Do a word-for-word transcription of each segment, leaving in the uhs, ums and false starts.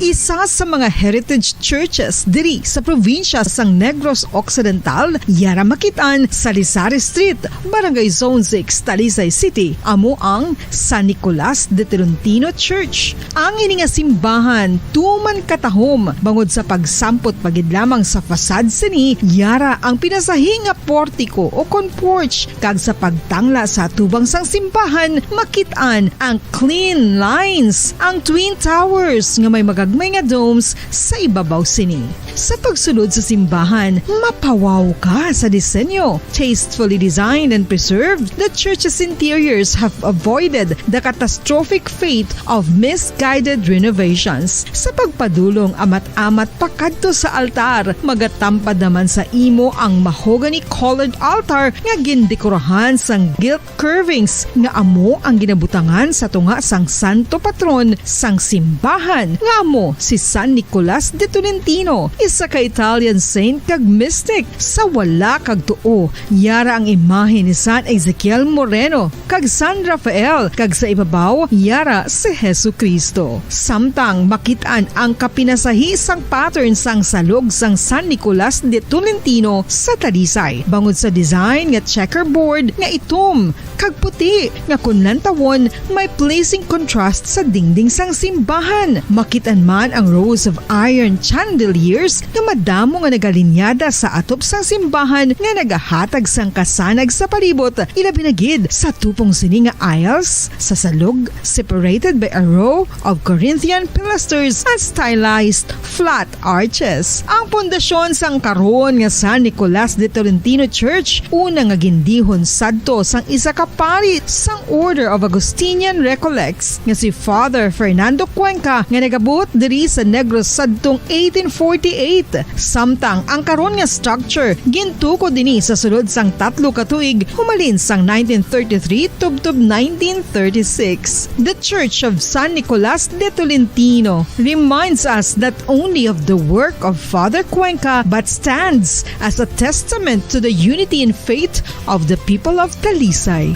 Isa sa mga heritage churches diri sa probinsya sang Negros Occidental, yara makit-an sa Lisari Street, Barangay Zone six, Talisay City, amo ang San Nicolas de Tolentino Church. Ang ini nga simbahan tuman katahom bangod sa pagsampot pa gid lamang sa facade sini, yara ang pinasahi nga portiko o kon porch, kag sa pagtangla sa atubang sang simbahan, makit-an ang clean lines, ang twin towers nga may magagmay nga domes sa ibabaw sini. Sa pagsulod sa simbahan, mapawaw ka sa disenyo. Tastefully designed and preserved, the church's interiors have avoided the catastrophic fate of misguided renovations. Sa pagpadulong amat-amat pakadto sa altar, magatampad naman sa imo ang mahogany-colored altar nga gindekorahan sang gilt curvings nga amo ang ginabutangan sa tunga sang santo patron sang simbahan, nga amo si San Nicolas de Tolentino, isa ka Italian saint kag mystic. Sa wala kag tuo, yara ang imahe ni San Ezekiel Moreno kag San Rafael, kag sa ibabaw, yara si Jesu-Cristo. Samtang makit-an ang kapinasahi sang pattern sang salog sang San Nicolas de Tolentino sa Talisay, bangod sa design nga checkerboard nga itom kag puti nga kon lantawon may pleasing contrast sa dingding sang simbahan. Makit-an man ang rows of iron chandeliers nga madamo nga nagalinyada sa atop sang simbahan nga nagahatag sang kasanag sa palibot, ilabi na gid sa tupong sini nga aisles sa salog, separated by a row of Corinthian pilasters and stylized flat arches. Ang pundasyon sang karon nga San Nicolas de Tolentino Church, una nga gindihon sadto sang isa ka pari sang Order of Augustinian Recollects nga si Father Fernando Cuenca, nga nagabot diri sa Negros sadtong eighteen forty-eight. Samtang ang karon nga structure gintukod ini sa sulod sang tatlo ka tuig, humalin sang nineteen thirty-three tubtob nineteen thirty-six. The Church of San Nicolas de Tolentino reminds us not only of the work of Father Cuenca, but stands as a testament to the unity in faith of the people of Talisay.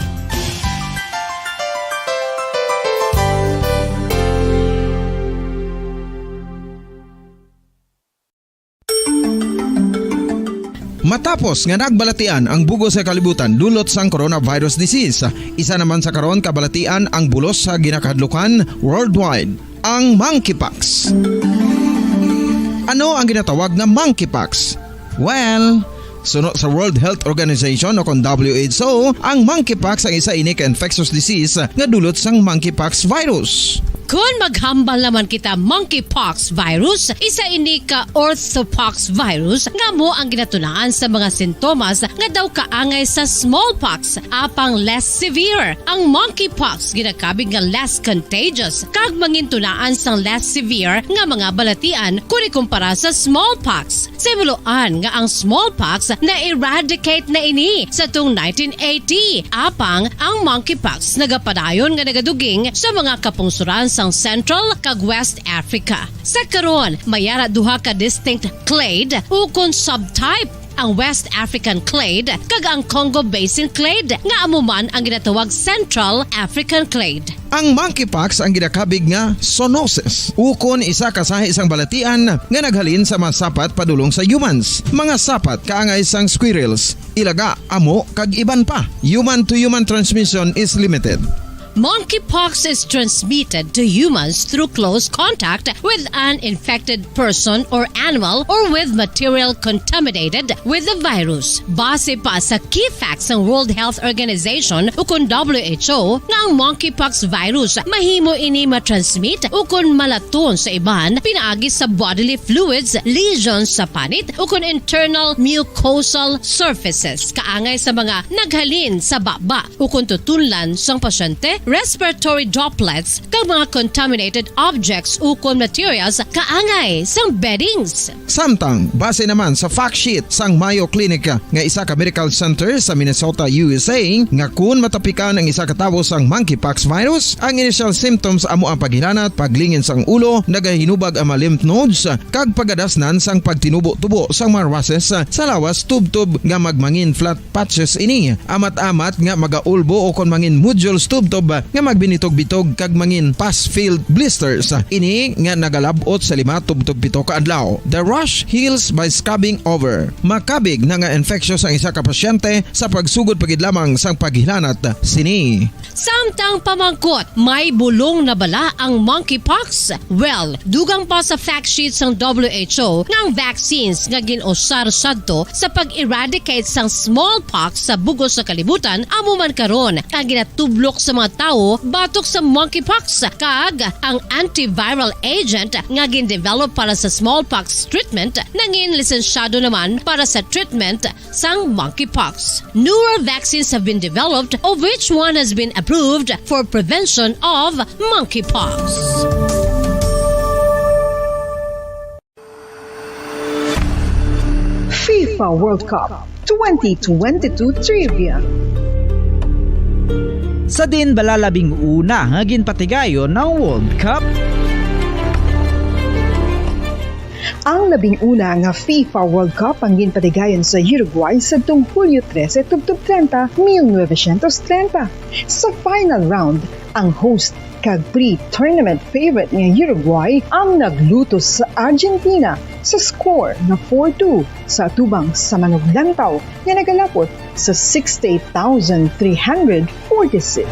Matapos nga nagbalatian ang bug-os nga kalibutan dulot sang coronavirus disease, isa naman sa karon kabalatian ang bulos sa ginakahadlukan worldwide, ang monkeypox. Ano ang ginatawag nga monkeypox? Well, suno sa World Health Organization o kon W H O, ang monkeypox ang isa ini ka infectious disease nga dulot sang monkeypox virus. Kon maghambal naman kita monkeypox virus, isa ini ka orthopox virus nga amo ang ginatunaan sa mga sintomas nga daw kaangay sa smallpox, apang less severe. Ang monkeypox ginakabig nga less contagious kag mangintunaan sang less severe nga mga balatian kon ikumpara sa smallpox. Sa himuloan nga ang smallpox na-eradicate na ini sa tung nineteen eighty, apang ang monkeypox nagapadayon nga nagaduging sa mga kapungsoran sang Central kag West Africa. Sa karon, may ara duha ka distinct clade ukon subtype, ang West African clade kag ang Congo Basin clade, nga amo man ang ginatawag Central African clade. Ang monkeypox ang ginakabig nga zoonosis, ukon isa ka sahi sang balatian nga naghalin sa mga sapat padulong sa humans. Mga sapat kaangay sang squirrels, ilaga, amo, kag iban pa. Human-to-human transmission is limited. Monkeypox is transmitted to humans through close contact with an infected person or animal or with material contaminated with the virus. Base pa sa key facts sang World Health Organization ukon W H O, nga ang monkeypox virus mahimo ini matransmit ukon malaton sa iban pinaagi sa bodily fluids, lesions sa panit, ukon internal mucosal surfaces kaangay sa mga naghalin sa baba ukon tutunlan sang pasyente, respiratory droplets, kag mga contaminated objects ukon materials kaangay sang beddings. Samtang, base naman sa fact sheet sang Mayo Clinic nga isa ka medical center sa Minnesota, U S A, nga kun matapikan ang isa ka tawo sang monkeypox virus, ang initial symptoms amo ang paghilanat, paglingin sang ulo, nagahinubag ang mga lymph nodes, kag pagadasnan sang pagtinubo-tubo sang mga races sa lawas tubtob nga magmangin flat patches ini, amat-amat nga magaulbo ukon mangin nodules tubtob nga magbinitog-bitog kag mangin pus-filled blisters. Ini nga nagalab-ot sa lima tubtob pito ka adlaw. The rash heals by scrubbing over. Makabig na nga infectious ang isa ka pasyente sa pagsugod pa gid lamang sang paghilanat sini. Samtang pamangkot, may bulong na bala ang monkeypox? Well, dugang pa sa fact sheet sang W H O nga ang vaccines nga gin-usar sadto sa pag-eradicate sang smallpox sa bug-os nga kalibutan amo man karon ang ginatublok sa mga tawo batok sa monkeypox, kag ang antiviral agent nga gin-develop para sa smallpox treatment nangin lisensyado naman para sa treatment sang monkeypox. Newer vaccines have been developed, of which one has been approved for prevention of monkeypox. FIFA World Cup twenty twenty-two Trivia. Sa diin bala labing una nga ginpatigayon ang World Cup? Ang labing una nga FIFA World Cup ang ginpatigayon sa Uruguay sadtong Hulyo trese tubtob treinta, mil novecientos treinta. Sa final round, ang host kag pre-tournament favorite nga Uruguay ang naglutos sa Argentina sa score nga four two sa atubang sa manuglantaw nga nagalapot sa sixty-eight thousand three hundred forty-six.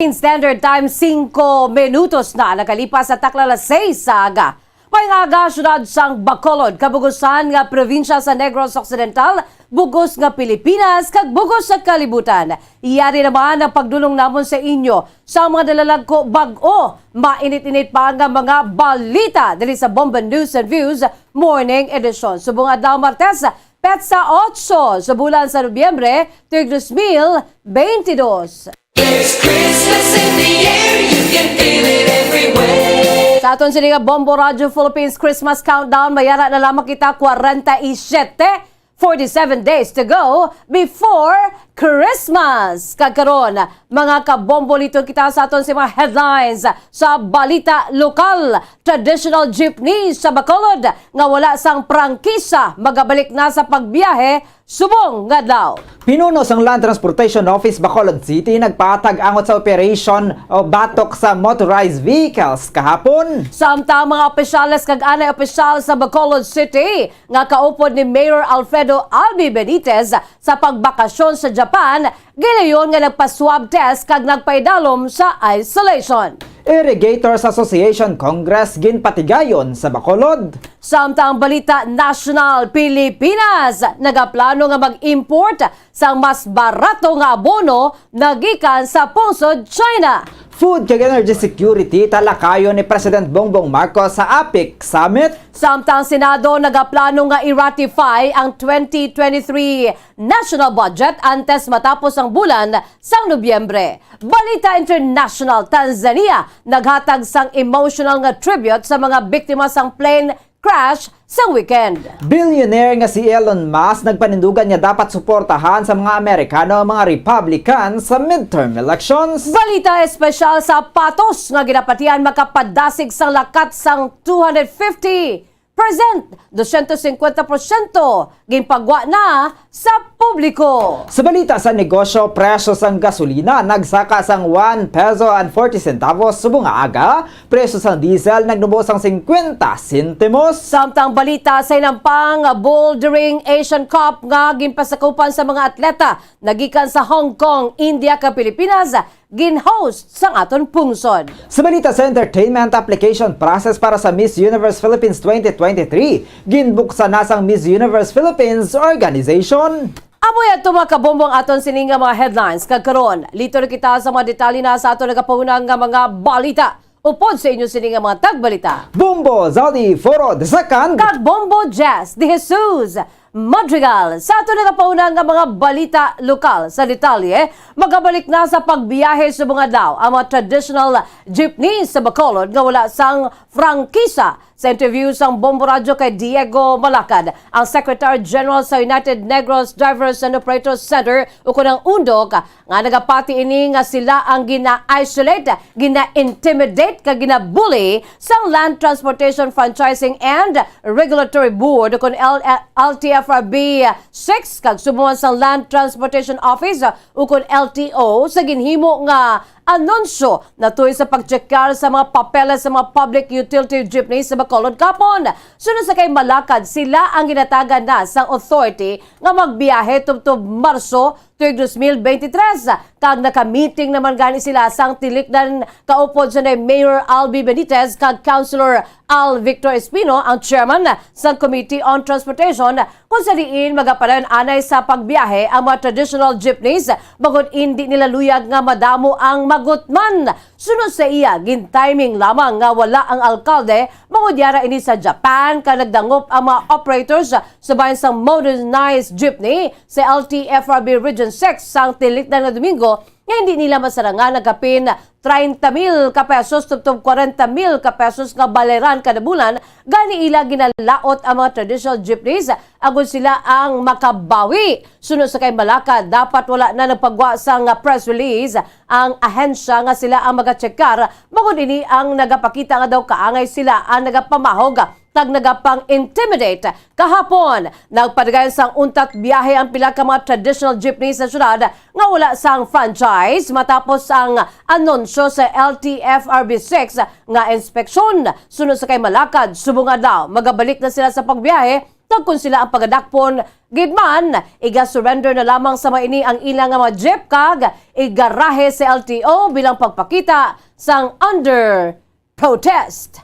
In Standard Time, singko minutos na nakalipas sa takna alas seis sa aga. Maayong aga, siyudad sang Bacolod, kabugusan nga probinsya sa Negros Occidental, bug-os nga Pilipinas, kag bug-os sa kalibutan. Yari naman ang pagdulong namon sa inyo sa mga nalalagko bag-o, mainit-init pa nga mga balita diri sa Bombo News and Views Morning Edition. Subong adlaw, Martes, petsa otso sa bulan sa Nobyembre, tuig dos mil beintidos. There's Christmas in the air, you can feel it everywhere. Sa aton sini nga Bombo Radio Philippines Christmas Countdown, mayara na lamang kita kwarenta y siyete, forty-seven days to go before Christmas. Kag karon, mga kabombo, liton kita sa aton sa mga headlines sa balita lokal. Traditional jeepney sa Bacolod nga wala sang prangkisa magabalik na sa pagbiyahe subong nga adlaw. Pinuno sang Land Transportation Office Bacolod City nagpatag angot sa operation o batok sa motorized vehicles kahapon. Samtang mga opisyales kag anay opisyal sa Bacolod City nga kaupod ni Mayor Alfredo Albi Benitez sa pagbakasyon sa Japan, gilayon nga nagpa-swab test kag nagpaidalom sa isolation. Irrigators Association Congress ginpatigayon sa Bacolod. Samtang balita nasyonal, Pilipinas nagaplano nga mag-import sang mas barato nga abono nagikan sa pungsod China. Food kag energy security talakayon ni President Bongbong Marcos sa APEC Summit. Samtang Senado nagaplano nga i-ratify ang twenty twenty-three national budget antes matapos ang bulan sang Nobyembre. Balita international, Tanzania naghatag sang emotional nga tribute sa mga biktima sang plane crash sang weekend. Billionaire nga si Elon Musk nagpanindugan nga dapat suportahan sa mga Amerikano ang mga Republican sa midterm elections. Balita espesyal, sapatos nga ginapatihan makapadasig sang lakat sang two hundred fifty percent, dosyentos singkwenta porsyento, ginpagwa na sa publiko. Sa balita sa negosyo, presyo sang gasolina nagsaka sang one peso and forty centavos subong nga aga. Presyo sang diesel nagnubo sang singkwenta sentimos. Samtang balita sa hinampang, bouldering Asian Cup nga ginpasakupan sa mga atleta nagikan sa Hong Kong, India, kag Pilipinas, gin-host sang aton pungsod. Sa balita sa entertainment, application process para sa Miss Universe Philippines twenty twenty-three ginbuksan na sang Miss Universe Philippines Organization. Amoy ato, mga kabombo, ang aton sini nga mga headlines. Kag karon, liton na kita sa mga detalye na sa aton nagapahunang nga mga balita. Upod sa inyo sini nga mga tagbalita, Bombo Zaldi Foro the second kag Bombo Jess de Jesus Madrigal. Sa aton nagapahunang nga mga balita lokal, sa detalye, magabalik na sa pagbiyahe subong adlaw ang mga traditional jeepney sa Bacolod nga wala sang prangkisa. Sa interview sang Bombo Radyo kay Diego Malacad, ang Secretary General sa United Negros Drivers and Operators Center, ukon ang undok, nga nagapati ini nga sila ang gina-isolate, gina-intimidate, kag gina-bully sang Land Transportation Franchising and Regulatory Board, ukon L-, L T F R B six kag subong sa Land Transportation Office, ukon L T O, sa ginhimo nga anunsyo natuy sa pagtsekar sa mga papeles sa mga public utility jeepney sa Bacolod kapon. Sunod sa kay Malakad, sila ang ginatagan na sang authority nga magbiyahe tubtob Marso tuig dos mil beintitrés, kag naka-meeting naman gani sila sang tilikdan kaupod sa Mayor Albi Benitez kag Councilor Al Victor Espino, ang chairman sang Committee on Transportation, kung sa diin magapadayon anay sa pagbiyahe ang mga traditional jeepneys bangod indi nila luyag nga madamo ang magutman. Sunod sa iya, gin-timing lamang nga wala ang alkalde, bangod yara ini sa Japan, kag nagdangop ang mga operators sa bahin sang modernized jeepney sa L T F R B Region six sang tilikdan nga Domingo, nga hindi nila masarangan ang kapin treinta mil ka pesos tubtob kwarenta mil ka pesos nga bayaran kada bulan. Gani ila ginalaot ang mga traditional jeepneys agud sila ang makabawi. Suno sa kay Malaka, dapat wala na nagpagwa sang press release ang ahensya nga sila ang magatsekar, bangod ini ang nagapakita nga daw kaangay sila ang nagapamahog kag nagapang-intimidate. Kahapon, nagpadayon sang untat biyahe ang pila ka mga traditional jeepney sa syudad nga wala sang franchise matapos ang anunsyo sa L T F R B six nga inspeksyon. Suno sa kay Malakad, subong adlaw, magabalik na sila sa pagbiyahe, kag kon sila ang pagadakpon gid man, iga-surrender na lamang sa mga ini ang ila nga mga jeep kag igarahe sa L T O bilang pagpakita sang under protest.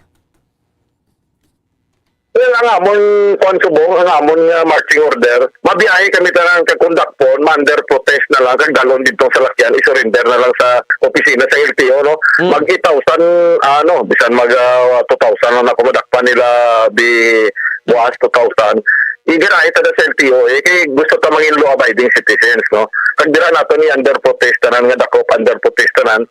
Well, ang amon, kuwan, subong, ang amon nga marching order, mabiyahe kami tanan kag kon dakpon, ma-under protest na lang, kag dalon didto sa lakyan, i-surrender na lang sa opisina sa L T O, no? Mm. Mag eight thousand, ano, bisan mag ah, two thousand lang ako madakpan nila, bi buas two thousand. Igarahe ta na sa L T O, eh, kay gusto ta mangin law-abiding citizens, no? Kag dira nato ni under protest tanan nga dakop, under protest tanan.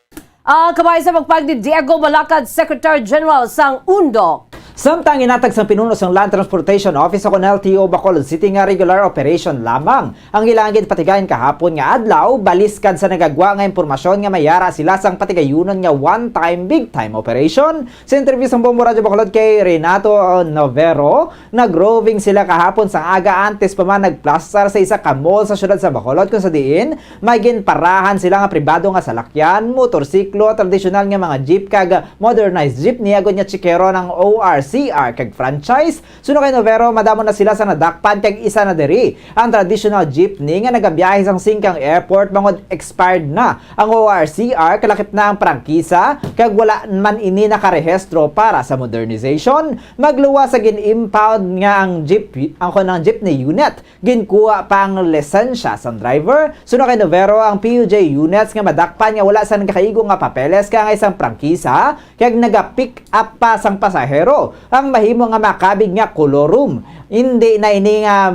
Ah, kabay sa pagpahayag ni Diego Malakad, Secretary General sang UNDOC. Samtang ginhatag sang pinuno sang Land Transportation Office o kon L T O Bacolod City nga regular operation lamang ang ilang ginpatigayon kahapon nga adlaw, baliskad sa nagagwa nga impormasyon nga may yara sila sang patigayunon nga one-time, big-time operation. Sa interview sang Bombo Radyo Bacolod kay Renato Novero, nag-roving sila kahapon sang aga antes pa man nagplastar sa isa ka mall sa siyudad sa Bacolod, kung sa diin may ginparahan sila nga pribado nga salakyan, motorsiklo, tradisyonal nga mga jeep kag modernized jeepney agud nga tsikero ang O R C R kag franchise. Suno kay Novero, madamo na sila sa nadakpan kag isa na diri ang traditional jeepney nga nagabiyahe sang Singcang Airport bangod expired na ang O R C R, kalakip na ang prangkisa kag wala man ini nakarehistro para sa modernization. Magluwas sa gin-impound nga ang jeep, ang kon ang jeepney unit, ginkuha pa ang lisensya sang driver. Suno kay Novero, ang P U J units nga madakpan nga wala sang nakaigo nga papeles kag ang isang prangkisa kag naga-pick up pa sang pasahero ang mahimo nga makabig nga colorum. Hindi na ini nga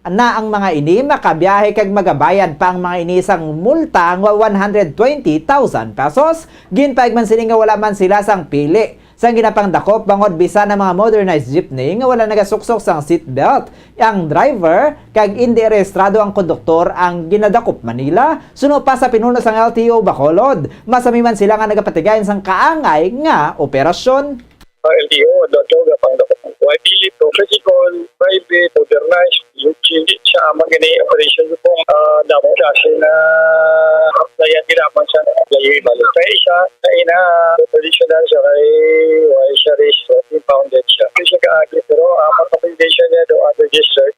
na ang mga ini makabiyahe kag magabayad pa ang mga ini sang multa nga one hundred twenty thousand pesos. Ginpahayag man sini nga wala man sila sang pili sang ginapangdakop bangod bisan ang mga modernized jeepney nga wala nagasuksok sang seatbelt ang driver kag indi rehistrado ang konduktor ang ginadakop man nila. Suno pa sa pinuno sang L T O Bacolod, masami man sila nga nagapatigayon sang kaangay nga operasyon. Ang L T O, adlaw-adlaw gapangdakop. Wala pili, professional, private, modernized, yung hindi siya amang gani operation ko pong ah, damo kasi na applyan ginaman siya, applyan balik. Kaya siya, kaya na traditional siya, kay why siya race, impounded siya. Hindi siya kaagi, pero ang application niya do unregistered.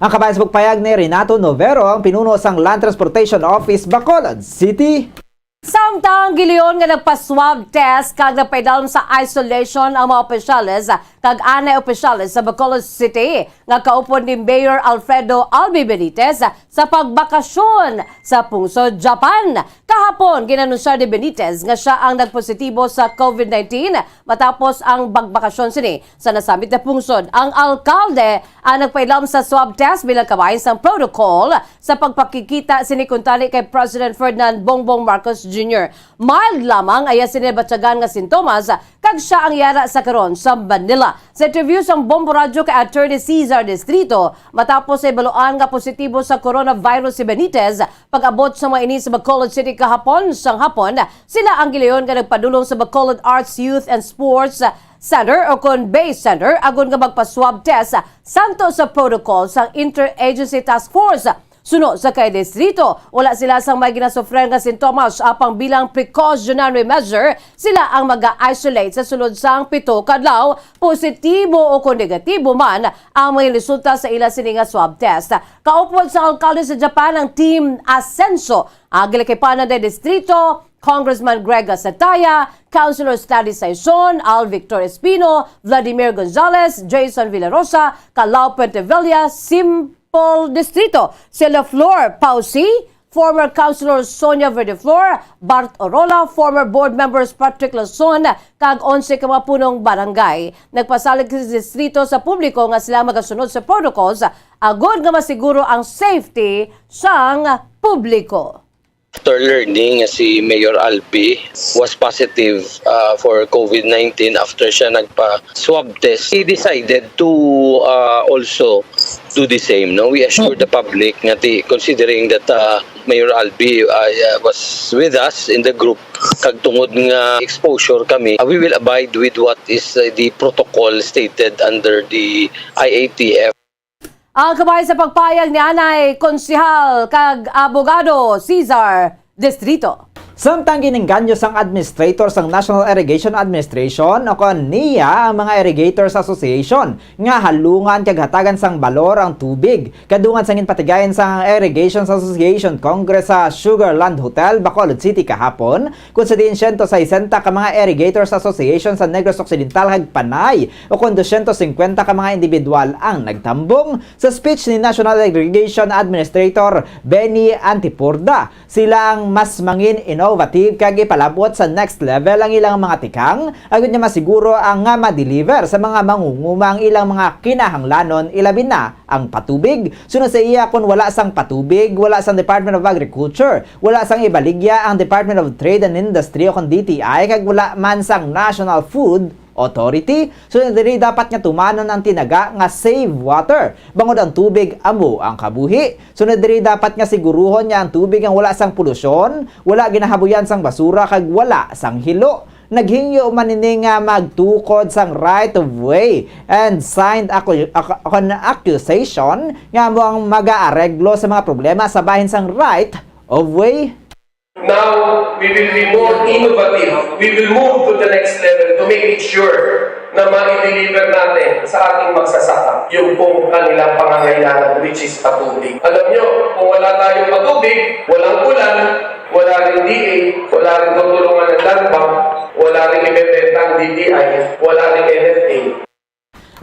Ang kabayan sa pagpayag ni Renato Novero, ang pinuno sang Land Transportation Office, Bacolod City. Samtang giliyon nga nagpa-swab test kag nagpaidalom sa isolation ang mga opisyales kag anay opisyales sa Bacolod City nga kaupod ni Mayor Alfredo Albi Benitez sa pagbakasyon sa pungsod Japan. Kahapon, ginanunsar ni Benitez nga siya ang nagpositibo sa COVID nineteen matapos ang pagbakasyon sini sa nasambit nga pungsod. Ang alkalde ang nagpaidalom sa swab test bilang kabahin sang protocol sa pagpakigkita sini kuntani kay President Ferdinand Bongbong Marcos Junior. Mild lamang ang iya sini nabatyagan nga sintomas, kag sia ang yara sa karon sa Manila. Sa interview sang Bombo Radyo kay Attorney Cesar Distrito, matapos sa ibaluan nga positibo sa coronavirus si Benitez, pag-abot sa mga ini sa Bacolod City kahapon sang hapon, sila ang gilayon nga nagpadulong sa Bacolod Arts, Youth and Sports Center o kon Base Center agud nga magpa-swab test santo sa protocol sang Interagency Task Force. Suno sa kay distrito, wala sila sang may ginasufren nga sintomas, apang bilang precautionary measure, sila ang maga-isolate sa sulod sang pito ka adlaw, positibo o kon negatibo man ang mga resulta sa ila sini nga swab test. Kaupod sa alkalde sa Japan ang Team Asenso, ang ginakipanan sa distrito, Congressman Greg Sataya, Councilor Stanley Saison, Al Victor Espino, Vladimir Gonzales, Jason Villarosa, Calao Pentevilla, Sim Paul Distrito, Celia Flor Pausi, former Councilor Sonia Verdeflor, Bart Orola, former board members Patrick Lason, kag onse ka mga punong barangay. Nagpasalig si distrito sa publiko nga sila magasunod sa protocols agod nga masiguro ang safety sang publiko. After learning nga si Mayor Albi was positive uh, for COVID nineteen after siya nagpa-swab test, he decided to uh, also do the same. No, we assured the public nga ti, considering that uh, Mayor Albi uh, was with us in the group, kag tungod nga exposure kami, uh, we will abide with what is uh, the protocol stated under the I A T F. Ang kabahin sa pagpayag ni anay konsehal kag abogado Cesar Distrito. Samtang ginengganyo sang administrator sang National Irrigation Administration o kon NIA ang mga Irrigators Association nga halungan kag hatagan sang balor ang tubig kadungan sang ginpatigayon sang Irrigation Association Congress sa Sugarland Hotel, Bacolod City kahapon, kung sa diin siyento sesenta ka mga Irrigators Association sa Negros Occidental kag Panay o kon dosyentos singkwenta ka mga individual ang nagtambong. Sa speech ni National Irrigation Administrator Benny Antiporda, sila ang mas mangin innovative kag ipalabot sa next level ang ilang mga tikang agud nga masiguro ang nga ma-deliver sa mga mangunguma ang ilang mga kinahanglanon, ilabi na ang patubig. Sunod sa iya, kon wala sang patubig, wala sang Department of Agriculture, wala sang ibaligya ang Department of Trade and Industry o kon D T I, kag wala man sang National Food Authority. Sunod diri, dapat nga tumanon ang tinaga nga save water, bangod ang tubig amo ang kabuhi. Sunod diri, dapat nga siguruhon nga ang tubig ang wala sang polusyon, wala ginahabuyan sang basura, kag wala sang hilo. Naghingyo man ini nga magtukod sang right of way and signed acu- ac- an accusation nga amo ang magaareglo sa mga problema sa bahin sang right of way. Now, we will be more innovative. We will move to the next level to make it sure na ma-deliver natin sa ating magsasaka yung pong kanilang pangangailangan, which is patubig. Alam nyo, kung wala tayong patubig, walang ulan, wala rin D A, wala rin tutulungan ng Land Bank, wala rin ibebenta ang D T I, wala rin N F A.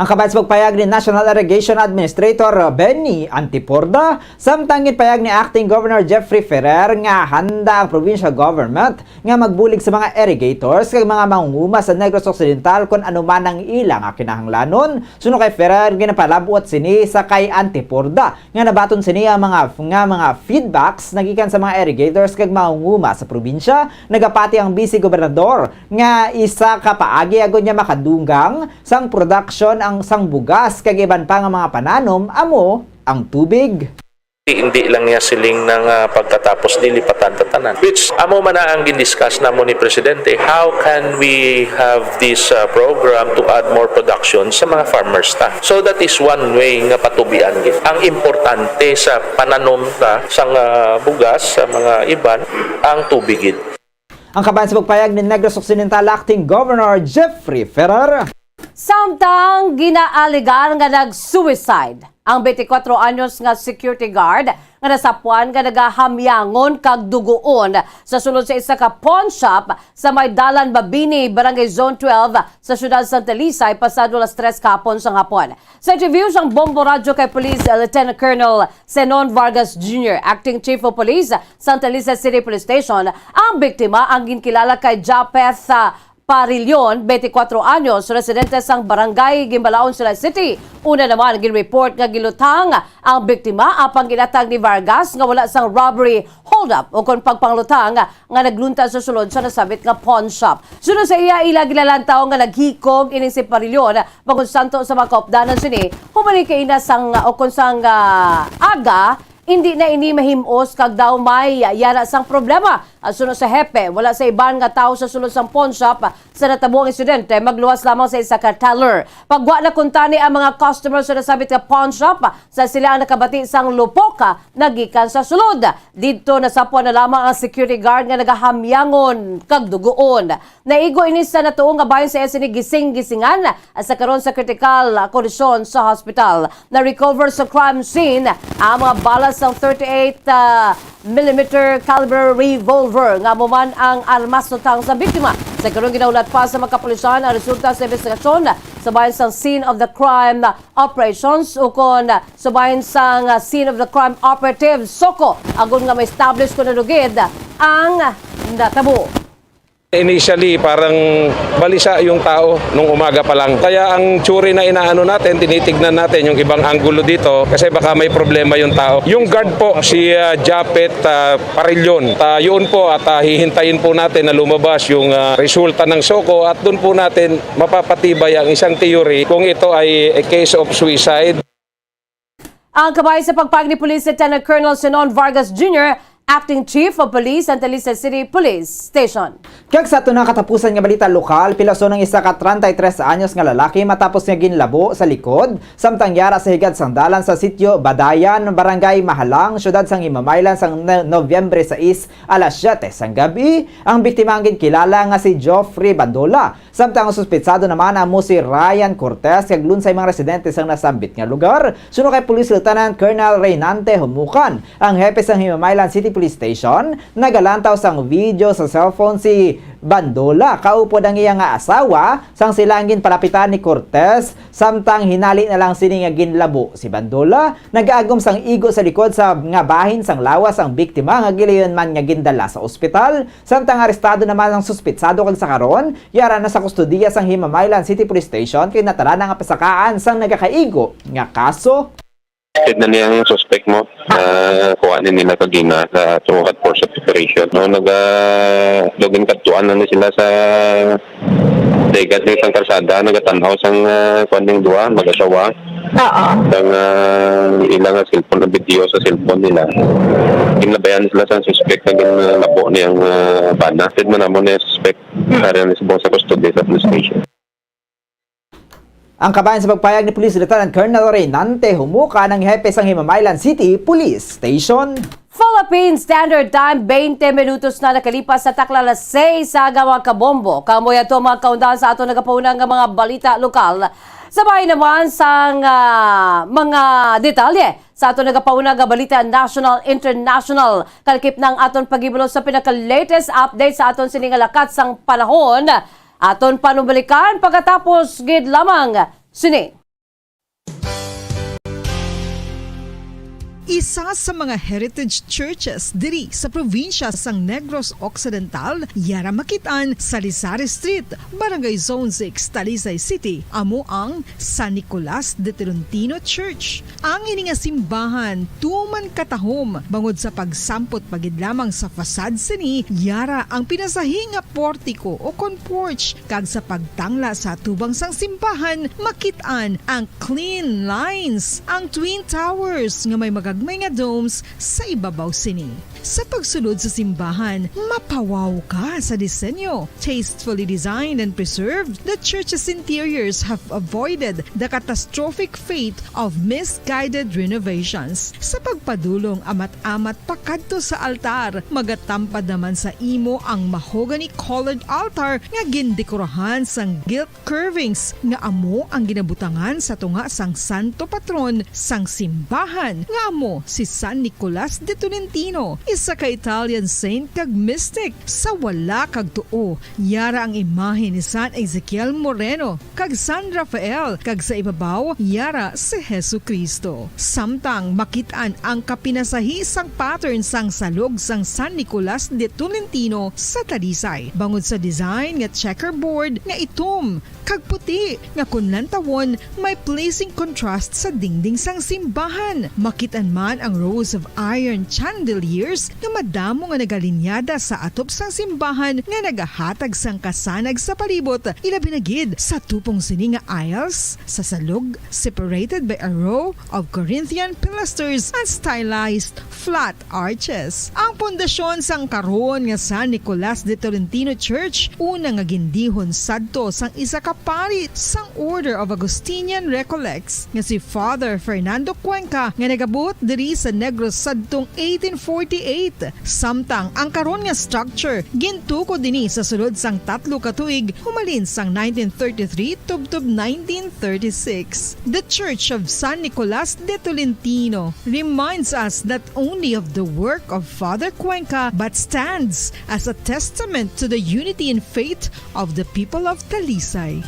Ang kabahin sa pagpayag ni National Irrigation Administrator Benny Antiporda, samtang ginpayag ni Acting Governor Jeffrey Ferrer nga handa ang provincial government nga magbulig sa mga irrigators kag mga mangunguma sa Negros Occidental kon ano man ang ila nga kinahanglanon. Suno kay Ferrer, ginapalabot sini sa kay Antiporda nga nabaton sini ang mga nga mga feedbacks nagikan sa mga irrigators kag mangunguma sa probinsya. Nagapati ang Vice Gobernador nga isa ka paagi agud nga makadugang sang production ang sang bugas kag iban pa nga mga pananom amo ang tubig. Hindi lang niya siling na nga pagkatapos nilipatan ta tanan. Which amo man na ang gindiscuss namo ni Presidente, how can we have this uh, program to add more production sa mga farmers ta? So that is one way nga patubian gid. Ang importante sa pananom ta sang uh, bugas sa mga iban ang tubig gid. Ang kabahin sa pagpayag ni Negros Occidental Acting Governor Jeffrey Ferrer. Samtang ginaalegar nga nag-suicide ang twenty-four anyos nga security guard nga nasapuan nga nagahamyangon kag dugoon sa sulod sa isa ka pawn shop sa may Dalan Mabini, Barangay Zone twelve sa siyudad Santa Lisay, pasado alas tres kahapon sang hapon. Sa interview sang Bombo Radyo kay Police Lieutenant Colonel Zenon Vargas Junior, Acting Chief of Police, Santa Lisay City Police Station, ang biktima ang ginkilala kay Japeth, ah, Parillon, twenty-four anyos, residente sang Barangay Guimbalaon, Silay City. Una naman, ginreport nga gilutang ang biktima, apang ginatag ni Vargas nga wala sang robbery holdup o kon pagpanglutang nga naglunta sa sulod sa nasabit nga pawn shop. Suno sa iya, ila ginalantaw nga naghikog ining si Parillon bangod santo sa mga kaupdanan sini, human ni kaina sang, o kon sang, ah, aga, hindi na ini mahim-os kag daw may yara sang problema. Suno sa hepe, wala sa iban nga tawo sa sulod sang pawn shop sa natabo ang insidente, magluwas lamang sa isa ka teller. Pagwa na kuntani ang mga customer sa nasabit nga pawn shop, sa sila ang nakabati sang lupok nga gikan sa sulod. Didto nasapwan na lamang ang security guard nga nagahamyangon kag dugoon. Naigo ini sa natuo nga bahin sa S N E Gising-Gisingan, sa karon sa kritikal, ah, kondisyon sa hospital. Na-recover sa crime scene ang mga bala sang thirty-eight, ah, millimeter caliber revolver nga amo man ang armas utang sa biktima. Sa karon, ginahulat pa sa mga kapulisan ang resulta sa investigasyon sa bahin sang scene of the crime operations ukon sa bahin sang, ah, scene of the crime operative, SOCO, agod nga ma-establish kon ano gid ang natabo. Initially, parang balisa yung tao nung umaga pa lang. Kaya ang tsuri na inaano natin, tinitignan natin yung ibang anggulo dito kasi baka may problema yung tao. Yung guard po, si, ah, Japet, ah, Parillon. Ta, yun po at, ah, hihintayin po natin na lumabas yung, ah, resulta ng SOCO at doon po natin mapapatibay ang isang theory kung ito ay a case of suicide. Ang kabahin sa pagpahayag ni Police Lieutenant Colonel Sinon Vargas Junior, Acting Chief of Police, Antalisa City Police Station. Kag sa aton nga katapusan nga balita lokal, pilason ang isa ka treinta y tres anyos nga lalaki matapos nga ginlabo sa likod, samtang yara sa higad sang dalan sa Sitio Badayan, Barangay Mahalang, siyudad sang Himamaylan, sang No-, Nobyembre sais, alas siyete sang gabi. Ang biktima ang ginkilala nga si Geoffrey Bandola. Samtang ang suspetsado naman amo si Ryan Cortez, kag lunsay mga residente sang nasambit nga lugar. Suno kay Police Lieutenant Colonel Reynante Humukan, ang hepe sang Himamaylan City Police Station, nagalantaw sang video sa cellphone si Bandola kaupod ang iya nga asawa, sang sila ang ginpalapitan ni Cortez, samtang hinali na lang sini nga ginlabo si Bandola. Nagaagom sang igo sa likod sa nga bahin sang lawas ang biktima nga gilayon man nga gindala sa ospital. Samtang arestado naman ang suspetsado kag sa karon, yara na sa kustodiya sang Himamaylan City Police Station kay natala na nga pasakaan sang nagakaigo nga kaso. Ted na niya ang suspect mo. Ah, kuha ni nila kagina sa through hot pursuit operation. No, naga, lugin kadtuan lang ni sila sa dagat ni sang kalsada, nagatan-aw sang, ah, kuan ning duha, mag-asawa. Oo. Sang, ah, ila nga cellphone, ang video sa cellphone nila. Ginlabayan sila sa suspect nga ginlabo niyang, ah, bana. Ted man namo ni suspect. Ari na subong sa custody sa police station. Ang kabahin sa pagpayag ni Police Lieutenant Colonel Reynante Humuka, ang hepe sang Himamaylan City Police Station. Philippine Standard Time, twenty minutos na nakalipas sa takla alas sais sa aga, mga kabombo. Kamo yato, mga kaundahan, sa aton nagapauna nga mga balita lokal. Sa bahin naman sang, ah, mga detalye sa aton nagapauna nga balita national, international, kalakip na ang aton paghibalo sa pinaka-latest update sa aton sini nga lakat sang panahon. Aton panumalikan pagkatapos gid lamang sini. Isa sa mga heritage churches diri sa probinsya sang Negros Occidental, yara makit-an sa Rizal Street, Barangay Zone six, Talisay City, amo ang San Nicolas de Tolentino Church. Ang ini nga simbahan tuman katahom bangod sa pagsampot pa gid lamang sa facade sini, yara ang pinasahi nga portiko o kon porch, kag sa pagtangla sa atubang sang simbahan, makit-an ang clean lines, ang twin towers nga may magagmay nga domes sa ibabaw sini. Sa pagsulod sa simbahan, mapawaw ka sa disenyo. Tastefully designed and preserved, the church's interiors have avoided the catastrophic fate of misguided renovations. Sa pagpadulong amat-amat pakadto sa altar, magatampad naman sa imo ang mahogany-colored altar nga gindekorahan sang gilt curvings nga amo ang ginabutangan sa tunga sang santo patron sang simbahan, nga amo si San Nicolas de Tolentino. Isa ka Italian saint kag mystic. Sa wala kag tuo, yara ang imahe ni San Ezekiel Moreno kag San Rafael, kag sa ibabaw, yara si Jesu-Cristo. Samtang makit-an ang kapinasahi sang pattern sang salog sang San Nicolas de Tolentino sa Talisay, bangod sa design nga checkerboard nga itom kag puti, nga kon lantawon, may pleasing contrast sa dingding sang simbahan. Makit-an man ang rows of iron chandeliers nga madamo nga nagalinyada sa atop sang simbahan nga nagahatag sang kasanag sa palibot, ilabi na gid sa tupong sini nga aisles sa salog, separated by a row of Corinthian pilasters and stylized flat arches. Ang pundasyon sang karon nga San Nicolas de Tolentino Church, una nga gindihon sadto sang isa ka pari sang Order of Augustinian Recollects nga si Father Fernando Cuenca, nga nagabuot diri sa Negros sadtong eighteen forty-eight. Samtang ang karon nga structure gintukod ini sa sulod sang tatlo ka tuig, humalin sang nineteen thirty-three tubtob nineteen thirty-six. The Church of San Nicolas de Tolentino reminds us not only of the work of Father Cuenca, but stands as a testament to the unity in faith of the people of Talisay.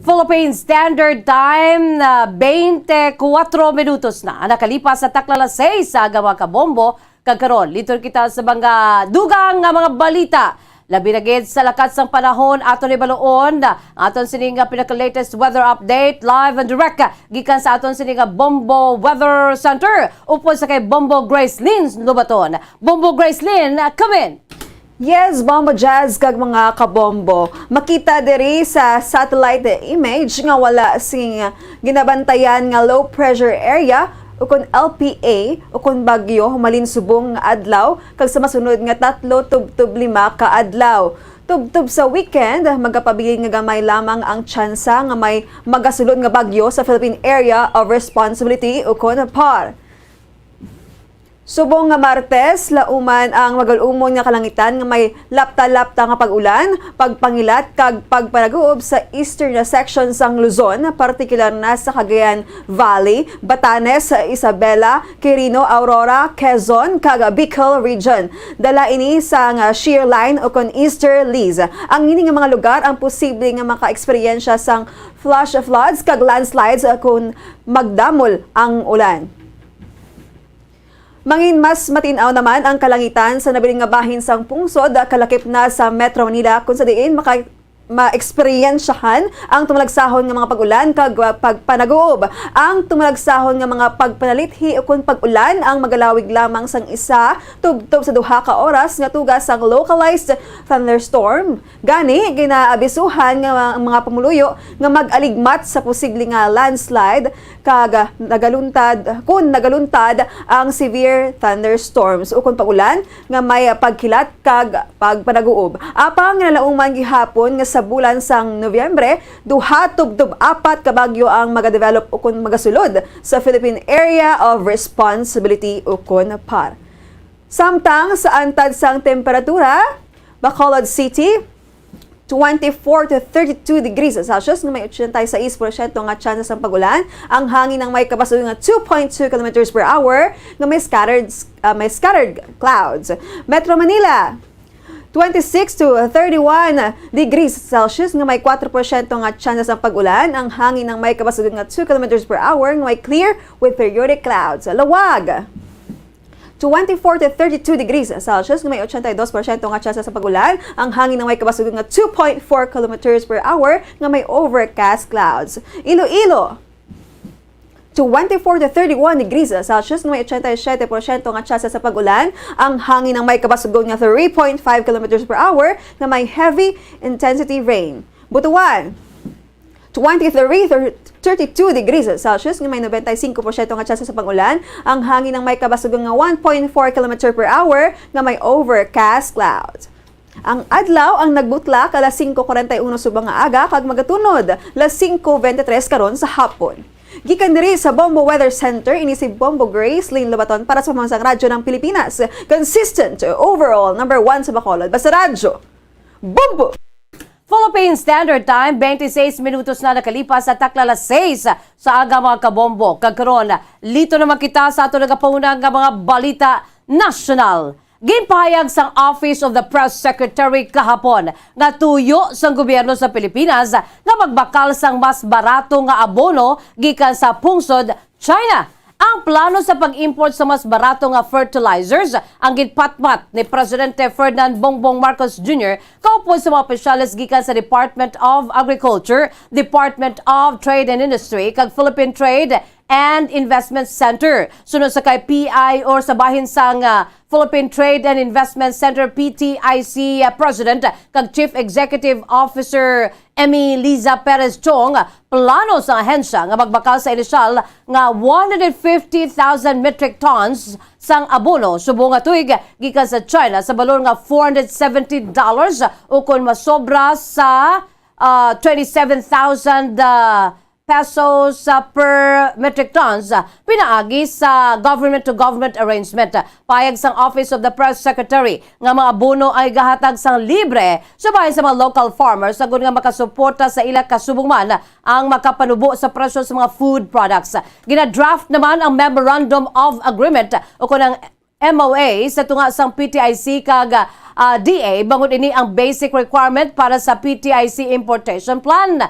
Philippine Standard Time na twenty-four minutos na ang nakalipas sa takla alas sais sa aga, mga kabombo. Kag karon, liton kita sa mga dugang nga mga balita. Labi na gid sa lakat sang panahon, aton ibaluon ang aton sini nga pinaka-latest weather update, live and direct gikan sa aton sini nga Bombo Weather Center, upod sa kay Bombo Gracelyn Lobaton. Bombo Gracelyn, come in! Yes, Bombo Jazz kag mga kabombo. Makita diri sa satellite image nga wala sing ginabantayan nga low pressure area ukon L P A ukon bagyo humalin subong nga adlaw kag sa masunod nga tatlo tubtob lima ka adlaw. Tubtob sa weekend, magapabilin nga gamay lamang ang tsansa nga may magasulod nga bagyo sa Philippine Area of Responsibility ukon PAR. Subong nga Martes, lauman ang magalumon nga kalangitan nga may lapta-lapta nga pag-ulan, pagpangilat, kag pagpanaguob sa eastern nga section sang Luzon, partikular na sa Cagayan Valley, Batanes, Isabela, Quirino, Aurora, Quezon, kag Bicol Region. Dala ini sang shear line ukon easterlies. Ang ini nga mga lugar ang posible nga maka-eksperyensya sang flash floods kag landslides kon magdamol ang ulan. Mangin mas matin-aw naman ang kalangitan sa nabilin nga bahin sang pungsod, kalakip na sa Metro Manila, kung sa diin maka-, maeksperyensyahan ang tumalagsahon nga mga pag-ulan kag, uh, pagpanaguob. Ang tumalagsahon nga mga pagpanalithi ukon pag-ulan ang magalawig lamang sang isa tubtob sa duha ka oras nga tuga sang localized thunderstorm. Gani, ginaabisuhan nga ang mga pumuluyo nga mag-aligmat sa posible nga landslide kag nagaluntad, kun nagaluntad ang severe thunderstorms ukon pag-ulan nga may pagkilat kag pagpanaguob. Apang ginalauman gihapon nga sa bulan sang Nobyembre, duha tubtob apat ka bagyo ang magadevelop ukon magasulod sa Philippine Area of Responsibility ukon PAR. Samtang sa antad sang temperatura, Bacolod City, twenty-four to thirty-two degrees Celsius nga may ochenta y seis porsyento nga tsansa sang pag-ulan. Ang hangin ang may kabasog nga two point two kilometers per hour nga may scattered, ah, may scattered clouds. Metro Manila, twenty-six to thirty-one degrees Celsius nga may kuwatro porsyento nga tsansa sang pag-ulan. Ang hangin ang may kabasog nga two kilometers per hour nga may clear with periodic clouds. Laoag, twenty-four to thirty-two degrees Celsius nga may ochenta y dos porsyento nga tsansa sa pag-ulan. Ang hangin nga may kabasog nga two point four kilometers per hour nga may overcast clouds. Iloilo, twenty-four to thirty-one degrees Celsius nga may ochenta y siete porsyento nga tsansa sa pag-ulan. Ang hangin nga may kabasog nga three point five kilometers per hour nga may heavy intensity rain. Butuan, twenty-three to thirty-two degrees Celsius nga may nobenta y singko porsyento nga tsansa sa pag-ulan. Ang hangin nga may kabasog nga one point four kilometer per hour nga may overcast clouds. Ang adlaw ang nagbutla alas singko kuwarenta y uno subong nga aga kag magatunod alas singko bente tres karon sa hapon. Gikan diri sa Bombo Weather Center, ini si Bombo Gracelyn Lobaton para sa Pambansang Radyo ng Pilipinas. Consistent, overall, number one sa Bacolod. Basta Radyo, Bombo! Philippine Standard Time, twenty-six minutos na nakalipas sa takla alas sais sa aga, mga kabombo. Kag karon, lito naman kita sa ato nagapahuna nga mga balita nasyonal. Ginpahayag sang Office of the Press Secretary kahapon nga tuyo sang gobyerno sa Pilipinas nga magbakal sang mas barato nga abono gikan sa pungsod China. Ang plano sa pag-import sa mas barato nga fertilizers ang ginpatpat ni Presidente Ferdinand Bongbong Marcos Junior kaupod sa mga opisyales gikan sa Department of Agriculture, Department of Trade and Industry, kag Philippine Trade and Investment Center. Suno sa kay P I or sa bahin sang, ah, Philippine Trade and Investment Center, P T I C, ah, President kag Chief Executive Officer Emmy Liza Perez Chong, plano sa ahensya nga magbakal sa inisyal nga one hundred fifty thousand metric tons sang abono subong nga tuig gikan sa China sa balor nga four hundred seventy dollars, o kon masobra sa, ah, twenty-seven thousand, ah, pesos, ah, per metric tons, ah, pinaagi sa government-to-government arrangement. Pahayag sang Office of the Press Secretary nga mga abono ang igahatag sang libre sa bahin sa mga local farmers agod nga makasuporta sa ila, kasubong man ang makapanubo sa presyo sa mga food products. Ginadraft naman ang Memorandum of Agreement o kon ang M O A sa tunga sang P T I C kag, ah, D A, bangod ini ang basic requirement para sa P T I C importation plan.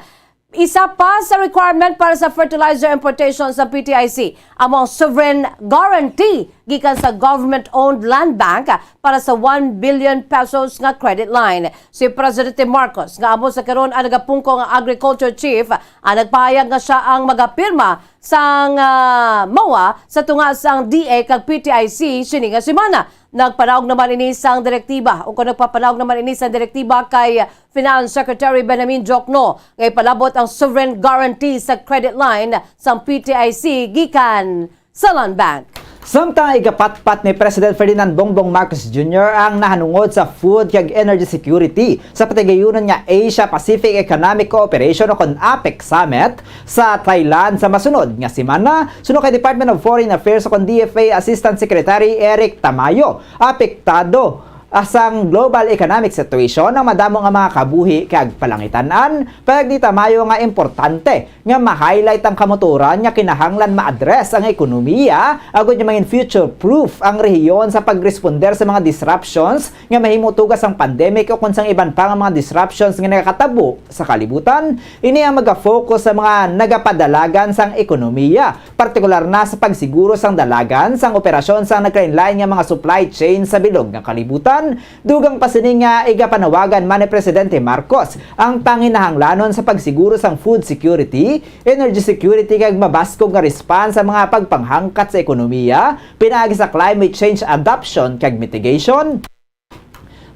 Isa pa sa requirement para sa fertilizer importation sa P T I C amo ang sovereign guarantee gikan sa government-owned land bank para sa one billion pesos nga credit line. Si Presidente Marcos, nga amo sa karon ang nagapungko nga agriculture chief, ang nagpahayag nga sia ang magapirma sang, ah, M O A sa tunga sang D A kag P T I C sini nga semana. Nagpanaog naman ini sang direktiba, o kung nagpapanaog naman ini sang direktiba kay Finance Secretary Benjamin Diokno nga ipalabot ang sovereign guarantee sa credit line sang P T I C gikan sa Land Bank. Samtang igapatpat ni President Ferdinand Bongbong Marcos Junior ang nahanungod sa food kag energy security sa patigayunon nga Asia-Pacific Economic Cooperation o kon APEC Summit sa Thailand sa masunod nga semana, suno kay Department of Foreign Affairs o kon D F A Assistant Secretary Eric Tamayo. Apektado, ah, sang global economic situation ang madamo nga mga kabuhi kag palangitan-an. Pahayag ni Tamayo nga importante nga ma-highlight ang kamotoran nga kinahanglan ma-address ang ekonomiya agod nga mangin future-proof ang rehiyon sa pagresponde sa mga disruptions nga mahimo tungod sang pandemic o kon sang iban pa nga mga disruptions nga nagakatabo sa kalibutan. Ini ang maga-focus sa mga nagapadalagan sang ekonomiya, partikular na sa pagsiguro sang dalagan sang operasyon sang nagkalainlain nga mga supply chain sa bilog nga kalibutan. Dugang pa sini nga igapanawagan man ni Presidente Marcos ang panginahanglanon sa pagsiguro sang food security, energy security kag mabaskog nga response sa mga pagpanghangkat sa ekonomiya pinaagi sa climate change adaptation kag mitigation.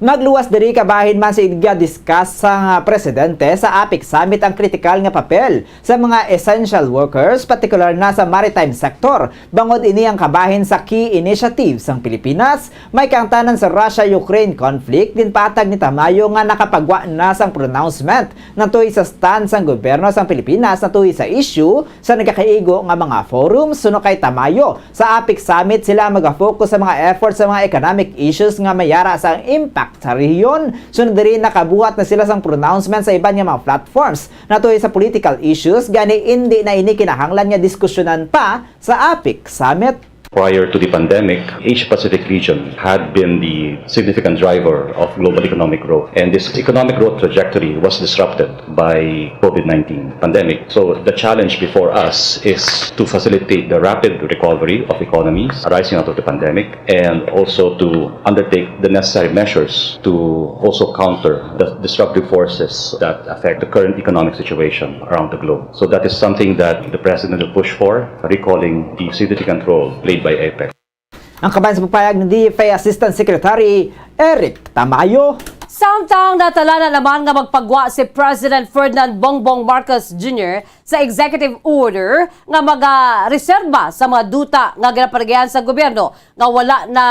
Magluwas diri, kabahin man sa iga-discuss sang, ah, presidente sa APEC Summit ang kritikal nga papel sa mga essential workers, partikular na sa maritime sector, bangod ini ang kabahin sa key initiative sang Pilipinas. May kaangtanan sa Russia-Ukraine conflict, ginpatag ni Tamayo nga nakapagwa na sang pronouncement natuy sa stand sang gobyerno sang Pilipinas natuy sa issue sa nagakaigo nga mga forum. Suno kay Tamayo, sa APEC Summit, sila ang maga-focus sa mga efforts sa mga economic issues nga may ara sa impact sa rehiyon. Sunod diri, nakabuhat na sila sang pronouncement sa iban nga mga platforms natuy sa political issues, gani indi na ini kinahanglan nga diskusyonan pa sa APEC Summit. Prior to the pandemic, Asia-Pacific region had been the significant driver of global economic growth, and this economic growth trajectory was disrupted by COVID nineteen pandemic. So the challenge before us is to facilitate the rapid recovery of economies arising out of the pandemic and also to undertake the necessary measures to also counter the disruptive forces that affect the current economic situation around the globe. So that is something that the President will push for, recalling the significant role played by APEC. Ang kabahin sa pagpahayag ni D F A Assistant Secretary Eric Tamayo. Samtang natalanan naman nga magpagwa si President Ferdinand Bongbong Marcos Junior sa executive order nga magareserba sa mga duta nga ginaparigihan sa gobyerno nga wala na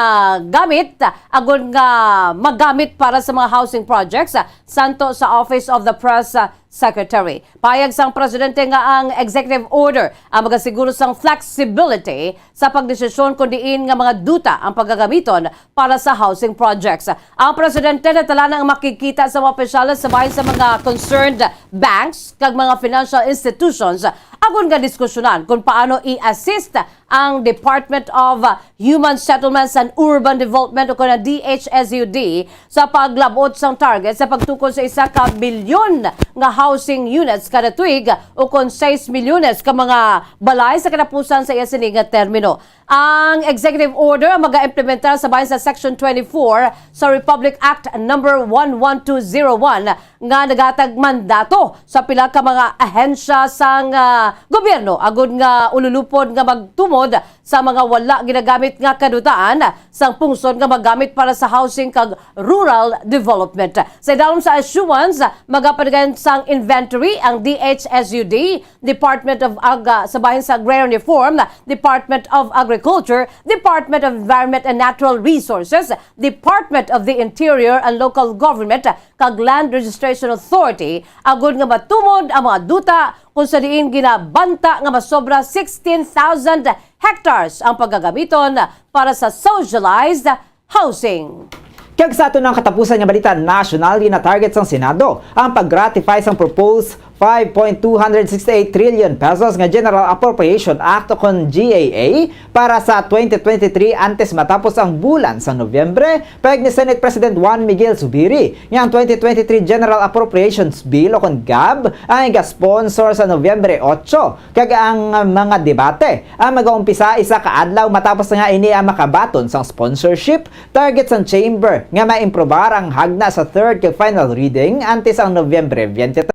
gamit, agod nga magamit para sa mga housing projects, santo sa Office of the Press Secretary. Payag sang presidente nga ang executive order ang magasiguro sang flexibility sa pagdesisyon kon diin nga mga duta ang pagagamiton para sa housing projects. Ang presidente nagtala na ang makigkita sa mga opisyales sa bahin sa mga concerned banks kag mga financial institutions agod nga diskusyonan kung paano i-assist ang Department of Human Settlements and Urban Development o kon ang D H S U D sa paglab-ot sang target sa pagtukod sa isa ka milyon nga housing units kada tuig o kon sais milyones ka mga balay sa katapusan sa iya sini nga termino. Ang executive order ang maga-implementar sa bahin sa Section twenty-four sa Republic Act Number one one two zero one nga naghatag mandato sa pila ka mga ahensya sang, ah, gobyerno agud nga ululupon nga magtumod sa mga wala ginagamit nga kadutaan sang pungsod nga magamit para sa housing kag rural development. Sa idalom sa issuance, magapadaghan sang inventory ang D H S U D, Department of Ag-, ah, sa bahin sa Agrarian Reform, Department of Agriculture, Department of Environment and Natural Resources, Department of the Interior and Local Government, kag Land Registration Authority, agud nga matumod ang mga duta kung sa diin ginabanta nga masobra sixteen thousand hectares ang pagagamiton para sa socialized housing. Kag sa aton ang katapusan nga balita nasyonal, gina-target sang Senado ang pag-ratify sang proposed five point two hundred sixty-eight trillion pesos nga General Appropriation Act o kon G A A para sa twenty twenty-three antes matapos ang bulan sa Nobyembre. Payag ni Senate President Juan Miguel Zubiri nga ang twenty twenty-three General Appropriations Bill o kon gab ang iga-sponsor sa Nobyembre otso, kag ang mga debate ang magaumpisa isa ka adlaw matapos nga ini ang makabaton sang sponsorship. Target sang Chamber nga maimprobar ang hagna sa third kag final reading antes ang Nobyembre twenty-three.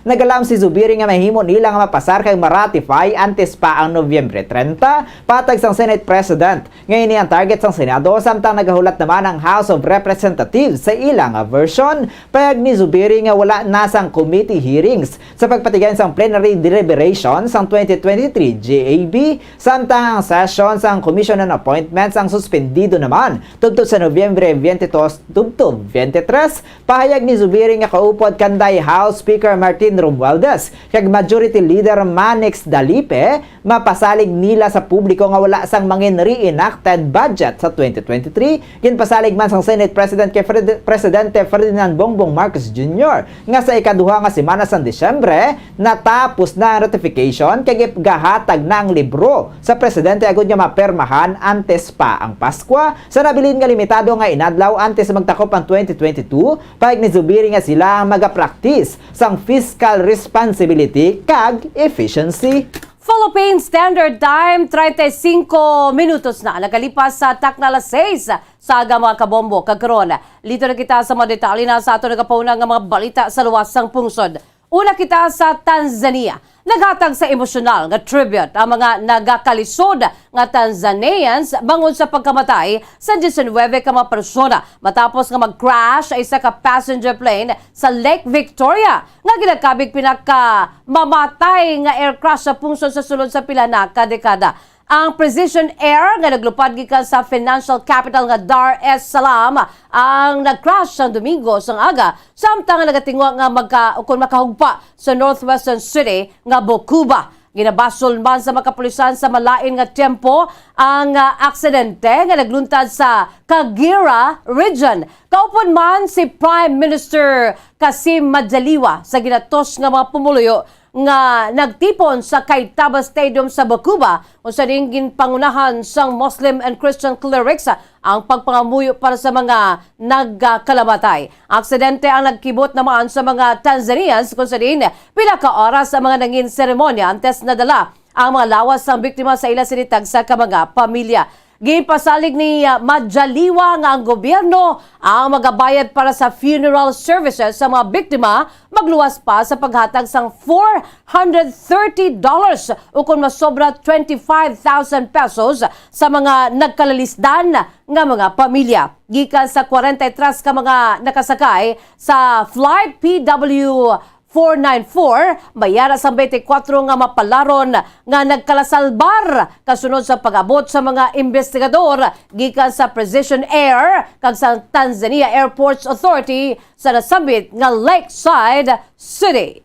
Nagalaom si Zubiri nga mahimo nila nga mapasar kag ma-ratify antes pa ang Nobyembre trenta, patag sang Senate President. Nga ini ang target sang Senado, samtang nagahulat naman ang House of Representatives sa ila nga version. Payag ni Zubiri nga wala na sang committee hearings sa pagpatigay sang plenary deliberation sang twenty twenty-three G A B, samtang ang session sang Commission on Appointments ang suspendido naman tubtob sa Nobyembre twenty-two tubtob twenty-three. Pahayag ni Zubiri nga kaupod kanday House Speaker Martin Romualdez kag Majority Leader Manix Dalipe, mapasalig nila sa publiko nga wala sang mangin reenacted budget sa twenty twenty-three. Ginpasalig man sang Senate President kay Fred-, Presidente Ferdinand Bongbong Marcos Junior nga sa ikaduha nga semana sang Disyembre natapos na ang ratification kag gahatag na ang libro sa presidente agud nga mapermahan antes pa ang Paskwa. Sa nabilin nga limitado nga inadlaw antes magtakop ang twenty twenty-two, payag ni Zubiri nga sila ang magapraktis sang fiscal responsibility kag efficiency. Philippine Standard Time, treinta y cinco minutos na nakalipas sa takna alas seis sa aga, mga kabombo. Kag karon, listo na kita sa mga detalye na sa ato nagapauna nga mga balita sa luwas sang pungsod. Una kita sa Tanzania. Naghatag sa emosyonal nga tribute ang mga nagakalisod nga Tanzanians bangod sa pagkamatay sa diecinuebe ka mga persona matapos nga mag-crash ang isa ka passenger plane sa Lake Victoria nga ginakabig pinakamamatay nga air crash sa pungsod sa sulod sa pila na ka dekada. Ang Precision Air nga naglupad gikan sa financial capital nga Dar es Salaam ang nag-crash sang Domingo sang aga, samtang nga nagatinguha nga magka-, ukon makahugpa sa northwestern city nga Bokuba. Ginabasol man sa mga kapulisan sa malain nga tiyempo ang, ah, aksidente nga nagluntad sa Kagera Region. Kaupod man si Prime Minister Kassim Majaliwa sa ginatos nga mga pumuluyo nga nagtipon sa Kaitaba Stadium sa Bakuba, kung sa diin ginpangunahan sang Muslim and Christian clerics ang pagpangamuyo para sa mga nagkalamatay. Aksidente ang nagkibot naman sa mga Tanzanians, kung sa diin pila ka oras ang mga nangin seremonya antes nadala ang mga lawas sang biktima sa ila sini tagsa ka mga pamilya. Ginpasalig ni, ah, Majaliwa nga ang gobyerno ang magabayad para sa funeral services sa mga biktima, magluwas pa sa paghatag sang four hundred thirty dollars, ukon masobra twenty-five thousand pesos, sa mga nagkalalisdan nga mga pamilya. Gikan sa kwarenta y tres ka mga nakasakay sa Flight P W four nine four, may ara sang twenty-four nga mapalaron nga nagkalasalbar kasunod sa pag-abot sa mga investigador gikan sa Precision Air kag sa Tanzania Airports Authority sa nasambit nga Lakeside City.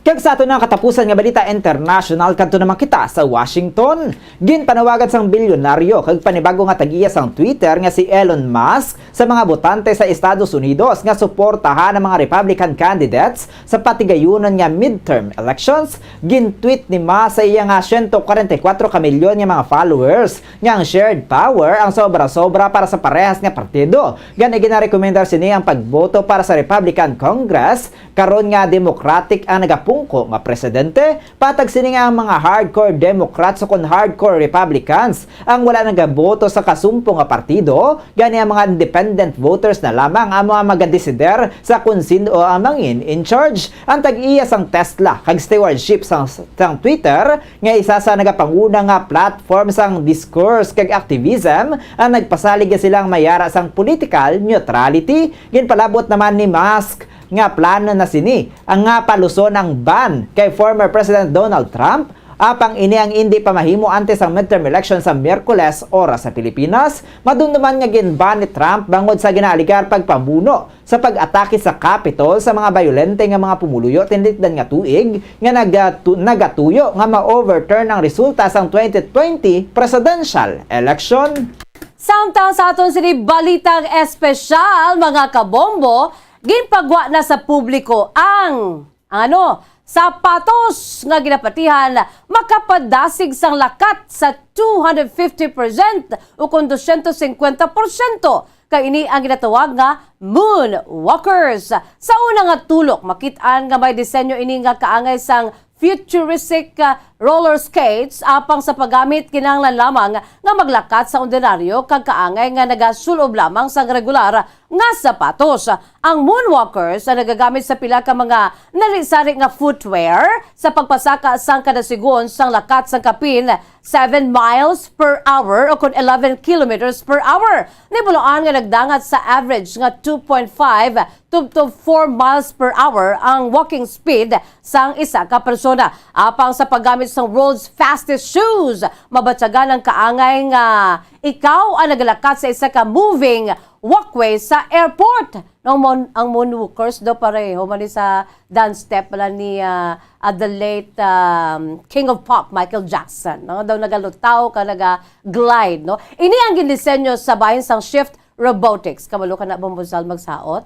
Kag sa aton nga katapusan nga balita international, kadto naman kita sa Washington. Ginpanawagan sang bilyonaryo kag panibago nga tag-iya sang Twitter nga si Elon Musk sa mga botante sa Estados Unidos nga suportahan ang mga Republican candidates sa patigayunon nga midterm elections. Gin-tweet ni Musk sa iya nga siyento kwarenta y kuwatro ka milyon nga mga followers nga ang shared power ang sobra-sobra para sa parehas nga partido. Gani, ginarekomendar sini ang pagboto para sa Republican Congress karon nga Democratic ang nagapungko nga presidente. Patag sini nga ang mga hardcore Democrats ukon hardcore Republicans ang wala nagaboto sa kasumpo nga partido, gani ang mga independent voters na lamang ang mga magadesider sa kon sin-o ang mangin in charge. Ang tag-iya sang Tesla kag stewardship sang, sang Twitter, nga isa sa nagapanguna nga platform sang discourse kag activism, ang nagpasalig nga sila ang may ara sang political neutrality. Ginpalabot naman ni Musk nga plano na sini ang nga paluson ang ban kay former President Donald Trump, apang ini ang indi pa mahimo antes ang midterm election sa Miyerkules, oras sa Pilipinas. Madumduman nga gin-ban ni Trump bangod sa ginaaligar pagpamuno sa pag-atake sa Capitol sa mga bayolente nga mga pumuluyo tinitdan nga tuig nga nagatu-, nagatuyo nga ma-overturn ang resulta sang twenty twenty presidential election. Samtang sa aton sini balitang espesyal, mga kabombo, ginpagwa na sa publiko ang, ang ano, sapatos nga ginapatihan makapadasig sang lakat sa two hundred fifty percent ukon dosyentos singkwenta porsyento, kay ini ang ginatawag nga moonwalkers. Sa una nga tulok, makit-an nga may disenyo ini nga kaangay sang futuristic, ah, roller skates, apang sa paggamit, kinahanglan lamang nga maglakat sa ordinaryo kag kaangay nga nagasulob lamang sang regular nga sapatos. Ang moonwalkers ang nagagamit sa pila ka mga nari-sari nga footwear sa pagpasaka sang kadasigon sang lakat sang kapin seven miles per hour o kon eleven kilometers per hour. Nahibaluan nga nagdangat sa average nga two point five tubtob four miles per hour ang walking speed sang isa ka persona. Apang sa paggamit sang world's fastest shoes, mabatyagan ang kaangay nga ikaw ang nagalakat sa isa ka moving walkway sa airport. No, mon-, ang moonwalkers daw pareho man ni sa dance step pala ni, ah, ah, the late, um, King of Pop, Michael Jackson. No? Daw nagalutaw ka, naga-glide, no? Ini ang gindisenyo sa bahin sang Shift Robotics. Kabalo ka na, Bombosal, magsaot?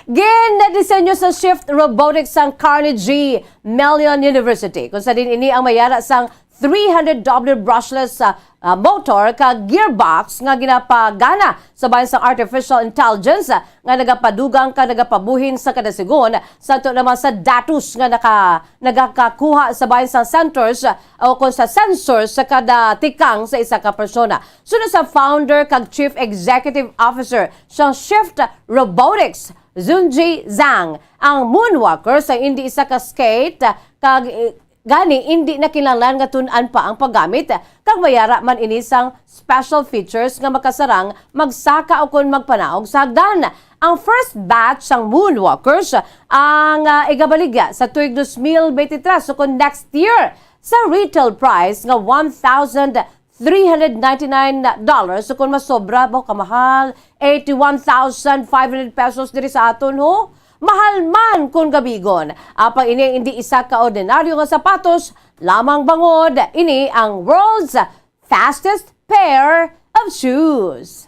Gindisenyo sa Shift Robotics sang Carnegie Mellon University, kung sa din ini ang mayara sang three hundred W brushless, ah, ah, motor kag gearbox nga ginapagana sa bahin sang artificial intelligence, ah, nga nagapadugang kag nagapabuhin sa kadasigon, santo naman sa datos nga naka-, nagakakuha sa bahin sang sensors, ah, o kon sa sensors sa kada tikang sa isa ka persona. Suno sa founder kag chief executive officer sang Shift Robotics, Junji Zhang, ang moonwalker sa hindi isa ka skate, ah, kag, eh, gani, indi na kinahanglan nga tun-an pa ang paggamit, kag mayara man ini sang special features nga makasarang magsaka ukon magpanaog sa hagdan. Ang first batch sang moonwalkers ang, ah, igabaligya sa tuig dos mil bente tres ukon next year sa retail price nga one thousand three hundred ninety-nine dollars, o kon masobra ba, kamahal, eighty-one thousand five hundred pesos diri sa aton, ho? Mahal man kon gabigon. Apang ini hindi isa ka ordinaryo nga sapatos lamang, bangod ini ang world's fastest pair of shoes.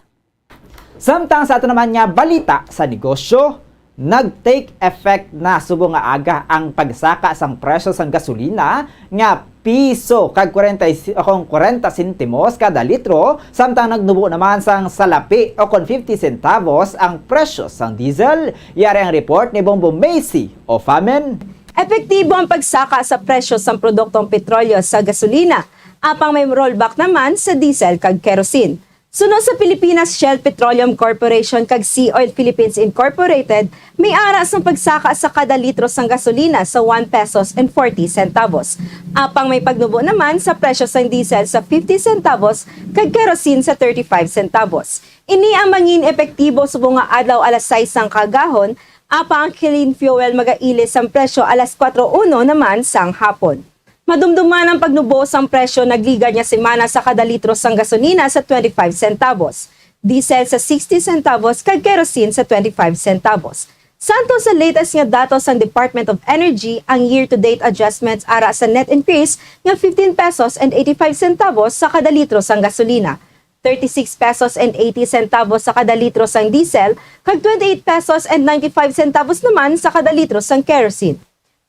Samtang sa ato naman nga balita sa negosyo, nag-take effect na subong nga aga ang pagsaka sang presyo sang gasolina nga piso kag kwarenta y-, o kon kwarenta sentimos kada litro, samtang nagnubo naman sang salapi o kon fifty centavos ang presyo sang diesel. Yari ang report ni Bombo Macy Ofamen. Epektibo ang pagsaka sa presyo sang produktong petrolyo sa gasolina, apang may rollback naman sa diesel kag kerosene. Suno sa Pilipinas Shell Petroleum Corporation kag Sea Oil Philippines Incorporated, may ara sang pagsaka sa kada litro sang gasolina sa one pesos and forty centavos. Apang may pagnubo naman sa presyo sang diesel sa fifty centavos kag kerosene sa thirty-five centavos. Ini ang mangin epektibo subong nga adlaw alas sais sang kaagahon, Apang ang clean fuel magailis sang presyo alas kuwatro uno naman sang hapon. Madumduman ang pagnubo sang presyo nagligad nga semana sa kada litro sang gasolina sa twenty-five centavos, diesel sa sixty centavos, kag kerosene sa twenty-five centavos. Santo sa latest nga datos sang Department of Energy, ang year-to-date adjustments ara sa net increase nga fifteen pesos and eighty-five centavos sa kada litro sang gasolina, thirty-six pesos and eighty centavos sa kada litro sang diesel, kag twenty-eight pesos and ninety-five centavos naman sa kada litro sang kerosene.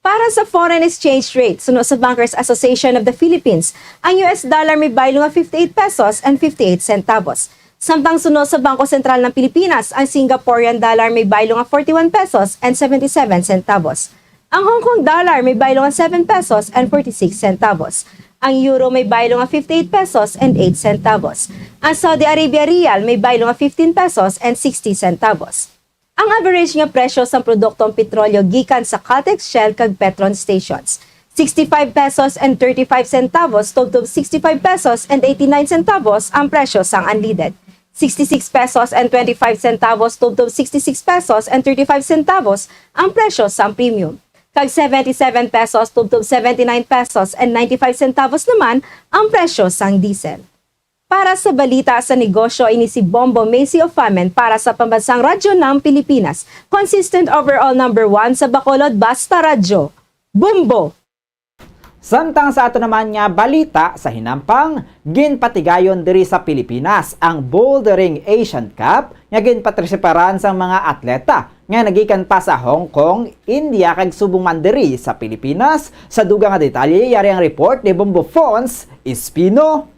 Para sa foreign exchange rate, suno sa Bankers Association of the Philippines, ang U S dollar may baylo nga fifty-eight pesos and fifty-eight centavos. Samtang suno sa Bangko Sentral ng Pilipinas, ang Singaporean dollar may baylo nga forty-one pesos and seventy-seven centavos. Ang Hong Kong dollar may baylo nga seven pesos and forty-six centavos. Ang euro may baylo nga fifty-eight pesos and eight centavos. Ang Saudi Arabia rial may baylo nga fifteen pesos and sixty centavos. Ang average nga presyo sang produktong petrolyo gikan sa Caltex, Shell, kag Petron stations, sixty-five pesos and thirty-five centavos tubtob sixty-five pesos and eighty-nine centavos ang presyo sang unleaded, sixty-six pesos and twenty-five centavos tubtob sixty-six pesos and thirty-five centavos ang presyo sang premium, kag seventy-seven pesos tubtob seventy-nine pesos and ninety-five centavos naman ang presyo sang diesel. Para sa balita sa negosyo, ini si Bombo Macy Ofamen para sa Pambansang Radyo ng Pilipinas, consistent overall number one sa Bacolod, Basta Radyo. Bombo! Samtang sa ato naman nga balita sa hinampang, ginpatigayon diri sa Pilipinas ang Bouldering Asian Cup nga ginpatrisiparan sang mga atleta nga nagikan pa sa Hong Kong, India, kag subong man diri sa Pilipinas. Sa dugang nga detalye, yari ang report ni Bombo Fons Espino.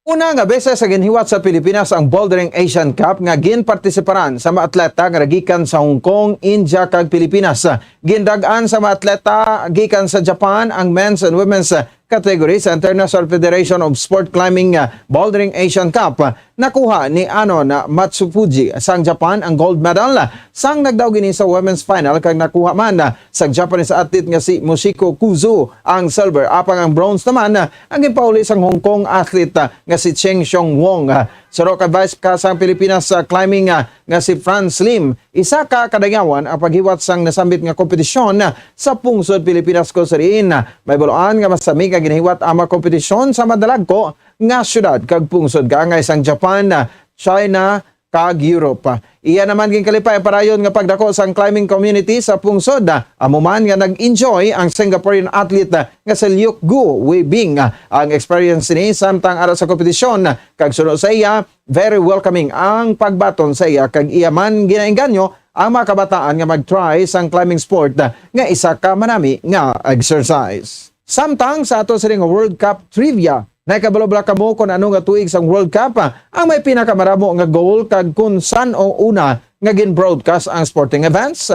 Una nga beses sa ginhiwat sa Pilipinas ang Bouldering Asian Cup nga ginpartisiparan sa mga atleta nga nagikan sa Hong Kong, India, kag Pilipinas. Gindag-an sa mga atleta gikan sa Japan ang men's and women's category sa International Federation of Sport Climbing, ah, Bouldering Asian Cup. Nakuha ni Anon Matsufuji sang Japan ang gold medal sang nagdaog ini sa women's final, kag nakuha man sang Japanese athlete nga si Moshiko Kuzu ang silver, apang ang bronze naman, ah, ang ginpauli sang Hong Kong athlete, ah, nga si Cheng Xiong Wong. Ah, suno kay Vice Captain sang Pilipinas sa climbing, ah, nga si Franz Lim, isa ka kadagyawan ang paghiwat sang nasambit nga kompetisyon, ah, sa pungsod Pilipinas, kung sa diin, ah, may baluan nga mas sami nga ginahiwat ang mga kompetisyon sa madalagko nga syudad kag pungsod kaangay sang Japan, ah, China, kag Europe. Iya naman ginkalipay ang parayon nga pagdako sang climbing community sa pungsod. Amo man nga nag-enjoy ang Singaporean athlete nga si Liuk Gu Wei Bing. Ang experience ni samtang ara sa kompetisyon, kag suno sa iya, very welcoming ang pagbaton sa iya, kag iya man ginaengganyo ang mga kabataan nga mag-try sang climbing sport nga isa ka manami nga exercise. Samtang sa ato sini nga World Cup trivia, nakabalo bala kamo kon ano nga tuig sang World Cup, ah, ang may pinakamaramo nga goal, kag kon san-o una nga gin-broadcast ang sporting events?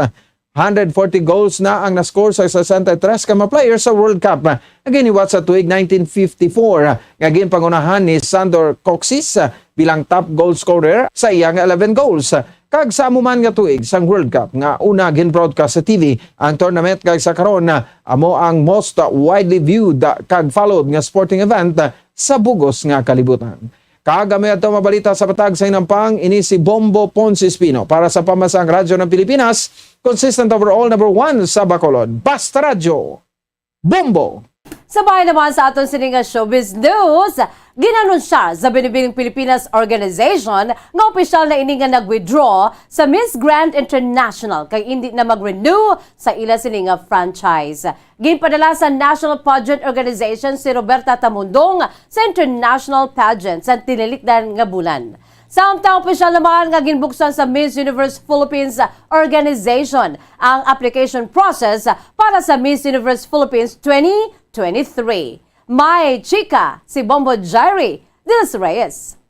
Hundred forty goals na ang na-score sa sesenta y tres ka mga players sa World Cup, ah, nga giniwat sa tuig nineteen fifty-four, ah, nga ginpangunahan ni Sandor Kocsis, ah, bilang top goal scorer sa iya nga eleven goals. Kag sa amo man nga tuig sang World Cup nga una gin-broadcast sa T V ang tournament, kag sa karon, ah, amo ang most widely viewed, ah, kag followed nga sporting event, ah, sa bug-os nga kalibutan. Kag amo adto mabalita sa patag sa hinampang, ini si Bombo Ponce Espino para sa Pambansang Radyo ng Pilipinas, consistent overall number one sa Bacolod. Basta Radyo, Bombo! Sa bahin naman sa aton sini nga showbiz news, gin-anunsyar sa Binibining Pilipinas Organization nga opisyal na ini nga nag-withdraw sa Miss Grand International, kag indi na mag-renew sa ila sini nga franchise. Ginpadala sa National Pageant Organization si Roberta Tamundong sa international pageant sa tinilikdan nga bulan. Samtang opisyal naman nga ginbuksan sa Miss Universe Philippines Organization ang application process para sa Miss Universe Philippines twenty twenty-three. May chika si Bombo Jairi de los Reyes.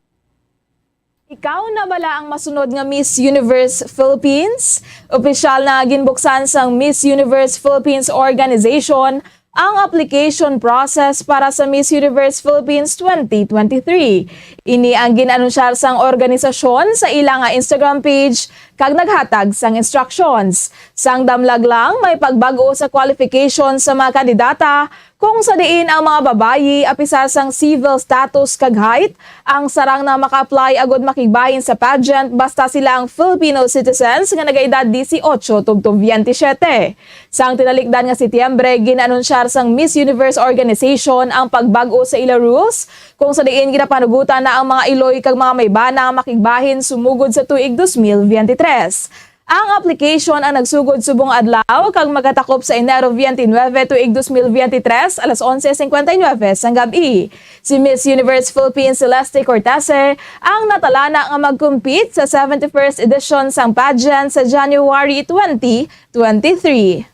Ikaw na bala ang masunod nga Miss Universe Philippines? Opisyal na ginbuksan sang Miss Universe Philippines Organization ang application process para sa Miss Universe Philippines twenty twenty-three. Ini ang gin-anunsyar sang organisasyon sa ila nga Instagram page kag naghatag sang instructions. Sang damlag lang, may pagbag-o sa qualification sa mga kandidata, kung sa diin ang mga babayi, apisar sang civil status kag height, ang sarang na maka-apply agud makigbahin sa pageant basta sila ang Filipino citizens nga nagaedad dieciocho tubtob veintisiete. Sang tinalikdan nga Setyembre, gin-anunsyar sang Miss Universe Organization ang pagbag-o sa ila rules, kung sa diin ginapanugutan na ang mga iloy kag mga may bana makigbahin sumugod sa tuig dos mil veintitrés. Ang application ang nagsugod subong adlaw kag magatakop sa Enero twenty-nine tuig dos mil veintitrés, alas onse cincuenta y nueve sang gab-i. Si Miss Universe Philippines Celeste Cortese ang natalana nga mag-compete sa seventy-first edition sang pageant sa January twenty twenty-three.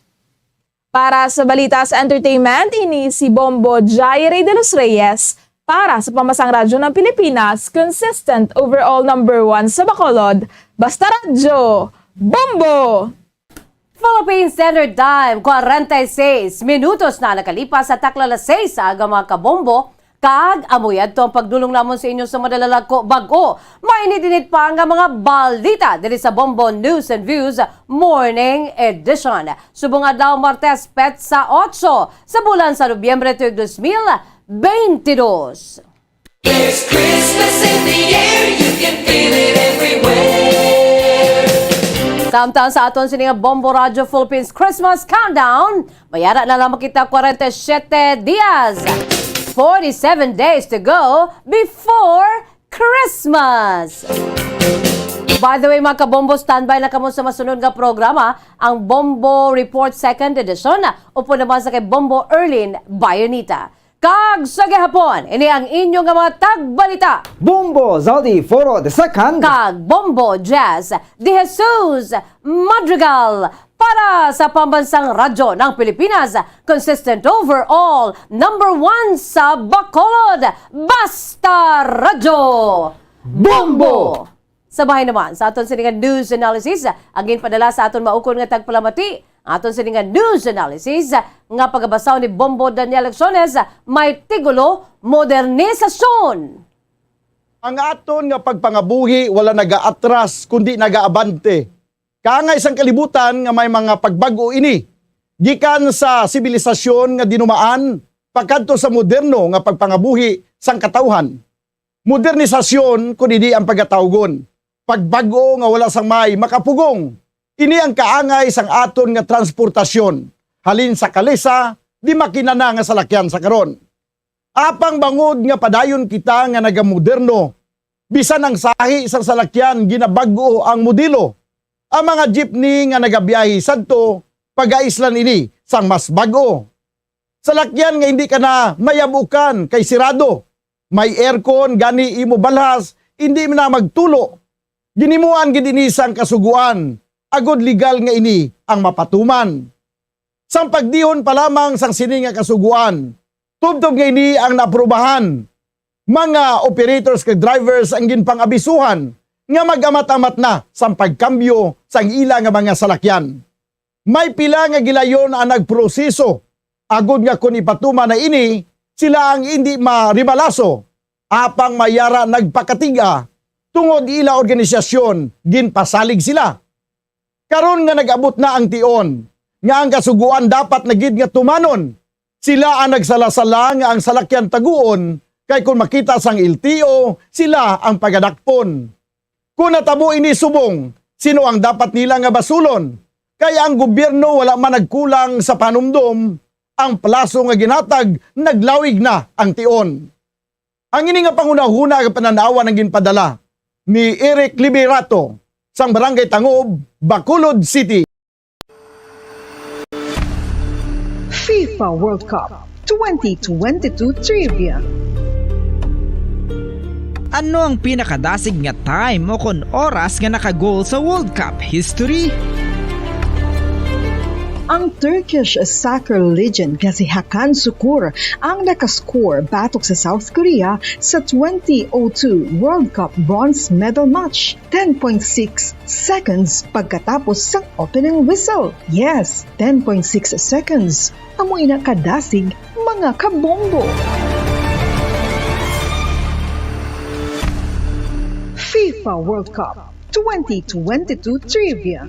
Para sa balita sa entertainment, ini si Bombo Jaire de los Reyes para sa Pambansang Radyo ng Pilipinas, consistent overall number one sa Bacolod. Basta Radyo, Bombo! Philippine Standard Time, kwarenta y seis minutos na nakalipas sa takla alas seis sa aga, mga kabombo, kag amo yadto ang pagdulong namon sa inyo sa madala lang ko bag-o, mainit-init pa nga mga balita diri sa Bombo News and Views Morning Edition. Subong adlaw, Martes, petsa otso sa bulan sa Nobyembre tuig dos mil beintidos. There's Christmas in the air, you can feel it everywhere. Samtang sa aton sini nga Bombo Radyo Philippines Christmas Countdown, may ara na lamang kita kwarenta y siete dias, forty-seven days to go before Christmas. By the way, mga kabombo, standby na kamo sa masunod nga programa, ang Bombo Report Second Edition, upod naman sa kay Bombo Erlin Bayonita. Kag sa gihapon, ini ang inyo nga mga tagbalita. Bombo Zaldi Foro the second. Kag Bombo Jazz de Jesus Madrigal para sa Pambansang Radyo ng Pilipinas, consistent overall, number one sa Bacolod, Basta Radyo. Bombo! Sa bahin naman sa aton sini nga news analysis, ang ginpadala sa aton maukon nga tagpalamati, ang aton sini nga news analysis nga pagabasahon ni Bombo Daniel Lecciones, may titulo, Modernisasyon. Ang aton nga pagpangabuhi wala nagaatras, kundi nagaabante. Kaangay sang kalibutan nga may mga pagbag-o ini, gikan sa sibilisasyon nga dinumaan pakadto sa moderno nga pagpangabuhi sang katawhan. Modernisasyon, kun ini ang pagatawgon, pagbag-o nga wala sang may makapugong. Ini ang kaangay sang aton nga transportasyon, halin sa kalesa, di makina na nga salakyan sa karon. Apang bangod nga padayon kita nga nagamoderno, bisan ang sahi sang salakyan ginabag-o ang modelo. Ang mga jeepney nga nagabiyahe sadto, pagaislan ini sang mas bag-o. Salakyan nga hindi ka na mayabukan kay sirado. May aircon, gani imo balhas, hindi na magtulo. Ginimuan gid ini sang Kasugoan, agod legal nga ini ang mapatuman. Sang pagdihon pa lamang sang sini nga Kasugoan, tubtob nga ini ang naaprubahan, mga operators kag drivers ang ginpang-abisuhan nga mag-amat-amat na sang pagkambyo sang ila nga mga salakyan. May pila nga gilayon ang nagproseso, agod nga kon ipatuman na ini, sila ang indi marimalaso, apang may ara nagpakatig-a, tungod ila organisasyon, ginpasalig sila. Karon nga nag-abot na ang tion nga ang Kasugoan dapat na gid nga tumanon, sila ang nagsala-sala nga ang salakyan taguon, kay kon makita sang L T O, sila ang pagadakpon. Kon natabo ini subong, sino ang dapat nila nga basulon? Kay ang gobyerno wala man nagkulang sa panumdom, ang plaso nga ginatag naglawig na ang tion. Ang ini nga panghunahuna nga panan-awan ang ginpadala ni Eric Liberato sang Barangay Tangob, Bacolod City. FIFA World Cup twenty twenty-two Trivia. Ano ang pinakadasig nga time o kon oras nga naka-goal sa World Cup history? Ang Turkish soccer legend nga si Hakan Sukur ang nakascore batok sa South Korea sa twenty oh two World Cup bronze medal match, ten point six seconds pagkatapos sang opening whistle. Yes, ten point six seconds. Amo ina kadasig, mga kabombo. FIFA World Cup twenty twenty-two Trivia.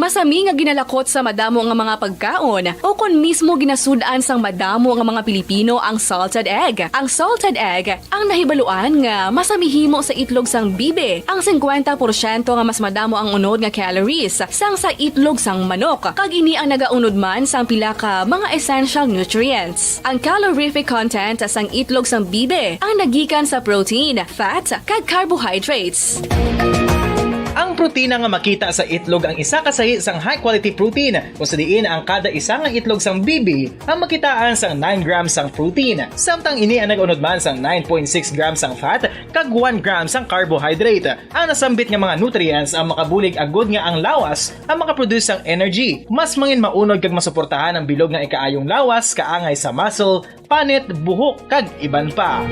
Masami nga ginalakot sa madamo nga mga pagkaon, o kon mismo ginasud-an sang madamo nga mga Pilipino ang salted egg. Ang salted egg ang nahibaluan nga masami himo sa itlog sang bibi, ang singkwenta porsyento nga mas madamo ang unod nga calories sang sa itlog sang manok, kag ini ang nagaunod man sang pila ka mga essential nutrients. Ang calorific content sang itlog sang bibi ang nagikan sa protein, fat, kag carbohydrates. Ang protina nga makita sa itlog ang isa ka sahi sang high-quality protein, kung sa diin ang kada isa nga itlog sang bibi ang makitaan sang nine grams sang protein, samtang ini ang nag-unod man sang nine point six grams sang fat kag one gram sang carbohydrate. Ang nasambit nga mga nutrients ang makabulig agud nga ang lawas ang makaproduce sang energy. Mas mangin maunod kag masuportahan ang bilog nga ikaayong lawas, kaangay sa muscle, panit, buhok, kag iban pa.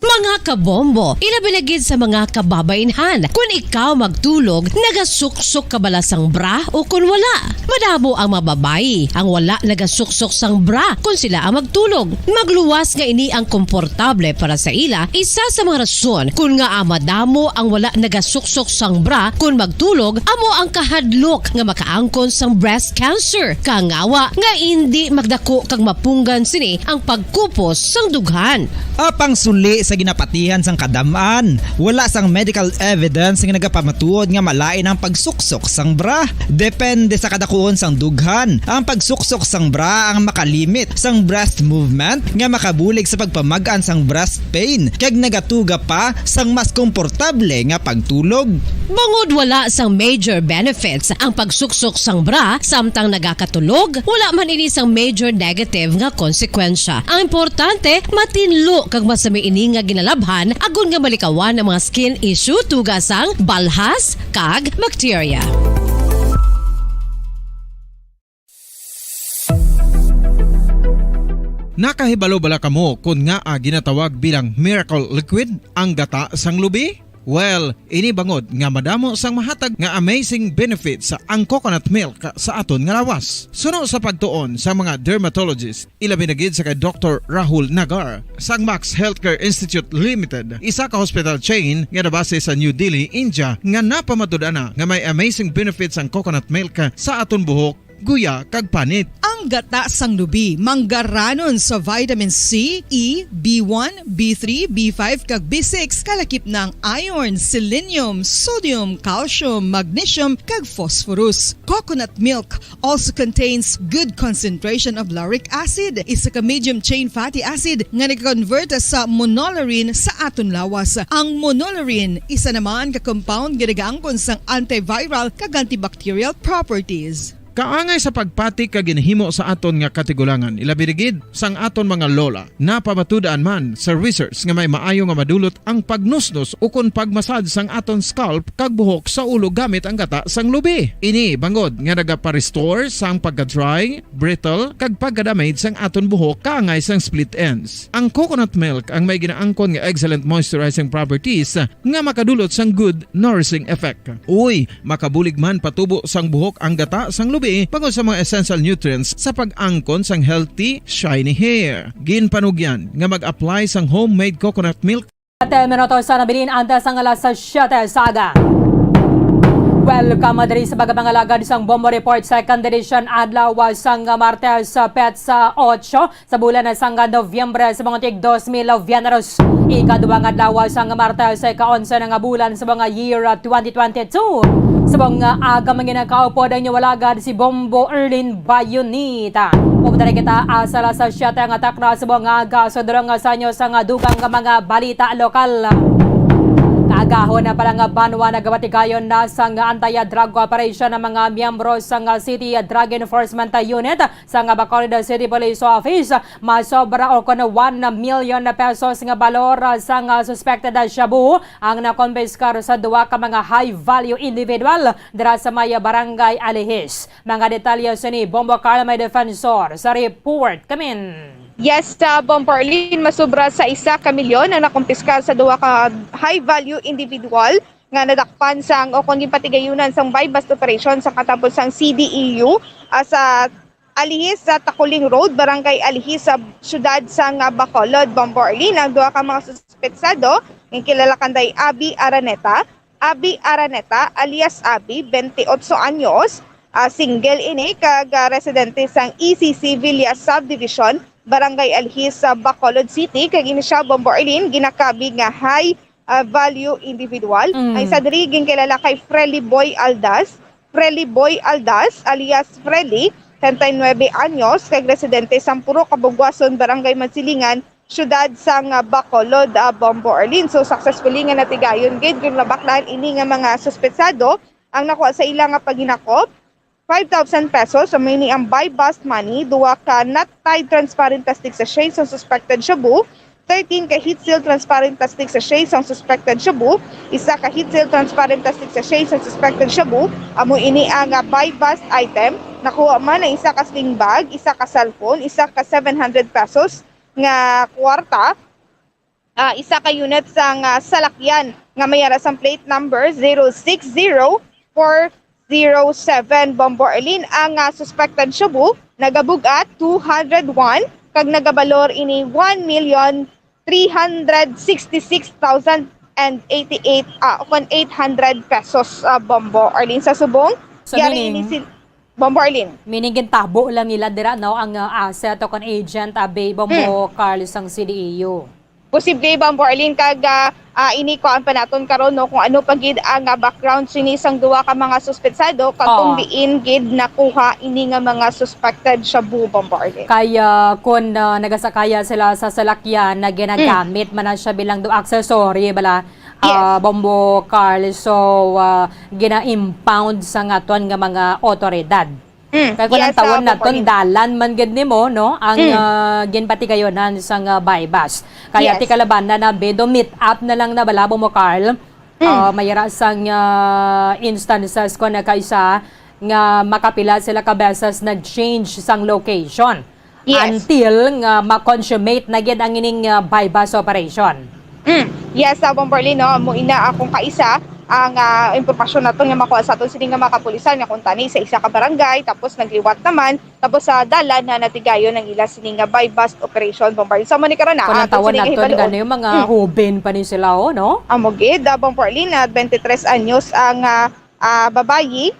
Mga kabombo, ilabi na gid sa mga kababainhan, kun ikaw magtulog, nagasuksok ka bala sang bra o kun wala? Madamo ang mga babayi ang wala nagasuksok sang bra kun sila ang magtulog. Magluwas nga ini ang komportable para sa ila, isa sa mga rason kun ngaa madamo ang wala nagasuksok sang bra kun magtulog amo ang kahadlok nga makaangkon sang breast cancer. Kangawa nga indi magdako kag mapunggan sini ang pagkupos sang dughan. Apang suli sa ginapatihan sang kadam-an, wala sang medical evidence nga nagapamatuod nga malain ang pagsuksok sang bra. Depende sa kadakuon sang dughan, ang pagsuksok sang bra ang makalimit sang breast movement nga makabulig sa pagpamag-an sang breast pain kag nagatuga pa sang mas komportable nga pagtulog. Bangod wala sang major benefits ang pagsuksok sang bra samtang nagakatulog, wala man ini sang major negative nga konsekwensya. Ang importante, matinlo kag masami ini nga ginalabhan agod nga malikawan ang mga skin issue tungod sang balhas kag bakterya. Nakahibalo bala kamo kon ngaa ginatawag bilang miracle liquid ang gata sang lubi? Well, ini bangod nga madamo sang mahatag nga amazing benefits ang coconut milk sa aton nga lawas. Suno sa pagtuon sa mga dermatologist, ilabi na gid sa kay Doktor Rahul Nagar sang Max Healthcare Institute Limited, isa ka hospital chain nga nabase sa New Delhi, India, nga napamatud-an na nga may amazing benefits ang coconut milk sa aton buhok, guya, kag panit. Ang gata sang lubi manggaranon sa vitamin C, E, B one, B three, B five, kag B six, kalakip na ang iron, selenium, sodium, calcium, magnesium, kag phosphorus. Coconut milk also contains good concentration of lauric acid, isa ka medium chain fatty acid nga nag-convert sa monolaurin sa aton lawas. Ang monolaurin isa naman ka compound nga nagaangkon sang antiviral kag antibacterial properties. Kaangay sa pagpati kag ginahimo sa aton nga katigulangan, ilabi na gid sang aton mga lola, napamatud-an man sa research nga may maayo nga madulot ang pagnusnos ukon pagmasad sang aton scalp kag buhok sa ulo gamit ang gata sang lubi. Ini bangod nga nagapa-restore sang pagka-dry, brittle, kag pagka-damage sang aton buhok kaangay sang split ends. Ang coconut milk ang may ginaangkon nga excellent moisturizing properties nga makadulot sang good nourishing effect. Uy, makabulig man patubo sang buhok ang gata sang lubi bangod sa mga essential nutrients sa pag-angkon sang healthy, shiny hair. Ginpanugyan nga mag-apply sang homemade coconut milk. Ten minutos na nabilin antes ang alas siyete sa aga. Welcome diri sa pagpangalagad sang Bombo Report, second edition, adlaw sang Martes, petsa otso sa bulan sang Nobyembre sa mga tig dos mil veinte. Ikadua nga adlaw sang Martes sa ika-onse na nga bulan sa mga year twenty twenty-two. Sa mga aga, mga nagkaupod ang inyong alagad, si Bombo Erlin Bayonita. Pumunta na kita sa alas siyete nga takna sa mga aga sa durong sa inyo sa nga dugang nga mga balita lokal. Kaagahon na pala nga banwa nagabatigayon na sa nga anti-drug operation ang mga miyembro sa nga City Drug Enforcement Unit sa nga Bacolod City Police Office. Masobra o kuno one million pesos nga balor sa nga suspected shabu ang nakompiskar sa duha ka mga high-value individual dira sa may Barangay Alihis. Mga detalye sini Bombo Carl, may defensor sa report. Kamin. Yes, sa Bombo Arlene, masobra sa isa ka milyon ang nakumpiskar sa duha ka high-value individual nga nadakpan sang o kon ginpatigayunan sang buy-bust operation sa katapos sang C D E U, ah, sa Alihis sa Taculing Road, Barangay Alihis sa siyudad sang Bacolod. Bombo Arlene, ang duha ka mga suspetsado nga kilala kanday Abby Araneta, Abby Araneta alias Abby, twenty-eight anyos, ah, single ini kag, ah, residente sang E C C Villa Subdivision, Barangay Alhis, sa Bacolod City, kag ini siya, Bombo Arlene, ginakabig nga high, ah, value individual. Mm. Ang isa diri ginkilala kay Frely Boy Aldas, Frely Boy Aldas alias Frely, treinta y nuebe anyos, kag residente sang Purok Kabugwason, Barangay Magsilingan, siyudad sang, ah, Bacolod, ah, Bombo Arlene. So, successfully nga natigayon gid, kung nabaklaran ini nga mga suspetsado, ang nakuha sa ila nga paghinakop, five thousand pesos, amo ini ang buy-bust money, duha ka not tied transparent plastic sachet sang suspected shabu, thirteen ka heat-sealed transparent plastic sachet sang suspected shabu, isa ka heat-sealed transparent plastic sachet sang suspected shabu, amo ini ang, ah, buy-bust item. Nakuha man ang isa ka sling bag, isa ka cellphone, isa ka seven hundred pesos nga kwarta, ah, isa ka unit sang, ah, salakyan nga may aras ang plate number zero six zero four zero seven. Bombo Arlene, ang, ah, suspected shabu nagabug-at two hundred one kag nagabalor ini one million three hundred sixty-six thousand and eighty-eight, ah, kon eight hundred pesos, ah, Bombo Arlene. Sa subong, So, yari meaning, ini si Bombo Arlene. Meaning, gintabo lang nila dira, no, ang, ah, asset o kon agent, ah, Bay Bombo Mm. Carl sang C D E U. Posible, Bombo Arlene, kag, ah, ah, ini ko ang panaton karon, no, kung ano pa gid ang, ah, background sini sang duha ka mga suspetsado, kag kung Oo. diin gid nakuha ini nga mga suspected shabu, Bombo Arlene. Kaya kun, ah, nagasakaya sila sa salakyan na ginagamit Mm. man na siya bilang do accessory, bala, Yes. ah, Bombo Carl. So, ah, gina-impound sa aton nga mga otoridad. Mm. Kay kung Yes, ang tawon ah, naton, Bombo Arlene. dalan man gid nimo, no? Ang, Mm. ah, ginpatigayonan sang, ah, buy-bust. Kaya Yes. ti kalabanan na, be, do meet up na lang na bala, Bombo Carl. Mm. Ah, may ra sang, ah, instances ko na kaisa nga makapila sila ka beses nag-change sang location. Yes. Until nga ma-consummate na gid ang ining, ah, buy-bust operation. Mm. Yes, ah, Bombo Arlene, no? Amo ina akong kaisa ang, ah, impormasyon naton nga makuha sa aton sini nga mga kapulisan nga kung tani sa isa ka barangay, tapos nagliwat naman, tapos sa dalan na natigayon ang ila sini nga buy-bust operation, Bombo Arlene. So, amo ni karon na, Kung ang aton tawon sini nga naton, hibalo-on. gani yung mga Mm. hubin pa ni sila, oh, no? Amo gid, ah, Bombo Arlene, ah, twenty-three anyos ang, ah, ah, babayi.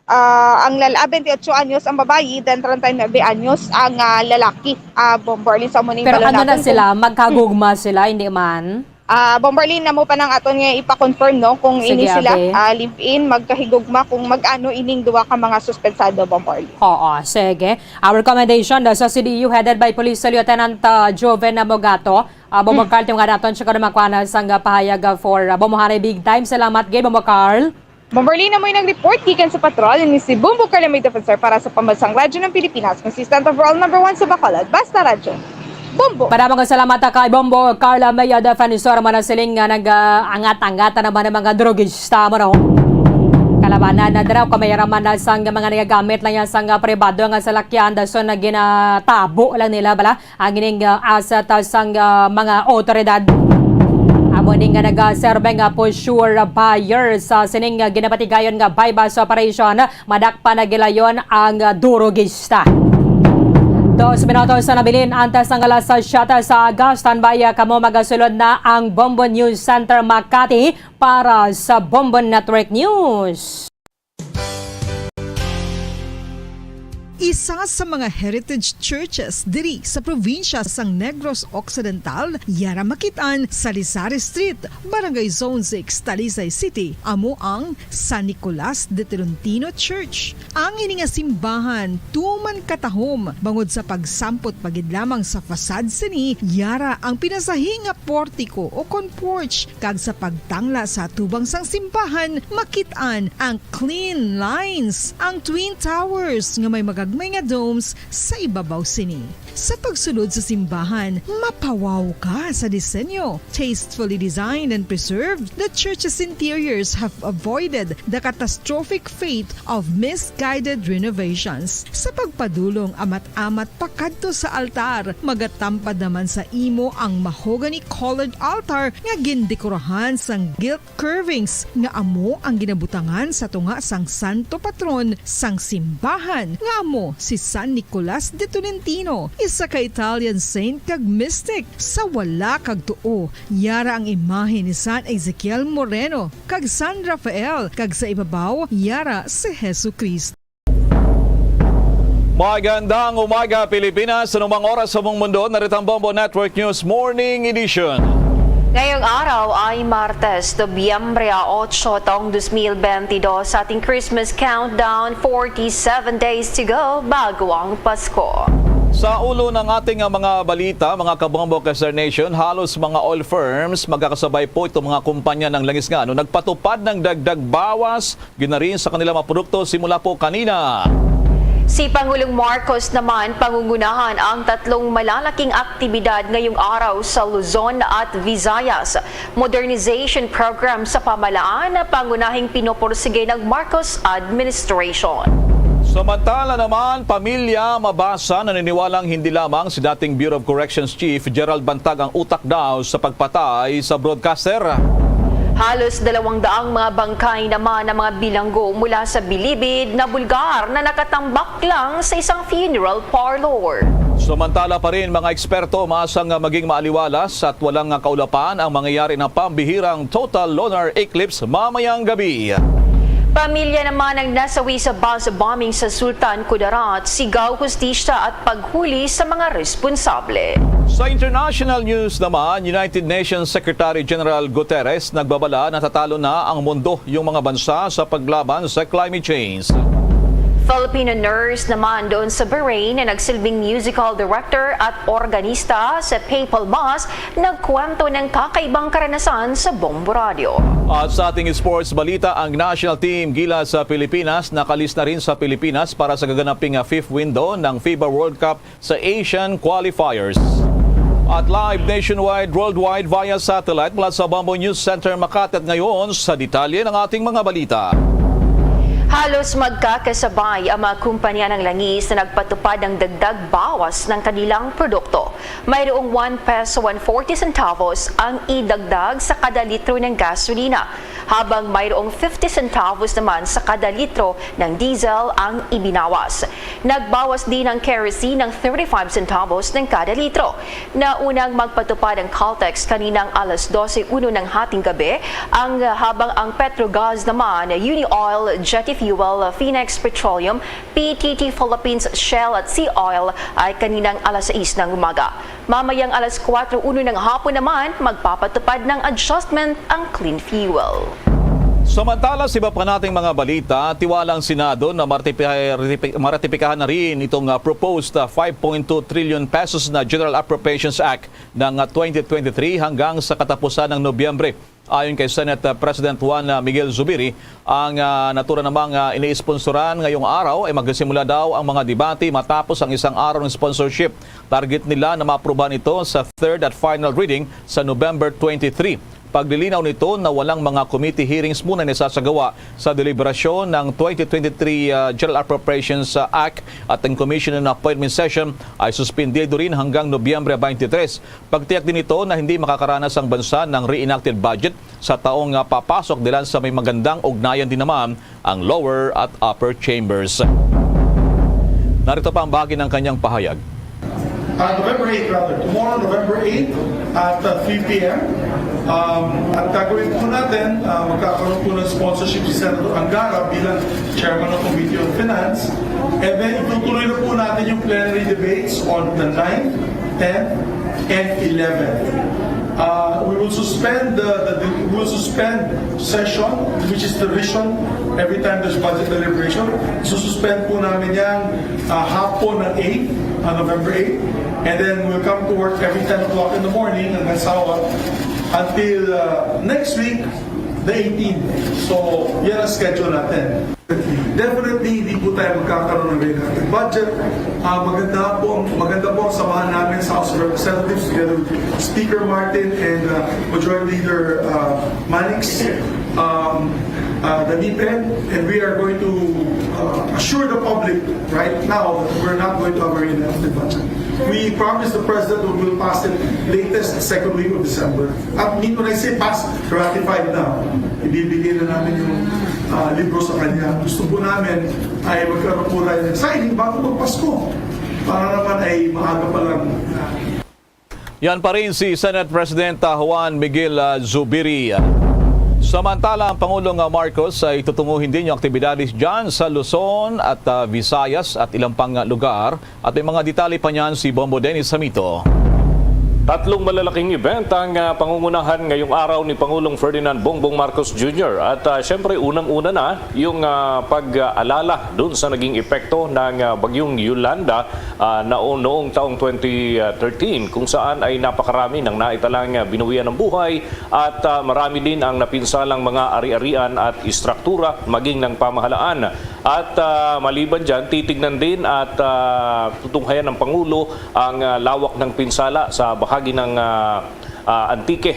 Ah, ang lal-, ah, twenty-eight anyos ang babayi, then treinta y nueve anyos ang, ah, lalaki. Ah, Bombo Arlene, sa amo ning Pero balo ano na naton kung sila? Magkagugma sila, hindi man? Ah, Bombo Arlene, amo pa nang aton nga ipa-confirm, no, kung Sige, ini sila, Abe. ah, live-in, magkahigugma, kung mag-ano ining duha ka mga suspetsado, Bombo Arlene. Oo, sige. Our commendation, uh, sa C D U headed by Police Lieutenant, uh, Joven Mogato. Uh, Bombo Mm. Carl, nga naton siya karon makuha na sang, uh, pahayag, uh, for, uh, Bombo Haray Big Time. Salamat gid, Bombo Carl. Bombo Arlene, amoy nag-report gikan sa patrol, ni si Bombo Carl, may defensor para sa Pambansang Radyo ng Pilipinas, consistent overall number one sa Bacolod. Basta Radyo. Bombo. Madamo nga salamat, ah, kay Bombo Carl, may, ah, defensor, manasiling nga nag, ah, angat-angat na naman ang mga drogista mo, no? Kalabanan na dira, kung may raman na sang mga nagagamit lang yan sang, ah, pribado nga salakyan, dason na ginatabo lang nila, bala, ang ining, ah, asset, ah, sang, ah, mga otoridad. Amo ni nga nagaserve nga for sure, ah, buyer sa sining, ah, ginapatigayon nga buy-bust operation, madakpan na gilayon ang, ah, durugista. Dos minutos na nabilin antes ang alas siyete sa aga. Standby, ah, kamo, magasulod na ang Bombo News Center Makati para sa Bombo Network News. Isa sa mga heritage churches diri sa probinsya sang Negros Occidental, yara makit-an sa Sari-Sari Street, Barangay Zone six, Talisay City, amo ang San Nicolas de Tolentino Church. Ang ini nga simbahan tuman katahom bangod sa pagsampot pa gid lamang sa facade sini, yara ang pinasahi nga portiko o kon porch, kag sa pagtangla sa atubang sang simbahan, makit-an ang clean lines, ang twin towers nga may magagmay nga domes sa ibabaw sini. Sa pagsulod sa simbahan, mapawaw ka sa disenyo. Tastefully designed and preserved, the church's interiors have avoided the catastrophic fate of misguided renovations. Sa pagpadulong amat-amat pakadto sa altar, magatampad naman sa imo ang mahogany-colored altar nga gindekorahan sang gilt curvings nga amo ang ginabutangan sa tunga sang santo patron sang simbahan, nga amo si San Nicolas de Tolentino. Isa ka Italian saint kag mystic, sa wala kag tuo, yara ang imahe ni San Ezekiel Moreno kag San Rafael, kag sa ibabaw, yara si Jesu-Cristo. Magandang umaga, Pilipinas. Anumang oras sa buong mundo, narito ang Bombo Network News Morning Edition. Ngayong araw ay Martes, Nobyembre otso, taong dos mil benti dos, sa ating Christmas countdown, forty-seven days to go bago ang Pasko. Sa ulo ng ating, ah, mga balita, mga kabombo ka Star Nation, halos mga oil firms, magkakasabay po itong mga kumpanya ng langis nga, ano, nagpatupad ng dagdag bawas ginarin sa kanila mga produkto simula po kanina. Si Pangulong Marcos naman pangungunahan ang tatlong malalaking aktibidad ngayong araw sa Luzon at Visayas. Modernization program sa pamahalaan na pangunahing pinoporsige ng Marcos administration. Samantala naman, pamilya mabasa naniniwalang hindi lamang si dating Bureau of Corrections Chief Gerald Bantag ang utak daw sa pagpatay sa broadcaster. Halos dalawang daang mga bangkay naman ang mga bilanggo mula sa Bilibid na Bulgar na nakatambak lang sa isang funeral parlor. Samantala pa rin, mga eksperto umaasa nga maging maaliwalas at walang kaulapan ang mangyayari na pambihirang total lunar eclipse mamayang gabi. Pamilya naman ang nasawi sa bus bombing sa Sultan Kudarat, sigaw hustisya at paghuli sa mga responsable. Sa international news naman, United Nations Secretary General Guterres nagbabala na tatalo na ang mundo yung mga bansa sa paglaban sa climate change. Filipino nurse naman doon sa Bahrain na nagsilbing musical director at organista sa papal mass nagkwento ng kakaibang karanasan sa Bombo Radio. At sa ating sports balita, ang national team gilas sa Pilipinas nakalis na rin sa Pilipinas para sa gaganaping, ah, fifth window ng fifa World Cup sa Asian Qualifiers. At live nationwide, worldwide via satellite mula sa Bombo News Center Makati. At ngayon, sa detalye ng ating mga balita. Halos magkakasabay ang mga kumpanya ng langis na nagpatupad ng dagdag bawas ng kanilang produkto. Mayroong one peso and forty centavos ang idagdag sa kada litro ng gasolina, habang mayroong fifty centavos naman sa kada litro ng diesel ang ibinawas. Nagbawas din ang kerosene ng thirty-five centavos ng kada litro. Naunang magpatupad ang Caltex kaninang alas dose uno ng hating gabi, ang, habang ang Petrogas naman, Unioil, Jetty Fuel, Phoenix Petroleum, P T T Philippines, Shell at Sea Oil ay kaninang alas sais ng umaga. Mamayang alas kuwatro uno ng hapon naman, magpapatupad ng adjustment ang Clean Fuel. Samantala, sa iba pa nating mga balita, tiwala ang Senado na maratipi-, maratipi-, maratipikahan na rin itong, ah, proposed, ah, five point two trillion pesos na General Appropriations Act ng, ah, twenty twenty-three hanggang sa katapusan ng Nobyembre. Ayon kay Senate, ah, President Juan, ah, Miguel Zubiri, ang, ah, natura namang, ah, iniisponsoran ngayong araw ay magsisimula daw ang mga debate matapos ang isang araw ng sponsorship. Target nila na maaprubahan ito sa third at final reading sa November twenty-three. Paglilinaw nito na walang mga committee hearings muna na isasagawa sa deliberasyon ng twenty twenty-three, ah, General Appropriations, ah, Act, at ang Commission on Appointment Session ay suspindido rin hanggang Nobyembre twenty-three. Pagtiyak din ito na hindi makakaranas ang bansa ng reenacted budget sa taong, ah, papasok, dilan sa may magandang ugnayan din naman ang lower at upper chambers. Narito pa ang bahagi ng kanyang pahayag. Uh, November eight, rather. Tomorrow, November eight, at, uh, three p m. Um, at gagawin po natin, uh, magkakaroon po ng sponsorship si Senator Angara bilang chairman ng Committee on Finance. And then, itutuloy na po natin yung plenary debates on the ninth, tenth, and eleventh. Uh, we will suspend the, the, the, we will suspend session, which is tradition every time there's budget deliberation. So, suspend po namin yan, uh, hapon ng eight, uh, November eight. And then we'll come to work every ten o'clock in the morning hanggang sawa until, uh, next week, the eighteen. So, yan ang schedule natin. Definitely, hindi po tayo magkakaroon ng reenacted budget. Ah, maganda po, maganda po ang samahan namin sa House of Representatives together with Speaker Martin and, uh, Majority Leader, uh, Manix, um, uh, Danipe. And we are going to, uh, assure the public right now that we're not going to have a reenacted budget. We promised the President that we'll pass it latest second week of December. At mean, when I say pass, ratified na. Ibibigay na namin yung, ah, libro sa kanya. Gusto po namin ay magkaroon po tayo ng signing bago magpasko. Para naman ay maaga pa lang. Yan pa rin si Senate President, ah, Juan Miguel, ah, Zubiri. Samantala, ang Pangulong, ah, Marcos ay tutunguhin din yung aktibidades dyan sa Luzon at, ah, Visayas at ilang pang, ah, lugar. At may mga detalye pa niyan si Bombo Dennis Hamito. Tatlong malalaking event ang, ah, pangungunahan ngayong araw ni Pangulong Ferdinand Bongbong Marcos Junior. At, ah, syempre, unang-una na yung, ah, pag-alala dun sa naging epekto ng, ah, Bagyong Yolanda, ah, nao-, noong taong twenty thirteen, kung saan ay napakarami ng naitalang, ah, binuwian ng buhay at, ah, marami din ang napinsalang mga ari-arian at istruktura maging ng pamahalaan. At, ah, maliban dyan, titignan din at, ah, tutunghayan ng Pangulo ang, ah, lawak ng pinsala sa bahagi ng, ah, ah, Antique,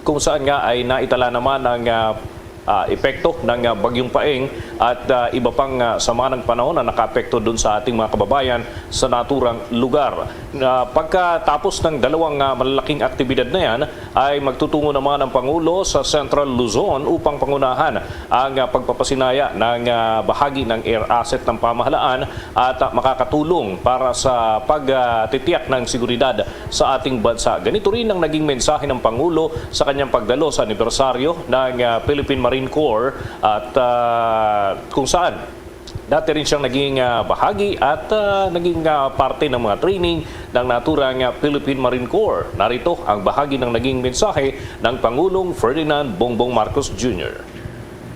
kung saan nga ay naitala naman ang, ah, ah, epekto ng, ah, Bagyong Paeng at, ah, iba pang, ah, sama ng panahon na nakaapekto dun sa ating mga kababayan sa naturang lugar. Na pagkatapos ng dalawang, ah, malalaking aktibidad na yan, ay magtutungo naman ang Pangulo sa Central Luzon upang pangunahan ang, ah, pagpapasinaya ng, ah, bahagi ng air asset ng pamahalaan at, ah, makakatulong para sa pagtitiyak ng seguridad sa ating bansa. Ganito rin ang naging mensahe ng Pangulo sa kanyang pagdalo sa anibersaryo ng, ah, Philippine Marine Corps at, ah, kung saan dati rin siyang naging, ah, bahagi at, ah, naging, ah, parte ng mga training ng naturang, ah, Philippine Marine Corps. Narito ang bahagi ng naging mensahe ng Pangulong Ferdinand Bongbong Marcos Junior.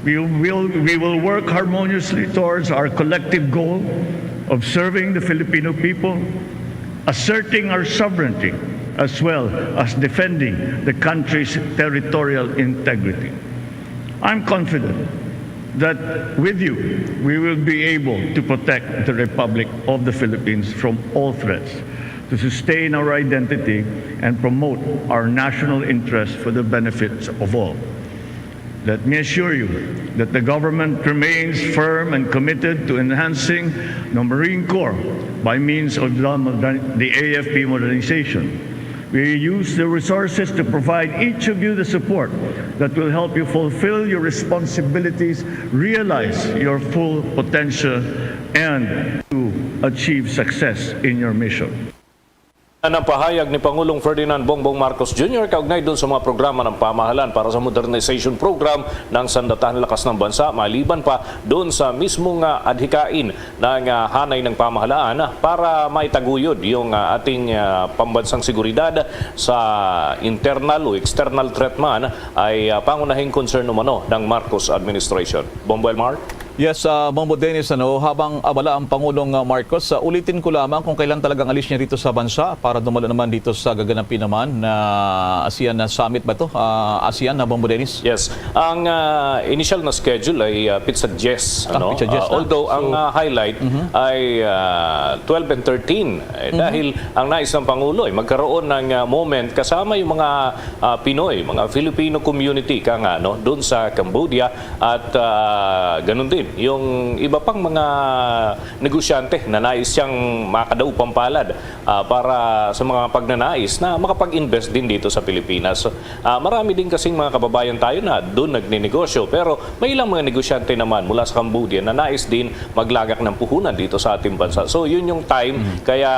We will, we will work harmoniously towards our collective goal of serving the Filipino people, asserting our sovereignty, as well as defending the country's territorial integrity. I'm confident that with you, we will be able to protect the Republic of the Philippines from all threats, to sustain our identity and promote our national interests for the benefits of all. Let me assure you that the government remains firm and committed to enhancing the Marine Corps by means of the modern-, the A F P modernization. We use the resources to provide each of you the support that will help you fulfill your responsibilities, realize your full potential, and to achieve success in your mission. Ang pahayag ni Pangulong Ferdinand Bongbong Marcos Junior kaugnay dun sa mga programa ng pamahalaan para sa modernization program ng Sandatahan Lakas ng Bansa, maliban pa dun sa mismong, ah, adhikain ng, ah, hanay ng pamahalaan para maitaguyod yung, ah, ating, ah, pambansang seguridad sa internal o external threat man ay, ah, pangunahing concern umano ng Marcos administration. Bombo Elmar? Yes, ah, Bombo Dennis, ano, habang abala ang Pangulong, ah, Marcos, ah, ulitin ko lamang kung kailan talagang alis niya dito sa bansa para dumalo naman dito sa gaganapin naman na ASEAN na summit ba to? Ah, ASEAN na, Bombo Dennis? Yes. Ang, ah, initial na schedule ay, ah, pitsa diyes, Ah, ano? pitsa diyes Ah, na. Although ang, So ah, highlight Mhm. ay, ah, twelve and thirteen. Eh, Mhm. dahil ang nais ng Pangulo ay magkaroon ng, ah, moment kasama yung mga, ah, Pinoy, mga Filipino community ka nga, no, doon sa Cambodia at, ah, ganun din yung iba pang mga negosyante na nais siyang makadaupang palad, ah, para sa mga pagnanais na makapag-invest din dito sa Pilipinas. Ah, marami din kasing mga kababayan tayo na doon nagninegosyo, pero may ilang mga negosyante naman mula sa Cambodia na nais din maglagak ng puhunan dito sa ating bansa. So, yun yung time. Mhm. Kaya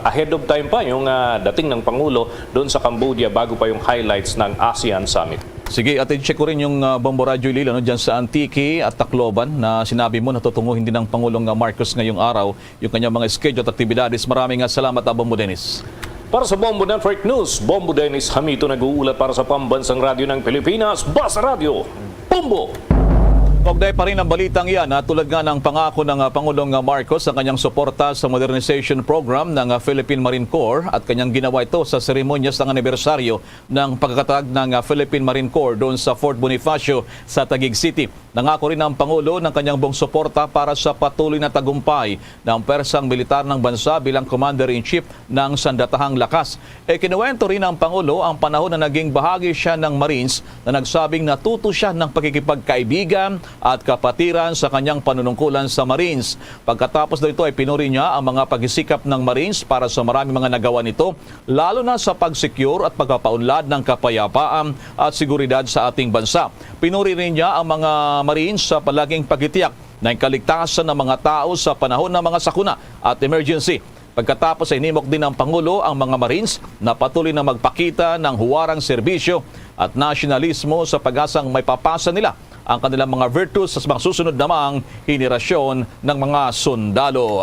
ahead of time pa yung, ah, dating ng Pangulo doon sa Cambodia bago pa yung highlights ng ASEAN Summit. Sige, at i-check ko rin yung, ah, Bombo Radyo Iloilo, no, dyan sa Antique at Tacloban na sinabi mo na tutunguhin din ng Pangulong, ah, Marcos ngayong araw yung kanyang mga schedule at aktibidades. Maraming, ah, salamat, ah, Bombo Dennis. Para sa Bombo Network News, Bombo Dennis Hamito nag-uulat para sa Pambansang Radyo ng Pilipinas, Basta Radyo, Bombo! Kaugnay pa rin ang balitang iyan, ah, tulad nga ng pangako ng, ah, Pangulong, ah, Marcos sa kanyang suporta sa modernization program ng, ah, Philippine Marine Corps at kanyang ginawa ito sa seremonyas ng anibersaryo ng pagkakatatag ng, ah, Philippine Marine Corps doon sa Fort Bonifacio sa Taguig City. Nangako rin ang Pangulo ng kanyang buong suporta para sa patuloy na tagumpay ng pwersang militar ng bansa bilang Commander-in-Chief ng Sandatahang Lakas. Ikinuwento rin ng Pangulo ang panahon na naging bahagi siya ng Marines na nagsabing natuto siya ng pakikipagkaibigan at kapatiran sa kanyang panunungkulan sa Marines. Pagkatapos daw ito ay pinuri niya ang mga pagsisikap ng Marines para sa maraming mga nagawa nito, lalo na sa pag-secure at pagpapaunlad ng kapayapaan at seguridad sa ating bansa. Pinuri rin niya ang mga Marines sa palaging pagtitiyak ng kaligtasan ng mga tao sa panahon ng mga sakuna at emergency. Pagkatapos ay hinimok din ng Pangulo ang mga Marines na patuloy na magpakita ng huwarang serbisyo at nasyonalismo sa pag-asang maipapasa nila ang kanilang mga virtues sa mga susunod namang henerasyon ng mga sundalo.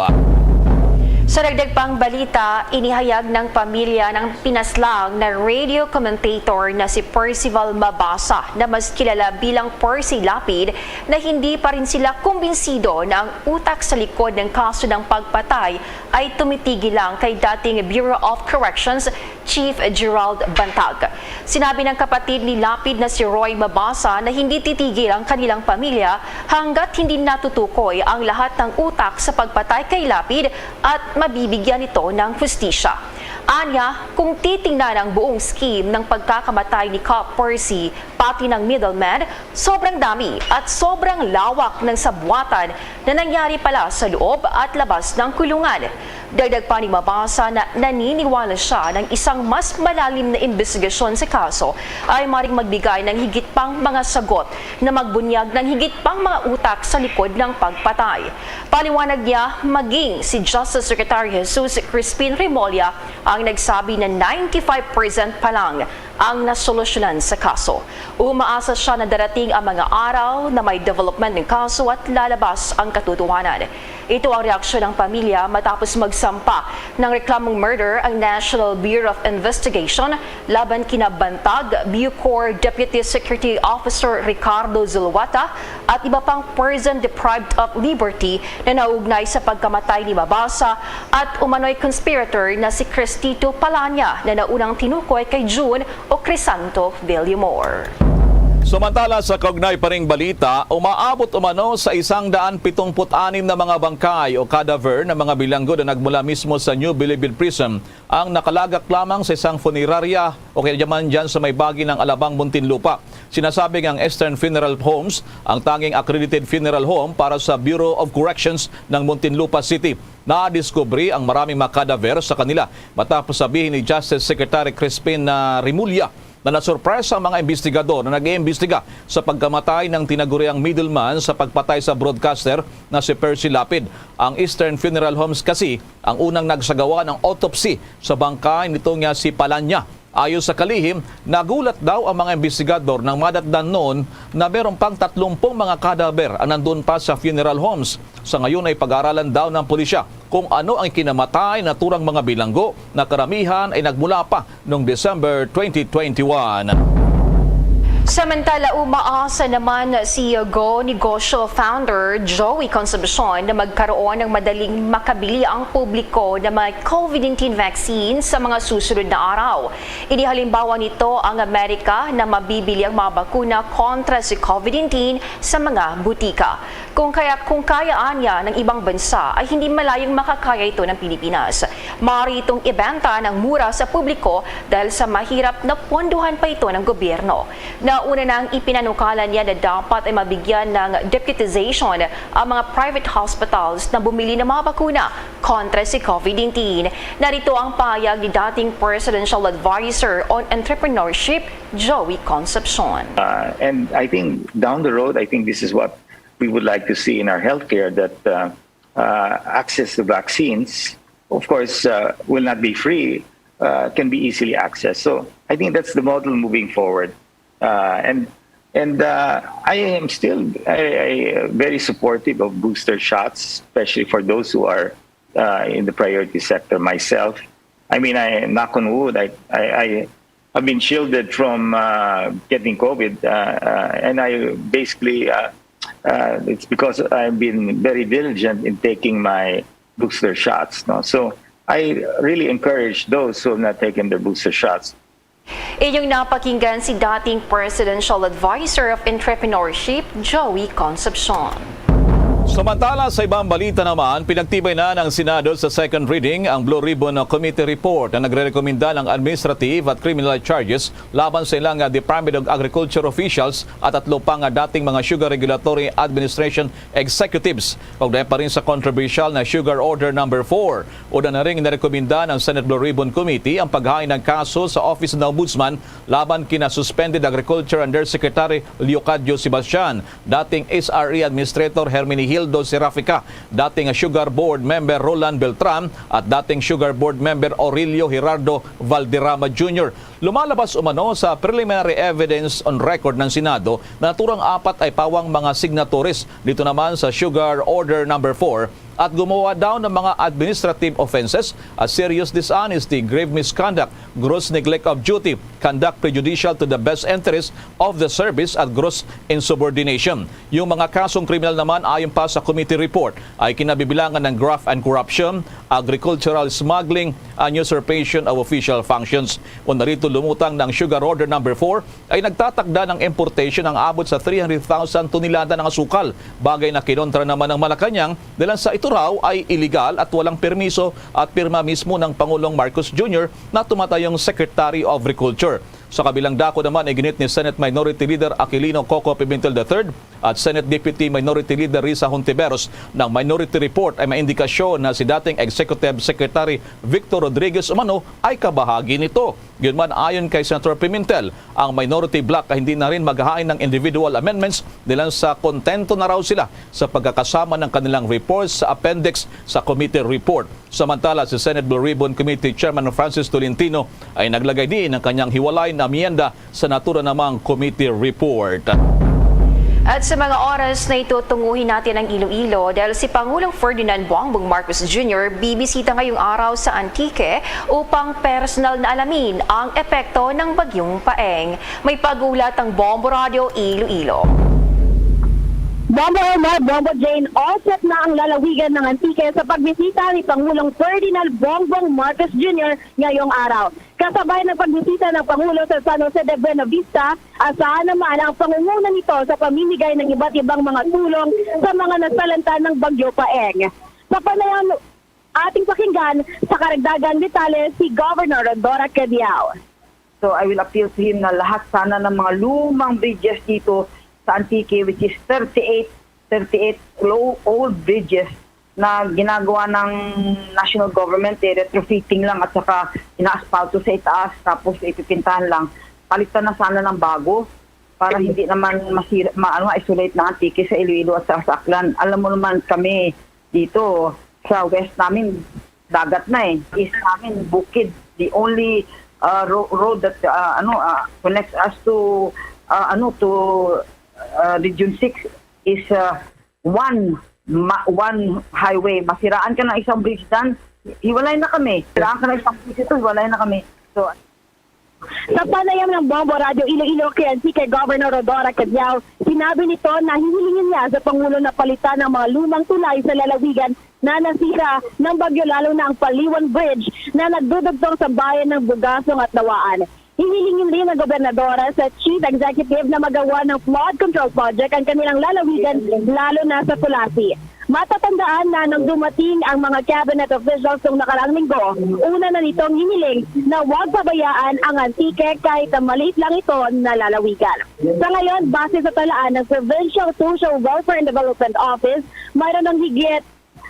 Sa dagdag pang balita, inihayag ng pamilya ng pinaslang na radio commentator na si Percival Mabasa, na mas kilala bilang Percy Lapid, na hindi pa rin sila kumbinsido na ang utak sa likod ng kaso ng pagpatay ay tumitigil lang kay dating Bureau of Corrections Chief Gerald Bantag. Sinabi ng kapatid ni Lapid na si Roy Mabasa na hindi titigil ang kanilang pamilya hanggat hindi natutukoy ang lahat ng utak sa pagpatay kay Lapid at mabibigyan ito ng hustisya. Anya, kung titingnan ang buong scheme ng pagkakamatay ni Cop Percy, pati ng middleman, sobrang dami at sobrang lawak ng sabuatan na nangyari pala sa loob at labas ng kulungan. Dagdag pa ni Mabasa na naniniwala siya ng isang mas malalim na imbestigasyon sa kaso ay maring magbigay ng higit pang mga sagot na magbunyag ng higit pang mga utak sa likod ng pagpatay. Paliwanag niya, maging si Justice Secretary Jesus Crispin Remulla ang nagsabi na ninety-five percent pa lang ang nasolusyonan sa kaso. Umaasa siya na darating ang mga araw na may development ng kaso at lalabas ang katotohanan. Ito ang reaksyon ng pamilya matapos magsampa ng reklamong murder ang National Bureau of Investigation laban kina Bantag, Bucor Deputy Security Officer Ricardo Zulueta at iba pang person deprived of liberty na naugnay sa pagkamatay ni Mabasa at umano'y conspirator na si Cristito Palanya na naunang tinukoy kay June o Crisanto Villamor. Samantala, sa kaugnay pa ring balita, umaabot umano sa isang daan pitungput anim na mga bangkay o cadaver na mga bilanggo na nagmula mismo sa New Bilibid Prison ang nakalagak lamang sa isang funeraria o kaya naman dyan sa may bagi ng Alabang, Muntinlupa. Sinasabi ng Eastern Funeral Homes, ang tanging accredited funeral home para sa Bureau of Corrections ng Muntinlupa City. Nadiskubre ang maraming mga cadaver sa kanila matapos sabihin ni Justice Secretary Crispin, ah, Remulla na nasurpresa ang mga imbestigador na nag-iimbestiga sa pagkamatay ng tinaguriang middleman sa pagpatay sa broadcaster na si Percy Lapid. Ang Eastern Funeral Homes kasi ang unang nagsagawa ng autopsy sa bangkay nito nga si Palanya. Ayon sa kalihim, nagulat daw ang mga imbestigador nang madatnan noon na meron pang tatlumpung mga cadaver ang nandoon pa sa funeral homes. Sa ngayon ay pag-aaralan daw ng pulisya kung ano ang kinamatay naturang mga bilanggo na karamihan ay nagmula pa noong December twenty twenty-one. Samantala, umaasa naman si Go Negosyo founder Joey Concepcion na magkaroon ng madaling makabili ang publiko ng mga COVID nineteen vaccine sa mga susunod na araw. Inihalimbawa nito ang Amerika na mabibili ang mga bakuna kontra sa COVID nineteen sa mga butika. Kung kaya, kung kaya anya ng ibang bansa, ay hindi malayong makakaya ito ng Pilipinas. Maaari itong ibenta ng mura sa publiko dahil sa mahirap na pondohan pa ito ng gobyerno. Nauna nang ipinanukala niya na dapat ay mabigyan ng deputization ang mga private hospitals na bumili ng mga bakuna kontra sa COVID nineteen. Narito ang pahayag ni dating Presidential Advisor on Entrepreneurship, Joey Concepcion. Uh, and I think down the road, I think this is what we would like to see in our healthcare, that uh, uh, access to vaccines, of course, uh, will not be free, uh, can be easily accessed. So I think that's the model moving forward. Uh, and and uh, I am still I, I, uh, very supportive of booster shots, especially for those who are uh, in the priority sector. Myself, I mean, I knock on wood. I I, I have been shielded from uh, getting COVID, uh, uh, and I basically uh, uh, it's because I've been very diligent in taking my booster shots. No, so I really encourage those who have not taken their booster shots. Inyong napakinggan si dating Presidential Advisor of Entrepreneurship, Joey Concepcion. Samantala, sa ibang balita naman, pinagtibay na ng Senado sa second reading ang Blue Ribbon Committee report na nagrerekomenda ng administrative at criminal charges laban sa ilang Department of Agriculture officials at tatlo pa nga dating mga Sugar Regulatory Administration executives. Kaugnay pa rin sa controversial na Sugar Order number four, una na ring narekomenda ng Senate Blue Ribbon Committee ang paghain ng kaso sa Office ng Ombudsman laban kina suspended Agriculture Undersecretary Leocadio Sebastian, dating S R E Administrator Herminie Hill, Aldo Serafica, dating Sugar Board Member Roland Beltran, at dating Sugar Board Member Aurelio Gerardo Valderrama Junior. Lumalabas umano sa preliminary evidence on record ng Senado na naturang apat ay pawang mga signatories dito naman sa Sugar Order Number four at gumawa daw ng mga administrative offenses at serious dishonesty, grave misconduct, gross neglect of duty, conduct prejudicial to the best interest of the service at gross insubordination. Yung mga kasong kriminal naman, ayon pa sa committee report, ay kinabibilangan ng graft and corruption, agricultural smuggling, and usurpation of official functions. Kung narito lumutang ng Sugar Order Number four, ay nagtatakda ng importation ang abot sa three hundred thousand tonelada ng asukal, bagay na kinontra naman ng Malacañang dahil sa ito raw ay iligal at walang permiso at pirma mismo ng Pangulong Marcos Junior na tumatayong Secretary of Agriculture. Sa kabilang dako naman, iginit ni Senate Minority Leader Aquilino Coco Pimentel the third at Senate Deputy Minority Leader Risa Hontiveros ng Minority Report ay may indikasyon na si dating Executive Secretary Victor Rodriguez umano ay kabahagi nito. Yun man, ayon kay Senator Pimentel, ang minority bloc ay hindi na rin maghahain ng individual amendments dahil sa kontento na raw sila sa pagkakasama ng kanilang reports sa appendix sa committee report. Samantala, si Senate Blue Ribbon Committee Chairman Francis Tolentino ay naglagay diin ng kanyang hiwalay na amyenda sa natura namang committee report. At sa mga oras na ito, tunguhin natin ang Iloilo dahil si Pangulong Ferdinand Bongbong Marcos Junior bibisita ngayong araw sa Antique upang personal na alamin ang epekto ng Bagyong Paeng. May pag-ulat ang Bombo Radio Iloilo. Bombo Elmar, Bombo Jane, all set na ang lalawigan ng Antique sa pagbisita ni Pangulong Ferdinand Bongbong Marcos Junior ngayong araw. Kasabay ng pagbisita ng Pangulo sa San Jose de Buenavista, asahan naman ang pangunguna nito sa pamimigay ng iba't ibang mga tulong sa mga nasalanta ng Bagyo Paeng. Sa panayam, ating pakinggan sa karagdagang detalye si Governor Rhodora Cadiao. So I will appeal to him na lahat sana ng mga lumang bridges dito sa Antique, which is thirty-eight, thirty-eight low old bridges na ginagawa ng national government, eh, retrofitting lang at saka inaaspalto sa itaas tapos ipipintahan lang. Palitan na sana ng bago para hindi naman masira, ma, ano, isolate na Antique sa Iloilo at sa, sa Aklan. Alam mo naman kami dito sa west namin, dagat na eh. East namin, bukid. The only uh, ro- road that uh, ano uh, connects us to uh, ano to uh, Region six is uh, one ma- one highway. Masiraan ka ng isang bridge dyan, hiwalay na kami. Siraan ka ng isang bridge ito, hiwalay na kami. So Sa panayam ng Bombo Radio Iloilo kay Antique Governor Rhodora Cadiao, sinabi nito na hihilingin niya sa Pangulo na palitan ang mga lumang tulay sa lalawigan na nasira ng bagyo, lalo na ang Paliwan Bridge na nagdudugtong sa bayan ng Bugasong at Dawaan. Hihilingin rin ng gobernadora sa Chief Executive na magawa ng flood control project ang kanilang lalawigan, lalo na sa Culasi. Matatandaan na nang dumating ang mga cabinet officials nung nakaraang linggo, una na nitong hiniling na huwag pabayaan ang Antique kahit na maliit lang ito na lalawigan. Sa ngayon, base sa talaan ng Provincial Social Welfare and Development Office, mayroon ng higit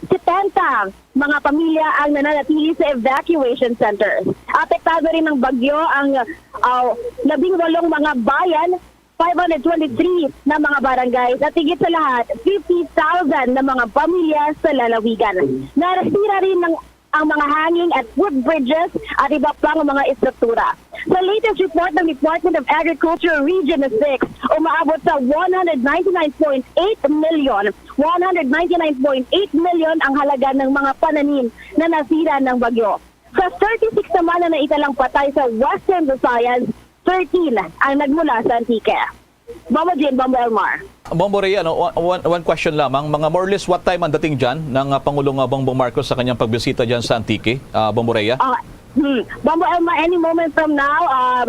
setenta mga pamilya ang nananatili sa evacuation centers. Apektado rin ng bagyo ang uh, labing walong mga bayan, five hundred twenty-three na mga barangays at higit sa lahat, fifty thousand na mga pamilya sa lalawigan. Nasira rin ng ang mga hanging at footbridges at iba pang mga estruktura. Sa latest report ng Department of Agriculture Region six, umaabot sa one hundred ninety-nine point eight million, one hundred ninety-nine point eight million ang halaga ng mga pananim na nasira ng bagyo. Sa thirty-six naman na naitalang patay sa Western Visayas, thirteen ang nagmula sa Antique. Bombo Jean, Bombo Elmar. Bombo Rhea, no, one, one, one question lamang. Mga more or less what time ang dating dyan ng uh, Pangulong uh, Bongbong Marcos sa kanyang pagbisita dyan sa Antique, uh, Bombo Rhea? Uh, hmm. Bombo Elmar, any moment from now, uh,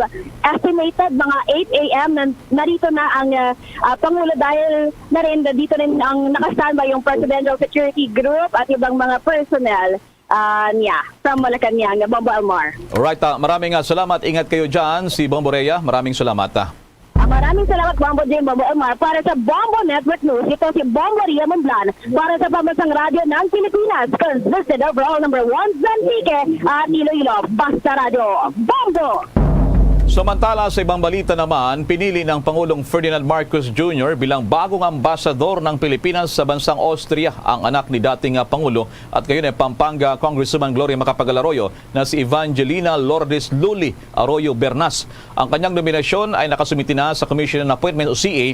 estimated mga eight a.m. Na, narito na ang uh, uh, Pangulo dahil na rin dito rin ang nakastandby yung Presidential Security Group at ibang mga personnel uh, niya from Malacañang, Bombo Elmar. Alright, uh, maraming uh, salamat. Ingat kayo dyan, si Bombo Rhea. Maraming salamat. Uh. Maraming salamat, Bombo Jim, Bombo Omar. Para sa Bombo Network News, ito si Bombo Ria Momblan. Para sa Pambansang Radyo ng Pilipinas, consistent overall number one sa Antique at Iloilo. Basta Radyo, Bombo! Samantala, sa ibang balita naman, pinili ng Pangulong Ferdinand Marcos Junior bilang bagong ambasador ng Pilipinas sa bansang Austria ang anak ni dating, ah, Pangulo at ngayon ay Pampanga Congresswoman Gloria Macapagal Arroyo na si Evangelina Lourdes Luli Arroyo Bernas. Ang kanyang nominasyon ay nakasumiti na sa Commission on Appointments o C A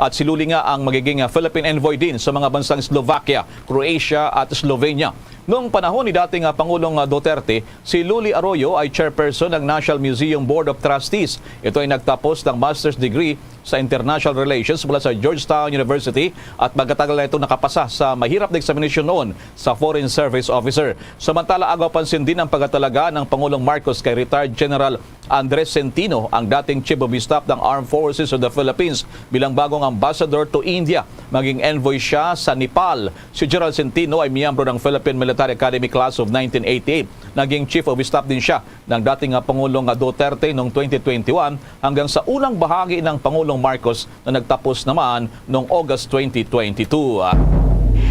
at si Luli nga ang magiging, ah, Philippine envoy din sa mga bansang Slovakia, Croatia at Slovenia. Noong panahon ni dating, ah, Pangulong, ah, Duterte, si Luli Arroyo ay chairperson ng National Museum Board of Trustees. Ito ay nagtapos ng master's degree sa International Relations mula sa Georgetown University at magkatagal na itong nakapasa sa mahirap na examination noon sa Foreign Service Officer. Samantala, agaw pansin din ang pagkatalaga ng Pangulong Marcos kay retired General Andres Centino, ang dating Chief of Staff ng Armed Forces of the Philippines, bilang bagong ambassador to India. Maging envoy siya sa Nepal. Si General Centino ay miyembro ng Philippine Military Academy Class of nineteen eighty-eight. Naging Chief of Staff din siya ng dating, ah, Pangulong, ah, Duterte noong twenty twenty-one hanggang sa unang bahagi ng Pangulong Marcos na nagtapos naman noong August twenty twenty-two.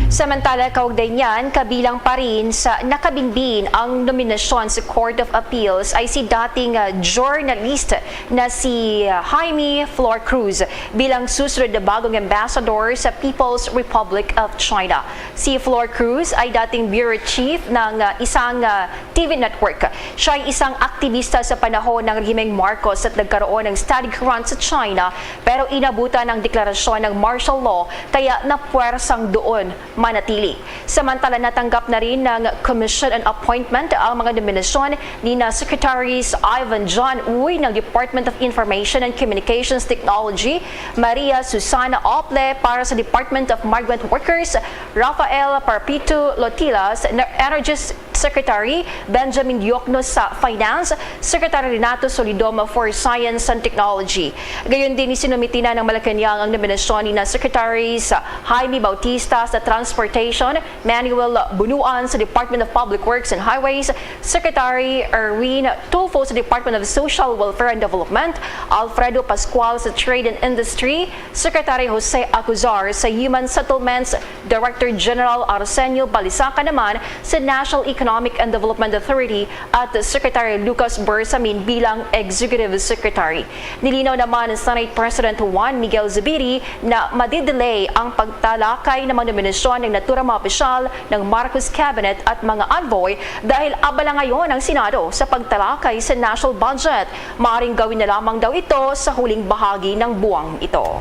Samantala, kaugnay niyan, kabilang pa rin sa nakabinbin ang nominasyon sa Court of Appeals ay si dating, ah, journalist na si, ah, Jaime Flor Cruz bilang susunod na bagong ambassador sa People's Republic of China. Si Flor Cruz ay dating bureau chief ng, ah, isang, ah, T V network. Siya ay isang aktibista sa panahon ng rehimeng Marcos at nagkaroon ng study grant sa China, pero inabutan ang deklarasyon ng martial law kaya napuwersang doon manatili. Samantala, natanggap na rin ng Commission on Appointment ang mga nominasyon ni na Secretaries Ivan John Uy ng Department of Information and Communications Technology, Maria Susana Ople para sa Department of Migrant Workers, Rafael Parpito Lotilas, Energy Secretary Benjamin Diokno sa Finance, Secretary Renato Solidoma for Science and Technology. Gayon din, isinumiti na ng Malacañang ang nominasyon ni na Secretaries Jaime Bautista sa Transportation, Manuel Bunuan sa Department of Public Works and Highways, Secretary Erwin Tulfo sa Department of Social Welfare and Development, Alfredo Pascual sa Trade and Industry, Secretary Jose Acuzar sa Human Settlements, Director General Arsenio Balisaca naman sa National Economic and Development Authority at Secretary Lucas Bersamin bilang Executive Secretary. Nilinaw naman ni Senate President Juan Miguel Zubiri na madidelay ang pagtalakay ng mga nominasyon ng naturang mga opisyal ng Marcos Cabinet at mga envoy dahil abala ngayon ang Senado sa pagtalakay sa national budget. Maaring gawin na lamang daw ito sa huling bahagi ng buwang ito.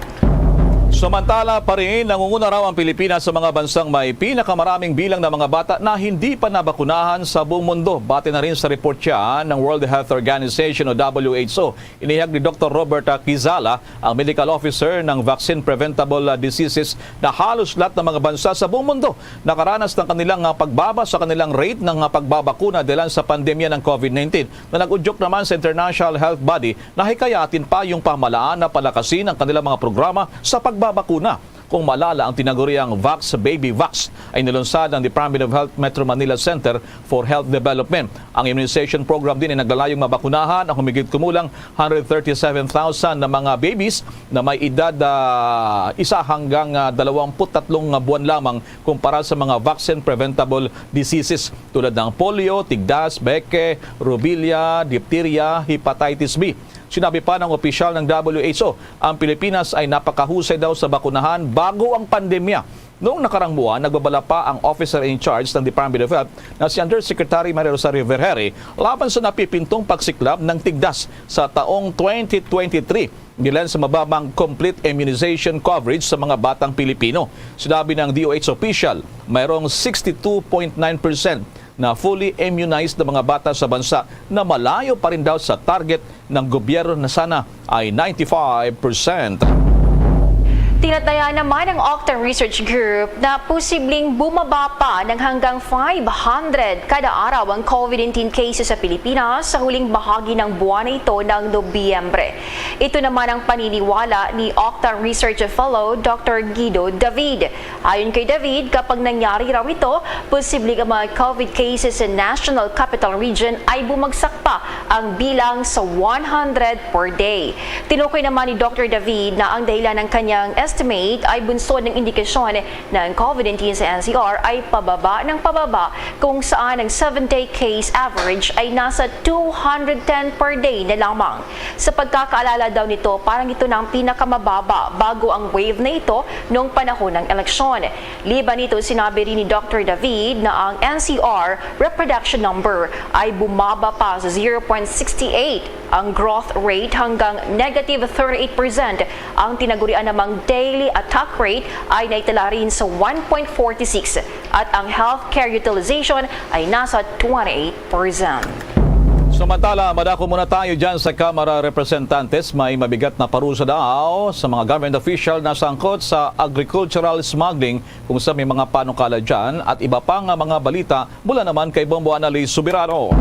Samantala pa rin, nangunguna raw ang Pilipinas sa mga bansang may pinakamaraming bilang ng mga bata na hindi pa nabakunahan sa buong mundo. Base na rin sa report yan ng World Health Organization o W H O. Inihayag ni Doktor Robert Quizala, ang medical officer ng Vaccine Preventable Diseases, na halos lahat ng mga bansa sa buong mundo nakaranas ng kanilang, ah, pagbaba sa kanilang rate ng, ah, pagbabakuna dahilan sa pandemya ng COVID nineteen, na nag-udyok naman sa International Health Body na hikayatin pa yung pamahalaan na palakasin ang kanilang mga programa sa pagbabakuna. Kung maalala, ang tinaguriang Vax Baby Vax ay nilunsad ng Department of Health Metro Manila Center for Health Development. Ang immunization program din ay naglalayong mabakunahan ang humigit kumulang hundred thirty-seven thousand na mga babies na may edad, ah, isa hanggang, ah, dalawampu't tatlong buwan lamang, kumpara sa mga vaccine-preventable diseases tulad ng polio, tigdas, beke, rubella, diphtheria, hepatitis B. Sinabi pa ng opisyal ng W H O, ang Pilipinas ay napakahusay daw sa bakunahan bago ang pandemya. Noong nakarang buwan, nagbabala pa ang officer in charge ng Department of Health na si Undersecretary Maria Rosario Vergeire laban sa napipintong pagsiklab ng tigdas sa taong twenty twenty-three, dahilan sa mababang complete immunization coverage sa mga batang Pilipino. Sinabi ng D O H official, mayroong sixty-two point nine percent na fully immunized na mga bata sa bansa na malayo pa rin daw sa target ng gobyerno na sana ay ninety-five percent. Tinataya naman ng Octa Research Group na posibleng bumaba pa ng hanggang five hundred kada araw ang COVID nineteen cases sa Pilipinas sa huling bahagi ng buwan na ito ng Nobyembre. Ito naman ang paniniwala ni Octa Research Fellow Doctor Guido David. Ayon kay David, kapag nangyari raw ito, posibleng ang mga COVID cases sa National Capital Region ay bumagsak pa ang bilang sa one hundred per day. Tinukoy naman ni Doctor David na ang dahilan ng kanyang estimate ay bunsod ng indikasyon na ang COVID nineteen sa N C R ay pababa ng pababa, kung saan ang seven-day case average ay nasa two hundred ten per day na lamang. Sa pagkakaalala daw nito, parang ito na ang pinakamababa bago ang wave na ito noong panahon ng eleksyon. Liban nito, sinabi rin ni Doctor David na ang N C R reproduction number ay bumaba pa sa zero point six eight ang growth rate, hanggang negative thirty-eight percent ang tinagurian namang daily attack rate ay naitala rin sa one point four six, at ang healthcare utilization ay nasa twenty-eight percent. Samantala, madako muna tayo dyan sa Kamara Representantes. May mabigat na parusa daw sa mga government official na sangkot sa agricultural smuggling, kung sa may mga panukala dyan at iba pa nga mga balita mula naman kay Bombo Annalise Soberano.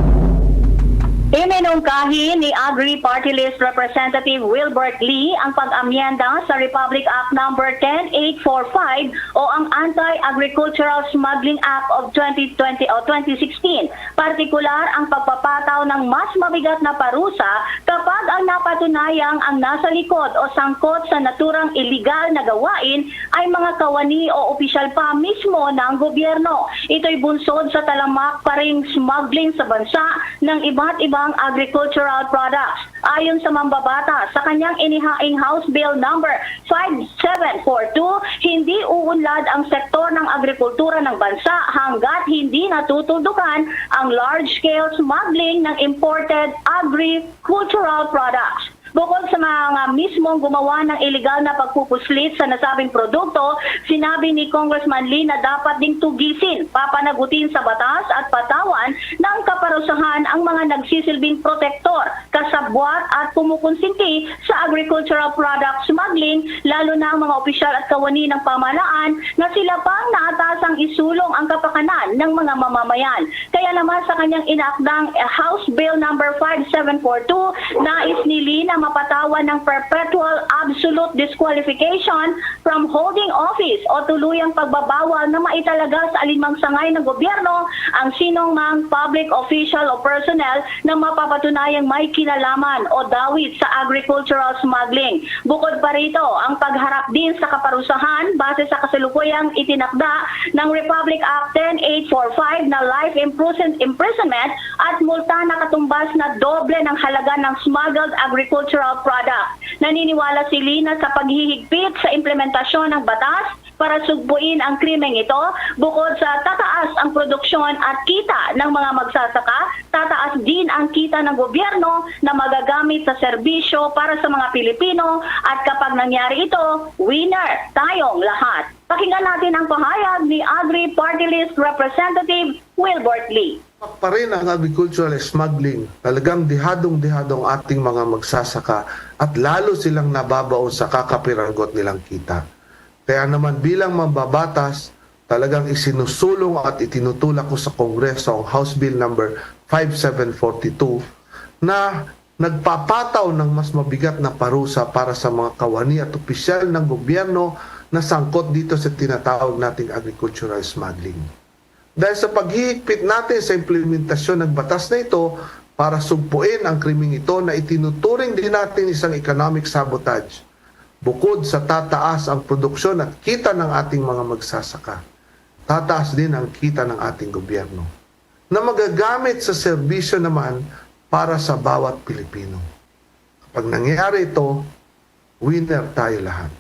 Iminungkahi ni Agri Party List Representative Wilbert Lee ang pag-amyenda sa Republic Act Number ten eight four five o ang Anti-Agricultural Smuggling Act of twenty twenty o twenty sixteen, partikular ang pagpapataw ng mas mabigat na parusa kapag ang napatunayang ang nasa likod o sangkot sa naturang iligal na gawain ay mga kawani o opisyal pa mismo ng gobyerno. Ito'y bunsod sa talamak pa ring smuggling sa bansa ng iba't ibang agricultural products. Ayon sa Mambabata, sa kanyang inihaing House Bill Number five seven four two, hindi uunlad ang sektor ng agrikultura ng bansa hanggat hindi natutuldukan ang large-scale smuggling ng imported agricultural products. Bukod sa mga mismong gumawa ng iligal na pagpupuslit sa nasabing produkto, sinabi ni Congressman Lee na dapat ding tugisin, papanagutin sa batas at patawan ng kaparusahan ang mga nagsisilbing protektor, kasabwat at kumukonsinti sa agricultural product smuggling, lalo na ang mga opisyal at kawani ng pamahalaan na sila pang naatasang isulong ang kapakanan ng mga mamamayan. Kaya naman sa kanyang inaakdang House Bill Number five seven four two, nais ni Lee na mapatawan ng perpetual absolute disqualification from holding office o tuluyang pagbabawal na maitalaga sa alinmang sangay ng gobyerno ang sinong mang public official o personnel na mapapatunayang may kinalaman o dawit sa agricultural smuggling. Bukod pa rito, ang pagharap din sa kaparusahan base sa kasalukuyang itinakda ng Republic Act ten eight four five na life imprison- imprisonment at multa na katumbas na doble ng halaga ng smuggled agricultural product. Naniniwala si Lee na sa paghihigpit sa implementasyon ng batas para sugpuin ang krimeng ito, bukod sa tataas ang produksyon at kita ng mga magsasaka, tataas din ang kita ng gobyerno na magagamit sa serbisyo para sa mga Pilipino, at kapag nangyari ito, winner tayong lahat. Pakinggan natin ang pahayag ni Agri Party List Representative Wilbert Lee. Pa rin ang agricultural smuggling. Talagang dihadong-dihado ang ating mga magsasaka at lalo silang nababaon sa kakapiranggot nilang kita. Kaya naman, bilang mambabatas, talagang isinusulong at itinutulak ko sa Kongreso ang House Bill Number five seven forty two na nagpapataw ng mas mabigat na parusa para sa mga kawani at opisyal ng gobyerno na sangkot dito sa tinatawag nating agricultural smuggling. Dahil sa paghihigpit natin sa implementasyon ng batas na ito para sugpuin ang krimeng ito na itinuturing din natin isang economic sabotage, bukod sa tataas ang produksyon at kita ng ating mga magsasaka, tataas din ang kita ng ating gobyerno na magagamit sa serbisyo naman para sa bawat Pilipino. Kapag nangyari ito, winner tayo lahat.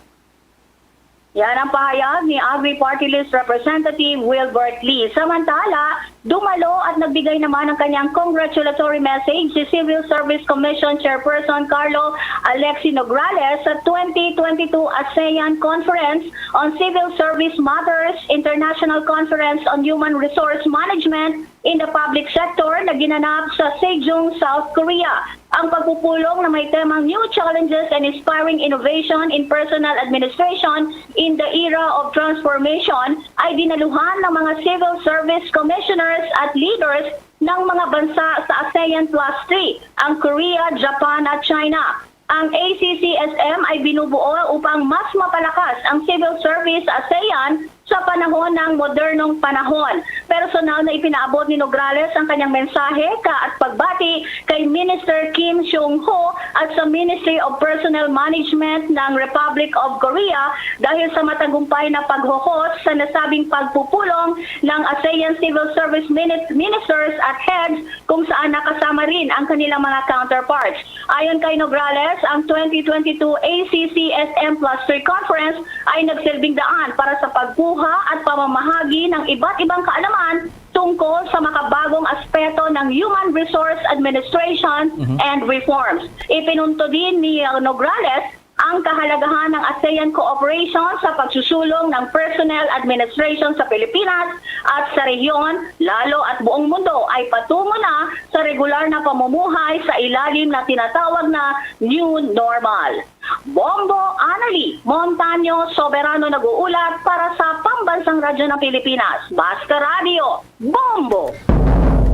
Yan ang pahayag ni Agri Party List Representative Wilbert Lee. Samantala, dumalo at nagbigay naman ng kanyang congratulatory message si Civil Service Commission Chairperson Carlo Alexi Nograles sa twenty twenty-two ASEAN Conference on Civil Service Matters, International Conference on Human Resource Management in the Public Sector na ginanap sa Sejong, South Korea. Ang pagpupulong na may temang New Challenges and Inspiring Innovation in Personal Administration in the Era of Transformation ay dinaluhan ng mga civil service commissioners at leaders ng mga bansa sa ASEAN Plus three, ang Korea, Japan at China. Ang A C C S M ay binubuo upang mas mapalakas ang civil service sa ASEAN sa panahon ng modernong panahon. Personal na ipinaabot ni Nograles ang kanyang mensahe ka at pagbati kay Minister Kim Seung-ho at sa Ministry of Personnel Management ng Republic of Korea dahil sa matagumpay na paghohost sa nasabing pagpupulong ng ASEAN Civil Service Mini-, Ministers at Heads, kung saan nakasama rin ang kanilang mga counterparts. Ayon kay Nograles, ang twenty twenty-two A C C S M Plus three Conference ay nagsilbing daan para sa pagkuha at pamamahagi ng iba't ibang kaalaman tungkol sa makabagong aspeto ng human resource administration Mhm. and reforms. Ipinunto din ni, uh, Nograles ang kahalagahan ng ASEAN cooperation sa pagsusulong ng personnel administration sa Pilipinas at sa rehiyon, lalo at buong mundo, ay patungo na sa regular na pamumuhay sa ilalim na tinatawag na new normal. Bombo Anali Montaño Soberano nag-uulat para sa Pambansang Radyo ng Pilipinas, Basta Radio, Bombo!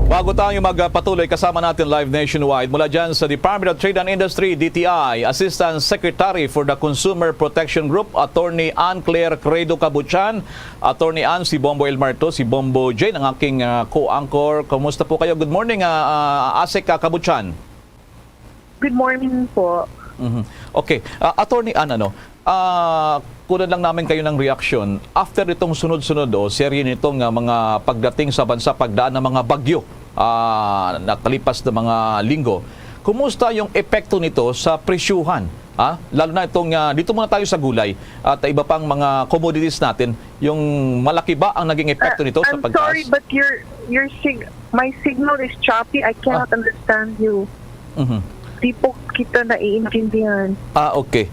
Bago tayo magpatuloy, kasama natin live nationwide mula dyan sa Department of Trade and Industry, D T I, Assistant Secretary for the Consumer Protection Group, Attorney Ann Claire Credo Cabuchan. Attorney Ann, si Bombo Elmar to, si Bombo Jane, ang aking, ah, co-anchor. Kumusta po kayo? Good morning, ah, ah, Asek, ah, Cabuchan. Good morning po. Mhm. Okay. Ah, Attorney Ann, ano, ah, kunan lang namin kayo ng reaksyon after nitong sunod-sunod o serye nitong, ah, mga pagdating sa bansa, pagdaan ng mga bagyo, ah, nakalipas na mga linggo. Kumusta yung epekto nito sa presyuhan? Ah, lalo na itong, ah, dito muna tayo sa gulay at iba pang mga commodities natin. Yung malaki ba ang naging epekto Ah, nito sa I'm pagtaas? sorry, but your, your sig-, my signal is choppy. I cannot Ah. understand you. Mhm. Di po kita naiintindihan. Ah, okay.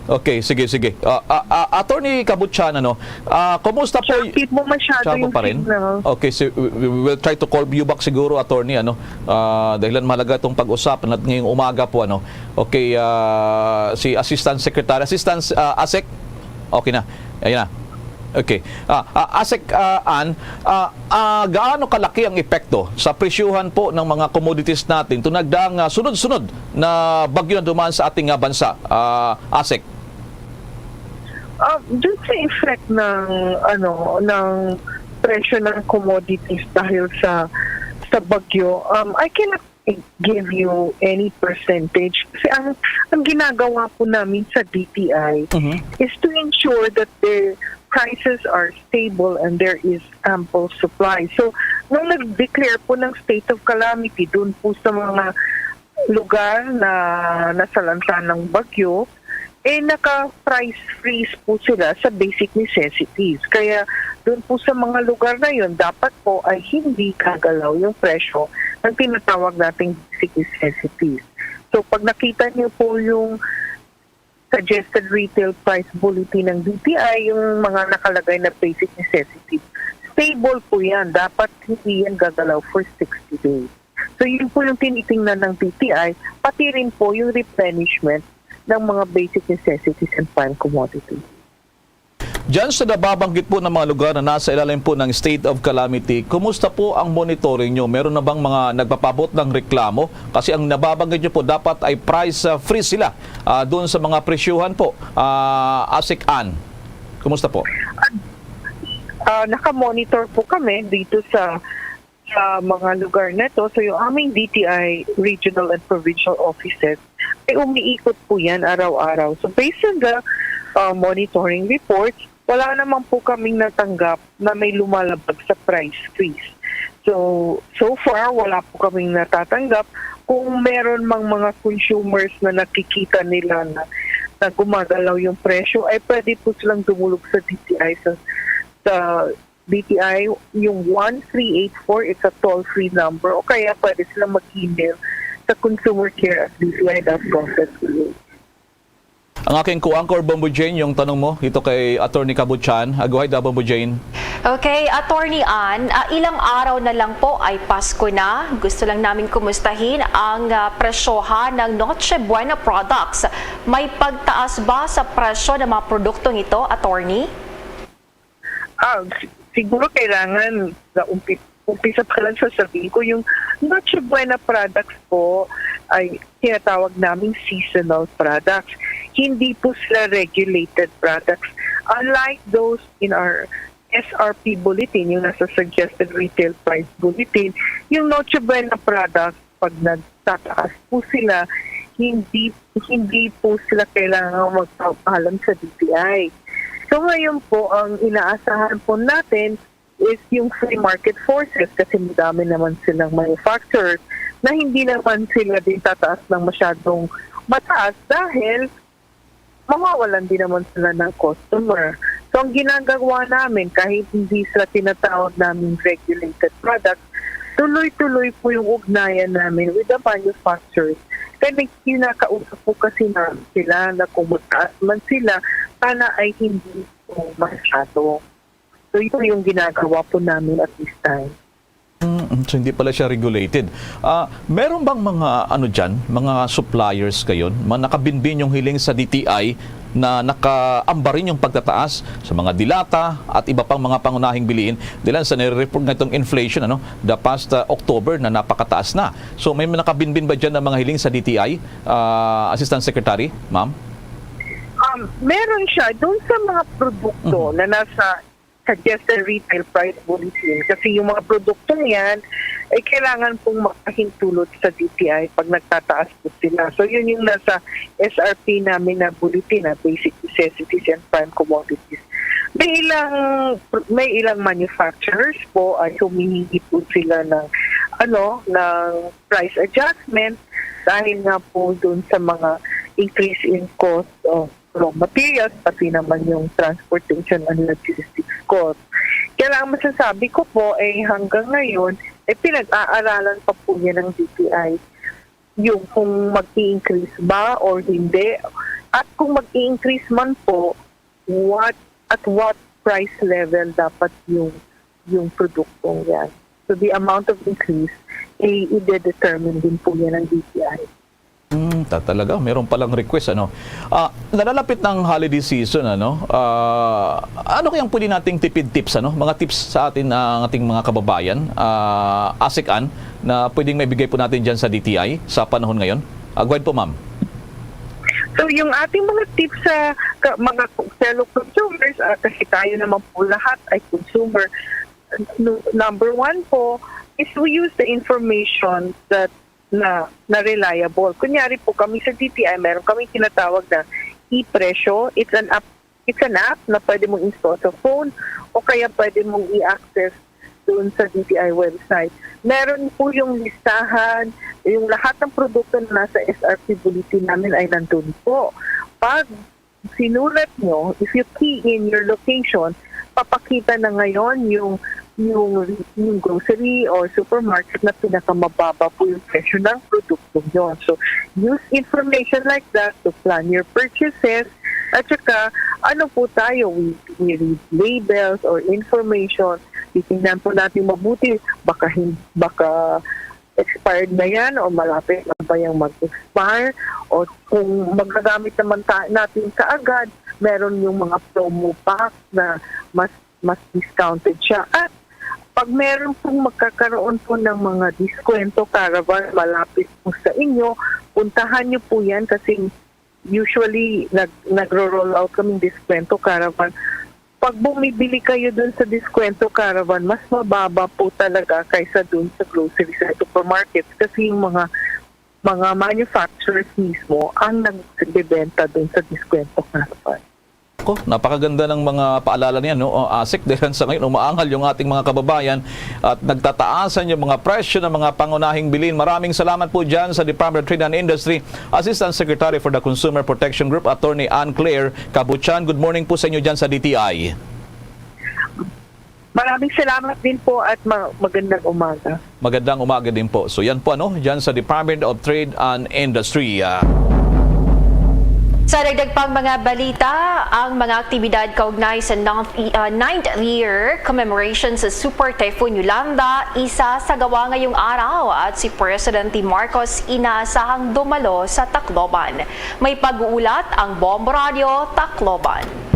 Okay, sige, sige. Ah, ah, ah, Attorney Cabuchan, ano, ah, kumusta po y- Choppy po masyado Choppy yung pa rin? signal. Okay, so we, we will try to call you back siguro, Attorney, ano. Ah, dahilan mahalaga itong pag-usap nat-, ngayong umaga po, ano. Okay, ah, si Assistant Secretary, Assistant, ah, Asek. Okay na. Ayan na. Okay. Ah, ah, Asek, ah, Ann, ah, ah, gaano kalaki ang epekto sa presyuhan po ng mga commodities natin itong nagdaang, ah, sunod-sunod na bagyo na dumaan sa ating, ah, bansa, ah, Asek? Ah, dun sa effect ng, ano, ng presyo ng commodities dahil sa, sa bagyo, um, I cannot give you any percentage. Kasi ang, ang ginagawa po namin sa D T I Mhm. is to ensure that the prices are stable and there is ample supply. So, nung nag-declare po ng state of calamity dun po sa mga lugar na nasalanta ng bagyo, eh, naka-price freeze po sila sa basic necessities. Kaya dun po sa mga lugar na yun, dapat po ay hindi gagalaw yung presyo ng tinatawag nating basic necessities. So, pag nakita niyo po yung suggested retail price bulletin ng D T I, yung mga nakalagay na basic necessities, stable po yan. Dapat hindi yan gagalaw for sixty days. So, yun po yung tinitingnan ng D T I, pati rin po yung replenishment ng mga basic necessities and prime commodities. Diyan sa nababanggit po ng mga lugar na nasa ilalim po ng state of calamity, kumusta po ang monitoring nyo? Meron na bang mga nagpapabot ng reklamo? Kasi ang nababanggit nyo po, dapat ay price, ah, freeze sila, ah, doon sa mga presyuhan po. Ah, Asek Ann, kumusta po? Ah, ah, naka-monitor po kami dito sa, sa mga lugar na to. So, yung aming D T I regional and provincial offices, ay umiikot po yan araw-araw. So, based on the, ah, monitoring reports, wala naman po kaming natanggap na may lumalabag sa price freeze. So, so far, wala po kaming natatanggap. Kung meron mang mga consumers na nakikita nila na, na gumagalaw yung presyo, ay pwede po silang dumulog sa D T I, sa, sa D T I, yung one three eight four, it's a toll-free number, o kaya pwede silang mag-email sa consumer care at D T I dot gov dot P H. Ang aking co-anchor, Bombo Jane, yung tanong mo dito kay Attorney Cabuchan. Ah, go ahead, ah, Bombo Jane. Okay, Attorney Ann, ah, ilang araw na lang po ay Pasko na. Gusto lang namin kumustahin ang, ah, presyohan ng Noche Buena products. May pagtaas ba sa presyo ng mga produktong ito, Attorney? Ah, si-, siguro kailangan sa umpi-, umpisa pa lang sasabihin ko, yung Noche Buena products po ay tinatawag naming seasonal products. Hindi po sila regulated products. Unlike those in our S R P bulletin, yung nasa suggested retail price bulletin, yung Noche Buena products, pag nagtataas po sila, hindi hindi po sila kailangan magpaalam sa D T I. So ngayon po, ang inaasahan po natin is yung free market forces kasi madami naman silang manufacturers na hindi naman sila din tataas ng masyadong mataas dahil mawawalan din naman sila ng customer. So ang ginagawa namin, kahit hindi sila tinatawag namin regulated products, tuloy-tuloy po yung ugnayan namin with the manufacturers. Kaya nag- kinakausap po kasi namin sila na kung magtaas man sila, sana ay hindi po masyado. So yun yung ginagawa po namin at this time. Mm, so hindi pala siya regulated. Ah, meron bang mga ano diyan, mga suppliers kayon, mga nakabinbin yung hiling sa D T I na nakaambarin yung pagtataas sa mga dilata at iba pang mga pangunahing bilihin? Dilan sa nire-report nga itong inflation, ano, the past uh, October na napakataas na. So may nakabinbin ba diyan ng mga hiling sa D T I, uh, Assistant Secretary, ma'am? Um, meron siya doon sa mga produkto mm-hmm. na nasa suggested retail price bulletin. Kasi yung mga produkto niyan ay kailangan pong makahintulot sa D T I pag nagtataas po sila. So yun yung nasa S R P namin na bulletin na basic necessities and prime commodities. May ilang may ilang manufacturers po ay humihingi po sila ng ano ng price adjustment dahil nga po doon sa mga increase in cost of raw materials, pati naman yung transportation and logistics cost. Kaya lang masasabi ko po ay eh, hanggang ngayon ay eh, pinag-aaralan pa po yan ng D T I yung kung mag-i-increase ba or hindi at kung mag-i-increase man po what at what price level dapat yung yung produktong yan. So the amount of increase ay eh, i-determine din po yan ng D T I. Hmm, ta talaga, meron palang request ano. Ah, nalalapit ng holiday season ano. Ah, ano kayang pwede nating tipid tips ano, mga tips sa atin ang ating mga kababayan, ah, Asik Ann, na pwedeng maibigay po natin diyan sa D T I sa panahon ngayon? Ah, go ahead po, ma'am. So yung ating mga tips sa ka, mga fellow consumers, uh, kasi tayo naman po lahat ay consumer, number one po is we use the information that na, na reliable. Kunyari po kami sa D T I, meron kami tinatawag na e-presyo. It's an app, it's an app na pwede mong install sa phone o kaya pwede mong i-access doon sa D T I website. Meron po yung listahan, yung lahat ng produkto na nasa S R P bulletin namin ay nandun po. Pag sinulat nyo, if you key in your location, papakita na ngayon yung yung yung grocery or supermarket na pinakamababa po yung presyo ng produkto nyo. So, use information like that to plan your purchases. At saka, ano po tayo, we, we read labels or information. Titingnan po natin mabuti, baka, baka expired na yan o malapit na ba yung mag-expire o kung magagamit naman ta- natin kaagad, meron yung mga promo pack na mas mas discounted siya. At pag meron pong magkakaroon po ng mga diskwento caravan malapit po sa inyo, puntahan niyo po yan kasi usually nag nagro-roll out kaming diskwento caravan. Pag bumibili kayo dun sa diskwento caravan, mas mababa po talaga kaysa dun sa grocery sa supermarkets kasi yung mga mga manufacturers mismo ang nagbebenta dun sa diskwento caravan. Ko, napakaganda ng mga paalala niya, no? O, Asik, dahil sa ngayon umaangal yung ating mga kababayan at nagtataasan yung mga presyo ng mga pangunahing bilin. Maraming salamat po dyan sa Department of Trade and Industry Assistant Secretary for the Consumer Protection Group, Attorney Ann Claire Cabuchan. Good morning po sa inyo dyan sa D T I. Maraming salamat din po at ma- magandang umaga. Magandang umaga din po. So yan po ano, dyan sa Department of Trade and Industry. Ah. Sa dagdag pang mga balita, ang mga aktibidad kaugnay sa ninth, uh, ninth year commemoration sa Super Typhoon Yolanda, isa sa gawa ngayong araw at si Presidente Marcos inaasahang dumalo sa Tacloban. May pag-uulat ang Bombo Radio Tacloban.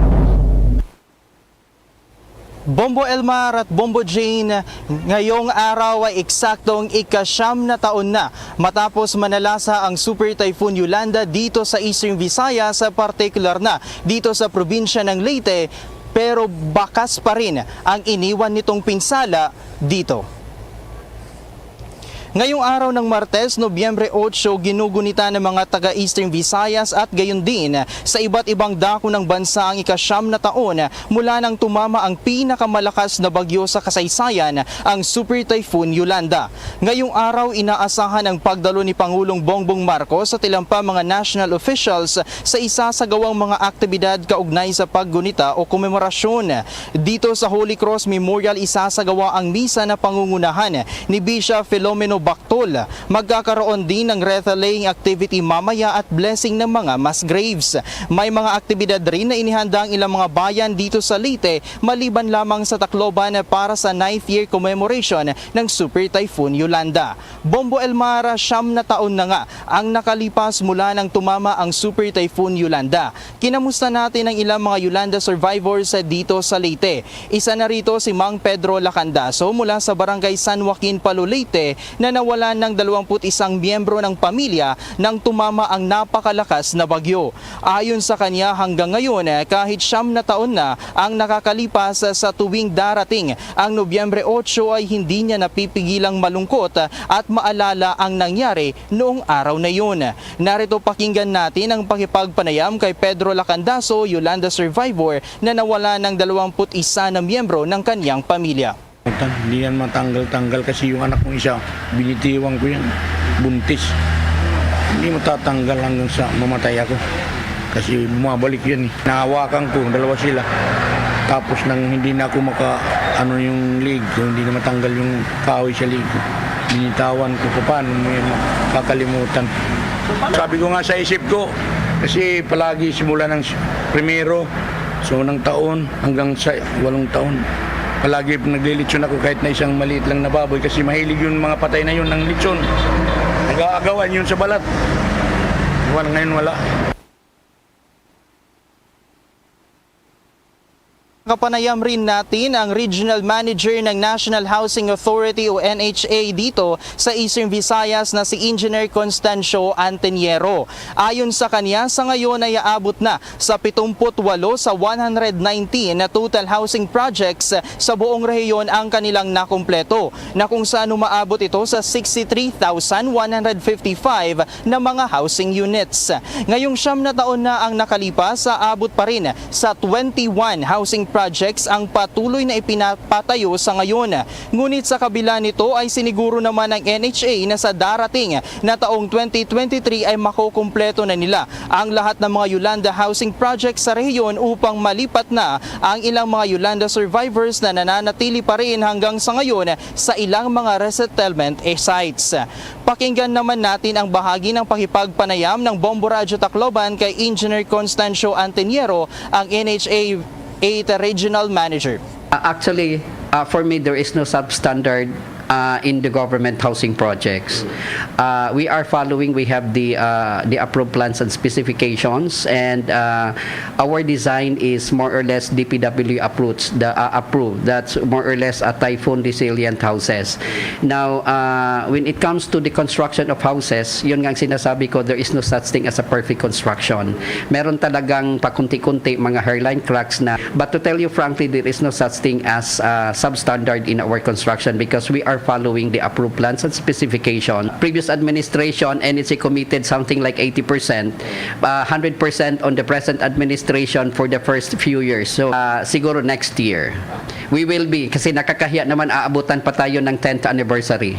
Bombo Elmar at Bombo Jane, ngayong araw ay eksaktong ikasyam na taon na matapos manalasa ang Super Typhoon Yolanda dito sa Eastern Visayas, partikular na dito sa probinsya ng Leyte. pero bakas pa rin ang iniwan nitong pinsala dito. Ngayong araw ng Martes, Nobyembre otso, ginugunitan ng mga taga Eastern Visayas at gayon din sa iba't ibang dako ng bansa ang ikasyam na taon mula nang tumama ang pinakamalakas na bagyo sa kasaysayan, ang Super Typhoon Yolanda. Ngayong araw, inaasahan ang pagdalo ni Pangulong Bongbong Marcos at ilang pa mga national officials sa isasagawang mga aktibidad kaugnay sa paggunita o komemorasyon. Dito sa Holy Cross Memorial, isasagawa ang misa na pangungunahan ni Bishop Filomeno Bactol. Magkakaroon din ng wreath-laying activity mamaya at blessing ng mga mass graves. May mga aktibidad rin na inihanda ang ilang mga bayan dito sa Leyte, maliban lamang sa Tacloban, para sa ninth year commemoration ng Super Typhoon Yolanda. Bombo Elmara, siyam na taon na nga ang nakalipas mula nang tumama ang Super Typhoon Yolanda. Kinamusta natin ang ilang mga Yolanda survivors dito sa Leyte. Isa na rito si Mang Pedro Lacandaso mula sa Barangay San Joaquin, Palo, Leyte, na nawalan ng dalawampu't isang miyembro ng pamilya nang tumama ang napakalakas na bagyo. Ayon sa kanya, hanggang ngayon, kahit siyam na taon na ang nakakalipas, sa tuwing darating ang Nobyembre otso ay hindi niya napipigilang malungkot at maalala ang nangyari noong araw na yun. Narito, pakinggan natin ang pakipagpanayam kay Pedro Lacandaso, Yolanda survivor na nawala ng dalawampu't isa na miyembro ng kanyang pamilya. Hindi yan matanggal-tanggal kasi yung anak kong isa, binitiwan ko yan, buntis. Hindi matatanggal hanggang sa mamatay ako. Kasi bumabalik yan eh. Nahawakan ko, dalawa sila. Tapos nang hindi na ako maka, ano yung leg ko, hindi na matanggal yung kahoy sa leg ko. Binitawan ko, paano mo yan makakalimutan? Sabi ko nga sa isip ko, kasi palagi simula ng s-, primero, sa unang taon hanggang sa walong taon, palagi naglilitson ako kahit na isang maliit lang na baboy kasi mahilig yun mga patay na yun ng litson. Nag-aagawan yun sa balat. Wala, ngayon wala. Kapanayam rin natin ang Regional Manager ng National Housing Authority o N H A dito sa Eastern Visayas na si Engineer Constancio Anteniero. Ayon sa kanya, sa ngayon ay aabot na sa pitumput walo sa one hundred nineteen na total housing projects sa buong rehiyon ang kanilang nakumpleto, na kung saan umaabot ito sa sixty-three thousand one hundred fifty-five na mga housing units. Ngayong siyam na taon na ang nakalipas, aabot pa rin sa twenty-one housing projects ang patuloy na ipinapatayo sa ngayon. Ngunit sa kabila nito ay siniguro naman ng N H A na sa darating na taong twenty twenty-three ay makukumpleto na nila ang lahat ng mga Yolanda housing projects sa rehiyon upang malipat na ang ilang mga Yolanda survivors na nananatili pa rin hanggang sa ngayon sa ilang mga resettlement, eh, sites. Pakinggan naman natin ang bahagi ng pakipagpanayam ng Bombo Radyo Tacloban kay Engineer Constancio Anteniero, ang N H A eight Regional Manager. Uh, actually, uh, for me, there is no substandard, uh, in the government housing projects. Uh, we are following, we have the, uh, the approved plans and specifications, and, uh, our design is more or less D P W approved, the, uh, approved. That's more or less a typhoon resilient houses. Now, uh, when it comes to the construction of houses, yun nga ang sinasabi ko, there is no such thing as a perfect construction. Meron talagang pakunti-kunti mga hairline cracks na, but to tell you frankly, there is no such thing as, uh, substandard in our construction because we are following the approved plans and specification. Previous administration, N H A committed something like eighty percent, uh, hundred percent on the present administration for the first few years. So, uh, siguro next year, we will be, kasi nakakahiya naman, aabutan pa tayo ng tenth anniversary.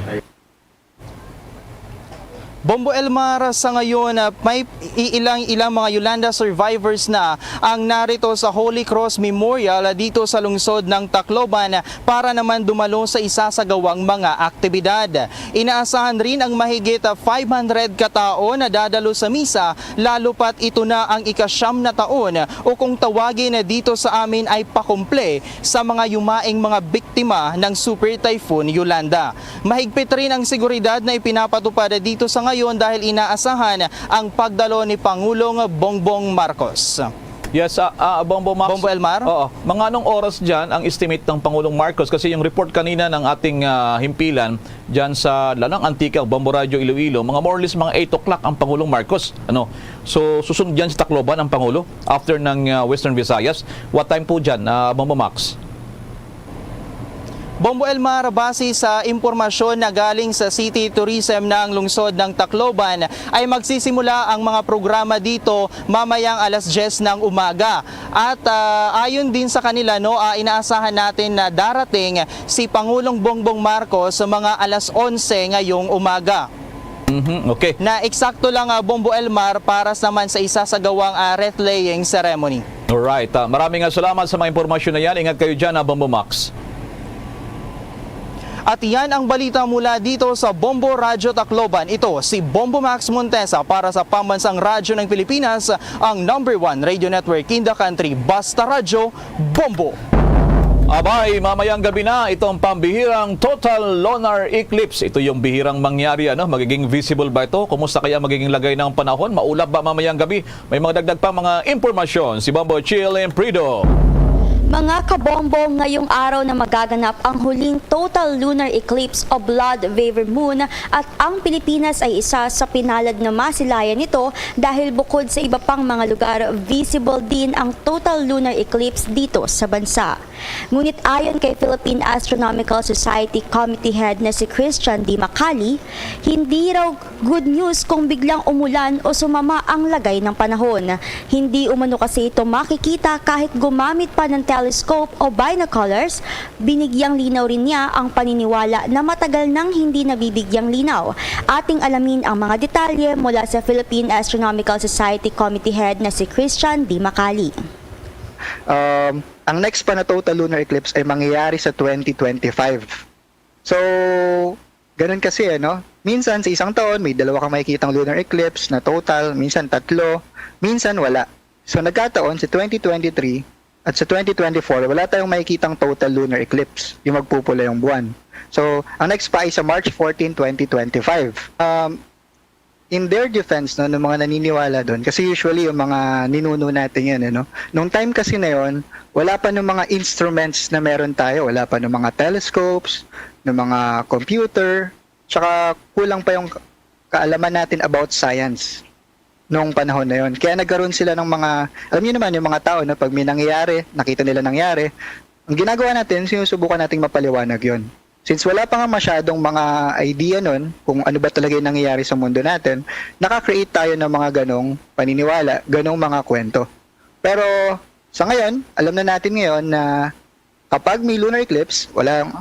Bombo Elmar, sa ngayon, ah, may i-, ilang, ilang mga Yolanda survivors na ang narito sa Holy Cross Memorial, ah, dito sa lungsod ng Tacloban para naman dumalo sa isasagawang mga aktibidad. Inaasahan rin ang mahigit, ah, five hundred katao na dadalo sa misa, lalo pat ito na ang ikasyam na taon o kung tawagin dito sa amin ay pakumple sa mga yumaing mga biktima ng Super Typhoon Yolanda. Mahigpit rin ang seguridad na ipinapatupad dito sa ngayon dahil inaasahan ang pagdalo ni Pangulong Bongbong Marcos. Yes, ah, ah, Bombo Max. Bombo Elmar? Oo. Mga anong oras dyan ang estimate ng Pangulong Marcos? Kasi yung report kanina ng ating, ah, himpilan dyan sa Lanang Antique, Bombo Radyo Iloilo, mga more or less mga eight o'clock ang Pangulong Marcos. Ano? So, susunod dyan sa Tacloban ang Pangulo after ng, ah, Western Visayas. What time po dyan, ah, Bombo Max? Bombo Elmar, base sa impormasyon na galing sa City Tourism ng lungsod ng Tacloban, ay magsisimula ang mga programa dito mamayang alas diyes ng umaga. At, ah, ayon din sa kanila, no, ah, inaasahan natin na darating si Pangulong Bongbong Marcos sa mga alas onse ngayong umaga. Mhm, okay. Na eksakto lang, ah, Bombo Elmar, para sa man sa isasagawang, ah, wreath-laying ceremony. Alright. Ah, maraming, ah, salamat sa mga impormasyon na yan. Ingat kayo dyan, ah, Bombo Max. At yan ang balita mula dito sa Bombo Radyo Tacloban. Ito si Bombo Max Montesa para sa Pambansang Radyo ng Pilipinas, ang number one radio network in the country. Basta Radyo, Bombo! Abay, mamayang gabi na itong pambihirang total lunar eclipse. Ito yung bihirang mangyari, ano? Magiging visible ba ito? Kumusta kaya magiging lagay ng panahon? Maulap ba mamayang gabi? May mga dagdag pa mga impormasyon si Bombo Chill Imprido. Mga kabombo, ngayong araw na magaganap ang huling total lunar eclipse o blood river moon, at ang Pilipinas ay isa sa pinalad na masilayan nito dahil bukod sa iba pang mga lugar, visible din ang total lunar eclipse dito sa bansa. Ngunit ayon kay Philippine Astronomical Society Committee Head na si Christian D. Macali, hindi raw good news kung biglang umulan o sumama ang lagay ng panahon. Hindi umano kasi ito makikita kahit gumamit pa ng telescope o binoculars. Binigyang linaw rin niya ang paniniwala na matagal nang hindi nabibigyang linaw. Ating alamin ang mga detalye mula sa Philippine Astronomical Society Committee Head na si Christian D. Macali. Um, ang next pa na total lunar eclipse ay mangyayari sa twenty twenty-five. So, ganun kasi, ano? Minsan sa isang taon, may dalawa kang makikitang lunar eclipse na total, minsan tatlo, minsan wala. So, nagkataon sa twenty twenty-three at sa twenty twenty-four, wala tayong makikitang total lunar eclipse, yung magpupula yung buwan. So, ang next pa ay sa March fourteen, twenty twenty-five. Um, in their defense, no, ng mga naniniwala doon, kasi usually yung mga ninuno natin yan, ano, nung time kasi na yon, wala pa nung mga instruments na meron tayo, wala pa nung mga telescopes, nung mga computer, tsaka kulang pa yung ka-, kaalaman natin about science nung panahon na yon. Kaya nagkaroon sila ng mga, alam niyo naman, yung mga tao, no, pag may nangyayari, nakita nila nangyari, ang ginagawa natin, sinusubukan nating mapaliwanag yon. Since wala pa nga masyadong mga idea nun kung ano ba talaga yung nangyayari sa mundo natin, nakakreate tayo ng mga ganong paniniwala, ganong mga kwento. Pero sa ngayon, alam na natin ngayon na kapag may lunar eclipse, walang,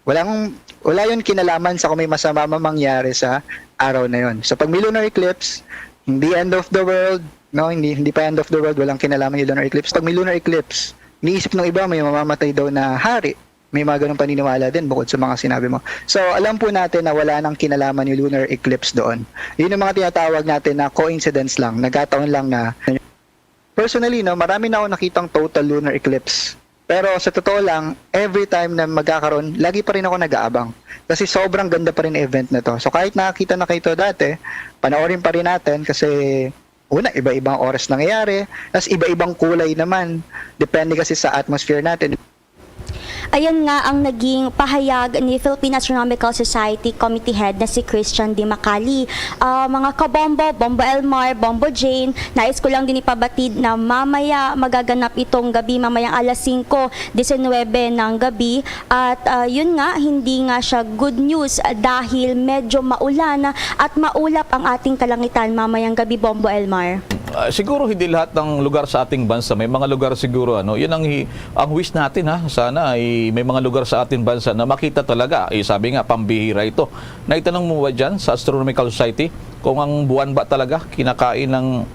walang, wala yun kinalaman sa kung may masama man mangyari sa araw na yun. So pag may lunar eclipse, hindi end of the world, no? Hindi, hindi pa end of the world, walang kinalaman yung lunar eclipse. Pag may lunar eclipse, iniisip ng iba may mamamatay daw na hari. May mga ganong paniniwala din bukod sa mga sinabi mo. So, alam po natin na wala nang kinalaman yung lunar eclipse doon. Yun yung mga tinatawag natin na coincidence lang, nagkataon lang na. Personally, no, marami na ako nakitang total lunar eclipse. Pero sa totoo lang, every time na magkakaroon, lagi pa rin ako nag-aabang. Kasi sobrang ganda pa rin event na to. So kahit nakakita na kayo to dati, panoorin pa rin natin kasi una, iba-ibang oras nangyayari, tas iba-ibang kulay naman. Depende kasi sa atmosphere natin. Ayan nga ang naging pahayag ni Philippine Astronomical Society Committee Head na si Christian D. Macali. Ah, mga kabombo, Bombo Elmar, Bombo Jane, nais ko lang din ipabatid na mamaya magaganap itong gabi, mamayang alas singko disinwebe ng gabi. At, ah, yun nga, hindi nga siya good news, ah, dahil medyo maulan at maulap ang ating kalangitan mamayang gabi, Bombo Elmar. Ah, siguro hindi lahat ng lugar sa ating bansa. May mga lugar siguro, ano, yun ang hi-, ang wish natin, ha. Sana ay may mga lugar sa ating bansa na makita talaga. Eh, sabi nga, pambihira ito. Naitanong mo ba dyan sa Astronomical Society kung ang buwan ba talaga kinakain ng,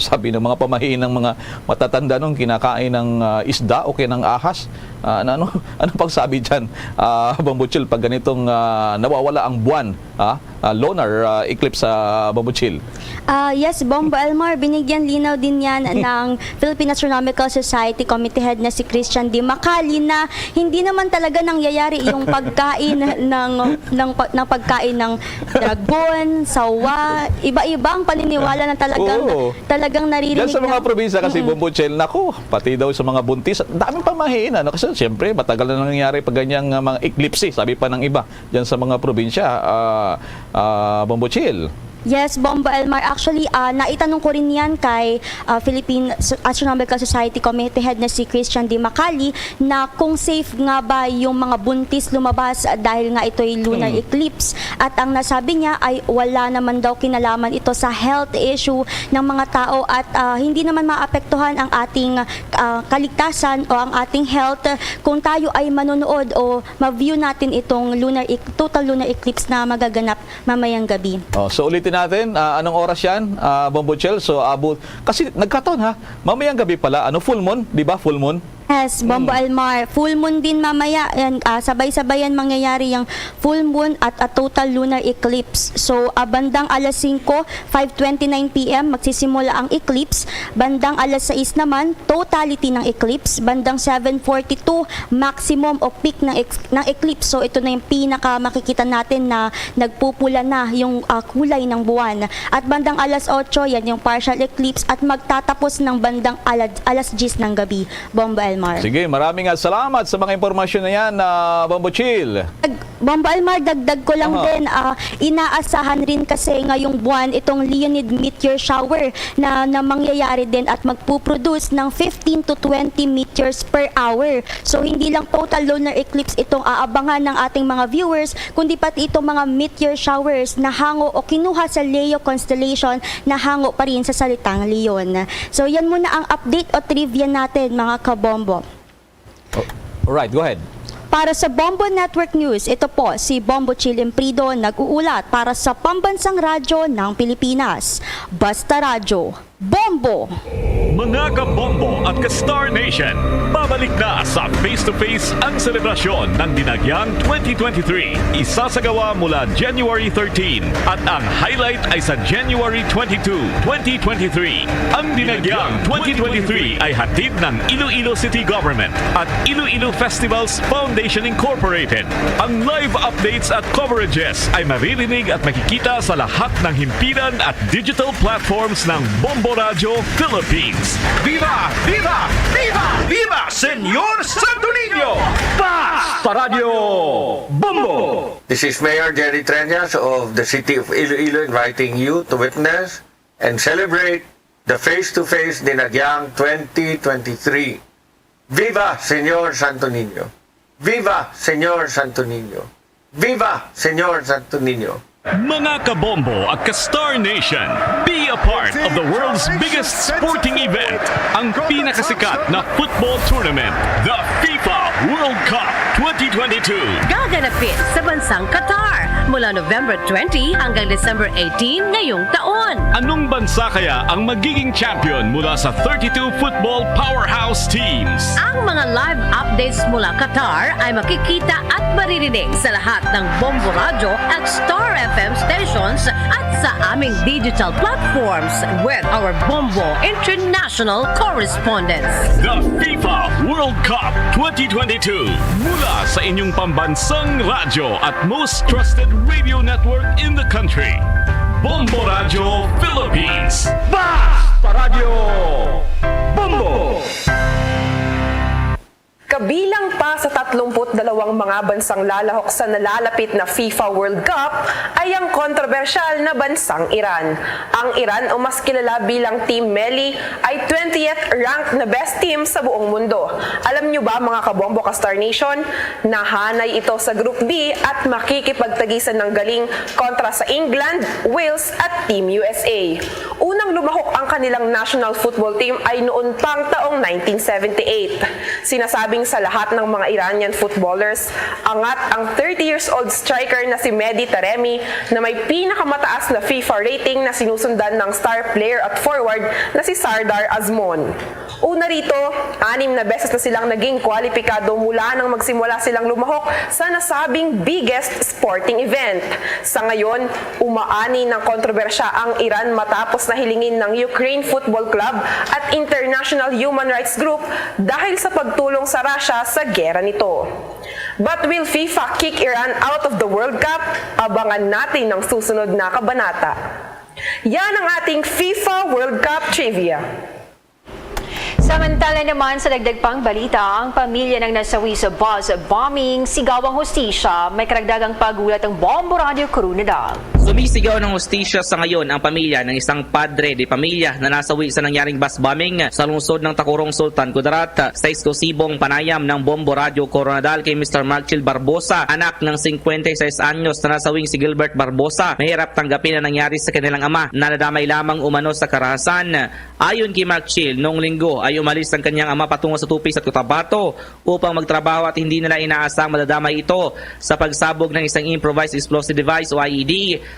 sabi ng mga pamahiin ng mga matatanda nung, kinakain ng, ah, isda o kaya ng ahas? Ah, ano, ano, ano pang sabi dyan, ah, Bang Butchil, pag ganitong, ah, nawawala ang buwan, ah, ah, lunar, ah, eclipse sa Bombo Chill. Ah, yes, Bombo Elmar, binigyan linaw din yan ng Philippine Astronomical Society Committee Head na si Christian D. Macali na hindi naman talaga nangyayari yung pagkain ng, ng, pa- ng pagkain ng dragon, sawa, iba-iba ang paniniwala na talagang, Oo. talagang naririnig Diyan sa mga na. probinsya kasi, Mm-mm. Bombo Chill, naku, pati daw sa mga buntis, daming pamahiin, ano? Kasi siyempre, matagal na nangyayari pa ganyang, ah, mga eklipse, sabi pa ng iba, diyan sa mga probinsya, ah, ah, Bombo Chill. Yes, Bombo Elmar. Actually, ah, naitanong ko rin yan kay, ah, Philippine S- Astronomical Society Committee Head na si Christian D. Macali na kung safe nga ba yung mga buntis lumabas dahil nga ito'y lunar Hmm. eclipse. At ang nasabi niya ay wala naman daw kinalaman ito sa health issue ng mga tao at, ah, hindi naman maapektuhan ang ating, ah, kaligtasan o ang ating health kung tayo ay manonood o ma-view natin itong lunar ec- total lunar eclipse na magaganap mamayang gabi. Oh, so ulitin natin, ah, anong oras yan, ah, Bombo Chel? So abot, kasi nagkataon ha, mamayang gabi pala, ano, full moon, di ba? Full moon? Yes, Bombo Mm. Almar. Full moon din mamaya. Yan, ah, sabay-sabay yan mangyayari yung full moon at a total lunar eclipse. So, ah, bandang alas singko, five twenty-nine P M, magsisimula ang eclipse. Bandang alas sais naman, totality ng eclipse. Bandang seven forty-two, maximum o peak ng, ex- ng eclipse. So, ito na yung pinaka makikita natin na nagpupula na yung, ah, kulay ng buwan. At bandang alas otso, yan yung partial eclipse. At magtatapos ng bandang alad- alas diyes ng gabi. Bombo Elmar. Sige, maraming nga salamat sa mga impormasyon na yan, ah, Bombo Chill. Dag- Bombo Almar, dagdag ko lang Aha. din, ah, inaasahan rin kasi ngayong buwan itong Leonid meteor shower na, na mangyayari din at magpuproduce ng fifteen to twenty meteors per hour. So, hindi lang total lunar eclipse itong aabangan ng ating mga viewers, kundi pati itong mga meteor showers na hango o kinuha sa Leo constellation na hango pa rin sa salitang Leon. So, yan muna ang update o trivia natin, mga kabombo. Alright, go ahead. Para sa Bombo Network News, ito po si Bombo Chill Imprido nag-uulat para sa Pambansang Radyo ng Pilipinas. Basta Radyo, Bombo! Mga kabombo at ka-Star Nation, babalik na sa Face to Face ang selebrasyon ng Dinagyang twenty twenty-three. Isasagawa mula January thirteen at ang highlight ay sa January twenty-two, twenty twenty-three. Ang Dinagyang twenty twenty-three ay hatid ng Iloilo City Government at Iloilo Festivals Foundation Incorporated. Ang live updates at coverages ay maririnig at makikita sa lahat ng himpilan at digital platforms ng Bombo Radyo Philippines. Viva! Viva! Viva! Viva Señor Santo Niño! Basta Radyo Bombo! This is Mayor Jerry Treñas of the City of Iloilo inviting you to witness and celebrate the Face to Face Dinagyang twenty twenty-three. Viva Señor Santo Niño! Viva Señor Santo Niño! Viva Señor Santo Niño! Mga kabombo at ka-Star Nation, be a part of the world's biggest sporting event, ang pinakasikat na football tournament, the FIFA World Cup twenty twenty-two. Gaganapin sa bansang Qatar mula November twenty hanggang December eighteen ngayong taon. Anong bansa kaya ang magiging champion mula sa thirty-two football powerhouse teams? Ang mga live updates mula Qatar ay makikita at maririnig sa lahat ng Bombo Radyo at Star F M stations at sa aming digital platforms with our Bombo International correspondents. The FIFA World Cup twenty twenty-two. Mula sa inyong pambansang radyo at most trusted radio network in the country, Bombo Radyo Philippines. Basta Radyo Bombo! Kabilang pa sa tatlumpu't dalawang mga bansang lalahok sa nalalapit na FIFA World Cup ay ang kontrobersyal na bansang Iran. Ang Iran, o mas kilala bilang Team Melli, ay twentieth ranked na best team sa buong mundo. Alam nyo ba, mga kabombo ka Star Nation, nahanay ito sa Group B at makikipagtagisan ng galing kontra sa England, Wales at Team U S A. Unang lumahok ang kanilang national football team ay noon pang taong nineteen seventy-eight. Sinasabing sa lahat ng mga Iranian footballers, angat ang thirty years old striker na si Mehdi Taremi na may pinakamataas na FIFA rating na sinusundan ng star player at forward na si Sardar Azmoun. Una rito, anim na beses na silang naging kwalipikado mula nang magsimula silang lumahok sa nasabing biggest sporting event. Sa ngayon, umaani ng kontrobersya ang Iran matapos na hilingin ng Ukraine Football Club at International Human Rights Group dahil sa pagtulong sa Russia sa gera nito. But will FIFA kick Iran out of the World Cup? Abangan natin ang susunod na kabanata. Yan ang ating FIFA World Cup Trivia. Samantala naman, sa dagdag pang balita, ang pamilya ng nasawi sa bus bombing sigaw ang hustisya. May karagdagang paghulat ang Bombo Radyo Coronadal. Sumisigaw ng hustisya sa ngayon ang pamilya ng isang padre de pamilya na nasawi sa nangyaring bus bombing sa lungsod ng Tacurong, Sultan Kudarat. Sa eksklusibong panayam ng Bombo Radyo Coronadal kay Mister Mark Chill Barbosa, anak ng singkwenta y seis anyos na nasawing si Gilbert Barbosa, mahirap tanggapin ang nangyari sa kanilang ama na nadamay lamang umano sa karahasan. Ayon kay Mark Chill, noong Linggo ay umalis ang kanyang ama patungo sa Tupi sa Cotabato upang magtrabaho at hindi nila inaasahang madadamay ito sa pagsabog ng isang improvised explosive device o I E D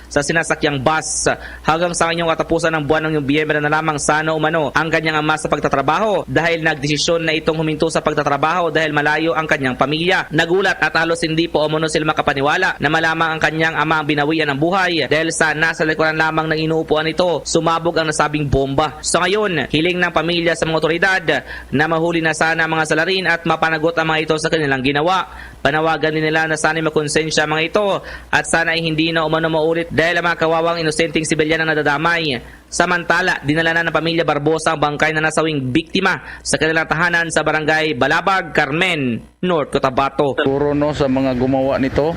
sa sinasakyang bus. Hanggang sa ngayong katapusan ng buwan ng Nobyembre na lamang sana umano ang kanyang ama sa pagtatrabaho dahil nagdesisyon na itong huminto sa pagtatrabaho dahil malayo ang kanyang pamilya. Nagulat at halos hindi pa umano sila makapaniwala na malamang ang kanyang ama ang binawian ng buhay dahil sa nasa likuran lamang ng inuupuan nito sumabog ang nasabing bomba. Sa ngayon, hiling ng pamilya sa mga otoridad na mahuli na sana ang mga salarin at mapanagot ang mga ito sa kanilang ginawa. Panawagan din nila na sana'y makonsensya ang mga ito at sana ay hindi na umano maulit dahil ang mga kawawang inosenteng sibilyan ang nadadamay. Samantala, dinala na ng pamilya Barbosa ang bangkay na nasawing biktima sa kanilang tahanan sa barangay Balabag, Carmen, North Cotabato. Puro, no, sa mga gumawa nito,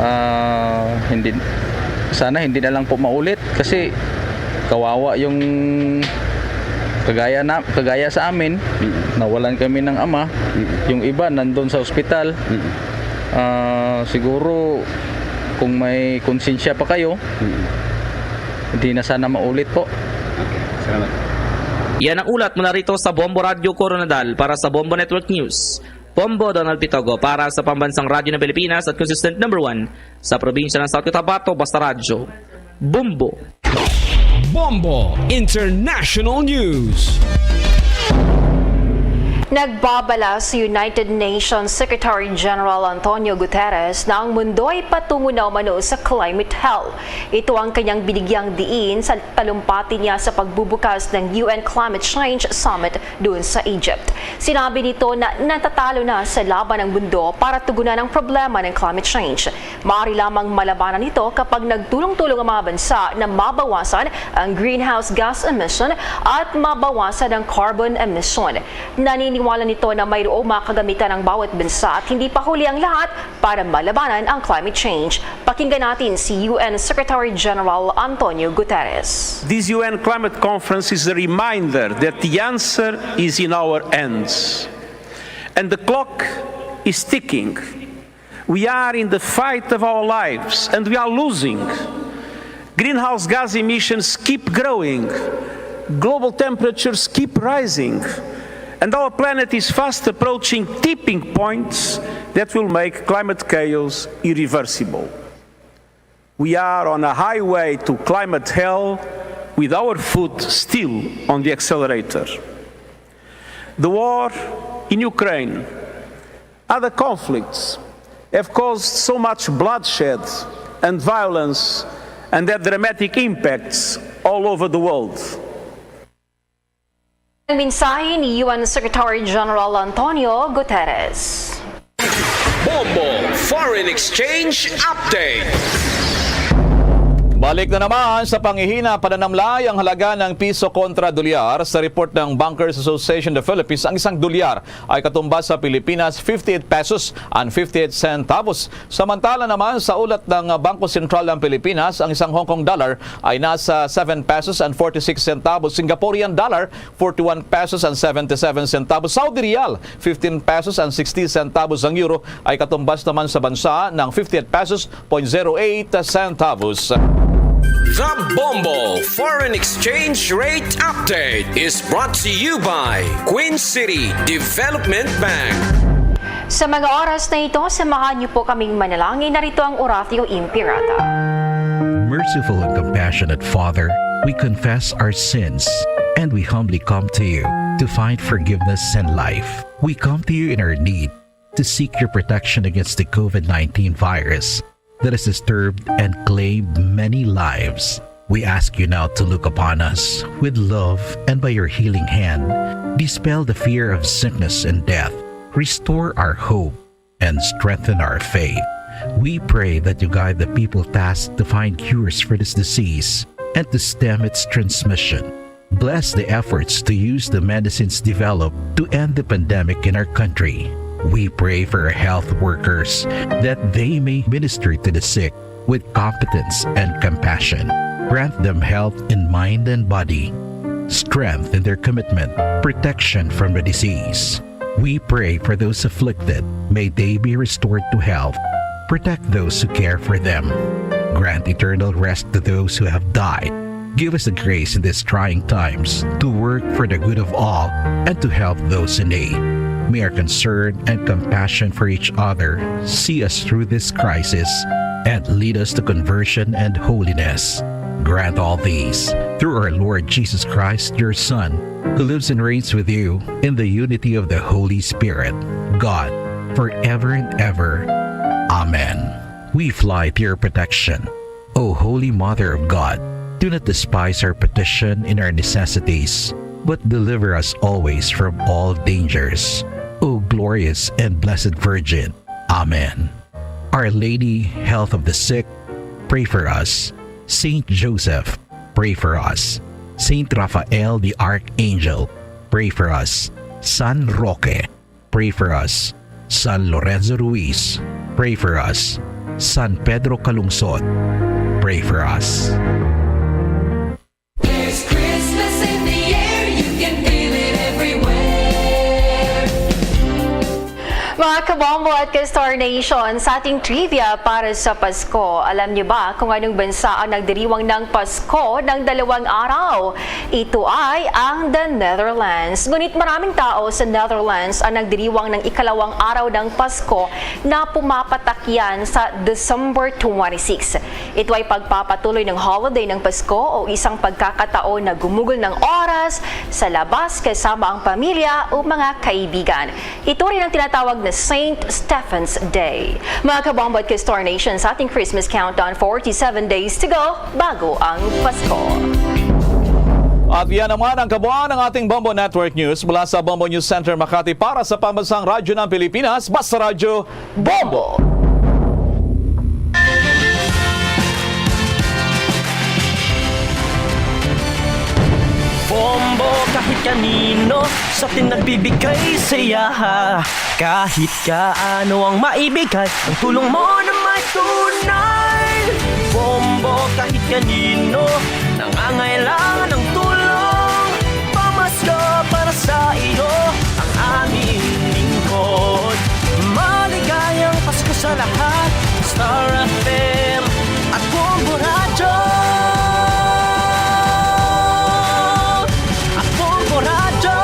ah, hindi, sana hindi na lang po maulit kasi kawawa yung kagaya na, kagaya sa amin, nawalan kami ng ama. Yung iba nandun sa ospital. Ah, siguro kung may konsensya pa kayo, hindi na sana maulit po. Okay, salamat. Yan ang ulat mula rito sa Bombo Radyo Coronadal para sa Bombo Network News. Bombo Donald Pitogo para sa Pambansang Radyo ng Pilipinas at consistent number one sa probinsya ng South Cotabato, Basta Radyo. Bombo. Bombo International News. Nagbabala si United Nations Secretary General Antonio Guterres na ang mundo ay patungo na umano sa climate hell. Ito ang kanyang binigyang diin sa talumpati niya sa pagbubukas ng U N Climate Change Summit doon sa Egypt. Sinabi nito na natatalo na sa laban ang mundo para tugunan ang problema ng climate change. Maaari lamang malabanan ito kapag nagtulong-tulong ang mga bansa na mabawasan ang greenhouse gas emission at mabawasan ang carbon emission. Naniniwala nito na mayroong mga kagamitan ang bawat bansa at hindi pa huli ang lahat para malabanan ang climate change. Pakinggan natin si U N Secretary General Antonio Guterres. This U N climate conference is a reminder that the answer is in our hands. And the clock is ticking. We are in the fight of our lives, and we are losing. Greenhouse gas emissions keep growing. Global temperatures keep rising. And our planet is fast approaching tipping points that will make climate chaos irreversible. We are on a highway to climate hell with our foot still on the accelerator. The war in Ukraine, other conflicts have caused so much bloodshed and violence and had dramatic impacts all over the world. Ang mensahe ni U N Secretary General Antonio Guterres. Bombo Foreign Exchange Update. Balik na naman sa panghihina, pananamlay ang halaga ng piso kontra dolyar. Sa report ng Bankers Association of the Philippines, ang isang dolyar ay katumbas sa Pilipinas fifty-eight pesos and fifty-eight centavos. Samantala naman, sa ulat ng Bangko Sentral ng Pilipinas, ang isang Hong Kong dollar ay nasa seven pesos and forty-six centavos, Singaporean dollar, forty-one pesos and seventy-seven centavos, Saudi riyal, fifteen pesos and sixty centavos, ang euro ay katumbas naman sa bansa ng fifty-eight pesos point zero eight centavos. The Bombo Foreign Exchange Rate Update is brought to you by Queen City Development Bank. Sa mga oras na ito, samahan niyo po kaming manalangin. Narito ang Oratio Imperata. Merciful and compassionate Father, we confess our sins and we humbly come to you. to find forgiveness and life. We come to you in our need to seek your protection against the COVID nineteen virus that has disturbed and claimed many lives. We ask you now to look upon us with love and by your healing hand, dispel the fear of sickness and death, restore our hope, and strengthen our faith. We pray that you guide the people tasked to find cures for this disease and to stem its transmission. Bless the efforts to use the medicines developed to end the pandemic in our country. We pray for our health workers that they may minister to the sick with competence and compassion. Grant them health in mind and body, strength in their commitment, protection from the disease. We pray for those afflicted. May they be restored to health. Protect those who care for them. Grant eternal rest to those who have died. Give us the grace in these trying times to work for the good of all and to help those in need. May our concern and compassion for each other see us through this crisis and lead us to conversion and holiness. Grant all these through our Lord Jesus Christ, your Son, who lives and reigns with you in the unity of the Holy Spirit, God, forever and ever. Amen. We fly to your protection. O Holy Mother of God, do not despise our petition in our necessities, but deliver us always from all dangers. O glorious and blessed Virgin. Amen. Our Lady, Health of the Sick, pray for us. Saint Joseph, pray for us. Saint Raphael the Archangel, pray for us. San Roque, pray for us. San Lorenzo Ruiz, pray for us. San Pedro Calungsod, pray for us. There's Christmas in the air, you can feel it everywhere. Mga kabombo at ka-Star Nation, sa ating trivia para sa Pasko, alam niyo ba kung anong bansa ang nagdiriwang ng Pasko ng dalawang araw? Ito ay ang The Netherlands. Ngunit maraming tao sa Netherlands ang nagdiriwang ng ikalawang araw ng Pasko na pumapatak yan sa December twenty-six. Ito ay pagpapatuloy ng holiday ng Pasko o isang pagkakataon na gumugol ng oras sa labas kasama ang pamilya o mga kaibigan. Ito rin ang tinatawag na Saint Stephen's Day. Mga kabombo at ka-Star Nation, sa ating Christmas countdown, forty-seven days to go bago ang Pasko. At yan naman ang kabuuan ng ating Bombo Network News mula sa Bombo News Center Makati para sa Pambansang Radyo ng Pilipinas, Basta Radyo Bombo. Bombo kahit kanino, sa atin nagbibigay saya. Kahit kaano ang maibigay, ang tulong mo na may tunay. Bombo kahit kanino, nangangailangan ng tulong. Pamasko para sa iyo, ang aming lingkod. Maligayang Pasko sa lahat, Star F M at Bombo Radyo. At Bombo Radyo.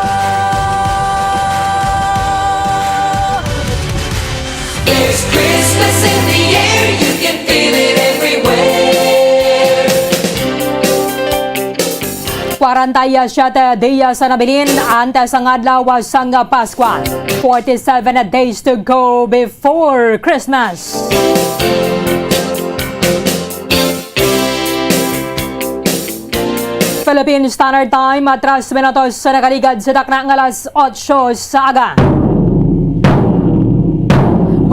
There's Christmas in the air, you can feel it everywhere. Kwarenta y siete dias na nabilin antes ang adlaw sang Paskwa. Forty-seven days to go before Christmas. Philippine Standard Time, tres minutos sa nakaligad sa takna nga alas otso sa aga.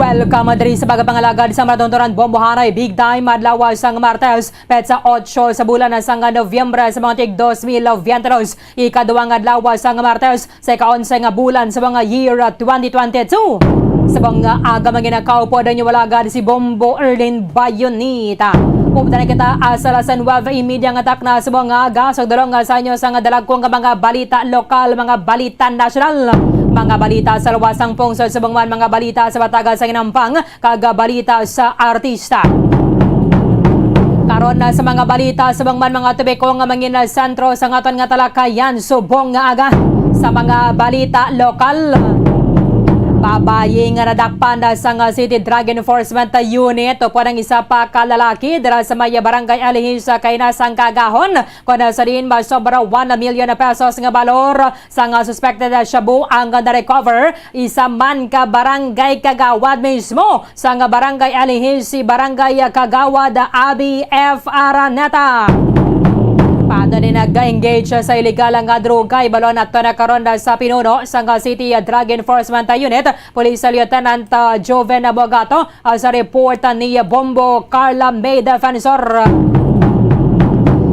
Welcome diri sa pagpangalagad sa matuntunan bombohanay Big Time adlaw sang Martes, petsa otso sa bulan sang Nobyembre sa mga tig dos mil biyente dos, ikaduha nga adlaw sang Martes, sa ika-onse nga bulan sa mga year twenty twenty-two. Sa mga aga manginakaupod, ang inyong alagad si Bombo Erlin Bayonita. Updan na kita, ah, sa alas nuebe y media nga takna sa mga aga, sa dulong, ah, sa inyo sa nga dalagko nga mga balita lokal, mga balita nasyonal, mga balita sa luwas sang pungsod, sa mga man, mga balita sa bataga sa inampang, kag balita sa artista. Karon na sa mga balita sa bangman mga tubiko nga mangin sentro sa aton nga talakayan subong nga aga sa mga balita lokal. Babayi nga nadakpan na sang City Drug Enforcement Unit upod ang isa pa ka lalaki dira sa may Barangay Alihis, Cainasang Cagahon, kon sa diin masobra one million pesos nga balor sang suspected shabu ang na-recover. Isa man ka barangay kagawad mismo sang Barangay Alihis, si Barangay Kagawad Abby F Araneta. Paano ni nag-engage sa illegal nga droga? Ibalo nato na karon sa pinuno sang City Drug Enforcement Unit, Police Lieutenant, ah, Joven Abogato, ah, sa report ni Bombo Carla May Defensor.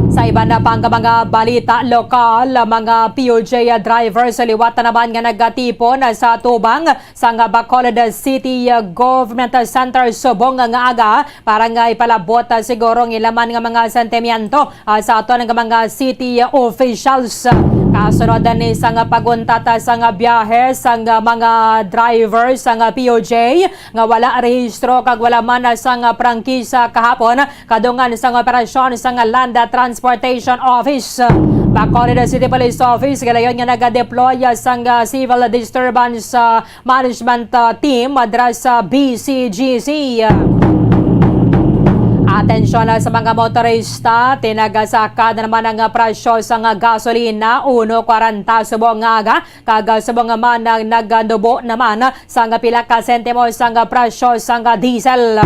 Sa iban na pang mga balita lokal, mga P U J drivers liwat na naman nga nagatipon sa tubang sang Bacolod City Government Center subong nga aga para nga ipalabot, ah, siguro ang ila man nga mga sentimiento, ah, sa aton nga mga city officials. Kasunod ni sang paguntat, ah, sang biyahe sang mga driver sang P U J nga wala rehistro kag wala man sang prangkisa kahapon, kadungan sang operasyon sang Land Transportation Office. Bacolod City Police Office, galayon nga naga-deploy sang Civil Disturbance, ah, Management, ah, Team dira sa B C G C. Atensyon na sa mga motorista, tinagasaka na naman ang presyo sang gasolina, uno kwarenta subong nga aga, kag subong man ang naganubo naman sang pila ka sentimo sang presyo sang diesel.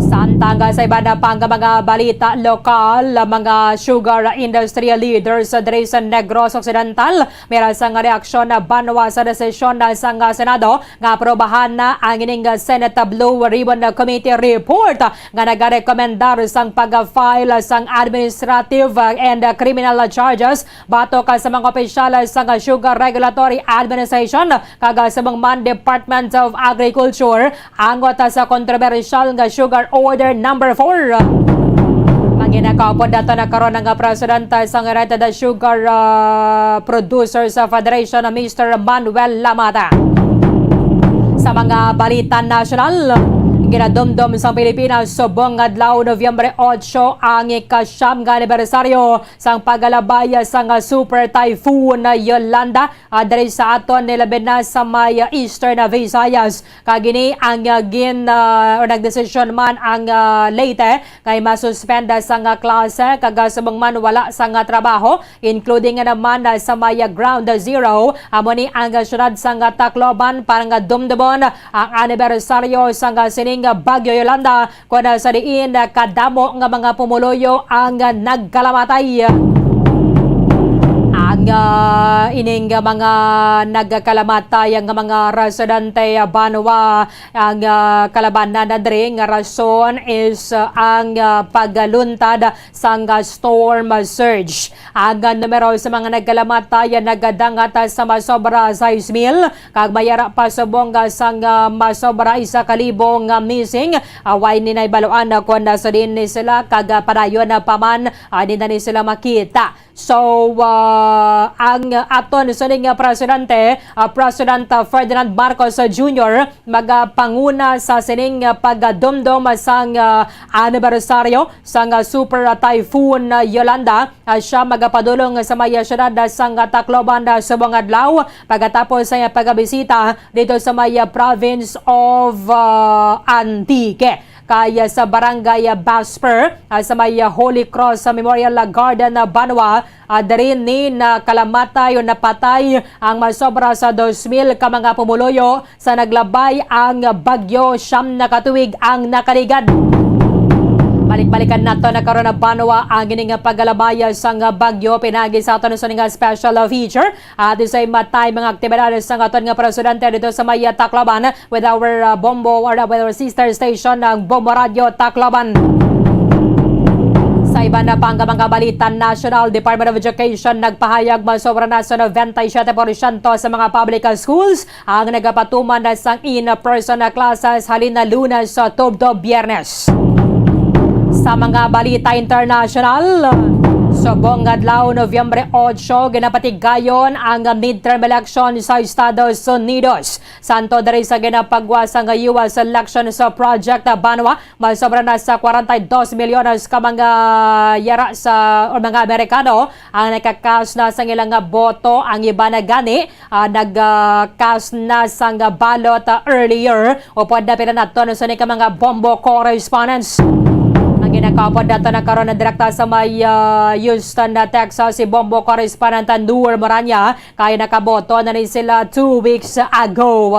Samtang sa iban pang mga balita lokal, mga sugar industry leaders diri sa Negros Occidental, may ra sang reaksyon na banwa sa desisyon na sang Senado nga aprobahan na ang ining Senate Blue Ribbon Committee report nga nagarekomendar sang pag-file sang administrative and criminal charges batok sa mga opisyal sang Sugar Regulatory Administration kag sa mga man Department of Agriculture angot sa kontrobersyal nga Sugar Order Number Four. Manginakaupod nato na karon ang presidente sang United Sugar, ah, Producers Federation, Mister Manuel Lamata. Sa mga balita nasyonal, ginadumdom sa Pilipinas subong adlaw, Nobyembre otso, ang ikasyam nga anibersaryo sang pagalabay sang Super Typhoon Yolanda, ah, diri sa aton, nilabi na sa may, ah, Eastern Visayas. Kag ini ang, ah, gin, ah, o nagdesisyon man ang, ah, Leyte kay masuspenda sang, ah, klase kag, ah, subong man wala sang, ah, trabaho, including nga naman, ah, sa may, ah, Ground Zero. Amo ni ang, ah, siyudad sang, ah, Tacloban para nga dumdumon ang anibersaryo sang, ah, sining, ah, Bagyo Yolanda, kon sa diin, ah, kadamo nga mga pumuluyo ang, ah, nagkalamatay. Ang, ah, ining, ah, mga nagkalamatay nga mga residente, ah, banwa, ang, ah, kalabanan na diri nga rason is, ah, ang, ah, pagluntad sang, ah, storm surge. Ang, ah, numero sa mga nagkalamatay, ah, nagadangat, ah, sa masobra sais mil, kag may ara pa subong, ah, sang, ah, masobra isa ka libo nga missing. Ah, way ni nahibaluan, ah, kon nasa diin ni sila kag, ah, padayon na pa man, ah, di na ni sila makita. So, ah, ang aton sining, ah, presidente, ah, President, ah, Ferdinand Marcos, ah, Junior magapanguna sa sining, ah, pagdumdom sang, ah, anibersaryo sang, ah, Super, ah, Typhoon, ah, Yolanda. Ah, siya magapadulong sa may, ah, siyudad, ah, sang, ah, Tacloban, ah, subong adlaw pagkatapos sa iyang pagabisita dito sa may, ah, province of, ah, Antique. Kaya sa barangay, ah, Basper, ah, sa may, ah, Holy Cross, sa Memorial, ah, Garden, ah, Banwa, ah, diri ni nakalamatay o napatay ang masobra sa dos mil ka mga pumuluyo sa naglabay ang bagyo, siyam na ka tuig ang nakaligad. Balik-balikan nato na karon na banwa ang ining paggalabay sang bagyo. Pinagi sa aton sa nga special feature. At the same time, mga aktibidades sang aton nga presidente dito sa may, ah, Tacloban with our, ah, Bombo or, ah, with our sister station, ang Bombo Radio Tacloban. Sa iban na pang mga balita nasyonal, Department of Education nagpahayag masobra na sa ninety-seven porsyento sa mga public schools ang nagapatuman na sang in-person na classes halin na Lunes sa tubtob Biyernes. Sa mga balita international, Subong nga adlaw, Nobyembre otso, ginapatigayon ang midterm election sa Estados Unidos. Santo diri sa ginapagwa sang U S election sa Project Banwa, mas sobra na sa kwarenta y dos milyones ka mga yara sa, o mga Amerikano ang nagka-cast na sang ilang nga boto. Ang iba na gani, ah, nag-cast na sang ballot, ah, earlier. Upod na pila naton sa ni ka mga Bombo correspondents. Ang ginakaupod nato na karon na direkta sa may, ah, Houston, ah, Texas, si Bombo correspondent, ah, Noor Moranya, kay nakaboto na ni sila two weeks ago.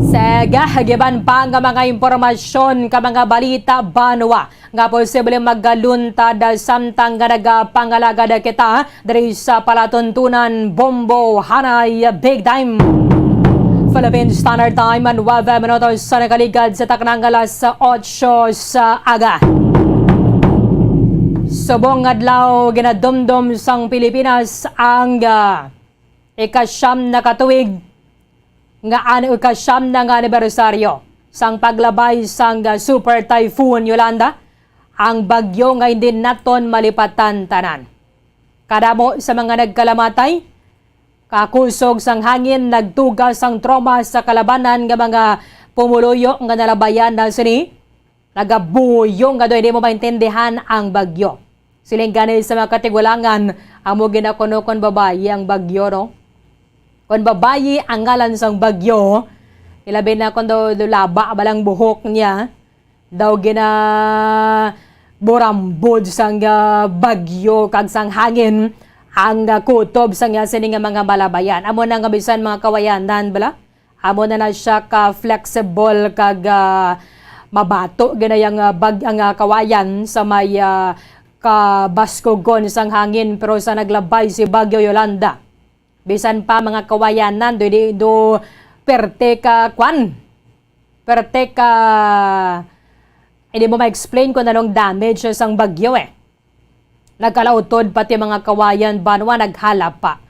Sega, giban pa nga mga impormasyon ka mga balita, Banwa, nga posible magaluntad samtang nga nagapangalagad kita diri sa palatuntunan Bombo Hanay Big Time. Philippine Standard Time, nuwebe minutos sa nakaligad sa taknang alas otso sa aga. Subong adlaw, ginadumdom sang Pilipinas ang, ah, ikasyam na katuig nga an-, ikasyam na nga anibersaryo sang paglabay sang Super Typhoon Yolanda, ang bagyo nga hindi naton malipatan tanan. Kadamo sa mga nagkalamatay, kakusog sang hangin, nagtuga sang trauma sa kalabanan nga mga pumuluyo nga nalabayan na sini. Nagabuyo nga daw hindi mo maintindihan ang bagyo. Siling gani sa mga katigulangan, amo ginakuno kon babayi ang bagyo, no? Kon babayi ang ngalan sang bagyo, ilabi na kon daw, daw laba ba lang buhok niya, daw gina burambod sang, ah, bagyo kag sang hangin ang, ah, kutob sang iya sini nga mga malabayan. Amo na nga bisan mga kawayanan, bala? Amo na na siya ka flexible kag, ah, mabato ginayang, ah, bag-, ang, ah, kawayan sa may, ah, kabaskugon sang hangin, pero sa naglabay si Bagyo Yolanda, bisan pa mga kawayanan, do, di, do, perte ka, kwan, perte ka, hindi mo ma-explain kung anong damage sang bagyo, eh. Nagkalautod pati mga kawayan, banwa naghalap pa.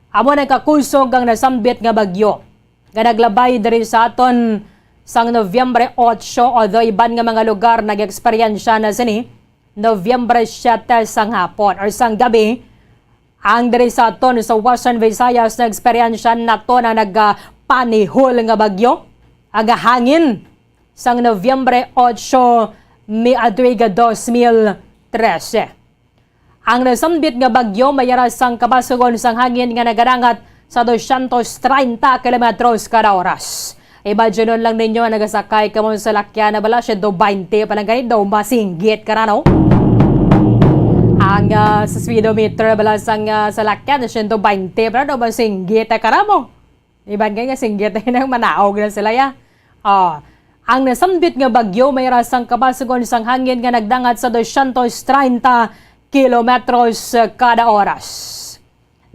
Amo nagkakusog ang nasambit nga bagyo nga naglabay diri sa aton sang Nobyembre otso, although iban nga mga lugar nag-eksperyensya na sini Nobyembre siyete sang hapon or sang gabi. Ang diri sa aton sa Western Visayas, nag-eksperyensya nato na nagpanihol nga bagyo, ang hangin sang Nobyembre otso, mi-, ah, tuig dos mil trese. Ang nasambit nga bagyo may ara sang kabasugon sang hangin nga nagadangat sa dosyentos treinta kilometros kada oras. Imagine lang ninyo, nagasakay ka mo sa salakyan na bala, siyento baynte pa lang gani, daw masinggit ka na, no? Ang, ah, sa speedometer bala sang, ah, salakyan, siyento baynte pa lang, daw masinggit ka na mo. Iban kay nga singgit na nang manaog na sila, ya. Oh, ang nasambit nga bagyo may ara sang kabasugon sang hangin nga nagdangat sa dosyentos treinta kilometros kada oras.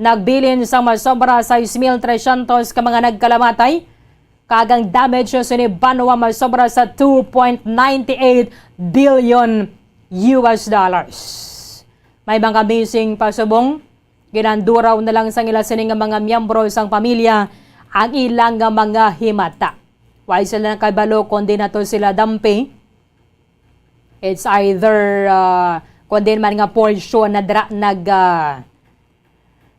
Nagbilin sang masobra sais mil tresyentos ka mga nagkalamatay, kag ang damage sini banwa masobra sa two point nine eight billion U S dollars. May mga missing pa subong, ginanduraw na lang sang ila sini nga mga miyembro sang pamilya ang ilang nga mga himata. Way sila nakabalo kon diin nato sila dampi. It's either, ah, kon diin man nga portion na dira nag, ah,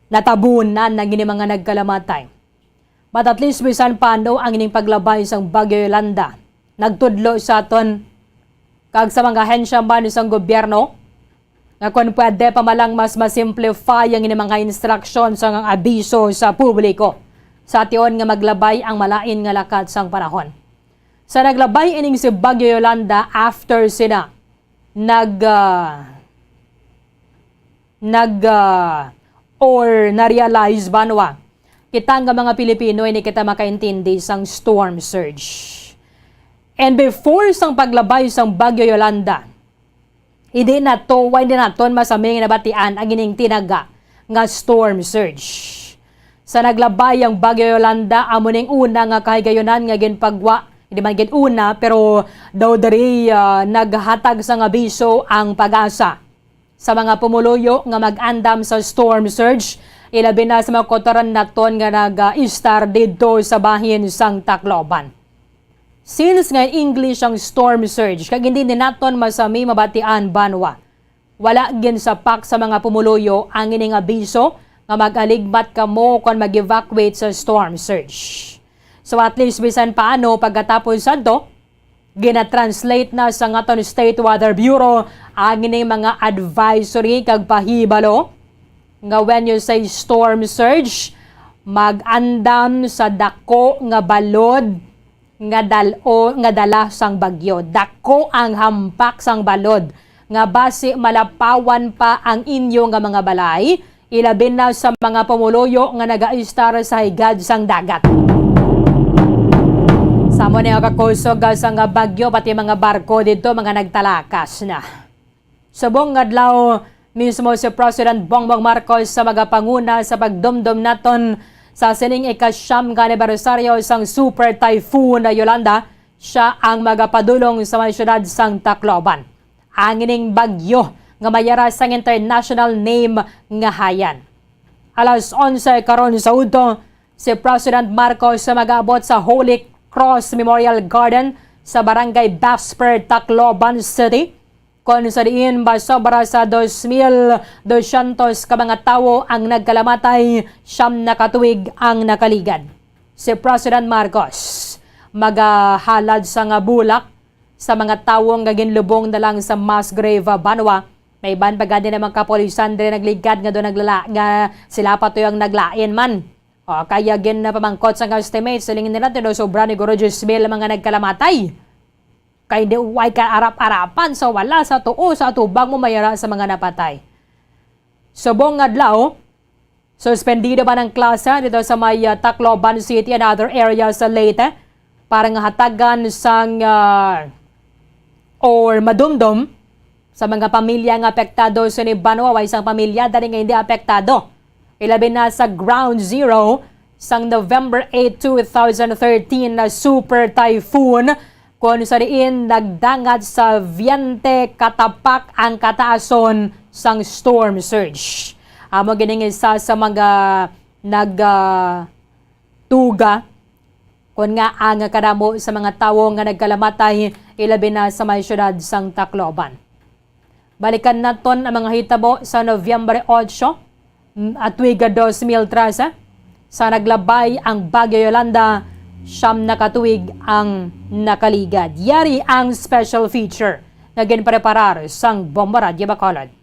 natabunan ang ini mga nagkalamatay. But at least, bisan paano, ang ining paglabay sang Bagyo Yolanda nagtudlo sa aton kag sa mga ahensya man sang gobyerno nga kon pwede pa man lang mas ma-simplify ang ini mga instruction sang abiso sa publiko sa tion nga maglabay ang malain nga lakat sang panahon. Sa naglabay ining si Bagyo Yolanda after sina nag, ah, nag, ah, or na-realize banwa, kita nga mga Pilipino, hindi kita makaintindi sang storm surge. And before sang paglabay sang Bagyo Yolanda, hindi nato, hindi naton masami nga nabatian ang ining tinaga nga storm surge. Sa naglabay ang Bagyo Yolanda, amo ning una nga kahigayunan nga ginpagwa, hindi man gid una, pero daw diri, ah, naghatag sang abiso ang PAGASA sa mga pumuluyo nga mag-andam sa storm surge, ilabi na sa mga kotoran naton nga nag-istar didto sa bahin sang Tacloban. Since nga English ang storm surge, kag hindi ni naton masami mabatian banwa, Wala ginsapak sa mga pumuluyo ang ining abiso nga mag-aligmat kamo kon mag-evacuate sa storm surge. So at least bisan paano pagkatapos sadto, gina-translate na sang aton State Weather Bureau ang ining mga advisory kag pahibalo nga when you say storm surge, mag-andam sa dako nga balod nga dal-o nga dala sang bagyo. Dako ang hampak sang balod nga basi malapawan pa ang inyo nga mga balay, ilabi na sa mga pumuluyo nga nagaistar sa higad sang dagat. Sa amo ni kakusog sang bagyo, pati mga barko didto mga nagtalakas na. Subong nga adlaw, mismo si President Bongbong Marcos sa magapanguna sa pagdumdom naton sa sining ikasyam nga anibersaryo sang Super Typhoon Yolanda, siya ang magapadulong sa may siyudad sang Tacloban. Ang ining bagyo nga may yara sang international name nga Haiyan. Alas onse karon sa udto, si President Marcos sa mag-abot sa Holy Cross Memorial Garden sa Barangay Basper, Tacloban City, kon sa diin masobra sa dos mil dosyentos ka mga tawo ang nagkalamatay, siyam na ka tuig ang nakaligad. Si President Marcos magahalad sa nga bulak sa mga tawo nga ginlubong na lang sa mass grave banwa. May iban pa gani na mga kapulisan diri nagligad nga do naglala nga sila pa to ang naglain man. O, kaya ginpamangkot sang estimates, siling nila, tino sobra ni guro diyes mil ang mga nagkalamatay. Kay di way ka arap-arapan sa wala, sa tuo, sa atubang mo mayara sa mga napatay. Subong nga adlaw, suspendido man ang klase dito sa may, ah, Tacloban City and other areas sa Leyte para nga hatagan sang, ah, or madumdom sa mga pamilya nga apektado sini banwa. Way sang pamilya dali nga hindi apektado, ilabi na sa ground zero sang November eight, two thousand thirteen na super typhoon, kung sa diin nagdangat sa veinte ka tapak ang kataason sang storm surge. Amo gining isa sa mga nag, ah, tuga kon nga ang kadamo sa mga tawo nga nagkalamatay, ilabi na sa may siyudad sang Tacloban. Balikan naton ang mga hitabo sa Nobyembre otso, mm, at tuig dos mil trese. Sa naglabay ang Bagyo Yolanda, siyam na ka tuig ang nakaligad. Yari ang special feature nga ginpreparar sang Bombo Radyo Bacolod.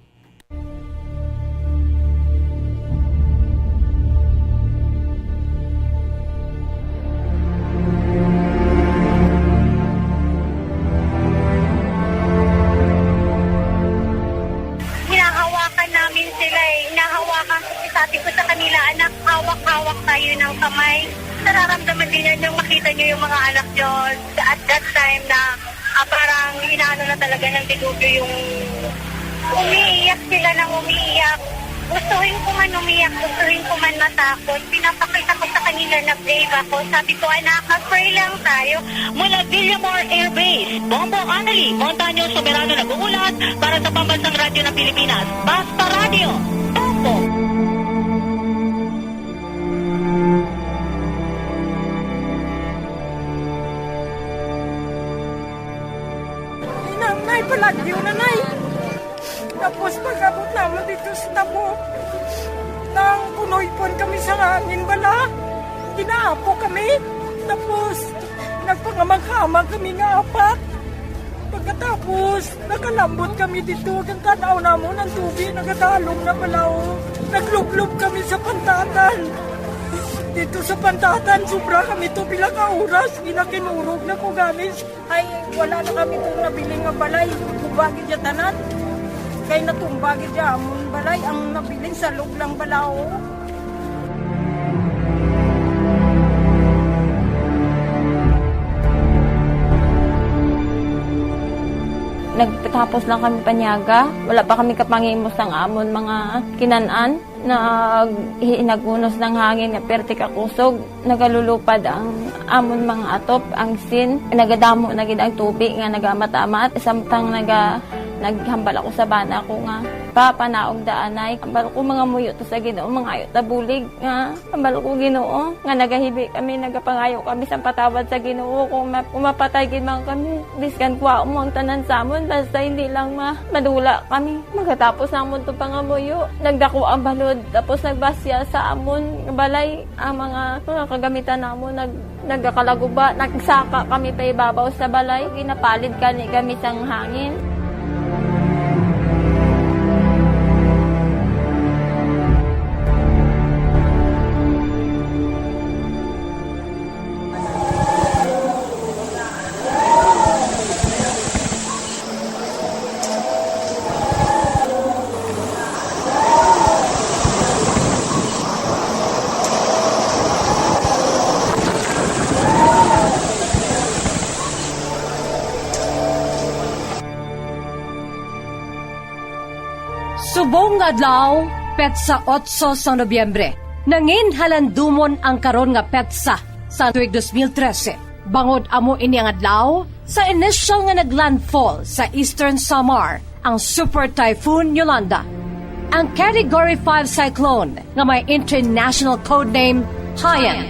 Hinahawakan namin sila eh. Hinahawakan ko, sabi ko sa kanila, "Anak, hawak-hawak tayo ng kamay." Nararamdaman din yan yung makita nyo yung mga anak nyo. At that time na, ah, parang inaano na talaga ng dilubyo yung umiiyak sila ng umiiyak. Gustuhin ko man umiyak, gustuhin ko man matakot. Pinapakita ko sa kanila na brave ako. Sabi ko, "Anak, mag-pray lang tayo." Mula Villamor Air Base, Bombo Annalie Montaño Soberano nag-uulat para sa Pambansang Radyo ng Pilipinas, Basta Radyo, Bombo. Inang, nay, palagyo na, nay. Tapos pag-abot naman dito sa tabo, nang punoy-pon kami sa hangin bala. Ginaapo kami. Tapos nagpangamang-amang kami nga apat. Pagkatapos, nakalambot kami dito. Ang tanaw namon ang tubig, nagadalom na bala, oh. Naglublob kami sa pantatan. Dito sa pantatan, sobra kami to pila ka oras. Ginakinurog na ko gani. Ay, wala na kami itong nabiling nga balay. Guba gid ya tanan. Kay natumba gid ya amon balay. Ang nabiling salog lang bala, oh. Nagtapos lang kami panyaga. Wala pa kami kapangimos sang amon mga kinan-an. Nag-, hi-, nag-unos ng hangin nga perte kakusog. Nagalulupad ang amon mga atop, ang sin. Nagadamo na gid ang tubig nga nagaamat-amat. Samtang naga-, naghambal ako sa bana ko nga Papa, naog da anay. Hambal ko, mangamuyo ta sa Ginoo, mangayo ta bulig, nga hambal ko, Ginoo, nga nagahibi kami, nagapangayo kami sang patawad sa Ginoo. Kung ma-, kung mapatay gid man kami, biskan kuha mo ang tanan sa amon, basta hindi lang ma-, madula kami. Magatapos namon to pangamuyo, nagdako ang balod, tapos nagbasya sa amon nga balay. Ang mga, mga kagamitan namon, nag-, nagakalaguba, nagsaka kami pa ibabaw sa balay. Ginapalid gani kami sang hangin. Subong nga adlaw, petsa otso sang Nobyembre. Nangin halandumon ang karon nga petsa sa tuig dos mil trese. Bangod amo ini ang adlaw sa inisyal nga naglandfall sa Eastern Samar ang Super Typhoon Yolanda. Ang Category five cyclone nga may international code name Haiyan,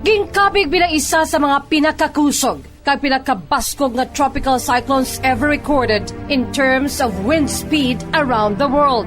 ginkabig bilang isa sa mga pinakakusog kag pinakabaskog nga tropical cyclones ever recorded in terms of wind speed around the world.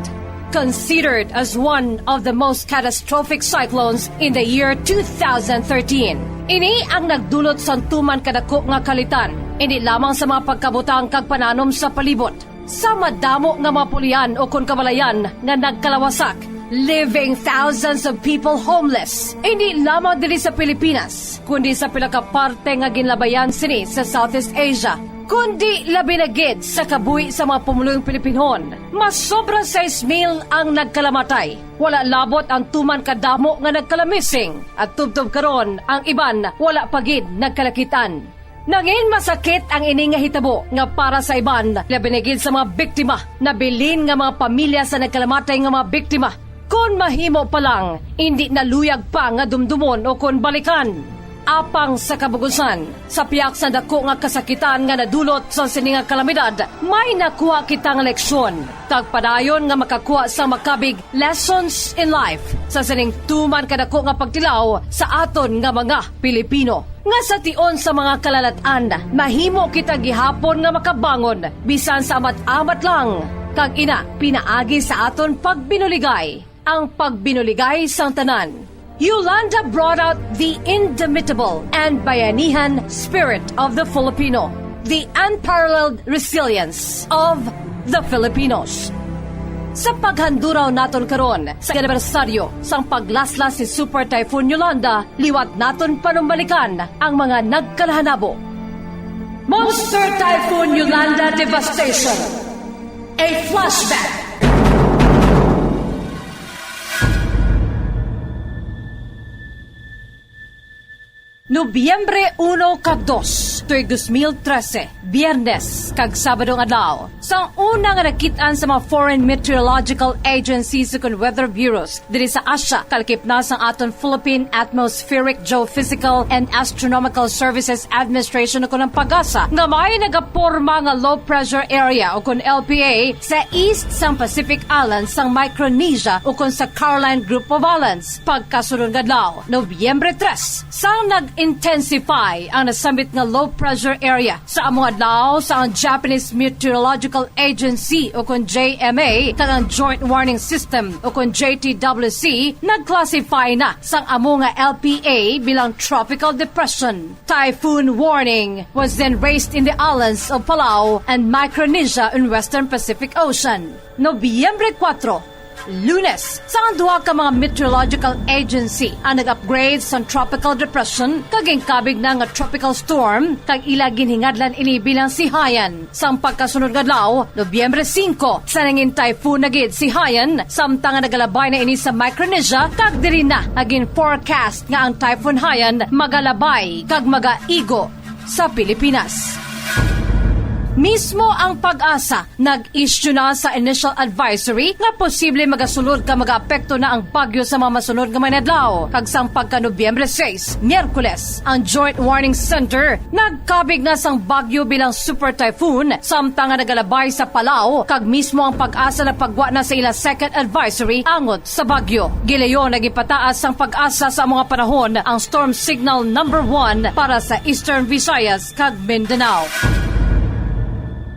Considered as one of the most catastrophic cyclones in the year two thousand thirteen, ini ang nagdulot sang tuman kadako nga kalitan, hindi lamang sa mga pagkabutang kag pananom sa palibot, sa madamo nga mga pulian ukon kabalayan nga nagkalawasak, leaving thousands of people homeless, hindi lamang diri sa Pilipinas, kundi sa pila ka parte nga ginlabayan sini sa Southeast Asia, kundi labi na gid sa kabuhi sa mga pumulong Pilipinhon. Mas sobra sais mil ang nagkalamatay. Wala labot ang tuman kadamo nga nagkalamising, at tubtob karon ang iban wala pa gid nagkalakitan. Nangin masakit ang ini nga hitabo nga para sa iban, labi na gid sa mga biktima, nabilin nga mga pamilya sa nagkalamatay nga mga biktima. Kon mahimo pa lang, indi na luyag pa nga dumdumon ukon balikan. Apang sa kabugusan, sa pihak sa dako nga kasakitan nga nadulot sa sini nga kalamidad, may nakuha kita nga leksyon, kag padayon nga makakuha sa makabig lessons in life sa sining tuman kadako nga pagtilaw sa aton nga mga Pilipino, nga sa tion sa mga kalalat-an, mahimo kita gihapon nga makabangon bisan sa amat-amat lang, kag ina pinaagi sa aton pagbinuligay, ang pagbinuligay sang tanan. Yolanda brought out the indomitable and bayanihan spirit of the Filipino, the unparalleled resilience of the Filipinos. Sa paghanduraw naton karon sa anibersaryo sang paglaslas ni Super Typhoon Yolanda, liwat naton panumbalikan ang mga nagkalahanabo. Monster Typhoon Yolanda Devastation, a flashback. Nobyembre uno kag dos, tuig dos mil trese, Biyernes kag Sabado nga adlaw, sang una nga nakit-an sa mga foreign meteorological agencies ukon weather bureaus diri sa Asia, kalakip na sang aton Philippine Atmospheric Geophysical and Astronomical Services Administration ukon ang PAGASA, nga may nagaporma nga low pressure area ukon L P A sa east sang Pacific Islands sang Micronesia ukon sa Caroline Group of Islands. Pagkasunod nga adlaw, Nobyembre tres, sang nag-intensify ang nasambit nga low pressure area, sa amo nga adlaw sa ang Japanese Meteorological Agency ukon J M A kag ang Joint Warning System ukon J T W C nag-classify na sang amo nga L P A bilang tropical depression. Typhoon warning was then raised in the islands of Palau and Micronesia in Western Pacific Ocean. Nobyembre kuwatro, Lunes, sa ang duha ka mga meteorological agency ang nag-upgrade sa tropical depression kag ginkabig na nga tropical storm, kag ila ginhingadlan ini bilang si Haiyan. Sang pagkasunod nga adlaw, Nobyembre singko, sa nangin typhoon na gid si Haiyan, samtang nga nagalabay na ini sa Micronesia, kag diri na nga gin-forecast nga ang Typhoon Haiyan magalabay kag magaigo sa Pilipinas. Mismo ang PAGASA nag-issue na sa initial advisory nga posible magasulod ka magaapekto na ang bagyo sa mga masunod nga mga adlaw, kag sang pagka Nobyembre sais, Miyerkules, ang Joint Warning Center nagkabig na sang bagyo bilang super typhoon, samtang nga nagalabay sa Palau, kag mismo ang PAGASA nagpagwa na sa ila second advisory angot sa bagyo. Gilayon nga ginpataas sang PAGASA sa mga panahon ang storm signal number one para sa Eastern Visayas kag Mindanao.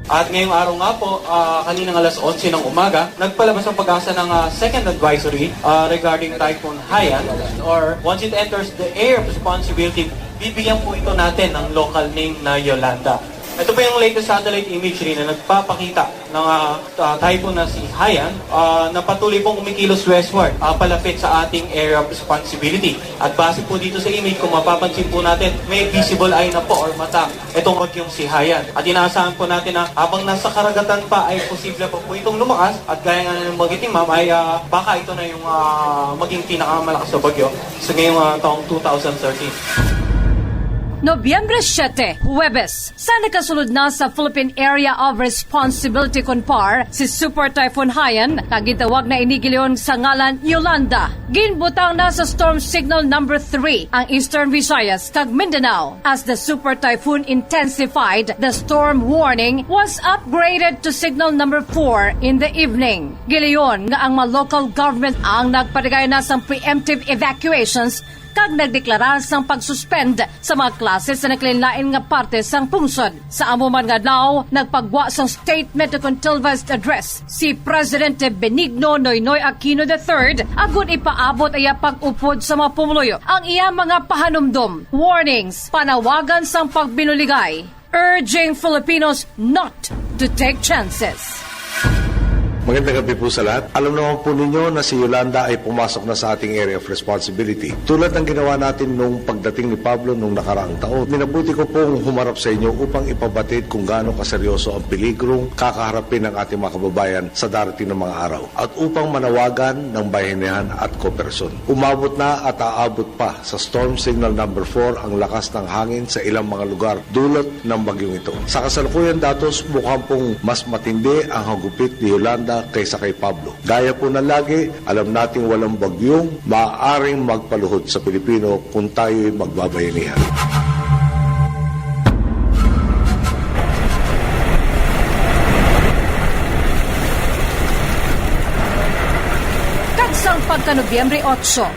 At ngayong araw nga po, ah, kaninang alas onse ng umaga, nagpalabas ang PAGASA ng, ah, second advisory, ah, regarding Typhoon Haiyan, or once it enters the area of responsibility, bibigyan po ito natin ng local name na Yolanda. Ito po yung latest satellite imagery na nagpapakita ng, ah, ah, typhoon na si Haiyan, ah, na patuloy pong kumikilos westward, ah, palapit sa ating area of responsibility. At base po dito sa image, kung mapapansin po natin, may visible eye na po or mata itong bagyong si Haiyan. At inaasahan po natin na habang nasa karagatan pa ay posible pa po itong lumakas, at gaya nga ng bagay ni Ma'am ay, ah, baka ito na yung, ah, maging pinakamalakas na bagyo sa ngayong, ah, taong two thousand thirteen. Nobyembre siete, Huwebes, sa nakasulod na sa Philippine Area of Responsibility kon PAR, si Super Typhoon Haiyan, kag gitawag na ini gilayon sa ngalan Yolanda. Ginbutang na sa storm signal number three ang Eastern Visayas kag Mindanao. As the super typhoon intensified, the storm warning was upgraded to signal number four in the evening. Gilayon nga ang mga local government ang nagpatigay na sang preemptive evacuations kag nagdeklara sang pag-suspend sa mga klase sa naglain-lain nga parte sang pungsod. Sa amo man nga adlaw, nagpagwa sang statement o kon televised address si Presidente Benigno Noynoy Aquino the third agud ipaabot iya pag-upod sa mga pumuluyo ang iya mga pahanumdom, warnings, panawagan sang pagbinuligay, urging Filipinos not to take chances. Magandang gabi po sa lahat. Alam naman po ninyo na si Yolanda ay pumasok na sa ating area of responsibility. Tulad ng ginawa natin nung pagdating ni Pablo nung nakaraang taon, minabuti ko pong humarap sa inyo upang ipabatid kung gaano kaseryoso ang peligrong kakaharapin ng ating mga kababayan sa darating na mga araw at upang manawagan ng bayanihan at kooperasyon. Umabot na at aabot pa sa storm signal number four ang lakas ng hangin sa ilang mga lugar dulot ng bagyong ito. Sa kasalukuyan, datos, mukhang pong mas matindi ang hagupit ni Yolanda kaysa kay Pablo. Gaya po ng lagi, alam nating walang bagyong maaaring magpaluhod sa Pilipino kung tayo'y magbabayanihan. Kag sang pagka Nobyembre otso,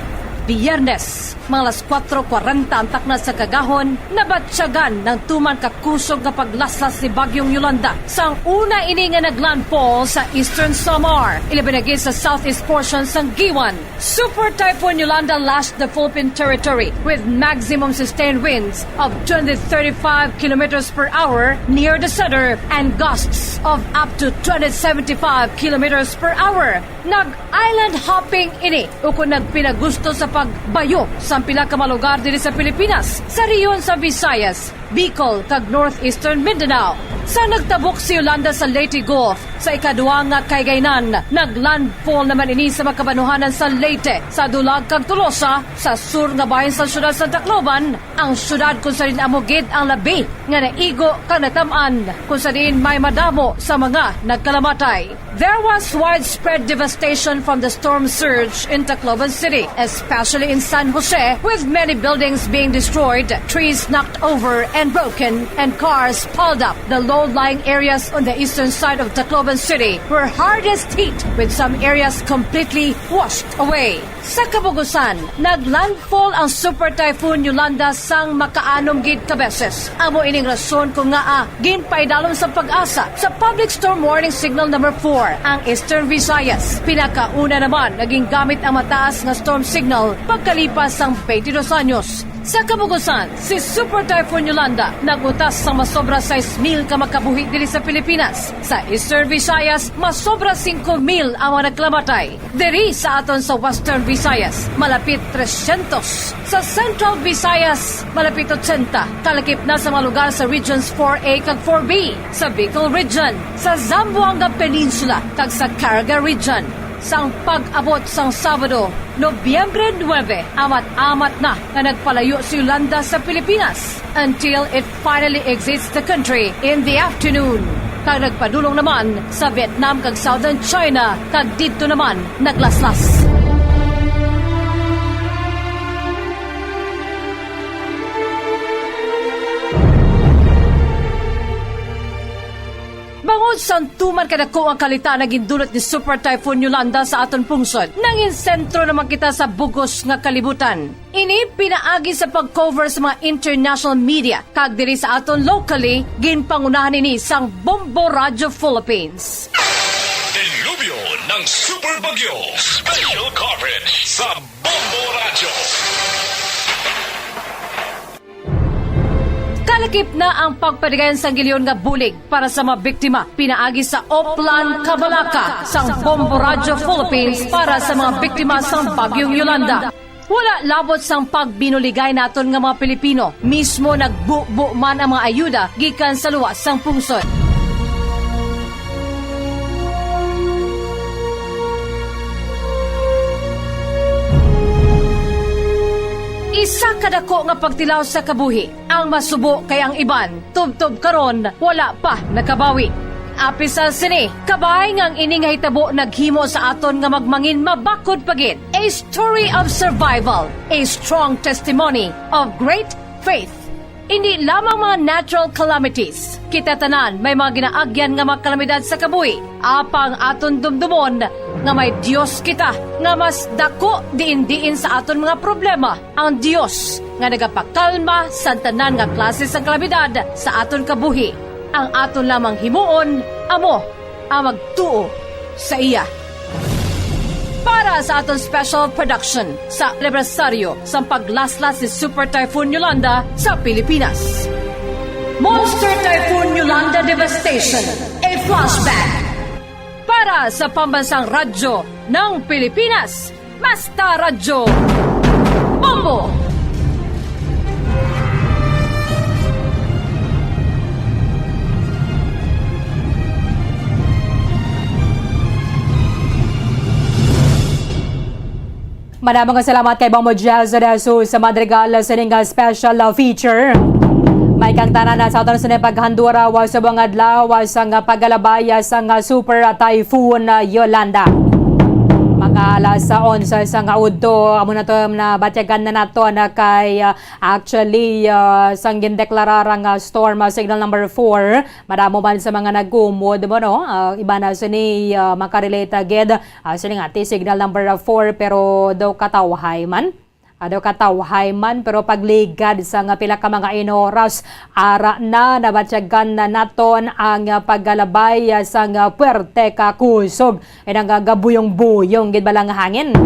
Biyernes, mga alas kuwatro kwarenta ang takna sa kagahon, nabatyagan ng tuman ka kusog nga paglaslas ni Bagyong Yolanda sang una ini nga naglandfall sa Eastern Samar, ilabi na gid sa southeast portion sang Guiuan. Super Typhoon Yolanda lashed the Philippine territory with maximum sustained winds of twenty thirty-five kilometers per hour near the center and gusts of up to twenty seventy-five kilometers per hour. Nag-island hopping ini, ukon nagpinagusto sa pagbayo sa pila ka mga lugar diri sa Pilipinas, sa rehiyon sa Visayas, Bicol, kag Northeastern Mindanao. Sa nagtabok si Yolanda sa Leyte Gulf, sa ikadua nga kahigaynan, nag-landfall naman ini sa mga kabanuhanan sa Leyte, sa Dulag kag Tolosa, sa sur nga bahin sa siyudad sa Tacloban, ang siyudad kung sa diin amo gid ang labi nga naigo kag natam-an, kung sa diin may madamo sa mga nagkalamatay. There was widespread devastation from the storm surge in Tacloban City, especially in San Jose, with many buildings being destroyed, trees knocked over and broken, and cars piled up. The low-lying areas on the eastern side of Tacloban City were hardest hit, with some areas completely washed away. Sa kabugusan, nag-landfall ang Super Typhoon Yolanda sang makaanom gid ka beses. Amo ining rason kung ngaa ginpaidalom sa PAGASA sa Public Storm Warning Signal number four ang Eastern Visayas. Pinakauna naman nga gingamit ang mataas nga storm signal pagkalipas sang twenty-two anyos. Sa kabugusan, si Super Typhoon Yolanda nag-utas sang masobra sais mil ka makabuhi diri sa Pilipinas. Sa Eastern Visayas, masobra singko mil ang mga nagkalamatay. Diri sa aton sa Western Visayas, malapit trescientos. Sa Central Visayas, malapit ochenta. Kalakip na sa mga lugar sa Regions four A kag four B, sa Bicol Region, sa Zamboanga Peninsula, kag sa Caraga Region. Sang pag-abot sang Sabado, Nobyembre nuebe, amat-amat na nga nagpalayo si Yolanda sa Pilipinas until it finally exits the country in the afternoon, kag nagpadulong naman sa Vietnam kag Southern China, kag didto naman naglaslas. Bangod sang tuman kadako ang kalita nga gindulot ni Super Typhoon Yolanda sa aton pungsod, nangin sentro naman kita sa bug-os nga kalibutan. Ini pinaagi sa pag-cover sa mga international media, kag diri sa aton locally, ginpangunahan ini sang Bombo Radio Philippines. Dilubyo ng Super Bagyo. Special coverage sa Bombo Radyo. Kalakip na ang pagpadayon sang giliyon nga bulig para sa mga biktima pinaagi sa Oplan Kabalaka sang Bombo Radyo Philippines para sa mga biktima sang Bagyong Yolanda. Wala labot sang pagbinuligay naton nga mga Pilipino, mismo nagbubo man ang mga ayuda gikan sa luwas sang pungsod. Isa ka dako nga pagtilaw sa kabuhi. Ang masubo kay ang iban, tubtob karon, wala pa nakabawi. Apisal sini, kabay nga ang ini nga hitabo naghimo sa aton nga magmangin mabakod pa gid. A story of survival, a strong testimony of great faith. Indi lamang mga natural calamities. Kita tanan may mga ginaagyan nga mga kalamidad sa kabuhi. Apang aton dumdumon nga may Dios kita nga mas dako diin-diin sa aton mga problema. Ang Dios nga nagapakalma sa tanan nga klase sang kalamidad sa aton kabuhi. Ang aton lamang himuon amo ang magtuo sa iya. Para sa aton special production sa anibersaryo sang paglaslas ni Super Typhoon Yolanda sa Pilipinas, Monster Typhoon Yolanda Devastation, a flashback. Para sa Pambansang Radyo ng Pilipinas, Basta Radyo Bombo! Madamo nga salamat kay Bombo Jazz de Jesus sa Madrigal sa ining, ah, special, ah, feature. May kang tanan na sa aton sa paghandura wa subong adlaw, ah, sa nga paggalabay, ah, sa nga super, ah, typhoon, ah, Yolanda. Mga alas onse sa nga udto, amo na to na batyagan na nato na kay, ah, actually, ah, sang gindeklarar ang, ah, storm, ah, signal number four. Madamo man sa mga nagkumod mo, no? Ah, iba na sini, ah, makarelate gid, ah, sini nga ti signal number four, pero daw katawhay man. Ah, daw katawhay man, pero pagligad sa nga pila ka mga inoras, ara na nabatyagan na naton ang, ah, paggalabay, ah, sa nga puwerte ka kusog. Ay nang gabuyong-buyong gid bala nga hangin.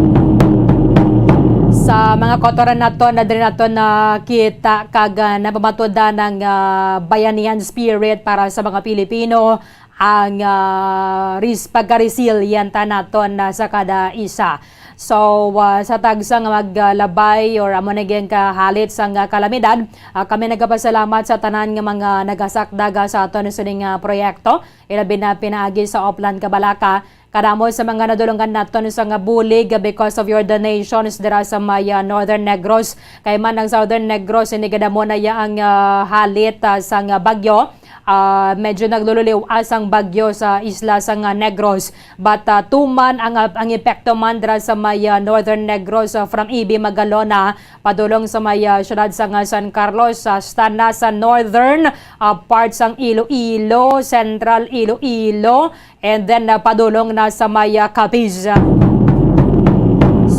Sa mga kotoran naton, na diri naton nakita kag, ah, napamatudan ang, ah, bayanihan spirit para sa mga Pilipino, ang, ah, res-, pagka-resilient, ah, naton, ah, sa kada isa. So, ah, sa tagsa nga maglabay or amo na gyud kahalit sang, ah, kalamidad, ah, kami nagapasalamat sa tanan nga mga nagasakdag, ah, sa aton sining, ah, proyekto. Ilabi na pinaagi sa Oplan Kabalaka. Kadamo sa mga nadulungan naton sa nga bulig because of your donations dira sa may, ah, Northern Negros. Kay man ang Southern Negros, ini kadamo na ya ang, ah, halit, ah, sa nga bagyo. Ah, medyo naglululiwas ang bagyo sa isla sa nga Negros. But, ah, tuman ang, ah, ang epekto man dira sa may, ah, Northern Negros, ah, from E B Magalona, padulong sa may, ah, siyudad sa nga San Carlos, sa, hasta na sa northern, ah, part sang Iloilo, Central Iloilo, and then, ah, padulong na sa may, ah, Capiz.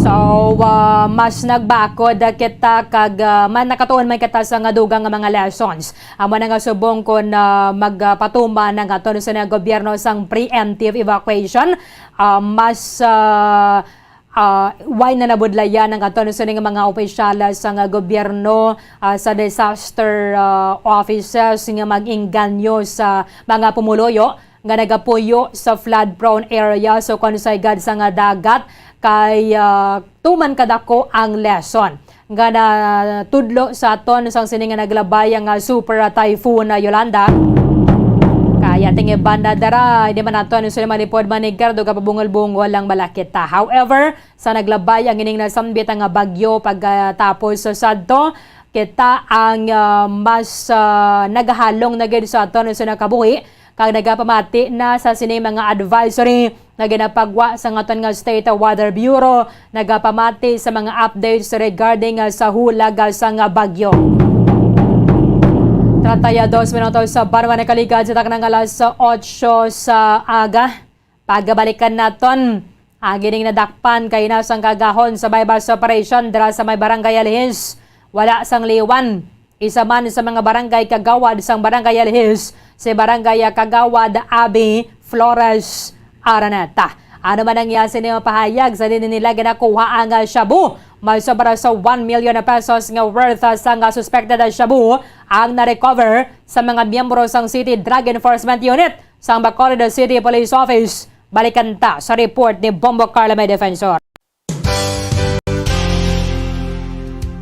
So, ah, mas nagbakod kita kag, ah, man nakatuon man kita sa nga dugang nga mga lessons. Amo na nga subong kon, ah, magpatuman ang aton sa nga gobyerno sang preemptive evacuation, ah, mas, ah, ah, way na nabudlayan ang aton sini nga mga opisyal sa nga gobyerno, ah, sa disaster, ah, offices nga mag-inganyo sa mga pumuluyo nga nagapuyo sa flood-prone area. So, kon sa igad sa nga dagat, kay, ah, tuman kadako ang lesson nga natudlo sa aton sang sini nga naglabay ang, ah, Super Typhoon, ah, Yolanda. Ay, ating ibanda dara, hindi man nato ano sila malipod manigar, do kapabungol-bungol lang bala kita. However, sa naglabay ang ining nasambit nga bagyo pagkatapos sa sadto, kita ang, ah, mas, ah, nagahalong na gid sa aton sa nakabuhi, kag nagapamati na sa sini mga advisory nga ginapagwa sa aton nga State Weather Bureau, nagapamati sa mga updates regarding, ah, sa hulag, ah, sa nga bagyo. Treinta y dos minutos sa banwa nakaligad sa taknang alas otso sa aga. Pagabalikan naton, agi ning nadakpan kay nasang kagahon sa may bus operation dira sa may Barangay Alihis. Wala sang liwan. Isa man sa mga barangay kagawad sang Barangay Alihis, si Barangay Kagawad Abi Flores Araneta. Ano man ang iya sini mapahayag sa dili nila ginakuha ang, ah, shabu? May sobra sa one million pesos nga worth, ah, sang, ah, suspected, ah, shabu ang na-recover sa mga miyembro sang City Drug Enforcement Unit sang Bacolod City Police Office. Balikan ta sa report ni Bombo Carla May Defensor.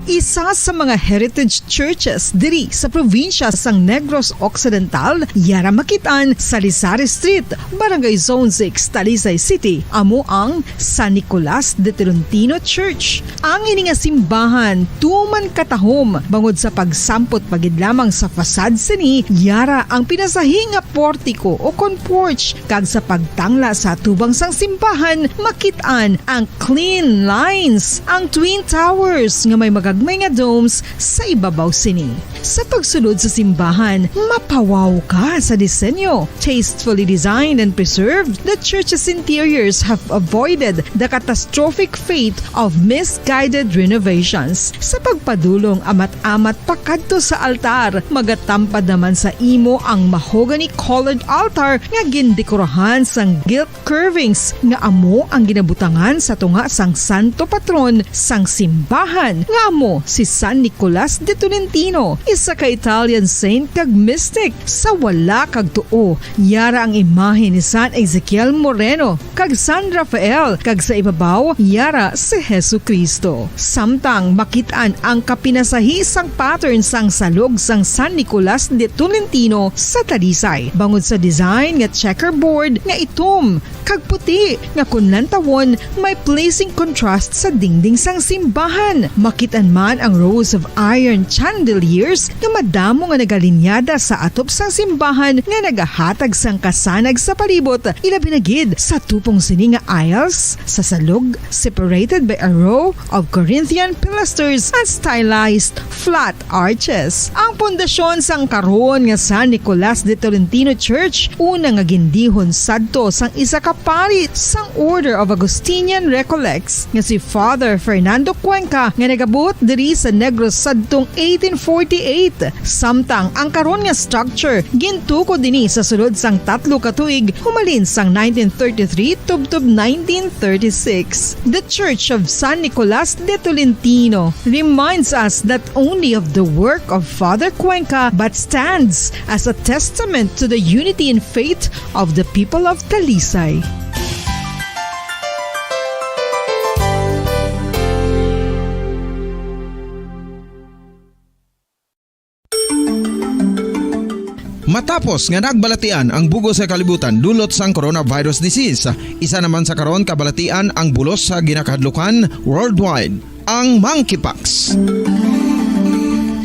Isa sa mga heritage churches diri sa probinsya sang Negros Occidental, yara makit-an sa Rizal Street, Barangay Zone six, Talisay City, amo ang San Nicolas de Tolentino Church. Ang ini nga simbahan tuman katahom bangod sa pagsampot pa gid lamang sa facade sini, yara ang pinasahi nga portiko o kon porch, kag sa pagtangla sa atubang sang simbahan, makit-an ang clean lines, ang twin towers nga may magagmay nga domes sa ibabaw sini. Sa pagsulod sa simbahan, mapawaw ka sa disenyo. Tastefully designed and preserved, the church's interiors have avoided the catastrophic fate of misguided renovations. Sa pagpadulong amat-amat pakadto sa altar, magatampad naman sa imo ang mahogany-colored altar nga gindekorahan sang gilt curvings nga amo ang ginabutangan sa tunga sang santo patron sang simbahan, nga amo si San Nicolas de Tolentino, isa ka Italian saint kag mystic. Sa wala kag tuo, yara ang imahe ni San Ezekiel Moreno kag San Rafael, kag sa ibabaw, yara si Jesu-Cristo. Samtang makit-an ang kapinasahi sang pattern sang salog sang San Nicolas de Tolentino sa Talisay, bangod sa design nga checkerboard nga itom kag puti nga kon lantawon may pleasing contrast sa dingding sang simbahan. Makit-an man ang rows of iron chandeliers nga madamo nga nagalinyada sa atop sang simbahan nga nagahatag sang kasanag sa palibot, ilabi na gid sa tupong sini nga aisles, sa salog, separated by a row of Corinthian pilasters and stylized flat arches. Ang pundasyon sang karon nga San Nicolas de Tolentino Church, una nga gindihon sadto sang isa ka pari sang Order of Augustinian Recollects nga si Father Fernando Cuenca, nga nagabot diri sa Negros sadtong eighteen forty-eight. Samtang ang karon nga structure gintukod dinhi sa sulod sang tatlo ka tuig, humalin sang nineteen thirty-three tubtob nineteen thirty-six. The Church of San Nicolas de Tolentino reminds us not only of the work of Father Cuenca, but stands as a testament to the unity in faith of the people of Talisay. Matapos nga nagbalatian ang bug-os nga kalibutan dulot sang coronavirus disease, isa naman sa karon kabalatian ang bulos sa ginakahadlukan worldwide, ang monkeypox.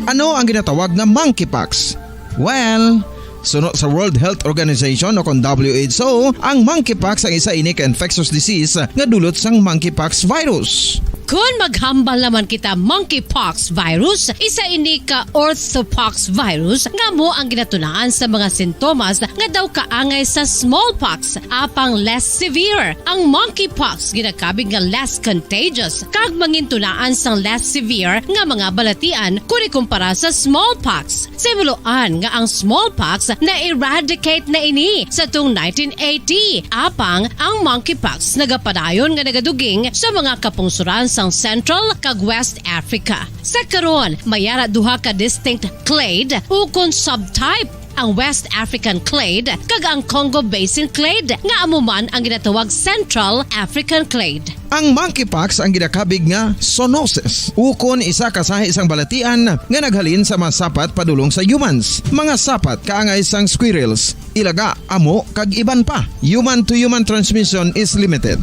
Ano ang ginatawag nga monkeypox? Well, suno sa World Health Organization o kon W H O, ang monkeypox ang isa ini ka infectious disease nga dulot sang monkeypox virus. Kon maghambal naman kita monkeypox virus, isa ini ka orthopox virus nga amo ang ginatunaan sa mga sintomas nga daw kaangay sa smallpox, apang less severe. Ang monkeypox ginakabig nga less contagious kag mangintunaan sang less severe nga mga balatian kon ikumpara sa smallpox. Sa himuloan nga ang smallpox na-eradicate na ini sa tung nineteen eighty, apang ang monkeypox nagapadayon nga nagaduging sa mga kapungsoran sang Central kag West Africa. Sa karon, may ara duha ka distinct clade ukon subtype ang West African clade, kag ang Congo Basin clade, nga amo man ang ginatawag Central African clade. Ang monkeypox ang ginakabig nga zoonosis, ukon isa ka sahi sang balatian nga naghalin sa mga sapat padulong sa humans, mga sapat kaangay sang squirrels, ilaga, amo, kag iban pa. Human to human transmission is limited.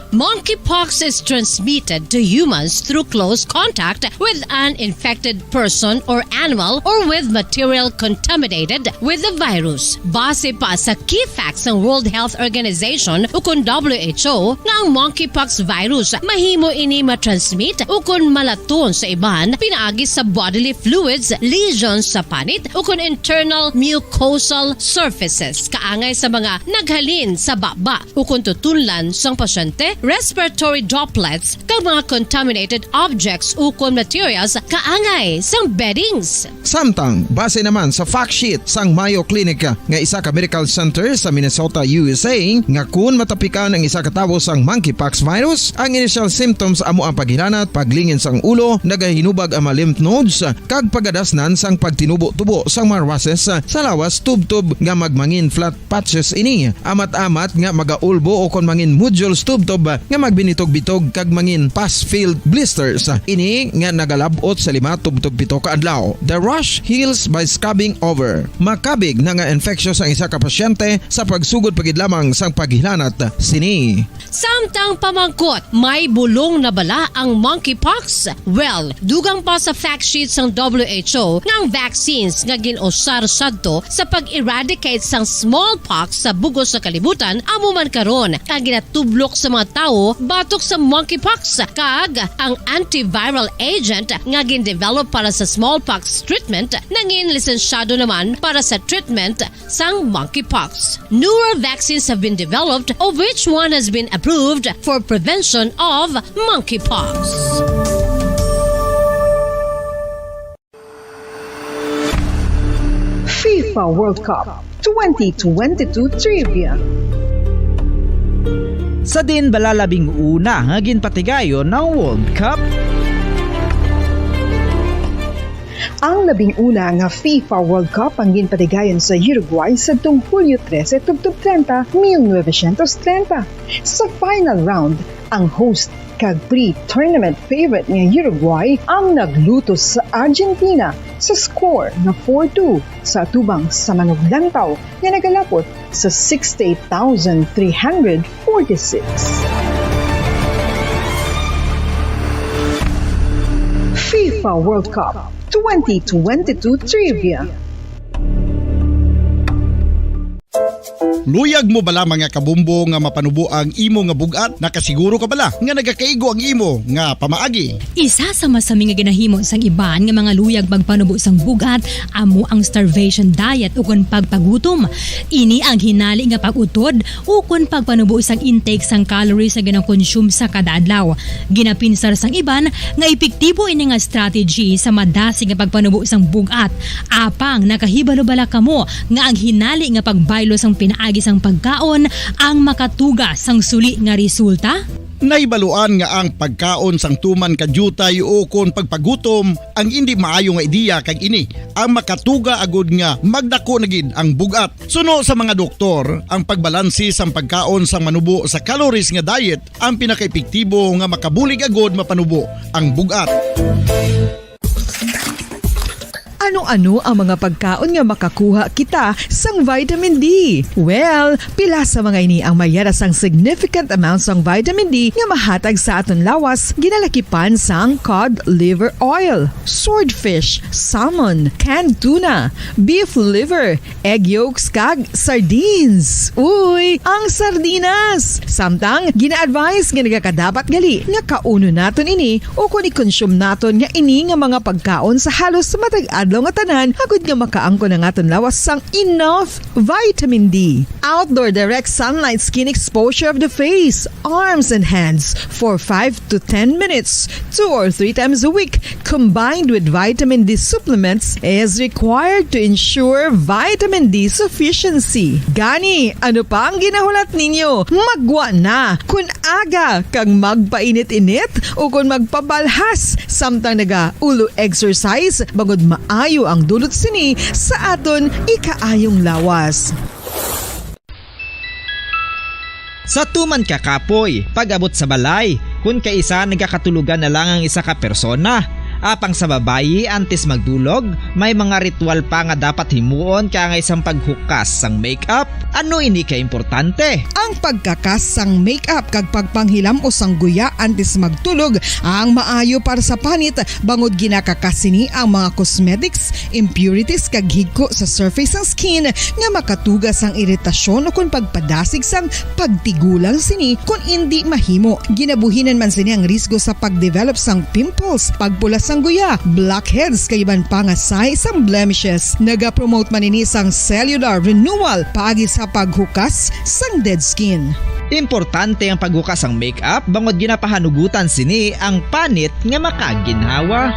Monkeypox is transmitted to humans through close contact with an infected person or animal or with material contaminated with the virus. Base pa sa key facts sang World Health Organization ukon W H O nga ang monkeypox virus mahimo ini matransmit ukon malaton sa iban pinaagi sa bodily fluids, lesions sa panit ukon internal mucosal surfaces kaangay sa mga naghalin sa baba ukon tutunlan sang pasyente, respiratory droplets, kag mga contaminated objects ukon materials kaangay sang beddings. Samtang, base naman sa fact sheet sang Mayo Clinic nga isa ka medical center sa Minnesota, U S A, nga kun matapikan ang isa ka tawo sang monkeypox virus, ang initial symptoms amo ang paghilanat, paglingin sang ulo, nagahinubag ang mga lymph nodes, kag pagadasnan sang pagtinubo-tubo sang mga rushes sa lawas tubtob nga magmangin flat patches ini, amat-amat nga magaulbo o kon mangin nodules tubtob nga magbinitog-bitog kag mangin pus-filled blisters. Ini nga nagalab-ot sa lima tubtob pito ka adlaw. The rash heals by scabbing over. Makabig na nga infectious ang isa ka pasyente sa pagsugod pa gid lamang sang paghilanat sini. Samtang pamangkot, may bulong na bala ang monkeypox? Well, dugang pa sa fact sheet sang W H O nga ang vaccines nga gin-usar sadto sa pag-eradicate sang smallpox sa bug-os nga kalibutan amo man karon ang ginatublok sa mga tawo batok sa monkeypox, kag ang antiviral agent nga gin-develop para sa smallpox treatment nangin lisensyado naman para sa treatment sang monkeypox. Newer vaccines have been developed, of which one has been approved for prevention of monkeypox. FIFA World Cup twenty twenty-two Trivia. Sa diin bala labing una nga ginpatigayon ang World Cup? Ang labing una nga FIFA World Cup ang ginpatigayon sa Uruguay sadtong Hulyo trese tubtob treinta, mil novecientos treinta. Sa final round, ang host kag pre-tournament favorite nga Uruguay ang naglutos sa Argentina sa score nga four two sa atubang sa manuglantaw nga nagalapot sa sixty-eight thousand three hundred forty-six. FIFA World Cup twenty twenty-two Trivia. Luyag mo bala, mga kabombo, nga mapanubo ang imo nga bug-at? Nakasiguro ka bala nga nagakaigo ang imo nga pamaagi? Isa sa masami nga ginahimo sang iban nga mga luyag magpanubo sang bug-at amo ang starvation diet ukon pagpagutom. Ini ang hinali nga pag-utod ukon pagpanubo sang intake sang calories nga ginakonsume sa kada adlaw. Ginapinsar sang iban nga epektibo ini nga strategy sa madasig nga pagpanubo sang bug-at. Apang nakahibalo bala kamo nga ang hinali nga pagbaylo sang pinaagi sang pagkaon ang makatuga sang suli nga resulta? Nahibaluan nga ang pagkaon sang tuman ka diutay ukon pagpagutom ang indi maayo nga ideya, kag ini ang makatuga agud nga magdako na gid ang bug-at. Suno sa mga doktor, ang pagbalansi sang pagkaon sang manubo sa calories nga diet ang pinakaepektibo nga makabulig agud mapanubo ang bug-at. Ano-ano ang mga pagkaon nga makakuha kita sang vitamin D? Well, pila sa mga ini ang mayara sang significant amount sang vitamin D nga mahatag sa aton lawas, ginalakipan sang cod liver oil, swordfish, salmon, canned tuna, beef liver, egg yolks, kag sardines. Uy, ang sardinas! Samtang, gina-advise nga nagakadapat gali nga kaunon naton ini o kon i-consume naton nga ini nga mga pagkaon sa halos matag adlaw nga tanan agud nga makaangkon ang aton lawas sang enough vitamin D. Outdoor direct sunlight skin exposure of the face, arms, and hands for five to ten minutes, two or three times a week, combined with vitamin D supplements, is required to ensure vitamin D sufficiency. Gani, ano pa ang ginahulat ninyo? Maggwa na! Kon aga kag magpainit-init o kon magpabalhas samtang naga-ulo exercise, bangod maayo Ayo ang dulot sini sa aton ikaayong lawas. Sa tuman ka kapoy, pag-abot sa balay, kun kaisa nagakatulogan na lang ang isa ka persona. Apang sa babayi, antes magdulog, may mga ritual pa nga dapat himuon kaangay sang paghukas sang makeup. Ano ini ka importante? Ang pagkakas sang makeup kag pagpanghilam-os sang guya antes magtulog ang maayo para sa panit, bangod ginakakas sini ang mga cosmetics, impurities kag higko sa surface sang skin nga makatuga sang iritasyon ukon pagpadasig sang pagtigulang sini kon indi mahimo. Ginabuhinan man sini ang risgo sa pagdevelop sang pimples, pagpula sang guya, blackheads kag iban pa nga sahi sang blemishes. Nagapromote man ini sang cellular renewal paagi sa paghukas sang dead skin. Importante ang paghukas sang makeup bangod ginapahanugutan sini ang panit nga makaginhawa.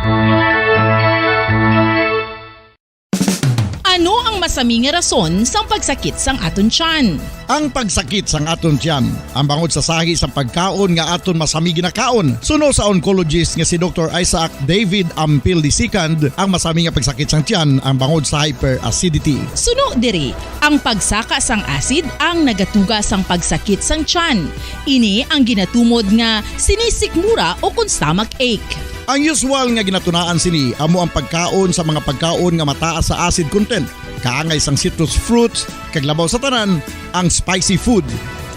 Ano ang masami nga rason sang pagsakit sang aton tiyan? Ang pagsakit sang aton tiyan, ang bangod sa sahi sang pagkaon nga aton masami ginakaon. Suno sa oncologist nga si Doktor Isaac David Ampil the second, ang masami nga pagsakit sang tiyan ang bangod sa hyperacidity. Suno diri, ang pagsaka sang acid ang nagatuga sang pagsakit sang tiyan. Ini ang ginatumod nga sinisikmura ukon stomach ache. Ang usual nga ginatunaan sini amo ang pagkaon sa mga pagkaon nga mataas sa acid content, kaangay sang citrus fruits, kag labaw sa tanan, ang spicy food.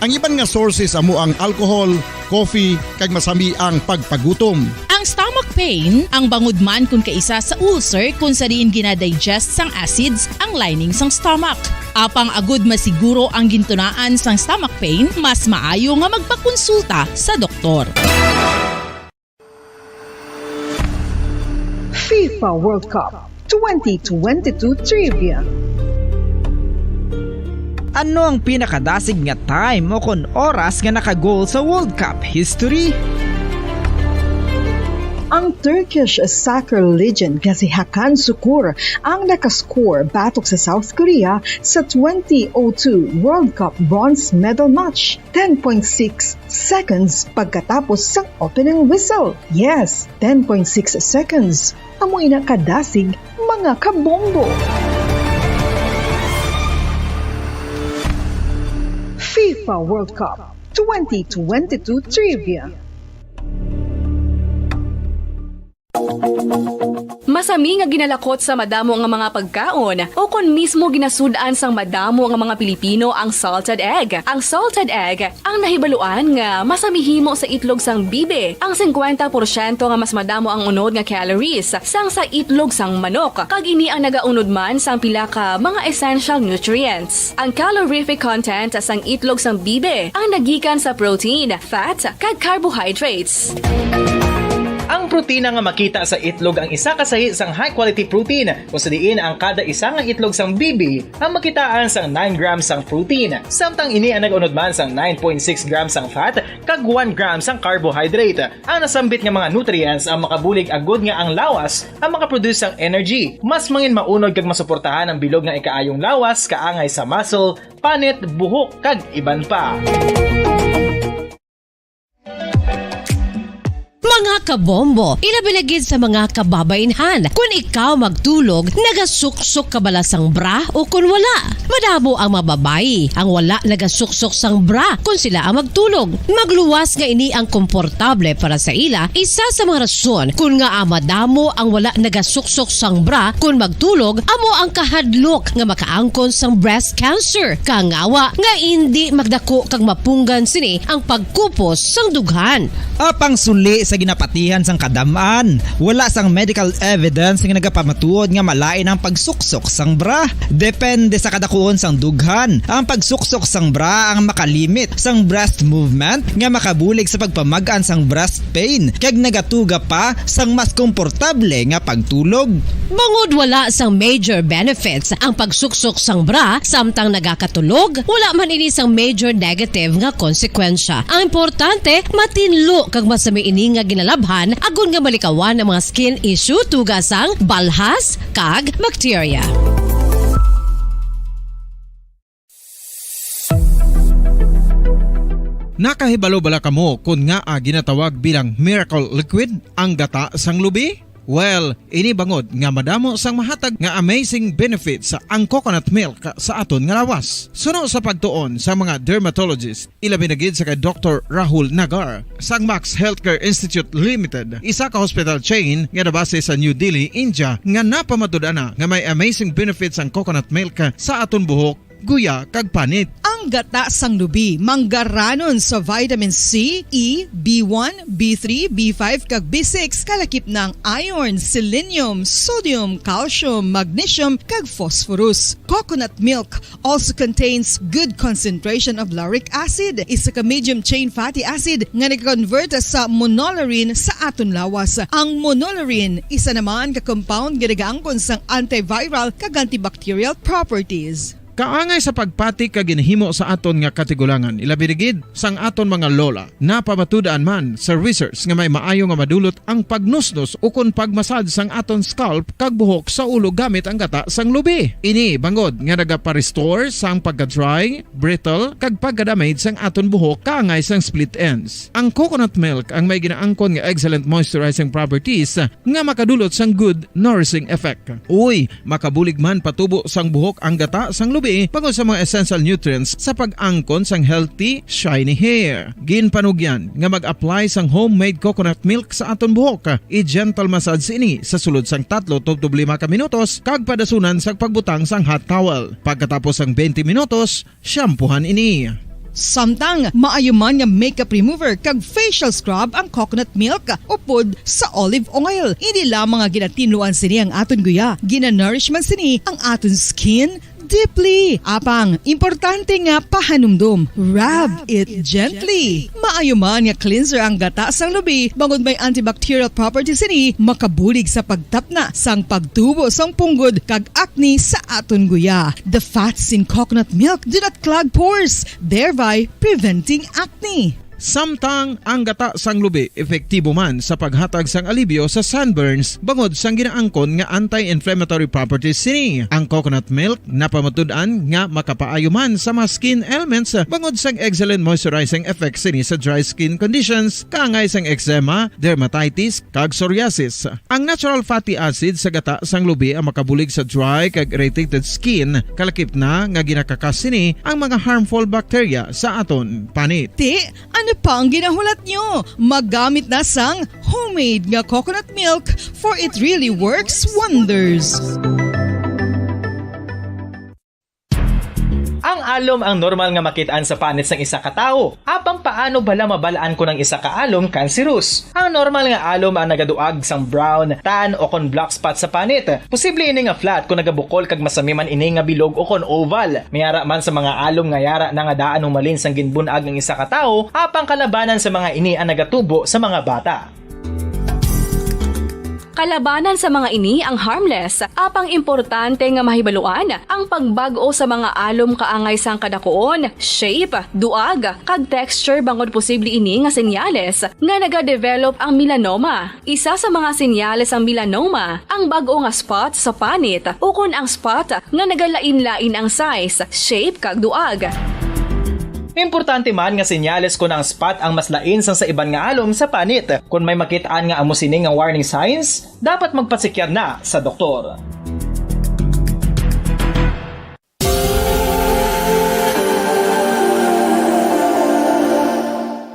Ang iban nga sources amo ang alcohol, coffee, kag masami ang pagpagutom. Ang stomach pain, ang bangod man kon kaisa sa ulcer kon sa diin ginadigest sang acids ang lining sang stomach. Apang agud masiguro ang gintunaan sang stomach pain, mas maayo nga magpakonsulta sa doktor. FIFA World Cup twenty twenty-two Trivia. Ano ang pinakadasig nga time o kon oras nga naka-goal sa World Cup history? Ang Turkish soccer legend nga si Hakan Sukur ang nakascore batok sa South Korea sa twenty oh two World Cup bronze medal match, ten point six seconds pagkatapos sang opening whistle. Yes, ten point six seconds. Amo ina kadasig, mga kabombo. FIFA World Cup twenty twenty-two Trivia. Masami nga ginalakot sa madamo nga mga pagkaon, o kon mismo ginasud-an sang madamo nga mga Pilipino ang salted egg. Ang salted egg ang nahibaluan nga masami himo sa itlog sang bibi. Ang singkwenta porsyento nga mas madamo ang unod nga calories sang sa itlog sang manok, kag ini ang nagaunod man sang pila ka mga essential nutrients. Ang calorific content sang itlog sang bibi ang nagikan sa protein, fat, kag carbohydrates. Ang protina nga makita sa itlog ang isa ka sahi sang high-quality protein, kung sa diin ang kada isa nga itlog sang bibi ang makitaan sang nine grams sang protein, samtang ini ang nag-unod man sang nine point six grams sang fat kag one gram sang carbohydrate. Ang nasambit nga mga nutrients ang makabulig agud nga ang lawas ang makaproduce sang energy. Mas mangin maunod kag masuportahan ang bilog nga ikaayong lawas kaangay sa muscle, panit, buhok, kag iban pa. Mga kabombo, ilabi na gid sa mga kababaynhan, kun ikaw magtulog, nagasuksok ka bala sang bra o kun wala? Madamo ang mga babayi ang wala nagasuksok sang bra kun sila ang magtulog. Magluwas nga ini ang komportable para sa ila. Isa sa mga rason kun ngaa madamo ang wala nagasuksok sang bra kun magtulog amo ang kahadlok nga makaangkon sang breast cancer, kangawa nga indi magdako kag mapunggan sini ang pagkupos sang dughan. Apang suli sa ginapatihan sang kadam-an, wala sang medical evidence nga nagapamatuod nga malain ang pagsuksok sang bra. Depende sa kadakuon sang dughan, ang pagsuksok sang bra ang makalimit sang breast movement nga makabulig sa pagpamag-an sang breast pain kag nagatuga pa sang mas komportable nga pagtulog. Bangod wala sang major benefits ang pagsuksok sang bra samtang nagakatulog, wala man ini sang major negative nga konsekwensya. Ang importante, matinlo kag masami ini nga ginalabhan agod nga malikawan ang mga skin issue tuga sang balhas kag bakterya. Nakahibalo bala kamo kon ngaa ginatawag bilang miracle liquid ang gata sang lubi? Well, ini bangod nga madamo sang mahatag nga amazing benefits ang coconut milk sa aton nga lawas. Suno sa pagtuon sa mga dermatologist, ilabi na gid sa kay Doktor Rahul Nagar sang Max Healthcare Institute Limited, isa ka hospital chain nga nabase sa New Delhi, India, nga napamatud-an na nga may amazing benefits ang coconut milk sa aton buhok, guya, kag panit. Ang gata sang lubi manggaranon sa vitamin C, E, B one, B three, B five, kag B six, kalakip na ang iron, selenium, sodium, calcium, magnesium, kag phosphorus. Coconut milk also contains good concentration of lauric acid, isa ka medium chain fatty acid nga nag-convert sa monolaurin sa aton lawas. Ang monolaurin, isa naman ka compound nga nagaangkon sang antiviral kag antibacterial properties. Kaangay sa pagpati kag ginhimo sa aton nga katigulangan, ilabi na gid sang aton mga lola. Napamatud-an man sa research nga may maayo nga madulot ang pagnusnos ukon pagmasad sang aton scalp kag buhok sa ulo gamit ang gata sang lubi. Ini bangod nga nagapa-restore sang pagka-dry, brittle, kag pagka-damage sang aton buhok kaangay sang split ends. Ang coconut milk ang may ginaangkon nga excellent moisturizing properties nga makadulot sang good nourishing effect. Uy, makabulig man patubo sang buhok ang gata sang lubi bangod sa mga essential nutrients sa pag-angkon sang healthy, shiny hair. Ginpanugyan nga mag-apply sang homemade coconut milk sa aton buhok. I-gentle massage ini sa sulod sang tatlo tubtob lima ka minutos kag padasunan sang pagbutang sang hot towel. Pagkatapos sang twenty minutos, shampoohan ini. Samtang maayo man nga makeup remover kag facial scrub ang coconut milk upod sa olive oil. Hindi lamang nga ginatinluan sini ang aton guya, ginanourish man sini ang aton skin deeply. Apang, importante nga pahanumdom, rub it gently. Maayo man nga cleanser ang gata sang lubi, bangod may antibacterial properties sini, makabulig sa pagtapna sang pagtubo sang punggod kag acne sa aton guya. The fats in coconut milk do not clog pores, thereby preventing acne. Samtang ang gata sang lubi epektibo man sa paghatag sang alibyo sa sunburns bangod sang ginaangkon nga anti-inflammatory properties sini. Ang coconut milk napamatud-an nga makapaayo man sa mga skin ailments bangod sang excellent moisturizing effect sini sa dry skin conditions, kaangay sang eczema, dermatitis, kag psoriasis. Ang natural fatty acid sa gata sang lubi ang makabulig sa dry kag irritated skin, kalakip na nga ginakakas sini ang mga harmful bacteria sa aton panit. Ti, ano pa ang ginahulat nyo? Magamit na sang homemade nga coconut milk, for it really works wonders. Ang alom ang normal nga makit-an sa panit sang isa ka tawo. Apang paano bala mabal-an kon ang isa ka alom kanserus? Ang normal nga alom ang nagaduag sang brown, tan, o kon black spot sa panit. Posible ini nga flat kon nagabukol kag masami man ini nga bilog o kon oval. May ara man sa mga alom nga yara na nga daan humalin sang ginbun-ag ang isa ka tawo, apang kalabanan sa mga ini ang nagatubo sa mga bata. Kalabanan sa mga ini ang harmless, apang importante nga mahibaluan ang pagbag-o sa mga alom kaangay sang kadakuon, shape, duag, kag texture bangod posible ini nga senyales nga nagadevelop ang melanoma. Isa sa mga senyales sang melanoma ang bag-o nga spot sa panit ukon ang spot nga nagalain-lain ang size, shape, kag duag. Importante man nga senyales kon ang spot ang mas lain sang sa iban nga alom sa panit. Kon may makit-an nga amo sini nga warning signs, dapat magpasekyar na sa doktor.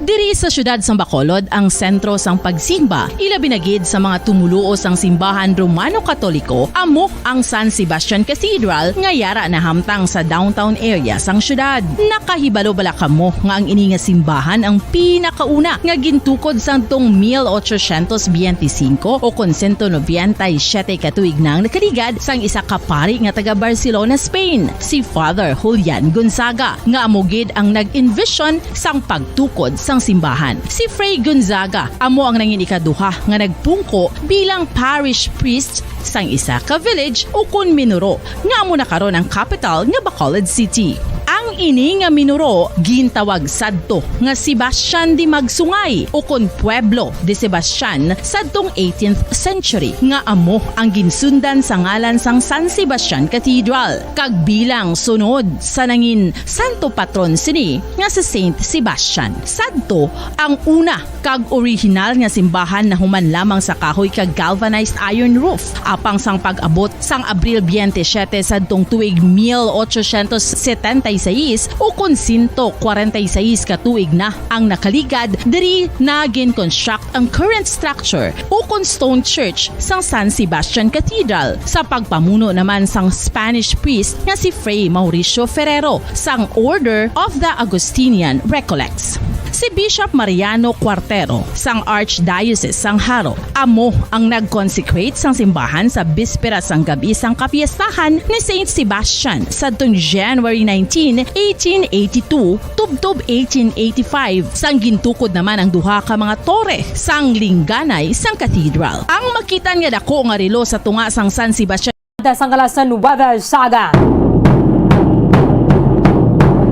Diri sa siyudad sang Bacolod ang sentro sang pagsimba, ilabi na gid sa mga tumoluo sang simbahan Romano-Katoliko, amo ang San Sebastian Cathedral nga yara nahamtang sa downtown area sang siyudad. Nakahibalo bala kamo nga ang ini nga simbahan ang pinakauna nga gintukod sadtong mil ochocientos biyente singko o kon sento nobenta y siyete ka tuig na ang nakaligad sang isa ka pari nga taga Barcelona, Spain, si Father Julian Gonzaga, nga amo gid ang nag-envision sang pagtukod sang simbahan. Si Fray Gonzaga amo ang nangin ikaduha nga nagpungko bilang parish priest sang isa ka village ukon minuro nga amo na karon ang kapital nga Bacolod City. Ang Ini nga minuro gintawag sadto nga Sebastian de Magsungay, ukon Pueblo de Sebastian, sadtong eighteenth century, nga amo ang ginsundan sa ngalan sang San Sebastian Cathedral, kag bilang sunod sa nangin santo patron sini nga si Saint Sebastian. Sadto ang una kag orihinal nga simbahan nahuman lamang sa kahoy kag galvanized iron roof, apang sang pag-abot sang Abril twenty-seven sadtong tuig mil ochocientos setenta y seis, ukon sento kwarenta y seis ka tuig na ang nakaligad, diri na gin-construct ang current structure, ukon stone church, sang San Sebastian Cathedral, sa pagpamuno naman sang Spanish priest nga si Fray Mauricio Ferrero sang Order of the Augustinian Recollects. Si Bishop Mariano Cuartero sang Archdiocese sang Jaro amo ang nag-consecrate sang simbahan sa bispera sang gab-i sang kapiestahan ni Saint Sebastian sadtong January nineteen, eighteen eighty-two, tubtob eighteen eighty-five, sang gintukod naman ang duha ka mga tore sang lingganay sang cathedral. Ang makitan nga dako nga relo sa tunga sang San Sebastian. Sa ngalan sa Nueva Saga.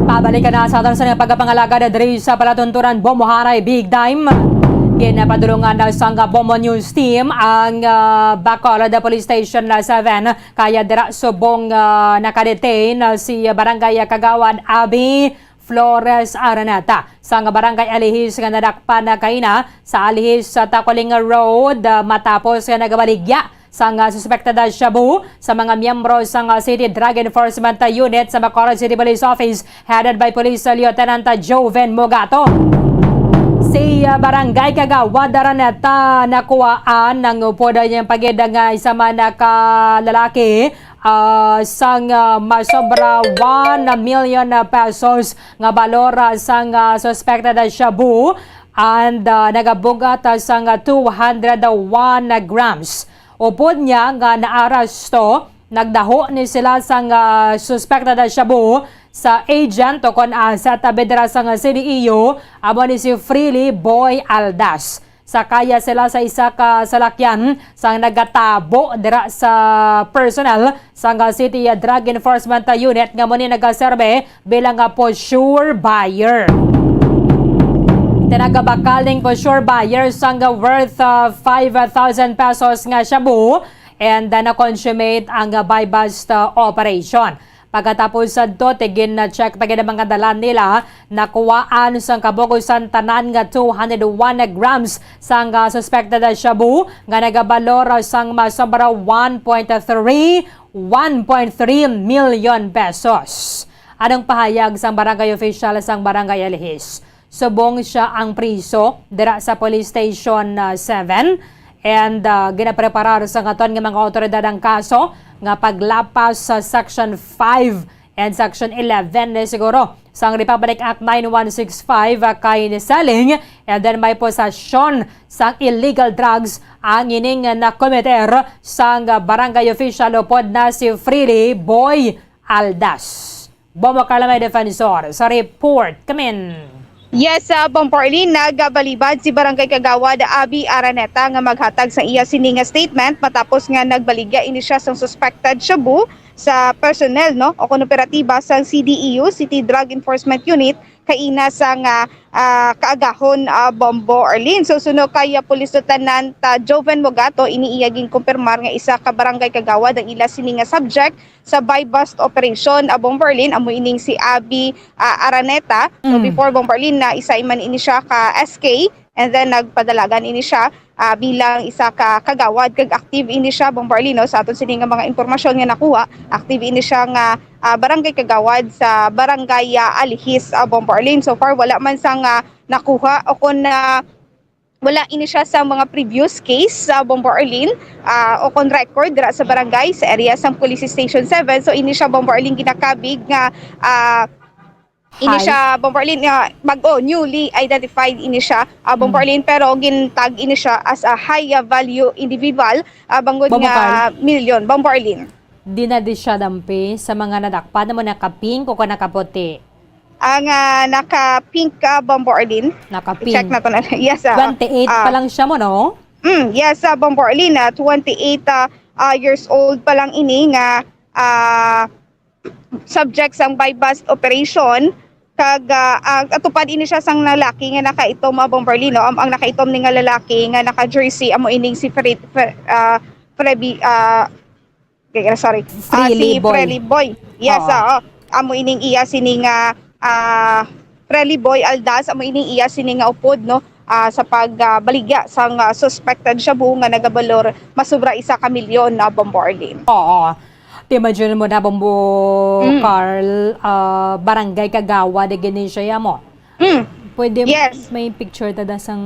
Pabalikan na sa aton sa pagpangalagad diri sa palatuntunan, Bombo Haray Big Time. Ginapadulungan na sang Bombo News Team ang, ah, Bacolod Police Station na seven. Kaya dira subong, ah, nakadetain na si Barangay Kagawad Abby Flores Araneta sang Barangay Alihis nga nadakpan na kaina sa Alihis sa Tacoling Road, ah, matapos nga nagabaligya sang, ah, suspected na shabu sa mga miyembro sang, ah, City Drug Enforcement Unit sa Bacolod City Police Office, headed by Police Lieutenant, ah, Joven Mogato. Si, ah, Barangay Kagawad Araneta nakuhaan ng upod niyang pagid nga isa man na ka lalaki, ah, sang, ah, masobra one million pesos nga balor, ah, sang, ah, suspected shabu and, ah, nagabugat, ah, sang, ah, two hundred one grams. Upod niya nga naaresto, nagdaho ni sila sang, ah, suspected shabu sa agent o kon, ah, sa tabidra sang C D E U, amo ni si Freely Boy Aldas. Sakaya sila sa isa ka salakyan sang nagatabo dira sa personnel sang City Drug Enforcement Unit nga amo ni nagaserbe bilang nga poseur buyer. Tinagabakal ning poseur buyer sang worth, ah, five thousand pesos nga shabu and, ah, na-consummate ang, ah, buy-bust, ah, operation. Pagkatapos sadto, tigin na check pa gid ang mga dala nila, nakuhaan sang kabugusan tanan nga two hundred one grams sang, ah, suspected shabu nga nagabalor sang masobra one point three, one point three million pesos. Anong pahayag sang barangay official sang Barangay Alihis? Subong siya ang priso dira sa Police Station, ah, seven. And, ah, ginapreparar sa aton nga mga awtoridad ang kaso nga paglapas sa Section five and Section eleven na siguro sang Republic Act nine one six five, ah, kay ni selling and then may posesyon sang illegal drugs ang ining nakometer sang barangay official upod na si Freely Boy Aldas. Bombo Carla, may defensor sa report. Kamin. Yes, uh, Bombo Arlene, nagabalibad si Barangay Kagawad Abby Araneta nga maghatag sa iya sini nga statement matapos nga nagbaligya ini siya sang suspected shabu sa personnel, no, o kon operatiba sang C D E U, City Drug Enforcement Unit, kaina sang, ah, ah, kaagahon, ah, Bombo Arlene. So, suno kay, ah, Police Lieutenant, ah, Joven Mogato, ini iya ginkumpirmar nga isa ka barangay kagawad ang ila sini nga subject sa buy-bust operation, ah, Bombo Arlene, amo ining si Abby, ah, Araneta. So, Mm. before, Bombo Arlene, na isa man ini siya ka S K, and then nagpadalagan ini siya, ah, bilang isa ka kagawad, kag active ini siya, Bombo Arlene, no? Sa aton sini nga mga impormasyon nga nakuha, active ini siya nga, ah, barangay kagawad sa barangay, ah, Alihis, ah, Bombo Arlene. So far, wala man sang nakuha o kon, ah, wala ini siya sa mga previous case sa Bombo Arlene, ah, o kon record dira sa barangay, sa area sang Police Station seven. So, ini siya, Bombo Arlene, ginakabig nga, ah, ini Hi. siya, Bombo Arlene, nga bag-o, newly identified ini siya, ah, Bombo Mm. Arlene, pero gintag ini siya as a high, ah, value individual, ah, bangod Bombo nga Carl. Milyon, Bombo Arlene. Di na di siya dampi sa mga nadakpan mo naka-pink o ka nakaputi? Ang, ah, naka-pink ka, Bombo Arlene. Naka-pink. I-check na to na. Yes, ah, Twenty-eight ah, pa lang siya mo, no? Mm, yes, ah, Bombo Arlene, ah, twenty-eight, ah, ah, years old pa lang ini nga, ah, subject sang buy-bust operation, kag, ah, ah, atupad ini siya sang lalaki nga nakaitom, ah, Bombo Arlene, no? Ang, ang nakaitom ni nga lalaki nga naka-jersey, amo ining si Fred, Fre-, ah, Frebi-, ah, okay, sorry. Ah, Freely si Boy. Freely Boy. Yes, Oo. oo. Amo ining iya sini nga, ah, Freely Boy Aldas, amo ining iya sini nga upod, no? Ah, sa pag, ah, baligya sang, ah, suspected shabu nga nagabalor masobra isa ka milyon na, Bombo Arlene. Oo. Ti imagine mo na, Bombo Mm. Carl, ah, barangay kagawad gid ni siya mo. Mm. Pwede Yes. may picture ta da sang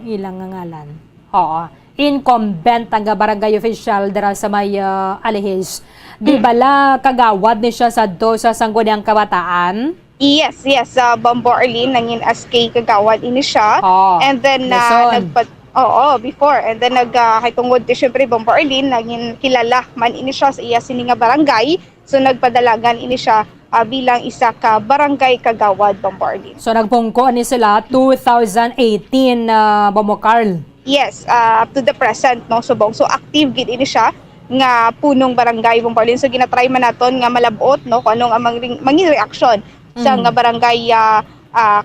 ilang nga ngalan. Oo. Incumbent nga barangay official dira sa may, ah, Alihis. Di Mm. bala kagawad ni siya sadto sa Sangguniang Kabataan? Yes, yes, sa Bombo Arlene, nangin S K kagawad ini siya. Oh, And then, ah, Luzon. nagpa-, oo, before. And then, nag, ah, kay tungod, di, syempre, Bombo Arlene, nangin kilala man ini siya sa iya sini nga barangay. So, nagpadalagan ini siya, ah, bilang isa ka barangay kagawad, Bombo Arlene. So, nagpungko ni sila two thousand eighteen, ah, Bombo Carl? Yes, ah, up to the present, no, subong. So, active gid ini siya nga punong barangay, Bombo Arlene. So, ginatry man naton nga malab-ot, no, kung anong ang mangring-, mangin reaksyon sa Mm. nga barangay, ah, ah,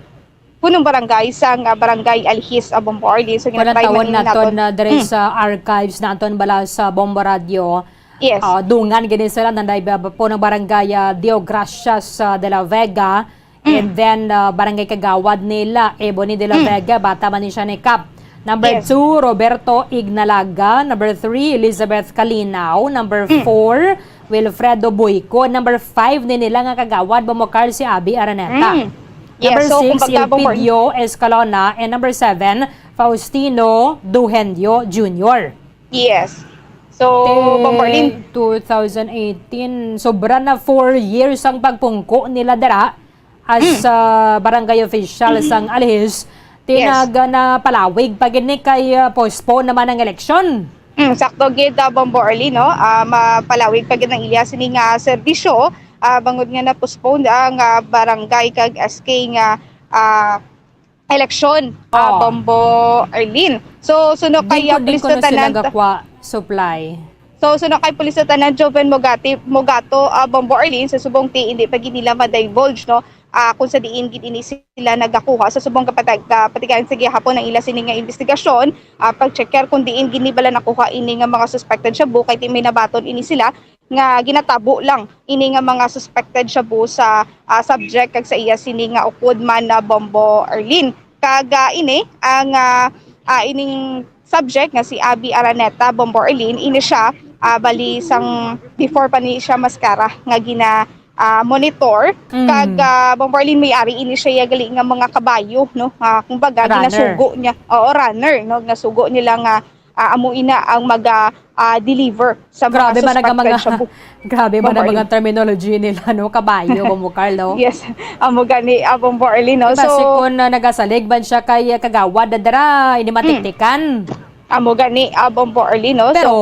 punong barangay sa nga barangay Alihis, ah, Bombo Arlene. So, Kung ginatry man tawon ini naton naton. na diri Mm. sa archives naton bala sa Bombo Radio, Yes. ah, dungan gini sila na naiba po ng barangay, ah, Deo Gracias, ah, de la Vega, Mm. and then, ah, barangay kagawad nila, Ebony de la Mm. Vega, bata man ni siya ni Kap. Number Yes. two, Roberto Ignalaga. Number three, Elizabeth Calinaw. Number Mm. four, Wilfredo Boyco. Number five ni nila nga kagawad, Bombo Carl, si Abby Araneta. Mm. Number Yes, so, six, kumbaga, Bombo Ilpidio Escalona. And number seven, Faustino Duhendio Junior. Yes. So, Te, Bombo Arlene. two thousand eighteen, sobra na four years ang pagpungko nila dira as, Mm. ah, barangay official Mm-hmm. sang Alihis. Yes. Tinag-, napalawig pa gid ni kay, ah, postpone naman ang eleksyon. Mm, sakto gid, ah, Bombo Arlene, no? Ah, mapalawig pa gid ang iya sini nga serbisyo, ah, bangod nga na-postpone ang, ah, barangay kag S K nga, ah, eleksyon, ah, Oo. Bombo Arlene. So, suno kay, Din ah, ko, din ko na sila tanan, gakwa supply. So, suno kay Pulis Lieutenant Joven Mogati-, Mogato, ah, Bombo Arlene, sa subong ti, hindi pa gid nila ma-divulge, no? Ah, kung sa diin gid ini sila nagakuha. Sa subong kapatag-, kapatigan sa gihapon ang ila sini nga investigasyon, ah, pag-checker kung diin gid ni bala nakuha ini nga mga suspected shabu, kay ti may nabaton ini sila nga ginatabo lang ini nga mga suspected shabu sa, ah, subject kag sa iya sini nga upod man na Bombo Arlene. Kag, ah, ini ang, ah, ah, ining subject nga si Abby Araneta, Bombo Arlene, ini siya, ah, bali sang before pa ni siya maskara nga gina, ah, monitor. Mm. Kag, ah, Bombo Arlene, may ari ini siya ya gali nga mga kabayo, no? Ah, kumbaga, Runner. ginasugo niya. Oo, runner, no? Ginasugo nila nga ah, amo ina ang maga, ah, deliver sa mga Grabe man ang suspected mga, shabu. grabe man ang Bombo mga Arlene. terminology nila, no? Kabayo, Bombo Carl, no? Yes, amo gani, ah, Bombo Arlene, no? Diba, So, si kun, ah, nagasalig man siya kay, ah, kagawad na dira, ini Mm. matiktikan. amo gani, ah, Bombo Arlene, no? So, Pero,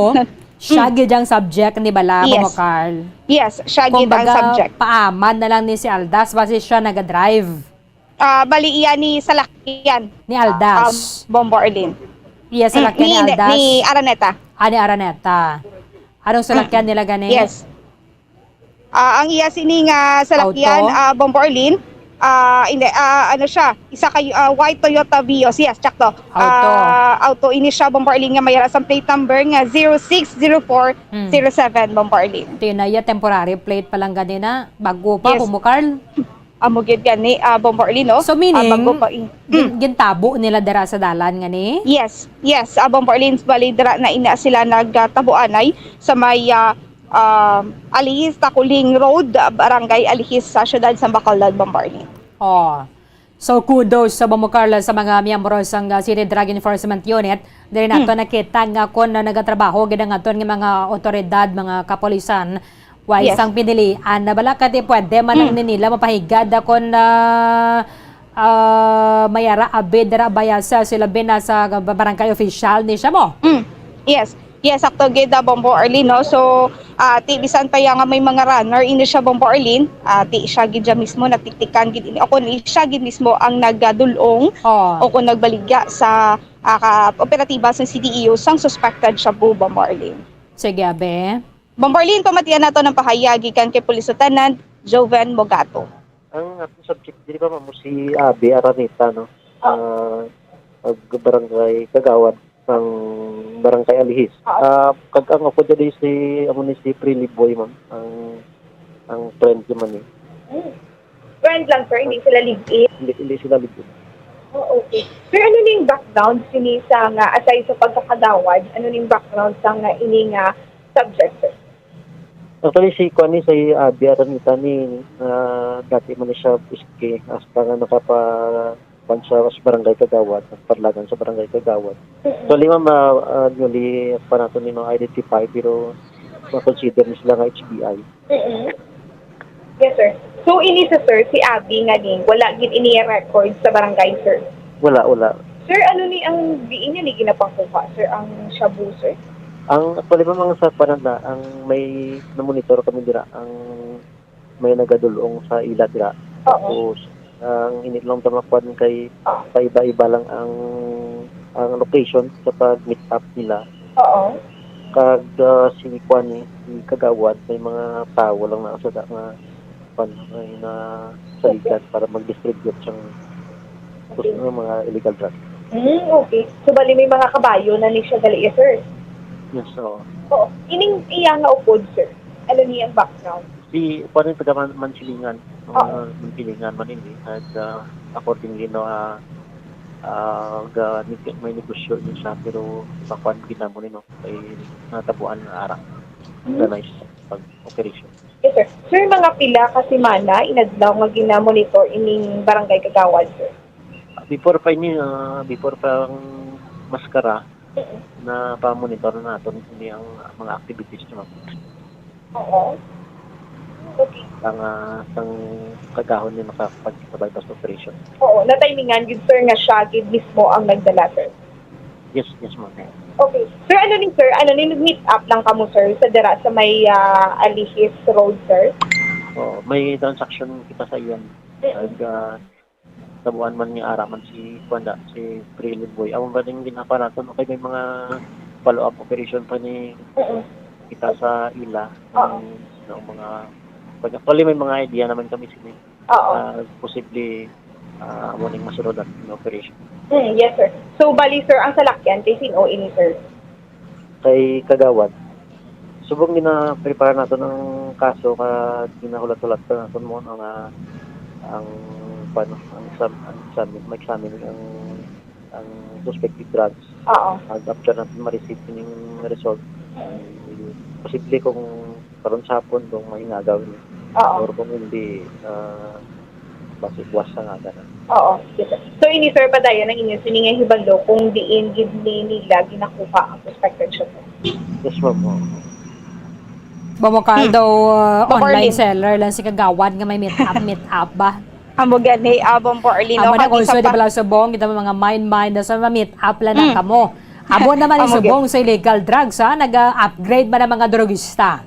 siya Mm. gid ang subject ni bala, Yes. Bombo Carl. Yes, siya gid ang Kumbaga, subject. paaman na lang ni si Aldas, basi siya nagadrive. Ah, bali, iya ni salakyan. Ni Aldas. Ah, um, Bombo Arlene. Iya Mm, salakyan ni ni, Aldas. ni Araneta. Ah, ni Araneta. Anong salakyan Mm. nila gani? Yes. Ah, ang iya sini nga salakyan, Auto? ah, Bombo Arlene, ah, hindi, ah, ano siya, isa ka, ah, white Toyota Vios. Yes, tsakto. Auto. Ah, auto ini siya, Bombo Arlene, nga may ara sang plate number nga zero six zero four zero seven, Mm. Bombo Arlene. Tinaya, temporary plate pa lang gani na, bago pa, Yes. Bombo Carl. Amo gid gani, ah, Bombo Arlene, no? So, meaning, Ah, bago pa in-, gin-, mm. gintabo nila dira sa dalan nga ni? Yes, yes, ah, Bombo Arlene, bali dira na ina sila nagtabuanay sa may, ah, ah, Alihis Taculing Road, ah, Barangay Alihis sa siyudad sa Bacolod, Bombo Arlene. Oh. So, kudos sa Bombo Carl sa mga miyembro sang, ah, City Drug Enforcement Unit. Diri nato Hmm. nakita nga kon, ah, nagatrabaho gid ang aton nga mga otoridad, mga kapulisan, Way Yes. sang pinilian na bala, kati pwede man lang Mm. ni nila mapahigad akon na, ah, may ara abid ra baya sa sila bin na sa barangay official ni siya mo. Mm. Yes. Yes, sakto gid, ah, Bombo Arlene, no? So, ah, ti bisan pa ya nga may mga runner ini siya, Bombo Arlene, ah, ti siya gid siya mismo natiktikan gid ini. Ako ni siya gid mismo ang nagadul-ong Oo. o kung nagbaligya sa, ah, ka-, operatiba sa C D E O sang suspected shabu, Bombo Arlene. Sige, abe. Bomborlin, pamatian nato ng pahayag gikan kay Police Lieutenant Joven Mogato. Ang atong subject diri pa, ma'am, si Abby Araneta, no? Ah, ag barangay kagawad sang barangay Alihis. Ah, kag ang ako diri si, amo ni si Prilly Boy, ma'am. Ang, ang friend ko man, eh. Mm. Friend lang, sir, hindi sila live-in? Hindi, hindi sila live-in. Oh, okay. Sir, ano ning background sini sa nga, aside sa pagkakagawad, ano ning background sa nga ini nga subject, sir? Actually, si kuan ni, si Abby Araneta ni, ah, dati man ni siya iski, hasta nga nakapa-, kuan siya sa barangay kagawad, nagpadlagan sa barangay kagawad. Mm-mm. Actually, ma'am, ah, ah, newly pa nato ni ma-identify, pero ma-consider ni sila nga H B I. Mm-mm. Yes, sir. So, ini sa, sir, si Abby nga ni, wala gid ini record sa barangay, sir? Wala, wala. Sir, ano ni ang diin niya ni ginapakuha, sir, ang shabu, sir? Ang, actually, ma'am, ang sa pananda, ang may namonitor kami dira, ang may nagadulong sa ila dira. Oo. Tapos, ang init lang tamakuan kay paiba-iba lang ang, ang location sa pag-meet up nila. Oo. Kag, ah, si kuan ni, si Kagawad, may mga tawo lang na sa da nga, kuan, may na saligan para mag-distribute sang Okay. Gusto ng mga illegal drugs. Hmm, okay. So, bali may mga kabayo na ni siya gali, yes, sir? Yes, oo. Oo. Ining iya nga upod, sir, ano niya ang background? Si, kuwan yung taga Man-, Mansilingan. Oo. Mga Mansilingan man ini. At, ah, accordingly, no, ah, ah, ga-, neg-, may negosyo niya siya, pero makuan gid namo ni, no, kay natabuan nga ara. Hmm. Organized pag operation. Yes, sir. Sir, mga pila ka semana inadlaw nga gina-monitor ining barangay kagawad, sir? Before pa ini, ah, before pa ang maskara, Mm-mm. na pa-monitor na naton ini ang mga activities niya, ma'am. Oo. Okay. Ang, ah, sang kagahon niya makakapag-, sa buy-bust operation. Oo, natimingan gid, sir, nga siya gid mismo ang nagdala, sir? Yes, yes, ma'am. Okay. Sir, ano ni, sir? Ano ni, nag-meet up lang kamo, sir, sa dira sa may, ah, Alihis Road, sir? Oo, may transaction kita sa iyan. Mm-mm. Ag, ah, tabuan man nga ara man si, kuwan da, si Prilly Boy. Amo ba ning ginapa nato, no? Kay may mga follow-up operation pa ni Mm-mm. kita sa ila. Oo. Yung, yung mga, pag, actually, may mga idea naman kami sini. Oo. Ah, posible, ah, amo ning masunod ang operation. Mm, yes, sir. So, bali, sir, ang salakyan kay sin-o ini, sir? Kay Kagawad. Subong gina-prepare nato ang kaso, kag ginahulat-hulat pa nato mo ang, ah, ang, paano, ang exam-, ang examine, ma-examine ang, ang suspected drugs. Oo. Ag after natin ma-receive kining result, Mm. posible kung karon sa hapon kung may inagaw ni. Oo. Or kung hindi, ah, basi buwas sa nga na. Oo, yes, sir. So, ini, sir, padayon ang inyo sini nga hibalo kung diin gid ni nila ginakuha ang suspected shooter? Yes, ma'am. Oo. Bumukal Hmm. daw, uh, Baka online early. seller lang si Kagawad nga may meet up, meet up ba? Amo gani, ah, Bombo Arlene, Amo no? na Kag kung isa sa pa di pala subong, kita mga mind, mind, sa ma-meet up lang na Hmm. kamo. Amo naman ang Amo gid. subong sa illegal drugs, ha? Nag-upgrade man ang mga drogista.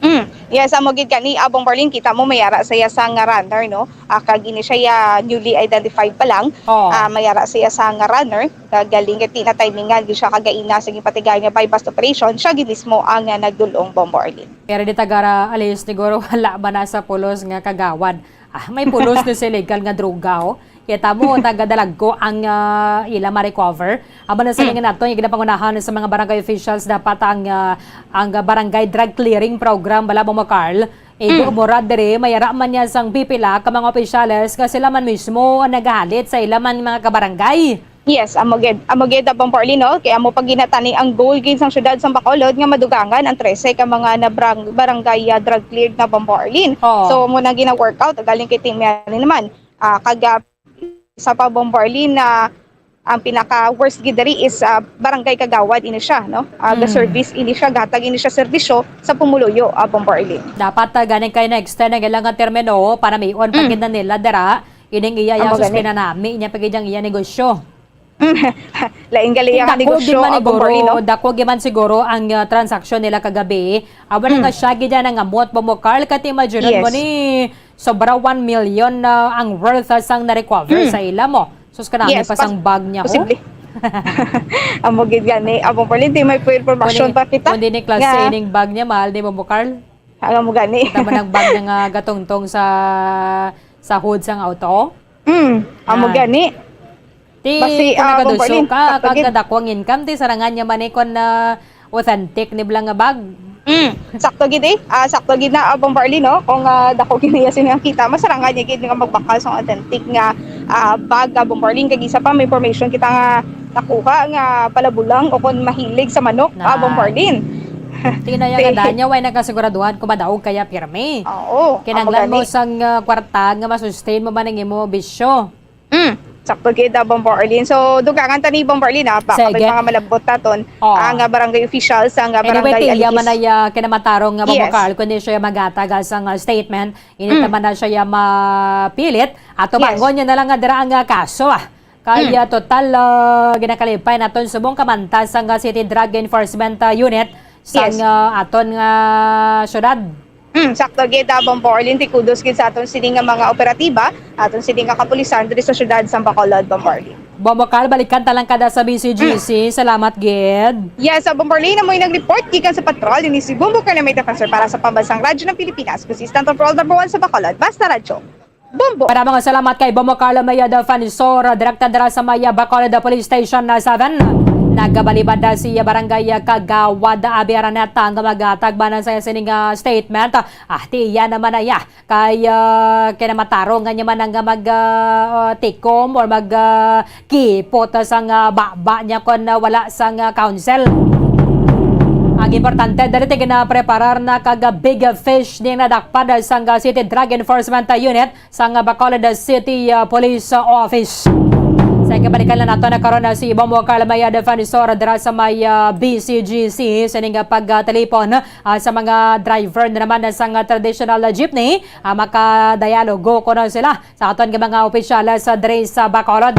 Mm. Yes, amo gid kani, Abong Marlene, kita mo may ara sa iya sang runner, no? Ah, kag ini siya ya newly identified pa lang. Oh. Ah, may ara sa iya sang runner, kag galing kay ti na timingan gid siya kagaina sa ginpatigayon nga buy-bust operation, siya gid mismo ang, ah, nagdul-ong, Bombo Arlene. Pero di tagara, alis, siguro wala ba na sa pulos nga kagawad? Ah, may pulos na sa illegal nga droga, oh. Kita mo, taga-dalagko ang, ah, ila ma-recover. Amo na sa Mm. nga nato, yung ginapangunahan sa mga barangay officials, dapat ang, ah, ang barangay drug clearing program, bala mo, Carl. Igo Mm. mo ra diri, may ara man niya sang pipila ka mga opisyales nga sila man mismo ang nagahalit sa ila man mga kabarangay. Yes, amo gid. Amo gid, Bombo Arlene, no? Kaya amo pag ginatani ang goal gid sang syudad sang Bacolod nga madugangan ang trese ka mga na brang-, barangay, ah, drug cleared na, Bombo Arlene. Oh. So, amo na gina-workout, galing kay Team Mary naman. Ah, kag, ah, sa pa, Bombo Arlene, na ang pinaka-worst gid diri is, ah, barangay kagawad ini siya, no? Ah, Mm. ga-service ini siya, gatag ini siya serbisyo sa pumuluyo, ah, Bombo Arlene. Dapat, ah, ganing kay na-extend ang ilang termino para may on pa Mm. gid na nila dira. Ining iya Amo yang gani. Suspinanami niya pa gid ang iya negosyo. Lain gali ang Dako negosyo, gid man ah, Bombo siguro, Arlene, no? Dako gid man siguro ang, ah, transaksyon nila kagabi. Amo na Mm. nga siya gid yan ang amot, Bombo Carl, kati imagine mo Yes. ni sobra one million na ang worth, ah, sang na-recover Mm. sa ila mo. Sus, kanami Yes, pa sang pos-, bag niya, oh. posible. Amo gid gani, Abang Parlin, di may po informasyon Kundi, pa kita kundi ni klase nga ining bag niya, mahal ni Bobo Carl. Amo gani. Tama ng bag niya nga gatungtong sa, sa hood sang auto. Mm, amo Ah. gani. Ti, Basi, kung ah, nagaduso Bombarlin, ka, sakto kag gid. Kadako ang income, ti sarangan niya man ni kon, ah, authentic ni bala nga bag. Mm, sakto gid eh. Ah, sakto gid na, ah, Bombarlin, no? Kung, ah, dako gid niya sini ang kita, masarangan niya gid nga magbakal sa authentic nga, ah, bag, ah, Bombarlin. Kag isa pa, may information kita nga nakuha nga palabulang o kon mahilig sa manok, ah, Na. Bombarlin. Tinaya Ti- nga danya, way nakasiguraduhan kung madaog kaya pirmi. Oo, Kinanglan amo mo gani. sang, ah, kwarta nga masustain mo man ang imo bisyo. Mm, sakto gid, ah, Bombo Arlene. So, dugangan ta ni Bombo Arlene, ah, baka may Sige. mga malabot naton Oh. ang, ah, barangay official sa, ah, Anyway, barangay tiya man Aliquis. ay, ah, kinamatarong nga Yes. Bombo Carl, kundi siya magatagal sa, ah, statement. Init Mm. naman na siya, ah, mapilit. At Yes. tubangon niya na lang nga dira ang, ah, kaso, ah. Kay, Mm. ah, total, ah, ginakalipay naton subong kamanta sang, ah, City Drug Enforcement, ah, Unit sang, Yes. ah, aton nga syudad. Mm, sakto gid, ah, Bombo Arlene, ti kudos gid sa aton sini nga mga operatiba, aton sini nga kapulisan diri sa siyudad sa Bacolod, Bombo Arlene. Bombo Carl, balikan ta lang kada sa B C G C. Mm. Salamat gid. Yes, ah, Bombo Arlene, amoy nag-report gikan sa patrol ini si Bombo Carl, may defensor para sa Pambansang Radyo ng Pilipinas, consistent of World Number One sa Bacolod, Basta Radyo. Bombo. Para mga salamat kay Bombo Carlo Maya Defensor, direkta dira sa may Bacolod Police Station na seven. Nagabalibad na si Barangay Kagawad Abi Araneta nga maghatag man sa sining, ah, statement. Ah, tiya naman na iya kay, ah, kinamatarong nga niya man ang mag, ah, ah, tikom or mag, ah, kipot sang, ah, baba niya kon, ah, wala sang, ah, counsel. Ang importante, dali ti ginapreparar na kag, ah, big fish ning nadakpan sang, ah, City Drug Enforcement, ah, Unit sang, ah, Bacolod City, ah, Police, ah, Office. Sa kabalikan lang nato na karon na si Bombo Carl Maya Defensor dira sa may, ah, B C G C sining, ah, pagtelipon, ah, sa mga driver na naman sang, ah, traditional, ah, jeepney, ah, makadayalogo kuno sila sa aton nga mga opisyales, ah, diri sa Bacolod.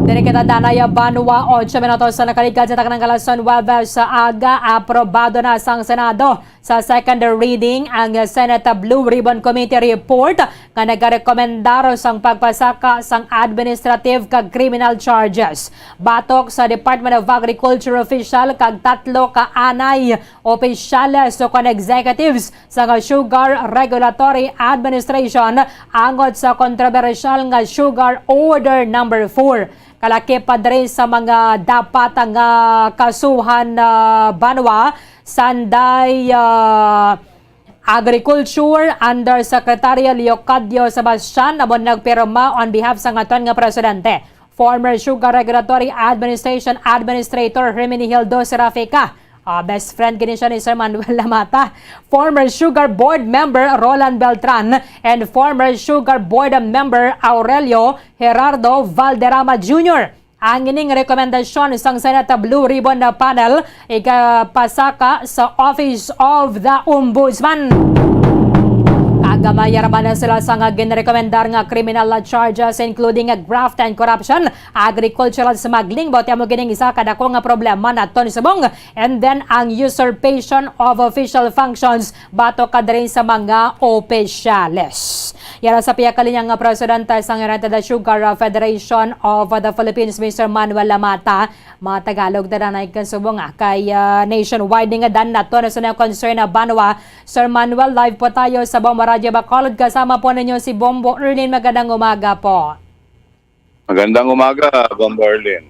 Diri kita danay, ah, banwa, otso minutos sa nakaligad sa taknang kalason, Huwebes sa aga, aprobado na sang Senado sa second reading ang Senate Blue Ribbon Committee report nga nagarekomendar sang pagpasaka sang administrative kag criminal charges batok sa Department of Agriculture official kag tatlo ka anay opisyales o kon executives sang Sugar Regulatory Administration angot sa kontrobersyal nga Sugar Order Number Four. Kalakip pa diri sa mga dapat nga kasuhan, ah, banwa, sanday, ah, Agriculture Undersecretary Leocadio Sebastian amo nagpirma on behalf sang aton nga presidente. Former Sugar Regulatory Administration Administrator Herminihildo Serafica. Ah, best friend gini siya ni Sir Manuel Lamata. Former Sugar Board Member Roland Beltran and former Sugar Board Member Aurelio Gerardo Valderrama Junior. Ang ining rekomendasyon sang Senate Blue Ribbon na Panel igapasaka sa Office of the Ombudsman. Kagamay ra man na sila sa nga ginrekomendar nga criminal charges, including graft and corruption, agricultural smuggling, baw ti amo gining isa ka dako nga problema naton subong, and then ang usurpation of official functions batok ka diri sa mga opisyales. Yara sa pihak kalinya nga presidente sang United Sugar Federation of the Philippines, Mister Manuel Lamata, mga Tagalog na danay kan subong, ah, kay, ah, nationwide ni nga dan nato na sa concern na banwa. Sir Manuel, live po tayo sa Bombo Radyo Bacolod. Kasama po ninyo si Bombo Erlin. Magandang umaga po. Magandang umaga, Bombo Erlin.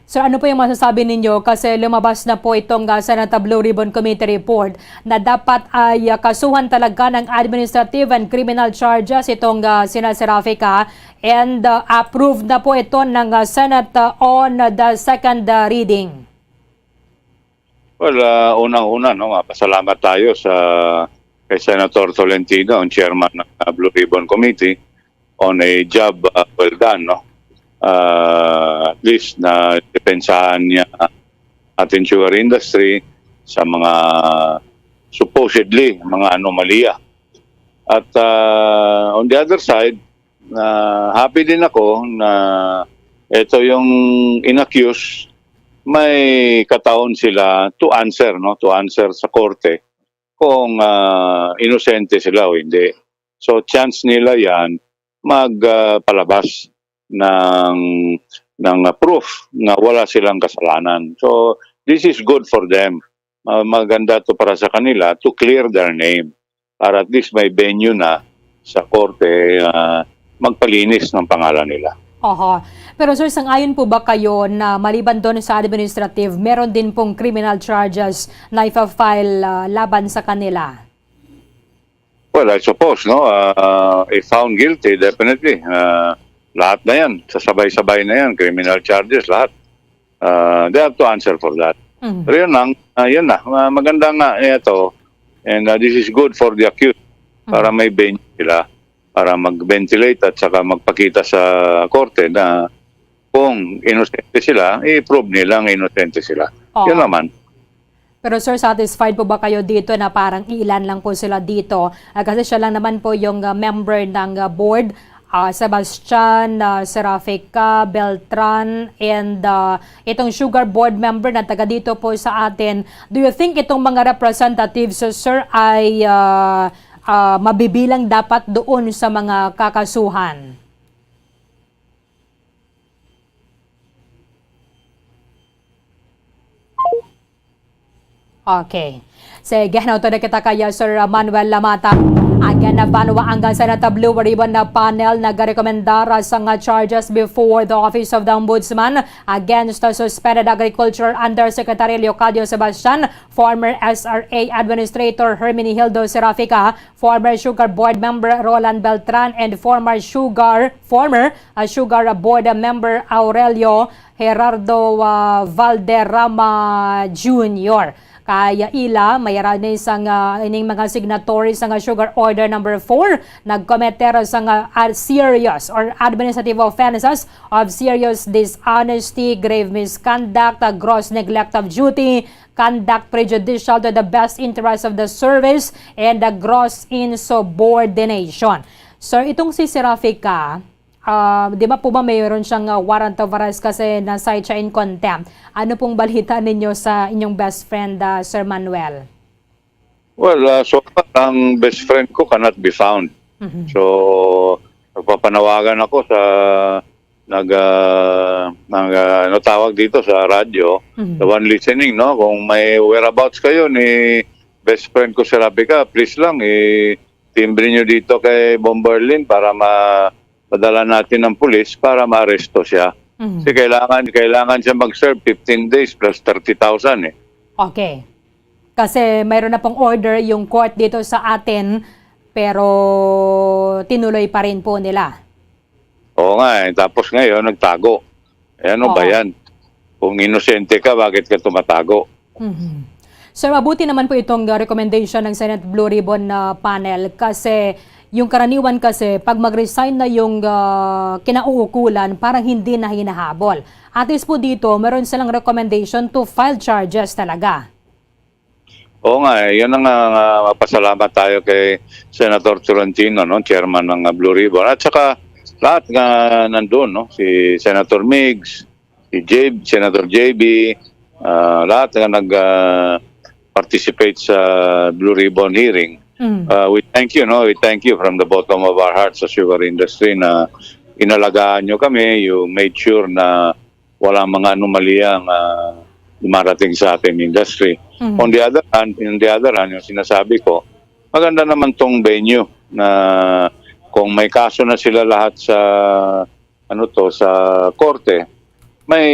Sir, ano po yung masasabi ninyo? Kasi lumabas na po itong, ah, Senate Blue Ribbon Committee report na dapat ay, ah, kasuhan talaga ng administrative and criminal charges itong, ah, sina Serafica, and, ah, approved na po ito ng, ah, Senate, ah, on the second, ah, reading. Well, ah, unang-una, no, mapasalamat tayo sa kay Senator Tolentino, ang chairman ng, ah, Blue Ribbon Committee, on a job, ah, well done, no? Ah, at least na depensahan niya ating sugar industry sa mga supposedly mga anomalya. At, ah, on the other side, na happy din ako na ito yung inaccuse, may kataon sila to answer, no? To answer sa korte kung, ah, inosente sila o hindi. So, chance nila yan mag, ah, palabas ng, ng, ah, proof nga wala silang kasalanan. So, this is good for them. Ma-, maganda 'to para sa kanila to clear their name, para at least may venue na sa korte, ah, magpalinis ng pangalan nila. Oho. Pero sir, sang-ayon po ba kayo na maliban doon sa administrative, meron din pong criminal charges na ifa-file, ah, laban sa kanila? Well, I suppose, no, ah, if found guilty, definitely, ah, lahat na 'yan, sasabay-sabay na 'yan, criminal charges, lahat. Ah, they have to answer for that. Mhm. Pero 'yun lang, ah, 'yun na, ma-, maganda nga ito, and, ah, this is good for the accused para Mhm. may venue sila para mag-ventilate at saka magpakita sa korte na kung inosente sila, i-prove nila nga inosente sila. Oo. 'Yun naman. Pero sir, satisfied po ba kayo dito na parang iilan lang po sila dito? Ah, kasi siya lang naman po yung, ah, member ng, ah, board, ah, Sebastian, ah, Serafica, Beltran, and, ah, itong Sugar Board member na taga dito po sa atin. Do you think itong mga representatives, so, sir, ay, ah, ah, mabibilang dapat doon sa mga kakasuhan? Okay. Sige, hanaw to na kita kay Sir Manuel Lamata. Again, nabanwa ang Senate Blue Ribbon na panel nagarekomendar sa nga charges before the Office of the Ombudsman against the suspended Agriculture Undersecretary Leocadio Sebastian, former S R A Administrator Herminihildo Serafica, former Sugar Board member Roland Beltran, and former Sugar, former, uh, Sugar Board member Aurelio Gerardo, uh, Valderrama Junior. Kay ila, may ra ni sang, uh, ining mga signatories sang Sugar Order number four, nagkometer sang, uh, ad-, serious or administrative offenses of serious dishonesty, grave misconduct, uh, gross neglect of duty, conduct prejudicial to the best interest of the service, and the gross insubordination. Sir, itong si Serafica, ah, di ba po ba mayroon siyang, ah, warrant of arrest kasi na-cite siya in contempt? Ano pong balita ninyo sa inyong best friend, ah, Sir Manuel? Well, ah, so far, ang best friend ko cannot be found. Mhm. So, nagpapanawagan ako sa nag, ah, nag, ah, ano tawag dito sa radyo, Mhm. the one listening, no? Kung may whereabouts kayo ni best friend ko, Serafica, please lang, i-timbre nyo dito kay Bomberlin para ma-, madala natin ng pulis para maaresto siya. Mhm. Kasi kailangan, kailangan siya mag-serve fifteen days plus thirty thousand eh. Okay. Kasi mayroon na pong order yung court dito sa atin, pero tinuloy pa rin po nila. Oo nga eh. Tapos ngayon, nagtago. Eh, ano ba Oo. yan? Kung inosente ka, bakit ka tumatago? Mhm. Sir, mabuti naman po itong, uh, recommendation ng Senate Blue Ribbon, uh, panel kasi yung karaniwan kasi pag mag-resign na yung, uh, kinauukulan, parang hindi na hinahabol. At least po dito, meron silang recommendation to file charges talaga. Oo nga, eh, yun ang, ah, mapasalamat tayo kay Senator Tolentino, no, chairman ng, ah, Blue Ribbon. At saka lahat nga nandun, no, si Senator Migs, si J-, Senator J B, ah, lahat nga nag, ah, participate sa Blue Ribbon hearing. Mm. Ah, we thank you, no? We thank you from the bottom of our hearts sa sugar industry na inalagaan nyo kami. You made sure na walang mga anomalya nga dumarating sa ating industry. Mhm. On the other hand, in the other hand, yung sinasabi ko, maganda naman tong venue na kung may kaso na sila lahat sa, ano to, sa korte, may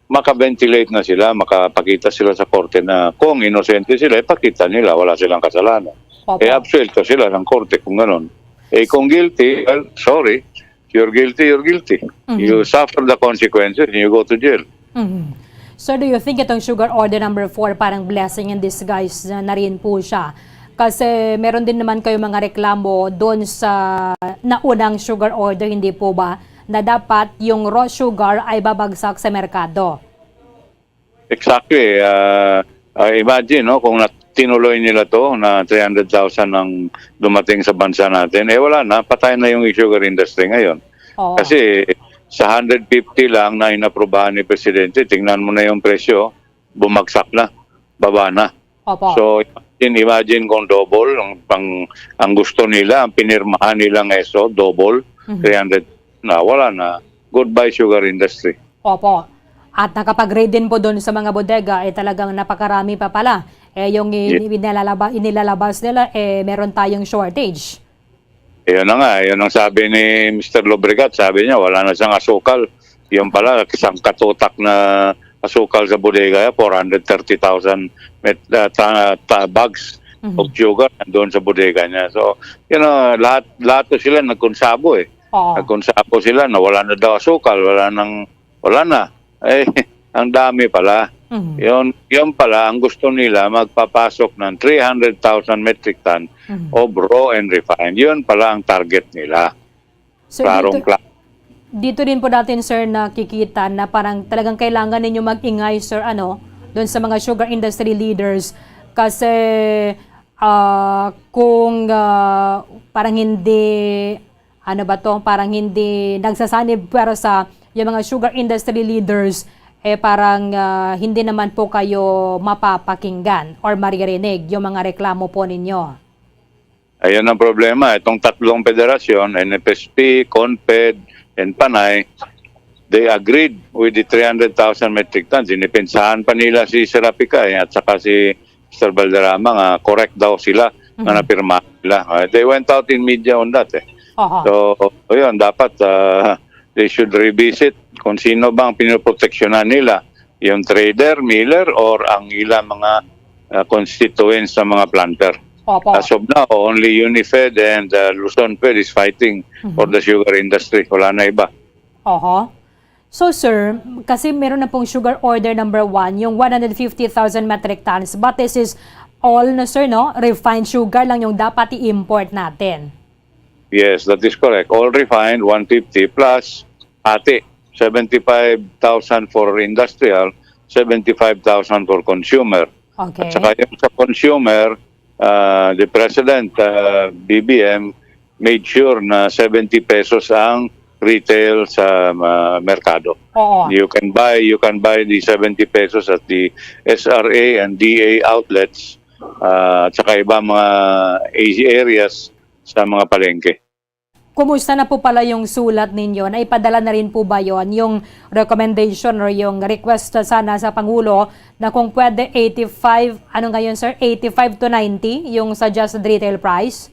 maka-ventilate na sila, makapakita sila sa korte na kung inosente sila, ipakita nila, wala silang kasalanan. Opo. Eh, absuelto sila ng korte kung ganun. Eh, kung guilty, well, sorry, you're guilty, you're guilty. Mhm. You suffer the consequences and you go to jail. Mhm. So, do you think itong sugar order number four parang blessing in disguise na, na rin po siya? Kasi meron din naman kayo mga reklamo doon sa naunang sugar order, hindi po ba? Na dapat yung raw sugar ay babagsak sa merkado. Exactly. Ah, ah, imagine, no, kung nat-, tinuloy nila to na three hundred thousand ang dumating sa bansa natin, eh, wala na, patay na yung sugar industry ngayon. Oo. Kasi sa hundred fifty lang na inaprubahan ni Presidente, tingnan mo na yung presyo, bumagsak na, baba na. Opo. So, imagine, imagine kung double ang pang-, ang gusto nila, ang pinirmahan nila ng S O, double, Mhm. three hundred na, wala na. Goodbye sugar industry. Opo. At nakapag-raid din po doon sa mga bodega, eh, talagang napakarami pa pala. Eh, yung i- Yes. inilalaba- inilalabas nila, eh, meron tayong shortage. Yun na nga, yun ang sabi ni Mister Lobregat. Sabi niya, wala na siyang asukal. Yung pala, isang katutak na asukal sa bodega, four hundred thirty thousand met, uh, ta, ta, bags Mhm. of sugar nandun sa bodega niya. So, you know, lahat, lahat to sila nagkunsabo eh. Oo. Nagkunsabo sila na wala na daw asukal, wala nang, wala na. Eh, ang dami pala. Mhm. Yun, yun pala, ang gusto nila, magpapasok ng three hundred thousand metric ton Mhm. of raw and refined. Yun pala ang target nila. Sir, Klarong dito, kla- dito din po natin, sir, nakikita na parang talagang kailangan ninyo mag-ingay, sir, ano, doon sa mga sugar industry leaders. Kasi, ah, kung, ah, parang hindi, ano ba to, parang hindi nagsasanib pwersa yung mga sugar industry leaders, eh, parang, ah, hindi naman po kayo mapapakinggan or maririnig yung mga reklamo po ninyo. Ayun ang problema. Itong tatlong federasyon, N F S P, CONFED, and Panay, they agreed with the three hundred thousand metric tons. Dinipensahan pa nila si Serapicay at saka si Mister Valderrama nga correct daw sila nga Mhm. napirma nila. Uh, they went out in media on that eh. Aha. So, yun, dapat uh, they should revisit kung sino bang pinoproteksyonan nila, yung trader, miller, or ang ilang mga uh, constituents sa mga planter. Opo. As of now, only Unifed and uh, Luzon Fed is fighting Mhm. for the sugar industry. Wala na iba. Oho. So, sir, kasi meron na pong sugar order number one, yung one hundred fifty thousand metric tons. But this is all na, sir, no? Refined sugar lang yung dapat i-import natin. Yes, that is correct. All refined, one fifty plus ate, seventy-five thousand for industrial, seventy-five thousand for consumer. Okay. At saka yung sa consumer, uh, the president, uh, B B M, made sure na seventy pesos ang retail sa uh, merkado. Oo. You can buy, you can buy the seventy pesos at the S R A and D A outlets, uh, at saka iba mga areas sa mga palengke. Kumusta na po pala yung sulat ninyo? Naipadala na rin po ba yon, yung recommendation or yung request sana sa Pangulo na kung pwede eighty-five, ano ngayon, sir, eighty-five to ninety yung suggested retail price?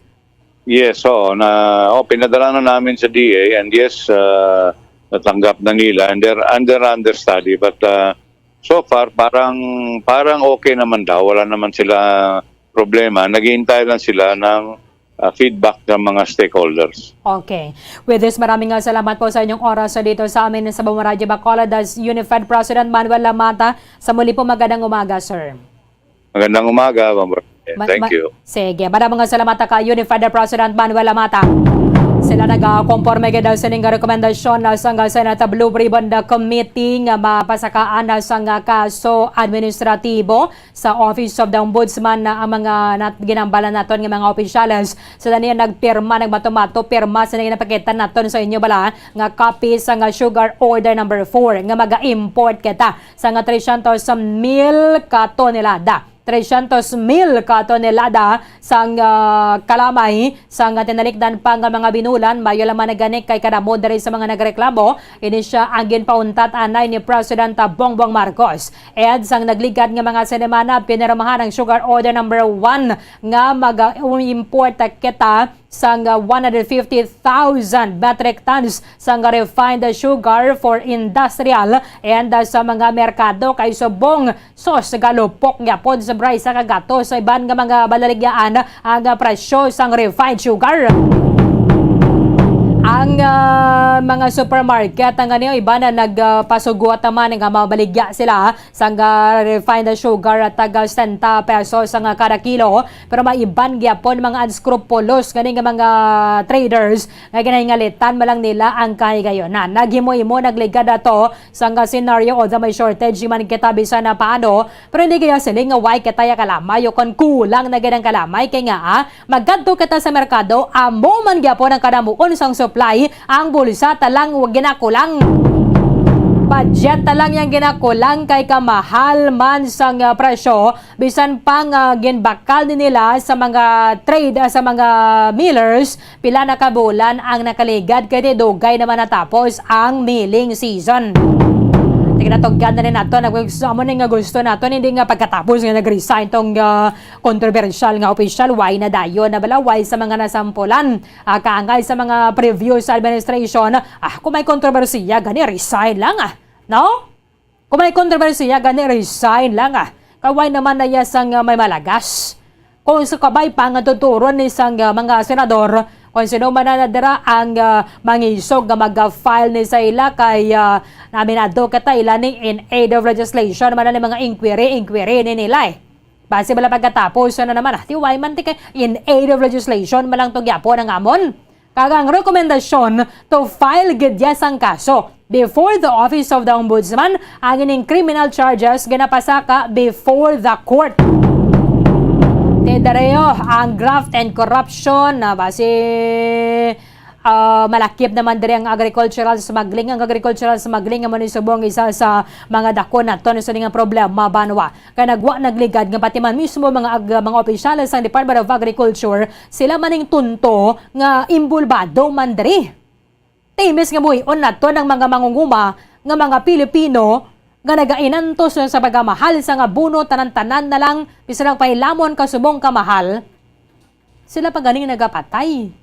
Yes, oo. Na, oh, pinadala na namin sa D A and yes, uh, natanggap na nila and they're under understudy but uh, so far parang parang okay naman daw, wala naman sila problema. Naghihintay lang sila ng uh, feedback ng mga stakeholders. Okay. With this, maraming nga salamat po sa inyong oras dito sa amin sa Bawang Radyo Bacolod as Unified President Manuel Lamata. Sa muli po, magandang umaga, sir. Magandang umaga, Ma'am Rosel. Ma- Thank ma- you. Sige, maraming nga salamat ka Unified President Manuel Lamata. Sila nagakonforme gid sining rekomendasyon na sang Senate Blue Ribbon Committee nga mapasakaan na sang kaso administratibo sa Office of the Ombudsman na ang mga nat- ginambalan naton nga mga opisyales. Sila niya nagpirma, nagmato-mato pirma, sila ginapakita naton sa inyo bala nga copy sa nga sugar order number four nga maga-import kita sa nga trescientos mil ka tonelada. Trescientos mil ka tonelada sang ah, kalamay sang tinalikdan pa nga mga binulan. Mayo lamang na gani kay kadamo diri sa mga nagreklamo. Ini sia ang ginpauntat anay ni President Bongbong Marcos. And sang nagligad nga mga semana, pinirmahan ang sugar order number one nga mag-import kita sang one hundred fifty thousand metric tons sang refined sugar for industrial and sa mga merkado kay subong sos galupok gyapon sa sobra sa kagatos sa iban nga mga balaligyaan ang presyo sang refined sugar. Ang ah, mga supermarket ang ano, iban na nagpasugot naman nga mabaligya sila sang ah, refined sugar at taga sesenta pesos ang ah, kada kilo. Pero may iban gyapon mga unscrupulous gani nga mga traders nga ginahingalitan man lang nila ang kahigayonan. Naghimo-himo, nagligad ato sang ah, senaryo, although may shortage man kita bisan na paano, pero hindi kaya siling nga way kita ya kalamay o kon kulang na gid ang kalamay kay nga ah, magadto kita sa merkado, amo man gyapon ang kadamuon sang supply, ang bulsa ta lang wa ginakulang. Budget na lang yang ginakulang kay kamahal man sang, ah, presyo, bisan pa nga ginbakal ni nila sa mga trade, ah, sa mga millers, pila na ka bulan ang nakaligad kay di dugay naman natapos ang milling season. Tignan to, ganda ni nato, nag-, amo ni nga gusto nato, hindi nga pagkatapos nga nag-resign tong, ah, kontrobersyal nga opisyal, why na dayon na balaway sa mga nasampulan? Ah, kaangay sa mga previous administration, ah, kung may kontrobersiya, gani resign lang, ah. No? Kung may kontrobersiya, gani resign lang, ah. Kaway naman na iya sang, ah, may malagas. Kung sa kabay pa nga tuturon ni sang, ah, mga senador, kung sino man na dira ang, ah, mangisog nga mag-file ni sa ila kay, ah, naminado kita ila ni in aid of legislation man ni mga inquiry, inquiry ni nila, eh. Basi bala pagkatapos, ano naman, ah, ti why man ti kay in aid of legislation man lang to gyapon ang amon. Kag ang rekomendasyon to file gid ya sang kaso before the Office of the Ombudsman, ang ining criminal charges ginapasaka before the court. Ti dareho ang graft and corruption na basi Ah, malakip naman diri ang agricultural smuggling. Ang agricultural smuggling amo ni subong isa sa mga dako naton sa nga problema, banwa. Kay nagwa nagligad nga pati man mismo mga ag-, mga opisyales sang Department of Agriculture, sila man ning tunto nga imbulbado man diri. Timis nga buhion naton ang mga mangunguma nga mga Pilipino nga nagainantos sa pagkamahal sa nga abono, tanan-tanan na lang, bisan ang pahilamon kasubong kamahal, sila pa ganing nagapatay.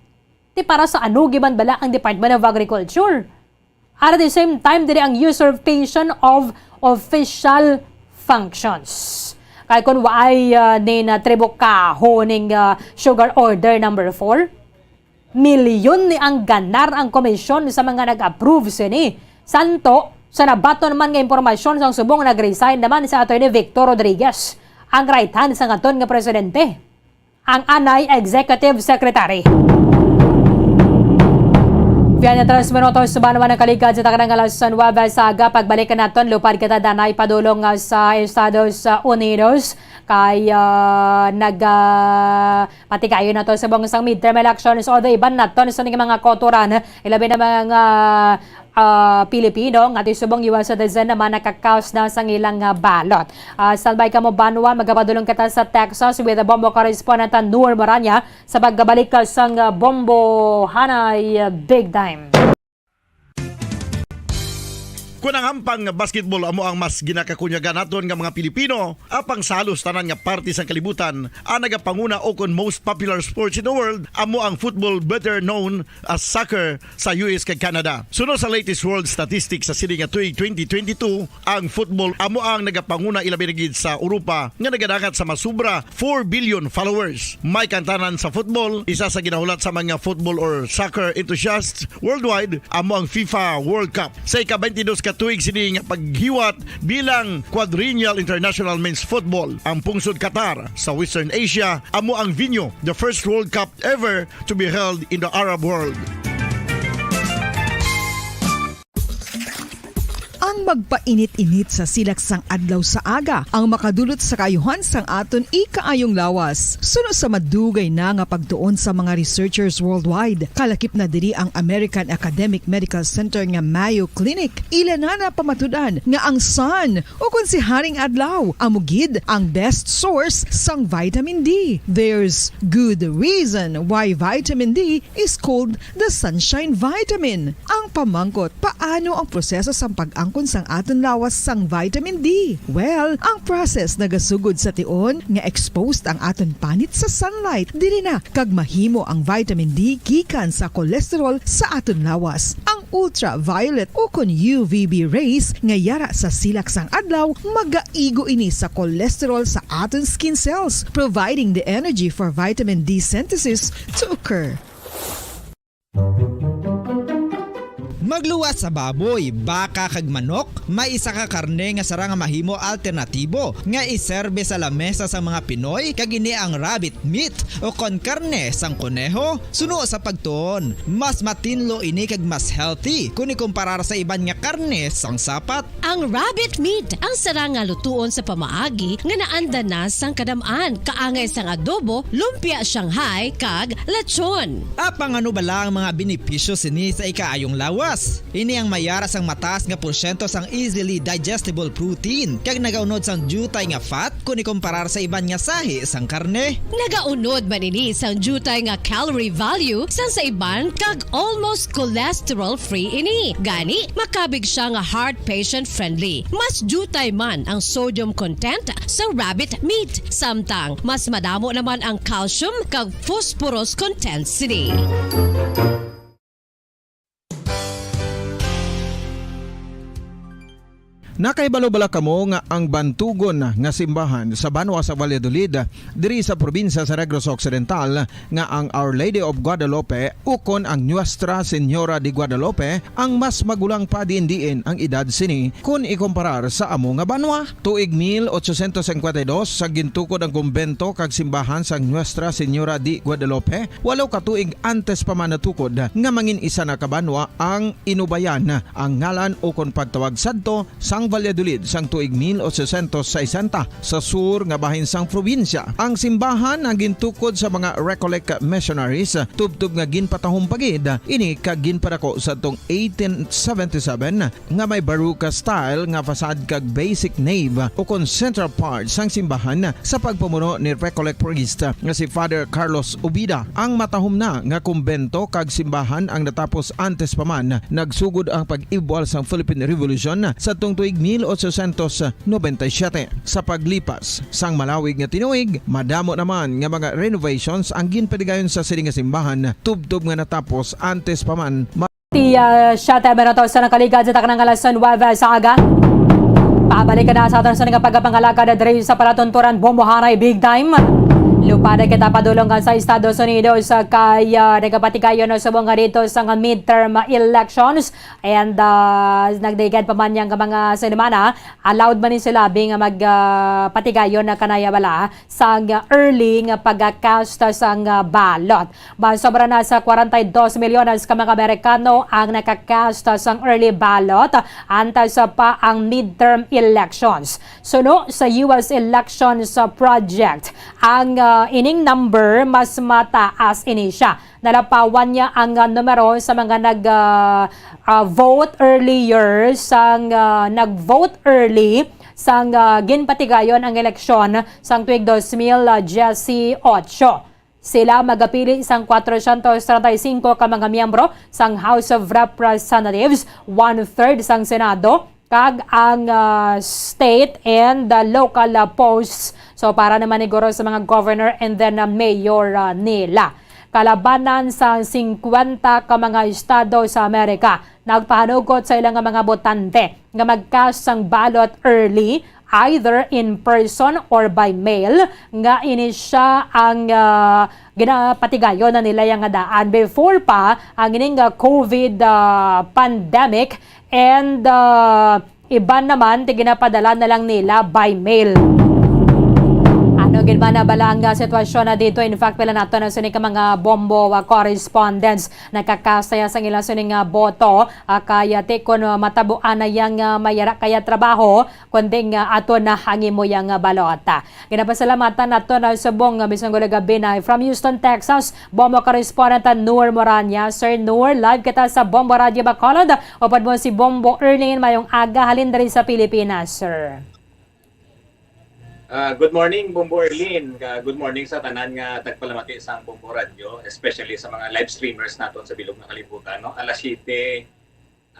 Ti para sa ano giban bala ang Department of Agriculture? At the same time, diri ang usurpation of official functions. Kay kung waay, ah, ni na tribukaho ning, ah, sugar order number four, milyon ni ang ganar ang komisyon sa mga nag-approve sini. Santo, sa nabaton man nga impormasyon, sang subong nag-resign naman si Attorney Victor Rodriguez, ang right hand sang aton nga presidente, ang anay executive secretary. Pian na tres minutos, banwa nakaligad sa takna nga alas nuebe sa aga. Pagbalik naton, lupad kita danay padulong, ah, sa Estados Unidos. Kay, ah, nag, ah, patigayon naton subong sang midterm elections, o the iban naton sa mga kautoran, ilabi na mga, ah, Pilipino nga ti subong U S citizen naman nakakast na sang ilang, ah, ballot. Ah, standby kamo, banwa, magapadulong kita sa Texas with the Bombo correspondent, ah, Noor Moranya, sa pagbalik, ah, sang, ah, Bombo Hanay, ah, Big Time. Kon ang hampang nga basketball amo ang mas ginakakunyagan naton nga mga Pilipino, apang sa halos tanan nga parte sang kalibutan, ang nagapanguna o kon most popular sports in the world amo ang football, better known as soccer, sa U S kag Canada. Suno sa latest world statistics sa sini nga tuig twenty twenty-two, ang football amo ang nagapanguna, ilabi na gid sa Europa nga nagadangat sa masubra four billion followers. May kantanan sa football, isa sa ginahulat sa mga football or soccer enthusiasts worldwide, amo ang FIFA World Cup. Sa ika-twenty-dos ka tuig sini nga paghiwat bilang quadrennial international men's football, ang pungsod Qatar sa Western Asia amo ang venue, the first World Cup ever to be held in the Arab world. Ang magpainit-init sa silak sang adlaw sa aga ang makadulot sa kaayuhan sang aton ikaayong lawas. Suno sa madugay na nga pagtuon sa mga researchers worldwide, kalakip na diri ang American Academic Medical Center nga Mayo Clinic. Ila na napamatud-an nga ang sun, o kon si Haring Adlaw, amo gid ang best source sang vitamin D. There's good reason why vitamin D is called the sunshine vitamin. Ang pamangkot, paano ang proseso sang pag-angkon sang aton lawas sang vitamin D? Well, ang process nagasugod sa tion nga exposed ang aton panit sa sunlight. Diri na kag mahimo ang vitamin D gikan sa cholesterol sa aton lawas. Ang ultraviolet o kon U V B rays nga yara sa silak sang adlaw, magaigo ini sa cholesterol sa aton skin cells, providing the energy for vitamin D synthesis to occur. Magluwas sa baboy, baka, kag manok, may isa ka karne nga sarang nga mahimo alternatibo nga iserbe sa lamesa sang mga Pinoy, kag ini ang rabbit meat o kon karne sang koneho. Suno sa pagtuon, mas matinlo ini kag mas healthy kon ikumparar sa iban nga karne sang sapat. Ang rabbit meat ang sarang nga lutuon sa pamaagi nga naanda na sang kadam-an, kaangay sang adobo, lumpia Shanghai, kag lechon. Apang ano bala ang mga benepisyo sini sa ikaayong lawas? Ini ang may yara sang mataas nga porsyento sang easily digestible protein kag nagaunod sang diutay nga fat kon ikomparar sa iban nga sahi sang karne. Nagaunod man ini sang diutay nga calorie value sang sa iban kag almost cholesterol-free ini. Gani, makabig siya nga heart patient-friendly. Mas diutay man ang sodium content sa rabbit meat, samtang mas madamo naman ang calcium kag phosphorus content sini. Nakahibalo bala kamo nga ang bantugon nga simbahan sa banwa sa Valladolid, diri sa probinsya sa Negros Occidental, nga ang Our Lady of Guadalupe ukon ang Nuestra Señora de Guadalupe ang mas magulang pa diin-diin ang edad sini kon ikomparar sa amo nga banwa? Tuig mil ochocientos cincuenta y dos, sa gintukod ang kumbento kag simbahan sang Nuestra Señora de Guadalupe, walo ka tuig antes pa man natukod nga mangin isa na ka banwa ang Inubayan, ang ngalan ukon pagtawag sadto sang Valladolid sang tuig mil ochocientos sesenta, sa sur nga bahin sang probinsya. Ang simbahan ang gintukod sa mga Recollect missionaries, tubtob nga ginpatahom pa gid ini kag ginpadako sadtong eighteen seventy-seven, nga may Baroque style nga facade kag basic nave ukon central part sang simbahan sa pagpamuno ni Recollect priest nga si Father Carlos Ubida. Ang matahom na nga kumbento kag simbahan ang natapos antes pa man nagsugod ang pag-ibwal sang Philippine Revolution sadtong tuig mil ochocientos noventa y siete. Sa paglipas sang malawig nga tinuig, madamo naman nga mga renovations ang ginpatigayon sa sini nga simbahan, tubtob nga natapos antes pa man ma- Ti, ah, siyete minutos na nakaligad sa taknang alas nuwebe sa aga. Pabalik na sa aton sa nga pagpangalagad diri sa palatunturan, Bombo Haray Big Time. Lupad kita padulong sa Estados Unidos, ah, kay, ah, nagapatigayon na subong nga dito sa nga midterm elections. And, ah, nagdaygad pa man yang mga sinimana, allowed man ni sila bi nga mag, ah, patigayon na kanaya bala sang early nga pagka-cast sang ballot. Masobra na sa kwarenta y dos milyones ka mga Amerikano ang naka-cast sang early ballot antes pa ang midterm elections. Suno sa U S Elections Project, ang, ah, ining number mas mataas ini siya. Nalapawan niya ang, ah, numero sa mga nag, ah, ah, vote earlier, sang, ah, nag-vote early sang, ah, ginpatigayon ang eleksyon sang tuig dos mil diyesotso. Sila magapili sang kwatrocientos treinta y cinco ka mga miyembro sang House of Representatives, one-third sang Senado, kag ang, ah, state and, ah, local, ah, posts. So, para naman siguro sa mga governor and then, ah, mayor, ah, nila. Kalabanan sa singkwenta ka mga estado sa Amerika, nagpahanugot sa ilang mga botante nga mag-cast sang ballot early, either in person or by mail, nga ini siya ang, ah, ginapatigayon na nila yang daan before pa ang ining, ah, COVID, ah, pandemic, and, ah, iban naman ti ginapadala na lang nila by mail. Ano gid man na bala ang, ah, sitwasyon na dito? In fact, pila nato na sini ka mga Bombo, ah, correspondents nakakasaya sang ila sini nga boto, ah, kaya ti kun, ah, matabuan na yang, ah, mayara kaya trabaho, kundi nga ato na ang imo yang, ah, balota. Ginapasalamatan nato na subong nga bisan gula gabi na from Houston, Texas, Bombo correspondent, ah, Noor Moranya. Sir Noor, live kita sa Bombo Radio Bacolod. Upod mo si Bombo Erlin, mayong aga halin diri sa Pilipinas, sir. Ah, good morning, Bombo Erlin. Ah, good morning sa tanan nga tagpalamati sang Bombo Radio, especially sa mga live streamers naton sa bilog nga kalibutan, no? Alas siyete,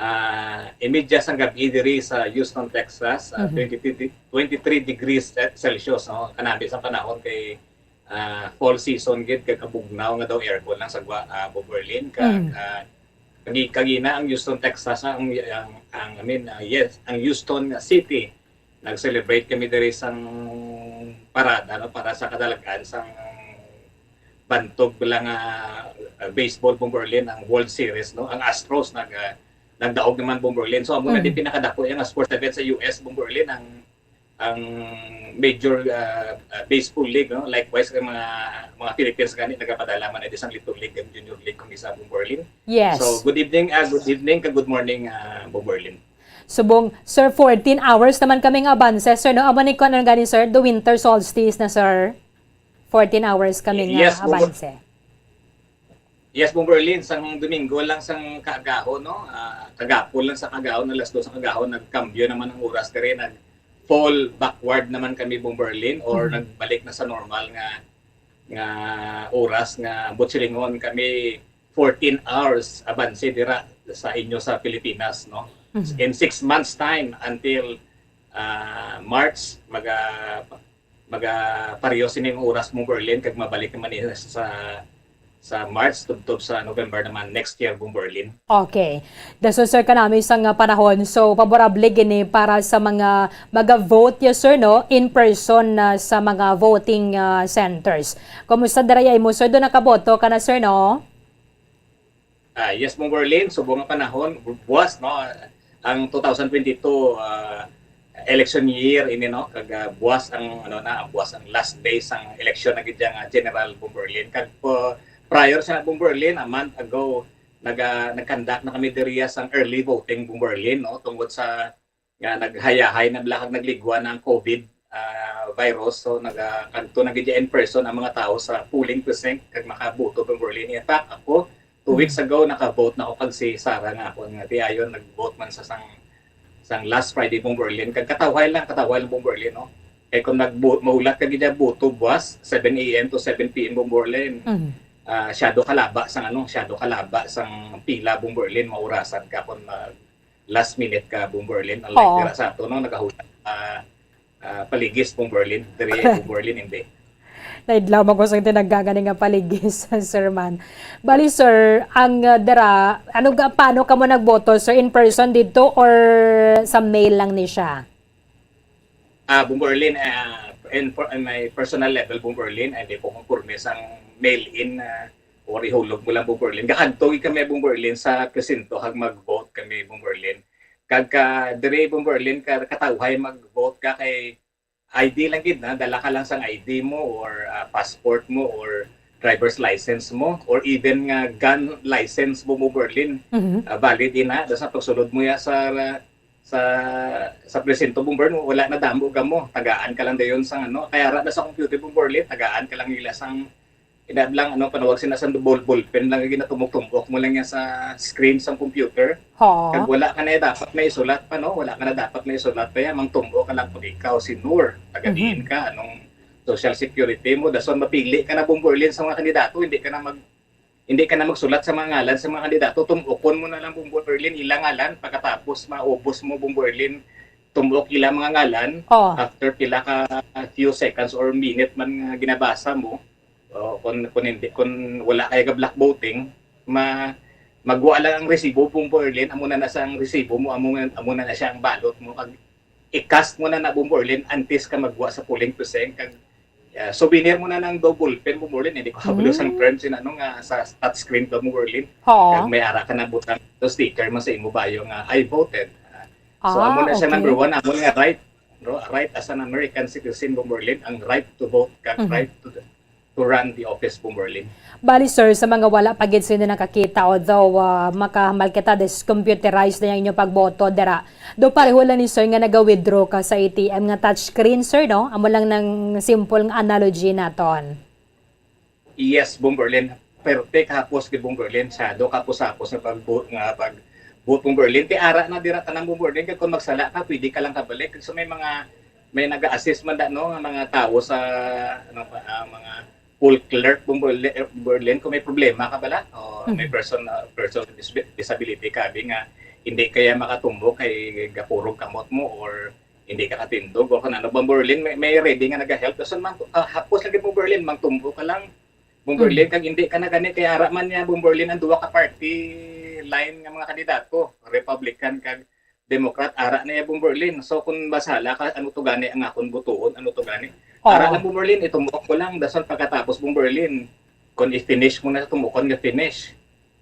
ah, imedya sang gab-i diri sa Houston, Texas, ah, Mhm. twenty-three, twenty-three degrees Celsius, no? Kanami sang panahon kay, ah, fall season gid, kag kabugnaw nga daw aircon lang sa gwa, ah, Bombo Erlin. Kag, Mm. ah, kagi-, kagina ang Houston, Texas, ah, ang, ang, ang, I mean, ah, yes, ang Houston City nag-celebrate kami diri sang parada, no, para sa kadalag-an sang bantog lang, ah, baseball, Bombo Erlin, ang World Series, no, ang Astros nag, ah, nagdaog naman, Bombo Erlin. So amo na Mm. din pinakadako yung sports event sa U S, Bombo Erlin, ang, ang major, ah, ah, baseball league, no. Likewise, ang mga, mga Philippines gani nagapadala man na sang Little League and Junior League kung isa, Bombo Erlin. Yes. So, good evening, ah, good evening, kag good morning, ah, Bombo Erlin. Subong, sir, fourteen hours naman kami nga abanse, sir, no? Amo ni kuan gani, sir, the winter solstice na, sir. Fourteen hours kami nga Yes, Bombo. abanse. Yes, Bomberlin, sang Domingo lang sang kaagahon, no? Ah, kagapon lang sa kaagahon, alas dos sa kaagahon, nagkambyo naman ang oras diri, nag fall backward naman kami, Bomberlin, or Mhm. nagbalik na sa normal nga nga oras nga ambot silingon kami fourteen hours abanse dira sa inyo sa Pilipinas, no? Mhm. In six months time until, ah, March, maga-, maga pareho sini ang oras, Bomberlin, kag mabalik naman ni sa, sa March tubtob sa November naman next year, Bomberlin. Okay. Dason, sir, kanami sa nga panahon. So, favorable gini para sa mga maga-vote, yes, sir, no? In person na sa mga voting, ah, centers. Kumusta dira ya imo, sir? Do nakaboto ka na, sir, no? Ah, yes, Bomberlin, subong nga panahon, bu-, buwas, no? Ang two thousand twenty-two, ah, election year ini, no? Kag, ah, buwas ang, ano na, buwas ang last day sang election na gid nga general, Bomberlin. Kag, po, prior sa Bomberlin, a month ago, naga-, nag-conduct na kami diriya sang early voting, Bomberlin, no? Tungod sa nga naghayahay na bala kag nagligwa na ang COVID, ah, virus. So, naga-, kadto na gid in person ang mga tawo sa polling precinct kag makaboto, Bomberlin. In fact, ako, two weeks Mm. ago, naka-vote na ako kag si Sarah nga ako nga tiayon, nag-vote man sa sang, sang last Friday, Bomberlin. Kag katawhay lang, katawhay lang, Bomberlin, no? Kay kung nagbu-, mahulat ka gid boto buwas, seven A M to seven P M, Bomberlin, Mm. ah, syado kalaba sang ano, syado kalaba sang pila, Bomberlin, maurasan ka kung mag-, last minute ka, Bomberlin, unlike Oo. dira sa ato, no, nagahulat, ah, ah, paligis, Bomberlin, diri, Bomberlin, hindi. Naidlaw man ko sa tinagagani nga paligis, sir man. Bali, sir, ang, uh, dira, ano ga, paano kamo nagboto, sir? In person dito or sa mail lang ni siya? Ah, Bomberlin, ah, in, in my personal level, Bomberlin, hindi ko konforme sang mail-in, ah, or ihulog mo lang, Bomberlin. Gakadto gid kami, Bomberlin, sa presinto kag mag-vote kami, Bomberlin. Kag ka, diri, Bomberlin, ka, katawhay mag-vote ka kay I D lang gid na, dala ka lang sang I D mo or, ah, passport mo or driver's license mo or even nga gun license mo, Bomberlin. Mhm. Ah, valid ina, da sa pagsulod mo ya sa, sa, sa presinto, Bomberlin, wala na damo gamo. Tagaan ka lang dayon sang ano, kay ara na sa computer, Bomberlin, tagaan ka lang nila sang, ina lang, ano, panawag sina sang ball, ballpen lang, ginatumok-tumok mo lang yan sa screen sang computer. Ha? Kag wala ka na dapat may isulat pa, no? Wala ka na dapat may isulat pa yan. Mangtumok ka lang kung ikaw si Nur, taga Mhm. diin ka, anong social security mo. Dason mapili ka na, Bomberlin, sa mga kandidato, hindi ka na mag-, hindi ka na magsulat sa mga ngalan sa mga kandidato. Tumukon mo na lang, Bomberlin, ilang ngalan. Pagkatapos, maubos mo, Bomberlin, tumok ilang mga ngalan. Oh. After pila ka few seconds or minute man nga ginabasa mo, o kung, kung hindi, kung wala kay ka black voting, ma-, magwa lang ang resibo, Bomberlin, amo na na sa ang resibo mo, amo, amo na na siya ang balot mo. Kag i-cast mo na na, Bomberlin, antes ka magwa sa polling precinct. Kag, ah, souvenir mo na ng double pen, Bomberlin. Hindi ko kabalo sang Mm. term sin ano nga sa touchscreen daw, Bomberlin. Oo. Kag may ara ka na butang to sticker man sa imo bayo nga, "I voted." Ah, so, Ah, amo na siya okay. number one, amo nga right, no? Right as an American citizen, Bomberlin, ang right to vote kag Mhm. right to the, to run the office, Bomberlin. Bali, sir, sa mga wala pa gid sino nakakita, although, ah, makahamal kita, this computerized na yung inyong pagboto dira. Do pareho lang ni sir nga naga-withdraw ka sa A T M nga touchscreen, sir, no? Amo lang ng simple nga analogy naton. Yes, Bomberlin. Pero te kahapos gid, Bomberlin, sado kapos-kapos nga pag-vote, nga pag-vote, Bomberlin. Kay ara na dira tanan, Bomberlin. Kay kung magsala ka, pwede ka lang kabalik. So may mga, may nag-assist man da, no, nga mga tawo sa, ano ba, ah, mga poll clerk, Bomberlin, Bomberlin, kung may problema ka bala, o may Mhm. person, ah, person with dis-, disability ka, abi nga hindi kaya makatumbok kay gapurog kamot mo or hindi ka katindog, o kung ano, Bomberlin, may, may ready nga nag-help. Dason man, ah, hapos lagi, Bomberlin, mangtumbok ka lang, Bomberlin, Mhm. kag hindi ka na gani, kay ara man niya, Bomberlin, ang duha ka party line nga mga kandidato, Republican kag Democrat, ara na iya, Bomberlin. So, kung masala ka, ano to gani ang akon butuon, ano to gani? Oo. Ara lang, Bomberlin, itumok mo lang, dason pagkatapos, Bomberlin, kung i-finish mo na sa tumukon nga finish,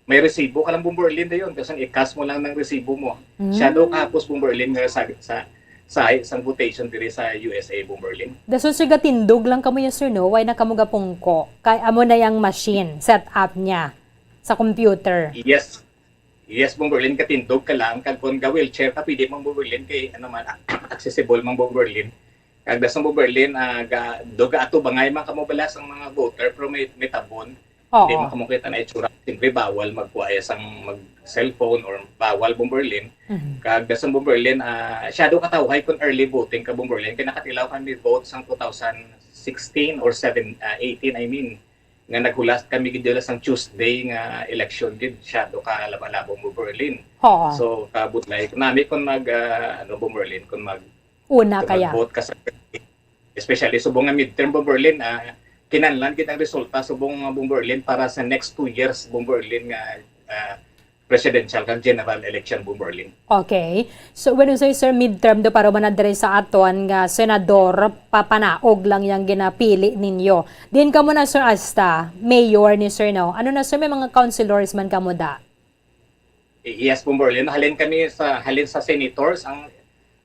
may resibo ka lang, Bomberlin, dayon, dason i-cast mo lang ng resibo mo. Mm. Sado kahapos, Bomberlin, nga sa, sa, sa, sa votation diri sa U S A, Bomberlin. Dason, sir, gatindog lang kamo ya, sir, no? Why na kamo gapungko? Kay amo na yang machine, set up niya sa computer. Yes. Yes, Bomberlin, katindog ka lang. Kag kung ga-wheelchair ka, pwede man, Bomberlin, kay ano man, accessible man, Bomberlin. Kag dason, Bomberlin, ah, ga-, do gaatubangay man kamo bala sang mga voter, pero may, may tabon. Oo. Hindi man kamo kita na itsura. Siyempre, bawal magkuha sang mag-cellphone or bawal, Bomberlin. Mhm. Kag dason, Bomberlin, ah, shadow katawhay kung early voting ka, Bomberlin. Kaya nakatilaw kami vote sang two thousand sixteen or seven, ah, eighteen, I mean, nga naghulas kami gid dila sang Tuesday nga election gid, shadow ka laba-laba, Bomberlin. Oo. So, kabudlay, nami kung mag, ah, ano, Bomberlin, kung mag, Una kung kaya. mag-vote ka sa, especially subong nga midterm, Bomberlin, ah, kinahanglan gid ang resulta subong nga, Bomberlin, para sa next two years, Bomberlin, nga, ah, presidential kag general election, Bomberlin. Okay. So, when you say, sir, midterm, do paro man na diri sa aton nga senador, papanaog lang yang ginapili ninyo. Din kamo na, sir, asta mayor ni sir, no? Ano na, sir, may mga councilors man kamo da? Yes, Bomberlin. Halin kami sa, halin sa senators, ang,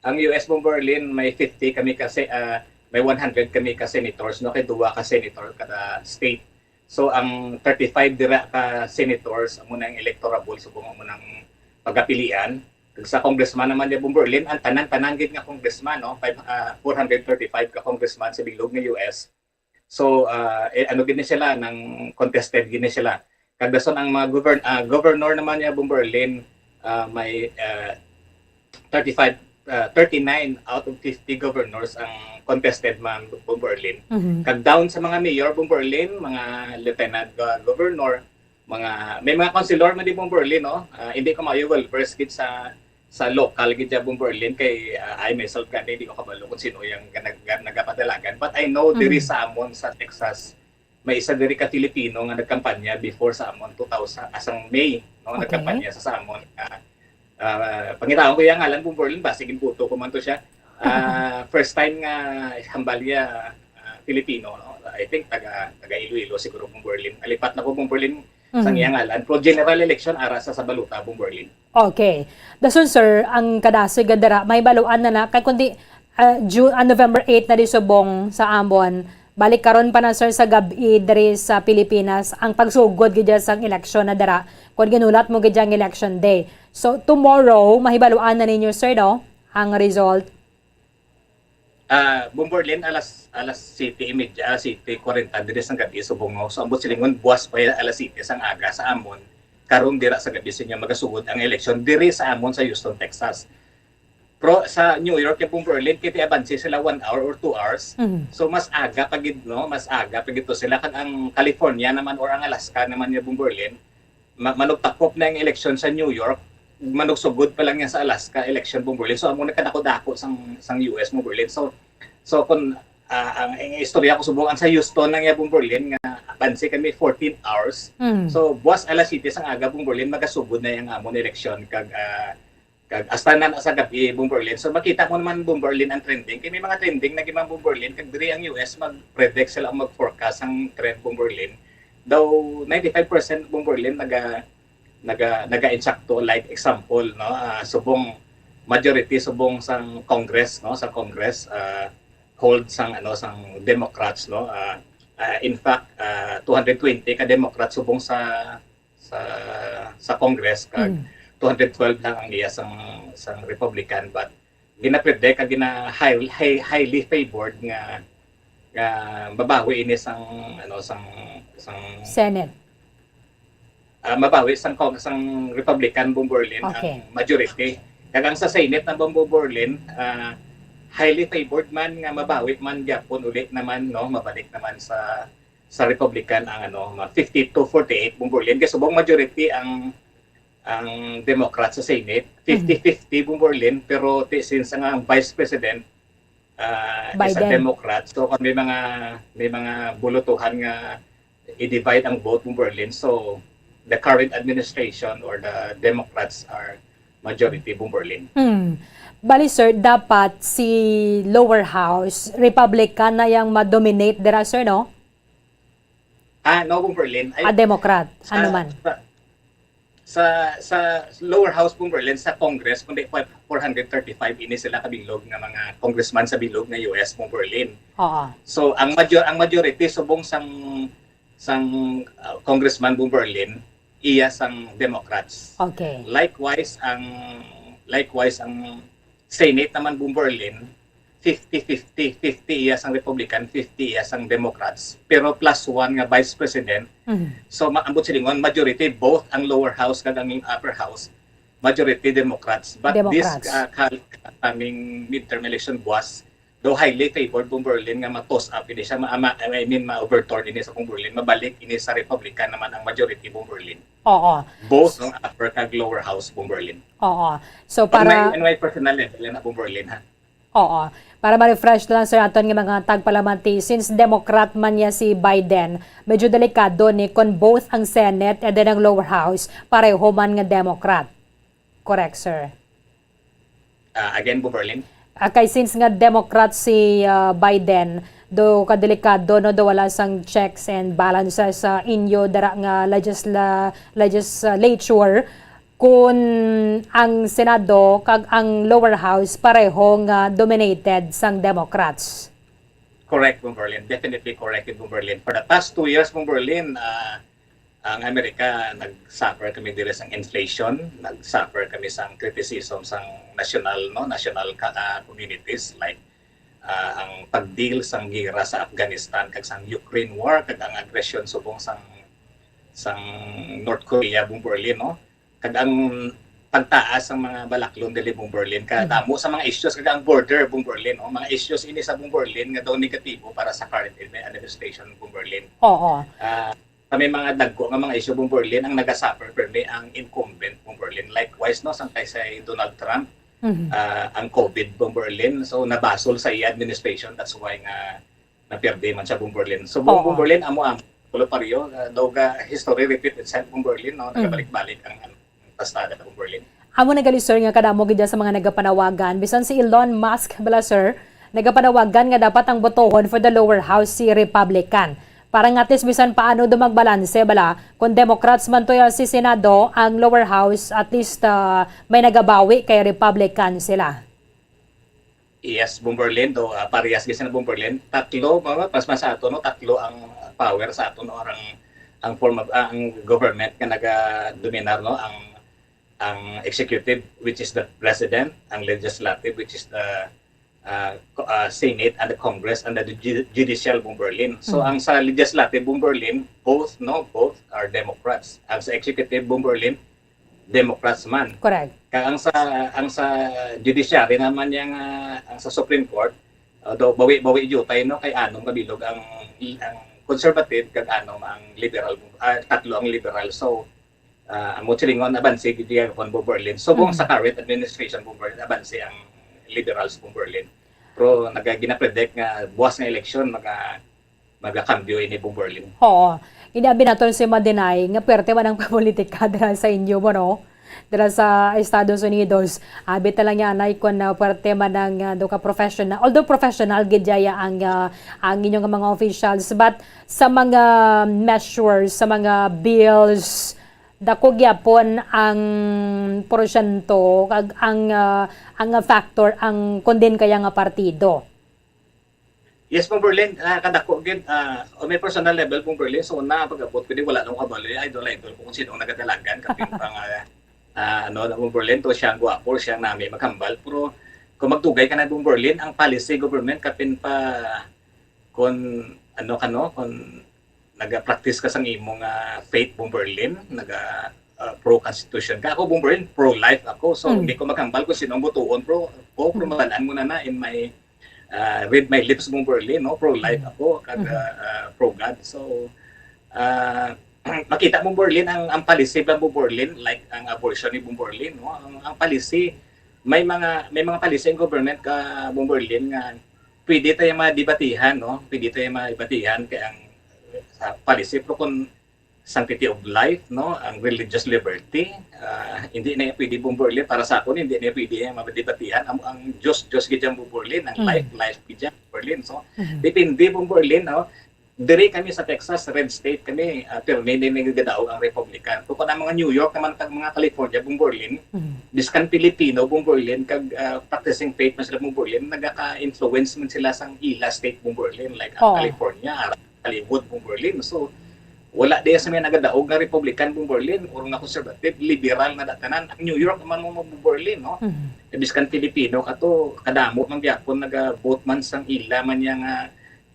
ang U S, Bomberlin, may fifty kami kasi, ah, may one hundred kami ka senators, no? Kay duwa ka senator kada state. So, ang thirty-five dira ka senators, amo na ang electorable, subong amo nang pagapilian. Kag sa congressman naman niya, Bomberlin, ang tanan-tanan gid nga congressman, no? Five, ah, four hundred thirty-five ka congressman sa bilog nga U S. So, ah, eh, ano gid ni sila, nang contested gid ni sila. Kag dason ang mga govern-, ah, governor naman niya, Bomberlin, ah, may, ah, thirty-five, ah, thirty-nine out of fifty governors ang contested man, Bomberlin. Mhm. Kag down sa mga mayor, Bomberlin, mga lieutenant go-, governor, mga, may mga councilor man di, Bomberlin, no? Ah, hindi ko maayo well versed gid sa, sa local gid siya, Bomberlin, kay, ah, I myself gani, hindi ko kabalo kung sino yung nag-, nag-, nagapadalagan. But I know diri Mhm. sa amon sa Texas, may isa diri ka Filipino nga nagkampanya before sa amon, two thousand, asang May, no? Okay. Nagkampanya sa, sa amon. Ah, ah, pangitaon ko yung ngalan, Bomberlin, basi ginbuto ko man to siya. Ah, first time nga hambal niya, ah, Filipino, no? I think taga, taga Iloilo siguro, Bomberlin. Alipat na ko, Bomberlin, sang Mhm. iyang ngalan. Pero general election, ara sa, sa balota, Bomberlin. Okay. Dason, sir, ang kadasig nga dira, may baluan na na, kay kundi, ah, June, ah, November eight na di subong sa amon. Balik karon pa na, sir, sa gab-i diri sa Pilipinas, ang pagsugod gid sang eleksyon na dira, kung ginulat mo gid ang election day. So, tomorrow, mahibaluan na ninyo, sir, no? Ang result. Ah, Bomberlin, alas, alas siyete y media, alas siyete kwarenta diri sang gabi, subong, no? So, ambot silingon, buwas pa yan, alas siyete sang aga sa amon. Karon dira sa gabi sa inyo, magasugod ang eleksyon diri sa amon sa Houston, Texas. Pero sa New York, yung Bomberlin, kaya abanse sila one hour or two hours. Mhm. So, mas aga pa gid, no? Mas aga pa gid to sila. Kag ang California naman or ang Alaska naman, yung Bomberlin, ma-, manugtakop na ang eleksyon sa New York, manugsugod pa lang yan sa Alaska election, Bomberlin. So, amo na kadako-dako sang, sang U S, Bomberlin. So, so kung, ah, ang, ang istorya ko subong, ang sa Houston lang yan, Bomberlin, nga abanse kami fourteen hours. Mm. So, buwas alas siyete sang aga, Bomberlin, magasugod na yung amon eleksyon. Kag, ah, kag hasta na sa gabi, Bomberlin. So, makita mo naman, Bomberlin, ang trending. Kaya may mga trending na gimang, Bomberlin. Kag diri ang U S, mag-predict sila, mag-forecast ang trend, Bomberlin. Daw ninety-five percent, Bomberlin, naga, naga, naga-insakto. Like example, no, ah, subong majority subong sang Congress, no, sa Congress, ah, hold sang, ano, sang Democrats, no. Ah, ah, in fact, ah, two hundred twenty ka Democrats subong sa, sa, sa Congress, kag Mm. two hundred twelve lang ang iya sang, sang Republican, but ginapredict kag gina high, high, highly favored nga, nga mabawi ini sang, ano, sang, sang Senate. ah, mabawi sang Cong-, sang Republican, Bomberlin, Okay. ang majority. Kag ang sa Senate na, Bomberlin, ah, highly favored man nga mabawi man gyapon uli naman, no, mabalik naman sa, sa Republican ang, ano, ma-, fifty to forty-eight, Bomberlin. Kay subong majority ang, ang Democrat sa Senate, Mhm. fifty fifty, Bomberlin, pero ti-, since ang, ang Vice President, ah, is a Biden. Democrat, so kung may mga, may mga bulutuhan nga i-divide ang vote, Bomberlin, so the current administration or the Democrats are majority, Bomberlin. Hmm. Bali, sir, dapat si lower house, Republican na yang ma-dominate dira, sir, no? Ah, no, Bomberlin. Ay, A Democrat, sa, ano man? Sa, sa, sa lower house, Bomberlin, sa Congress, kundi four hundred thirty-five ini sila kabilog nga mga congressman sa bilog nga U S, Bomberlin. Oo. So, ang major-, ang majority subong sang, sang, uh, congressman, Bomberlin, iya sang Democrats. Okay. Likewise ang, likewise ang Senate naman, Bomberlin, fifty fifty, fifty iya sang Republican, fifty iya sang Democrats. Pero plus one nga vice president. Mhm. So, ma-, ambot silingon, majority both ang lower house kag ang upper house, majority Democrats. But this, Democrats. uh, ka-, coming midterm election, buwas, daw highly favored, Bong Berlin, nga ma-toss up ini siya, ma-, ma-, I mean, ma-overturn ini sa, Bong Berlin, mabalik ini sa Republican naman ang majority, Bong Berlin. Oo. Both ang upper kag lower house, Bong Berlin. Oo. So, on my, para on my personal level na, Bong Berlin, ha? Oo. Para ma-refresh lang, sir, aton nga mga tagpalamati, since Democrat man niya si Biden, medyo delikado ni kon both ang Senate and then ang lower house, pareho man nga Democrat. Correct, sir? Ah, again, Bong Berlin? Ah, kay since nga Democrat si, ah, Biden, do kadelikado, no, do wala sang checks and balances sa inyo dara nga legisla-, legislature, kun ang Senado kag ang lower house pareho nga dominated sang Democrats. Correct, Bong Berlin. Definitely correct, Bong Berlin. For the past two years, Bong Berlin, ah, ang Amerika, nag-suffer kami diri sang inflation, nag-suffer kami sang criticism sang national, no, national ka-, ah, communities, like, ah, ang pag-deal sang gera sa Afghanistan kag sang Ukraine war kag ang agresyon subong sang, sang North Korea, Bong Berlin, no? Kag ang pagtaas sang mga balaklon diri, Bong Berlin, Mhm. kadamo sa mga issues, kag ang border, Bong Berlin, no? Mga issues ini sa, Bong Berlin, nga daw negatibo para sa current administration, Bong Berlin. Oo. Ah, sa may mga dagko nga mga issue, Bong Berlin, ang nagasuffer permi ang incumbent, Bong Berlin. Likewise, no, sang kay si Donald Trump, Mhm. ah, ang COVID, Bong Berlin. So, nabasol sa iya administration. That's why nga napirdi man siya, Bong Berlin. So, Bong, Oo. Bong Berlin, amo-amo, Kulo Pario, ah, daw ga history repeat itself, Bong Berlin, no? Mm. Nagabalik-balik ang, ang pastada, Bong Berlin. Amo na gali, sir, nga kadamo gid sa mga nagapanawagan. Bisan si Elon Musk bala, sir, nagapanawagan nga dapat ang botohon for the lower house si Republican. Para nga at least bisan paano do magbalanse bala, kung Democrats man to ya si Senado, ang lower house, at least, ah, may nagabawi kay Republican sila. Yes, Bong Berlin, do, ah, parehas gid sila, Bong Berlin. Tatlo, mga, pas, mas sa ato, no, tatlo ang power sa ato, no, ang, ang form of, ah, ang government nga nagadominar, no, ang, ang executive, which is the president, ang legislative, which is the, ah, co-, ah, Senate and the Congress and the ju-, judicial, Bong Berlin. So, Mhm. ang sa legislative, Bong Berlin, both, no, both are Democrats. Ang sa executive, Bong Berlin, Democrats man. Correct. Kag ang sa, ang sa judiciary naman yang, ah, ang sa Supreme Court, although bawi-bawi diutay, no, kay anom ka bilog ang, ang conservative kag anom ang liberal, ah, tatlo ang liberal. So, ah, amo silingon, abanse gid iya kon, Bong Berlin. So, kung Mhm. sa current administration, Bong Berlin, abanse ang liberals, Bong Berlin. Pero naga-, ginapredict nga buwas nga eleksyon, maga-, magakambyo ini, Bong Berlin. Oo. Hindi abi naton si ma-deny nga pwerte man ang politika dira sa inyo mo, no? Dira sa Estados Unidos. Abi ta lang yan ay kung, ah, pwerte man ang, ah, do ka professional. Although professional gid yaya ang, ah, ang inyong mga officials, but sa mga measures, sa mga bills, dako gyapon ang porsyento kag ang, ah, ang factor ang kondin kaya nga partido. Yes, Bong Berlin, ah, kadako gid, ah, on my personal level, Bong Berlin, so, una, pag-abot ko di, wala lang kabalo, idol, idol ko kung sino ang nagadalagan, kapin pa nga, ah, ano, na, Bong Berlin, to siya ang gwapo, siya ang nami maghambal, pero kung magdugay ka na, Bong Berlin, ang policy government, kapin pa, kung, ano ka, no, kung naga-practice ka sang imong, ah, faith, Bong Berlin, naga, ah, pro-constitution ka. Ako, Bong Berlin, pro-life ako. So, Mm. hindi ko maghambal kung sino ang botoon, pro, ko, pero Mm. mabalaan mo na na in my, ah, read my lips, Bong Berlin, no? Pro-life Mm. ako, kag, Mm. ah, ah, pro-God. So, ah, makita mo, Bong Berlin, ang, ang policy ba, Bong Berlin, like ang abortion ni Bong Berlin, no? Ang, ang policy, may mga, may mga policy ang government ka, Bong Berlin, nga pwede tayo madebatihan, no? Pwede tayo madebatihan kay ang sa policy, pero kung sanctity of life, no? Ang religious liberty, ah, hindi na pwede, Bong Berlin. Para sa akon, hindi na pwede yung madebatihan. Ang, ang Diyos, Diyos gid yan, Bong Berlin. Ang Mm. life, life gid yan, Bong Berlin. So, Mm. depende, Bong Berlin, no? Diri kami sa Texas, red state kami, ah, pirmi din nagdadaog ang Republican. Pero kung ang mga New York naman, kag mga California, Bong Berlin, Mm. biskan Filipino, Bong Berlin, kag, ah, practicing faith man sila, Bong Berlin, nagaka-influence man sila sang ila state, Bong Berlin, like ang Oo. California, Hollywood, Bong Berlin. So, Wala diya sa may nagadaog nga Republican, Bong Berlin, or nga conservative, liberal na datanan. Ang New York man mo, Bong Berlin, no? Mhm. E, biskan Filipino ka to, kadamo man gyapon naga-vote man sang ila man niya nga,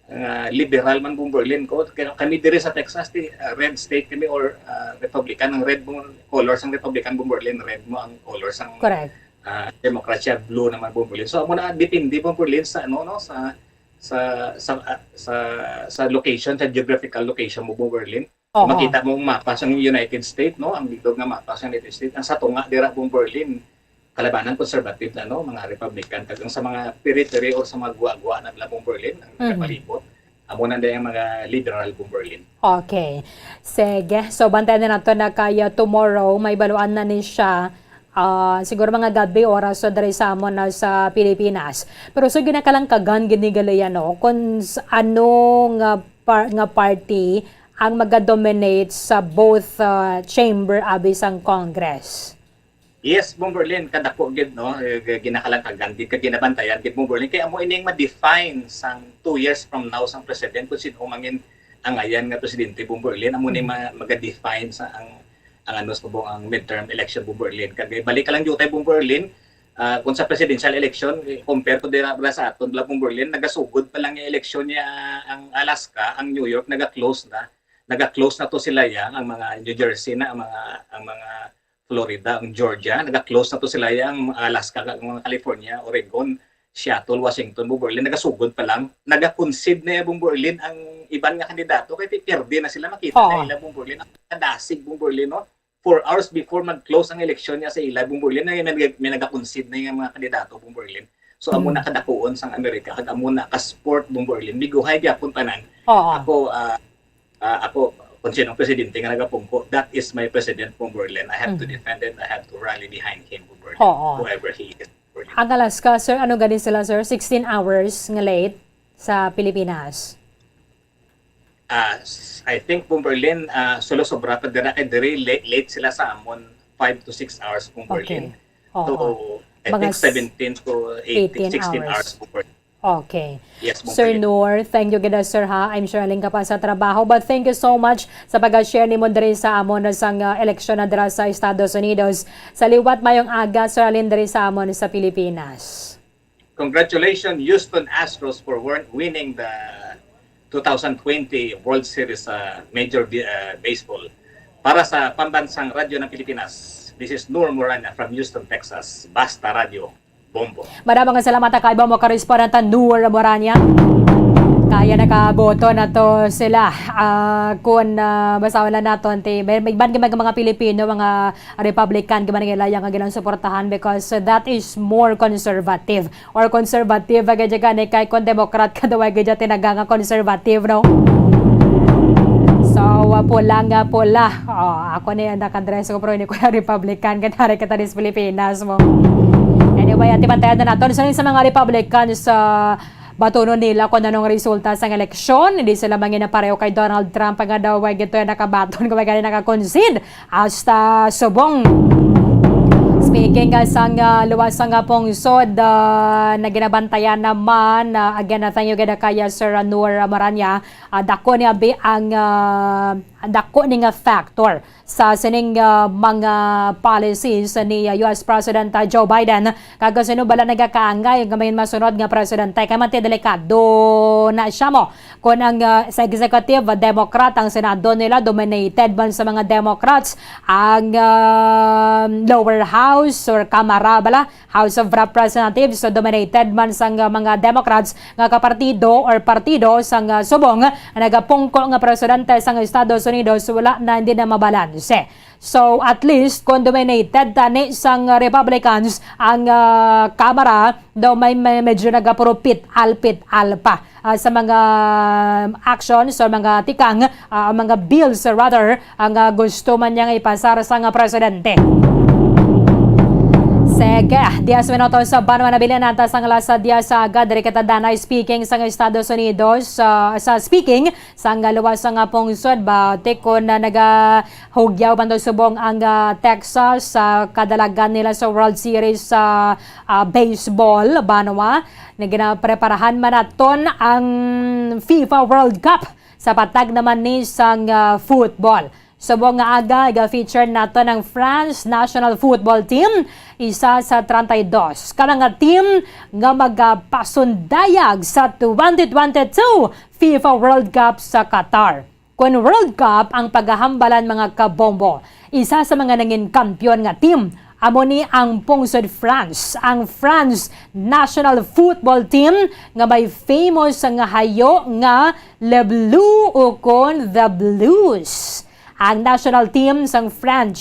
nga liberal man, Bong Berlin, ko. Kaya kami diri sa Texas, ti, ah, red state kami or, ah, Republican. Ang red mo, color sang Republican, Bong Berlin, red mo ang color sang, Correct. ah, Democrat siya, blue naman, Bong Berlin. So, amo na, depende, Bong Berlin, sa, ano, no, sa, sa, sa, ah, sa, sa location, sa geographical location mo, Bong Berlin. Oho. Makita mo ang mapa sa United States, no? Ang bilog nga mapa sa United States. Ang sa tunga dira, Bong Berlin, kalabanan conservative na, no? Mga Republican. Kag ang sa mga periphery or sa mga gwa-gwa na, Bong Berlin, ang Mhm. nagapalibot, amo na ang mga liberal, Bong Berlin. Okay. Sige. So, bantayan na nato na kaya tomorrow, may baluan na ni siya. Ah, siguro mga gabi oras so diri sa amon na sa Pilipinas. Pero so ginakalangkagan gini gali, ano, kung s-, ano nga par-, nga party ang maga-dominate sa both, ah, chamber abi sang Congress. Yes, Bong Berlin, kadako gid, no? Eh, g-, ginakalangkagan gid, kag ginabantayan gid, Bong Berlin. Kay amo ining ma-define sang two years from now sang president kung sino mangin angayan nga presidente, Bong Berlin. Amo ni Mm. ma-, maga-define sa ang, ang ano sa bong, ang midterm election, Bong Berlin. Kag balik ka lang diutay, Bong Berlin, ah, kung sa presidential election, eh, compare ko dira, dira sa aton, bala, Bong Berlin, nagasugod pa lang yung election niya ang Alaska, ang New York, naga-close na. Naga-close na to sila ya, ang mga New Jersey na, ang mga, ang mga Florida, ang Georgia, naga-close na to sila ya, ang Alaska, ang mga California, Oregon, Seattle, Washington, Bong Berlin, nagasugod pa lang. Naga-concede na ya, Bong Berlin, ang iban nga kandidato, kay pi-, pierde na sila, makita na Oo. nila, Bong Berlin, ang kadasig, Bong Berlin, no? Four hours before mag-close ang eleksyon niya sa ila, Bong Berlin, may, may, may naga-concede na yung mga kandidato, Bong Berlin. So, amo Mm. na kadakuon sang Amerika, kag amo na ka-sport, Bong Berlin. Miguhay gyapon tanan. Oo. Ako, ah, ah, ako, kung sinong presidente nga nagapungko, that is my president, Bong Berlin. I have to Mm. defend it. I have to rally behind him, Bong Berlin, Oo. whoever he is, Bong Berlin. Ang Alaska, sir, ano gani sila, sir? Sixteen hours nga late sa Pilipinas. Ah, s-, I think, Bong Berlin, ah, sulo sobra pa dira kay diri late, late sila sa amon, five to six hours, Bong Berlin. Okay. So, Oo. I Mga think s-, seventeen to eighteen, eighteen sixteen hours. hours, Bong Berlin. Okay. Yes, Bong Sir Berlin. Noor, thank you gid, sir, ha. I'm sure aling ka pa sa trabaho, but thank you so much sa pag-share nimo diri sa amon sang, ah, eleksyon na dira sa Estados Unidos. Sa liwat, mayong aga, Sir Alin, diri sa amon sa Pilipinas. Congratulations, Houston Astros, for win-, winning the two thousand twenty World Series, uh, Major Bi-, uh, Baseball. Para sa Pambansang Radyo ng Pilipinas, this is Noor Morana from Houston, Texas. Basta Radyo, Bombo. Madamo nga salamat, kaibo mo, korespondente Noor Morana. Kaya nakaboto na to sila. Ah, kung, ah, basahon lang naton, ti, may, may iban nga mga, mga Pilipino, mga Republican, nga man nila yang ilang suportahan because, uh, that is more conservative or conservative, uh, gid gani kay kung Democrat ka daw ay gid tinaga nga conservative, no? So, uh, pula nga pula. Oh, ako ni ang nakadress ko, pero hindi ko na Republican, ganari kita dis Pilipinas mo. Anyway, ati bantayan na naton. So, sa mga Republicans, uh, batunon nila kung anong resulta sang eleksyon. Hindi sila manginapareho kay Donald Trump nga daw ay gito yung nakabaton, kung may gani naka-concede. Hasta subong. Speaking, ah, sang, ah, luwas nga pungsod, ah, na ginabantayan naman, ah, again, ah, thank you gid kaya Sir Noor Maranya, ah, dako ni abi ang, ah, dako ni nga factor sa sining, ah, mga policies ni, ah, U S President, ah, Joe Biden. Kag sino bala nagakaangay nga may masunod nga presidente? Kay man ti delikado na siya mo. Kung ang, ah, sa executive, ah, Democrat, ang Senado nila dominated man sa mga Democrats, ang, ah, lower house or Kamara bala, House of Representatives, so dominated man sa nga mga Democrats nga kapartido or partido sa nga subong nga nagapungko nga presidente sa Estados Unidos, wala na, hindi na mabalanse. So, at least, kung dominated tani sang Republicans ang, ah, Kamara, daw may, may medyo nagapurupit-alpit-al pa, ah, sa mga actions or mga tikang, ah, mga bills, rather, ang, ah, gusto man niya nga ipasar sang presidente. Sige, diyes minutos sa banwa na bilin, antas ang alas diyes sa aga, diri kita danay speaking sang Estados Unidos, ah, sa speaking, sang luwas nga pungsod ba, tikon na naga, Hugyaw man daw subong ang, ah, Texas sa kadalagan nila sa World Series sa, ah, baseball, banwa. Nga ginapreparahan man naton ang FIFA World Cup Sa patag naman ni sang, ah, football. Subong nga aga, ga-feature naton ang France national football team, isa sa treinta y dos ka mga team nga magapasundayag sa twenty twenty-two FIFA World Cup sa Qatar. Kon World Cup ang paghahambalan, mga kabombo, isa sa mga nangin kampiyon nga team amo ni ang pungsod France, ang France national football team nga may famous nga hayo nga Le Bleu ukon The Blues. Ang national team sang French,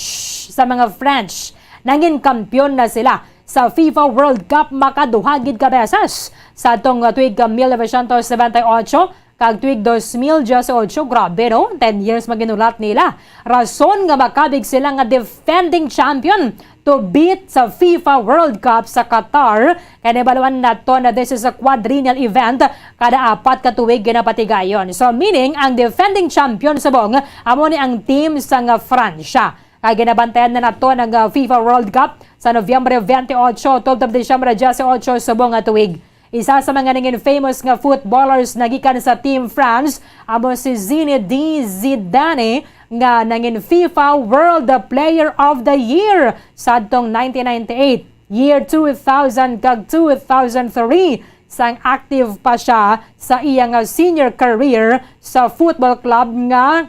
sa mga French, nangin kampiyon na sila sa FIFA World Cup makaduha gid ka beses, sa atong tuig ka mil novecientos noventa y ocho kag tuig dos mil dieciocho. Grabe, no? Ten years maginulat nila. Rason nga makabig sila nga defending champion to beat sa FIFA World Cup sa Qatar. Kay nahibaluan naton na this is a quadrennial event, kada apat ka tuig ginapatigayon. So, meaning, ang defending champion subong amo ni ang team sang Francia. Kay ginabantayan na naton ang, ah, FIFA World Cup sa Nobyembre twenty-eight, twelve of December eighteen subong nga tuig. Isa sa mga nangin famous nga footballers na gikan sa Team France amo si Zinedine Zidane, nga nangin FIFA World Player of the Year sadtong nineteen ninety-eight, year two thousand, kag two thousand three, sang active pa siya sa iya nga senior career sa football club nga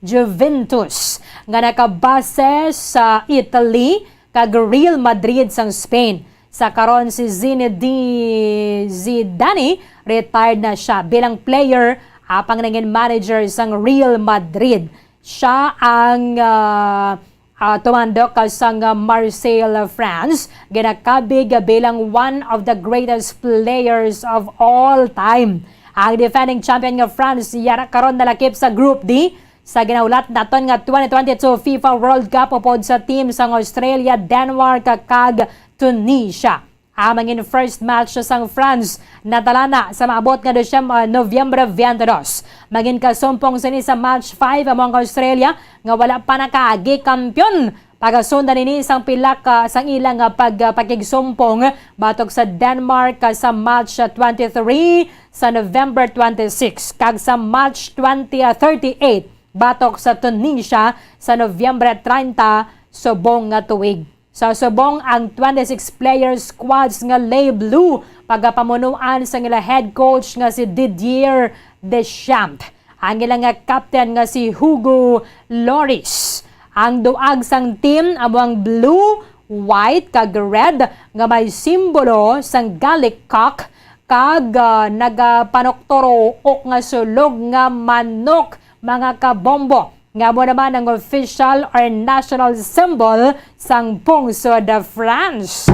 Juventus, nga nakabase sa Italy, kag Real Madrid sang Spain. Sa karon, si Zinedine Zidane, retired na siya bilang player, apang nangin manager sang Real Madrid. Siya ang, ah, ah, tumandok ka sang, ah, Marseille, France, ginakabig bilang one of the greatest players of all time. Ang defending champion nga France, yara karon nalakip sa Group D sa ginahulat naton nga twenty twenty-two FIFA World Cup upod sa team sang Australia, Denmark, kag Tunisia. Ang mangin first match sang France natalana sa maabot nga Disyem-, ah, Nobyembre twenty-two. Mangin kasumpong sini sa match five amo ang Australia, nga wala pa nakaagi kampiyon. Pagasundan ini sang pila ka sang ilang, ah, pag-, ah, pakigsumpong batok sa Denmark, ah, sa match, ah, twenty-three sa November twenty-six, kag sa match twenty, ah, thirty-eight batok sa Tunisia sa Nobyembre treinta subong nga tuig. Sa subong, ang twenty-six player squads nga Les Bleus pagapamunuan sang ila head coach nga si Didier Deschamps, ang ila nga captain nga si Hugo Lloris. Ang duag sang team amo ang blue, white, kag red nga may simbolo sang Gaelic cock kag, ah, nagapanukturuok nga sulog nga manok, mga kabombo, nga amo naman ang official or national symbol sang pungsod France.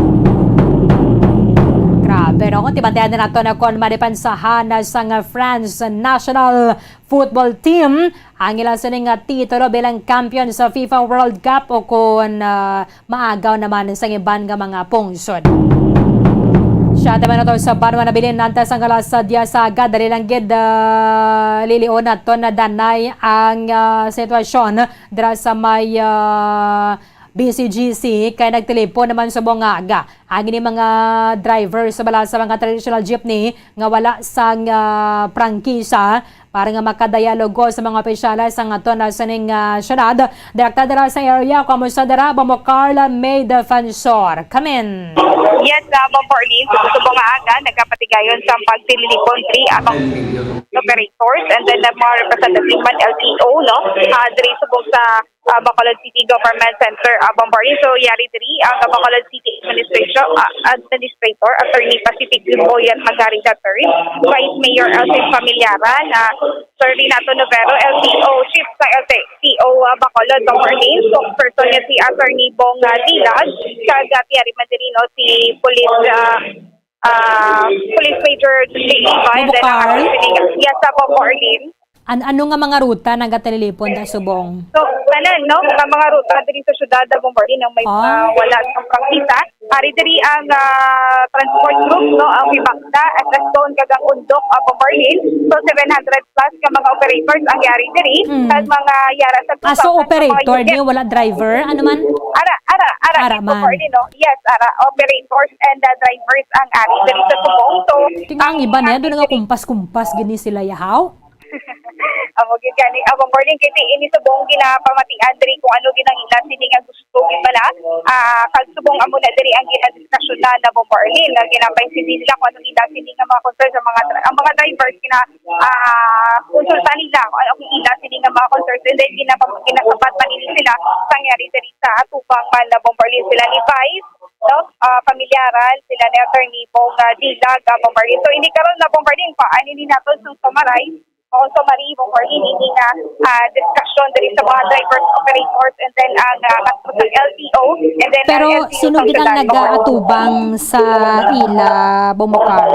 Grabe, no? Kung tibantayan na nato na kung madipansahan na sang France national football team ang ilang sining nga titulo bilang kampiyon sa FIFA World Cup o kung, ah, maagaw naman sang iban nga mga pungsod. Siya, tayo nato sa banwa nabilin, antes ang alas diyes sa aga, dali lang gid, ah, lilion naton na danay ang, ah, sitwasyon dira sa may, ah, B C G C, kay nagtelepon naman subong nga aga ang ini mga driver sa bala sa mga traditional jeepney nga wala sang, ah, prangkisa para nga makadayalogo sa mga opisyales ang aton na sining, ah, syudad. Direkta dira sa area, kumusta dira, Bombo Carla May Defensor? Come in. Yes, ah, Bombo Arlene, sa subong nga aga, nagkapatigayon sa pagtililipon, three ang mga operators, and then the mga representative man, L T O, no? Ah, diri subong sa, ah, Bacolod City Government Center, ah, Bombo Arlene. So, yari diri ang Bacolod City Administration, ah, Administrator, Attorney Pacific Limboyat Magari the third, Vice Mayor Elsin Familiaran, ah, Sir Renato Novero, L T O, Chief sa L T O, ah, Bacolod, Bombo Arlene, spokesperson niya si Attorney Bong, ah, Dilag, kag, ah, yari man diri, no, si Police, ah, ah, Police Major J D Ivan, then ang Carl? Yes, sa Bombo Arlene. An-, ano nga mga ruta nagatililipon ta subong? So, tanan, no? Ang mga ruta diri sa syudad, ah, Bombo Arlene, ang may, ah, wala sa pagkita. Ari diri ang, ah, transport group, no? Ang Pibakda, S S Zone, kag ang Undok, ah, Bombo Arlene. So, seven hundred plus ka mga operators ang yari diri. Mm. Kag mga yara sa Ah, so operator, di wala driver? Ano man? Ara, ara, ara, Ara man. Bombo Arlene, no? Yes, ara, operators and, ah, drivers ang ari diri sa subong. So, Tingnan ang iba niya, doon nga kumpas-kumpas, gini sila, yahaw? Amo gyud gani, ah, Bomb Berlin, kay ti-, ini subong ginapamatian diri kung ano gid ang ila sini nga gusto gid bala. Ah, kag subong amo na diri ang ginadiskasyonan na, Bomb Berlin, nga ginapaintindi nila kung ano ila sini nga mga concerns sa mga dri-, ang mga drivers gina, ah, konsulta nila kung ano ang ila sini nga mga concerns, and then ginapa-, ginasabat pa nini sila sa nangyari diri sa atubang man na, Bomb Berlin, sila ni Vice, no? Ah, pamilyaran sila ni Attorney Bong, ah, Dilag, ah, Bomb Berlin. So, ini karon na, Bomb Berlin, pa, ani ni nato sa summarize, o summary, Bomb Berlin, ini nga, ah, discussion diri sa mga drivers, operators, and then ang, ah, katapos ng L T O, and then ang Pero L T O sino gid ang Sangguniang, Bomb Berlin. Nagaatubang sa ila, Bomb Carl?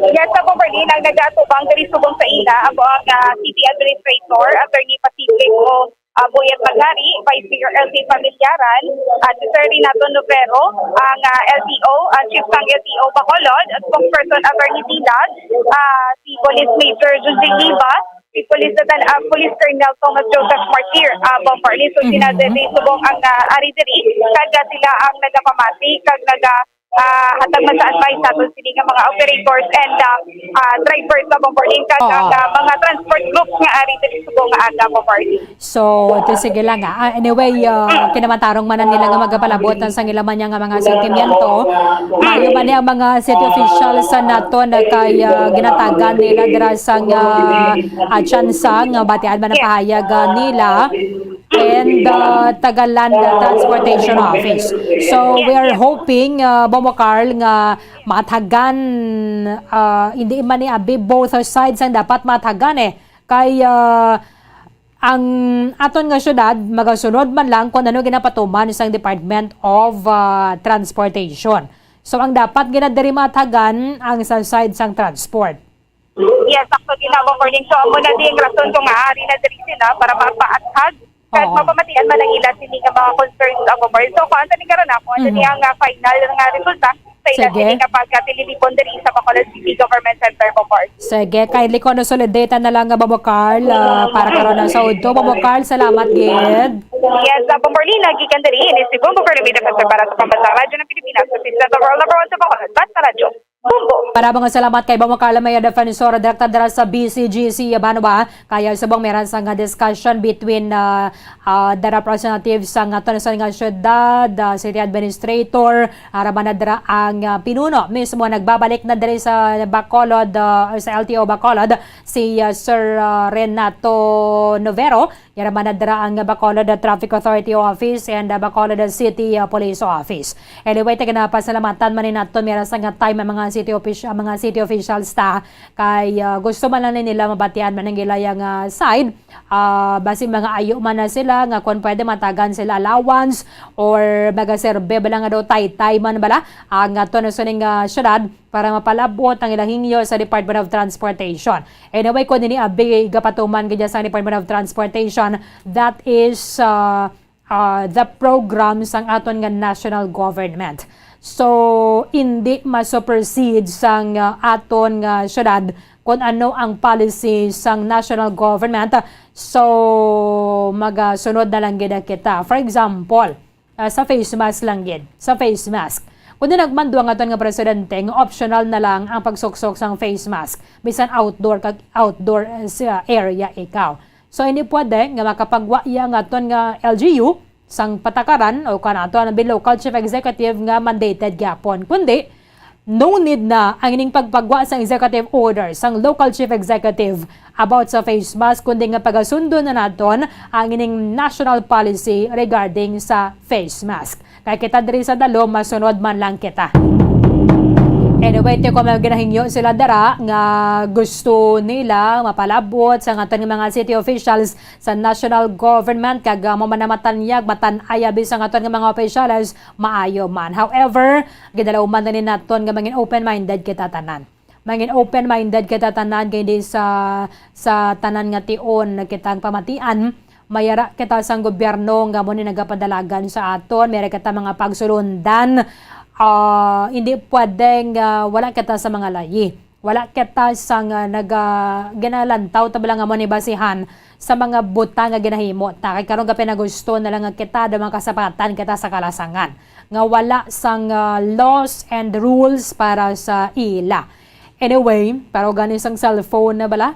Yes, sa, Bomb Berlin, ang nagaatubang diri subong sa ila, amo ang, ah, City Administrator, Attorney Pacific o ah, Boyet Maghari, Vice Mayor L K Pamilyaran, at si Sir Renato Novero, ang, ah, L T O, ah, Chief sang L T O Bacolod, at Spokesperson Attorney Dilag, ah, si Police Major Jose Liva, si Police Lieutenant, ah, Police Colonel Thomas Joseph Martir, ah, Bomb Berlin. So, sila Mhm. diri subong ang, ah, ari diri, kag, ah, sila ang nagapamati, kag naga, ah, hatag man sa advice sa aton sini nga mga operators and, ah, ah, drivers sa Bomb Berlin kag Oo. ang, ah, mga transport groups nga ari diri subong nga aga, Bomb Berlin. So, ito, sige lang, ah. Ah, anyway, ah, kinamantarong man na nila nga magapalabot na sa ila man nga mga sentimiento. Maayo man ni ang mga city officials sa nato na kay, ah, ginatagan nila dira sa nga, ah, tsansa nga batian man ang Yes. pahayag, ah, nila. And, uh, taga Land Transportation Office. So, we are hoping, uh, Bomb Carl, nga matagan, uh, hindi man ni abi both sides ang dapat matagan eh. Kay, uh, ang aton nga syudad, magasunod man lang kung ano ginapatuman sang Department of, uh, Transportation. So, ang dapat gina diri matagan ang sa side sang transport. Yes, actually, na, Bomb Berlin. So, amo na di ang rason kung ari na diri sila para mapaathag. Kag Oo. mapamatian man ang ila sini nga mga concerns, Bomb Berlin. So, kung ano ni karon na, kung ano Mhm. ni ang, ah, final nga resulta sa ila Sige. sini nga pagkatililipon diri sa Bacolod City Government Center, Bomb Berlin. Sige, kindly consolidate na lang nga, Bomb Carl, ah, para karon na sa udto. Bomb Carl, salamat gid. Yes, ah, Bomb Berlin, lagi kan diri. Ini si Bombo Carlo May Defensor para sa Pambansang Radyo ng Pilipinas, sa Citizen of World Number One sa Bacolod, Basta Radyo. Bombo. Para mga salamat kay Bombo Carla Maya Defensor, direkta dira sa B C G C Yabanwa. Kaya subong meron sa nga discussion between, ah, ah, the representatives sa nga tunusan nga syudad, ah, city administrator, ara man na dira ang, ah, pinuno. Mismo nagbabalik na diri sa Bacolod, ah, sa L T O Bacolod, si, ah, Sir, ah, Renato Novero. Yara man na dira ang Bacolod Traffic Authority Office and, uh, Bacolod City, uh, Police Office. Anyway, taga napasalamatan man ni naton, mira sa nga time ang mga city offici-, ang mga city officials ta kay, uh, gusto man lang nila mabatian man ang ila nga side. Ah, basi mga ayo man na sila nga kung pwede matagan sila allowance or magaserbe bala nga daw taytay man bala ang ato na sining, ah, syudad para mapalabot ang ilang hingyo sa Department of Transportation. Anyway, kung ini abi gapatuman gid sa Department of Transportation, that is, uh, uh, the program sang aton nga national government. So, hindi ma-supersede sang, uh, aton nga syudad kung ano ang policy sang national government. So, magasunod na lang gid kita. For example, ah, sa face mask lang gid, sa face mask. Kundi nagmando ang aton nga presidente nga optional na lang ang pagsuksok sang face mask, bisan outdoor kag outdoor, eh, sa area ikaw. So, hindi pwede nga makapagwa iya ang aton nga L G U sang patakaran o kanato ang local chief executive nga mandated gyapon. Kundi, no need na ang ining pagpagwa sang executive order sang local chief executive about sa face mask, kundi nga pagasundo na naton ang ining national policy regarding sa face mask. Kay kita diri sa Dalo, masunod man lang kita. Anyway, ti kung may ginahingyo sila dara nga gusto nila mapalabot sa aton nga mga city officials sa national government, kag, ah, mo man na matanyag, matan-ay abi sa aton nga mga opisyales, maayo man. However, gidalauman na ni naton nga mangin open-minded kita tanan. Mangin open-minded kita tanan, kay di sa, sa tanan nga tion na kitang pamatian, mayara kita sang gobyerno nga mo ni nagapadalagan sa aton, mayara kita mga pagsulundan. Ah, hindi pwede nga wala kita sa mga layi. Wala kita sang, ah, naga-, ginalantaw ta bala nga mo ni basihan sa mga butang nga ginahimo ta. Kay karon gapinagusto na lang nga kita daw makasapatan kita sa kalasangan nga wala sang, ah, laws and rules para sa ila. Anyway, pero gani sang cellphone na bala?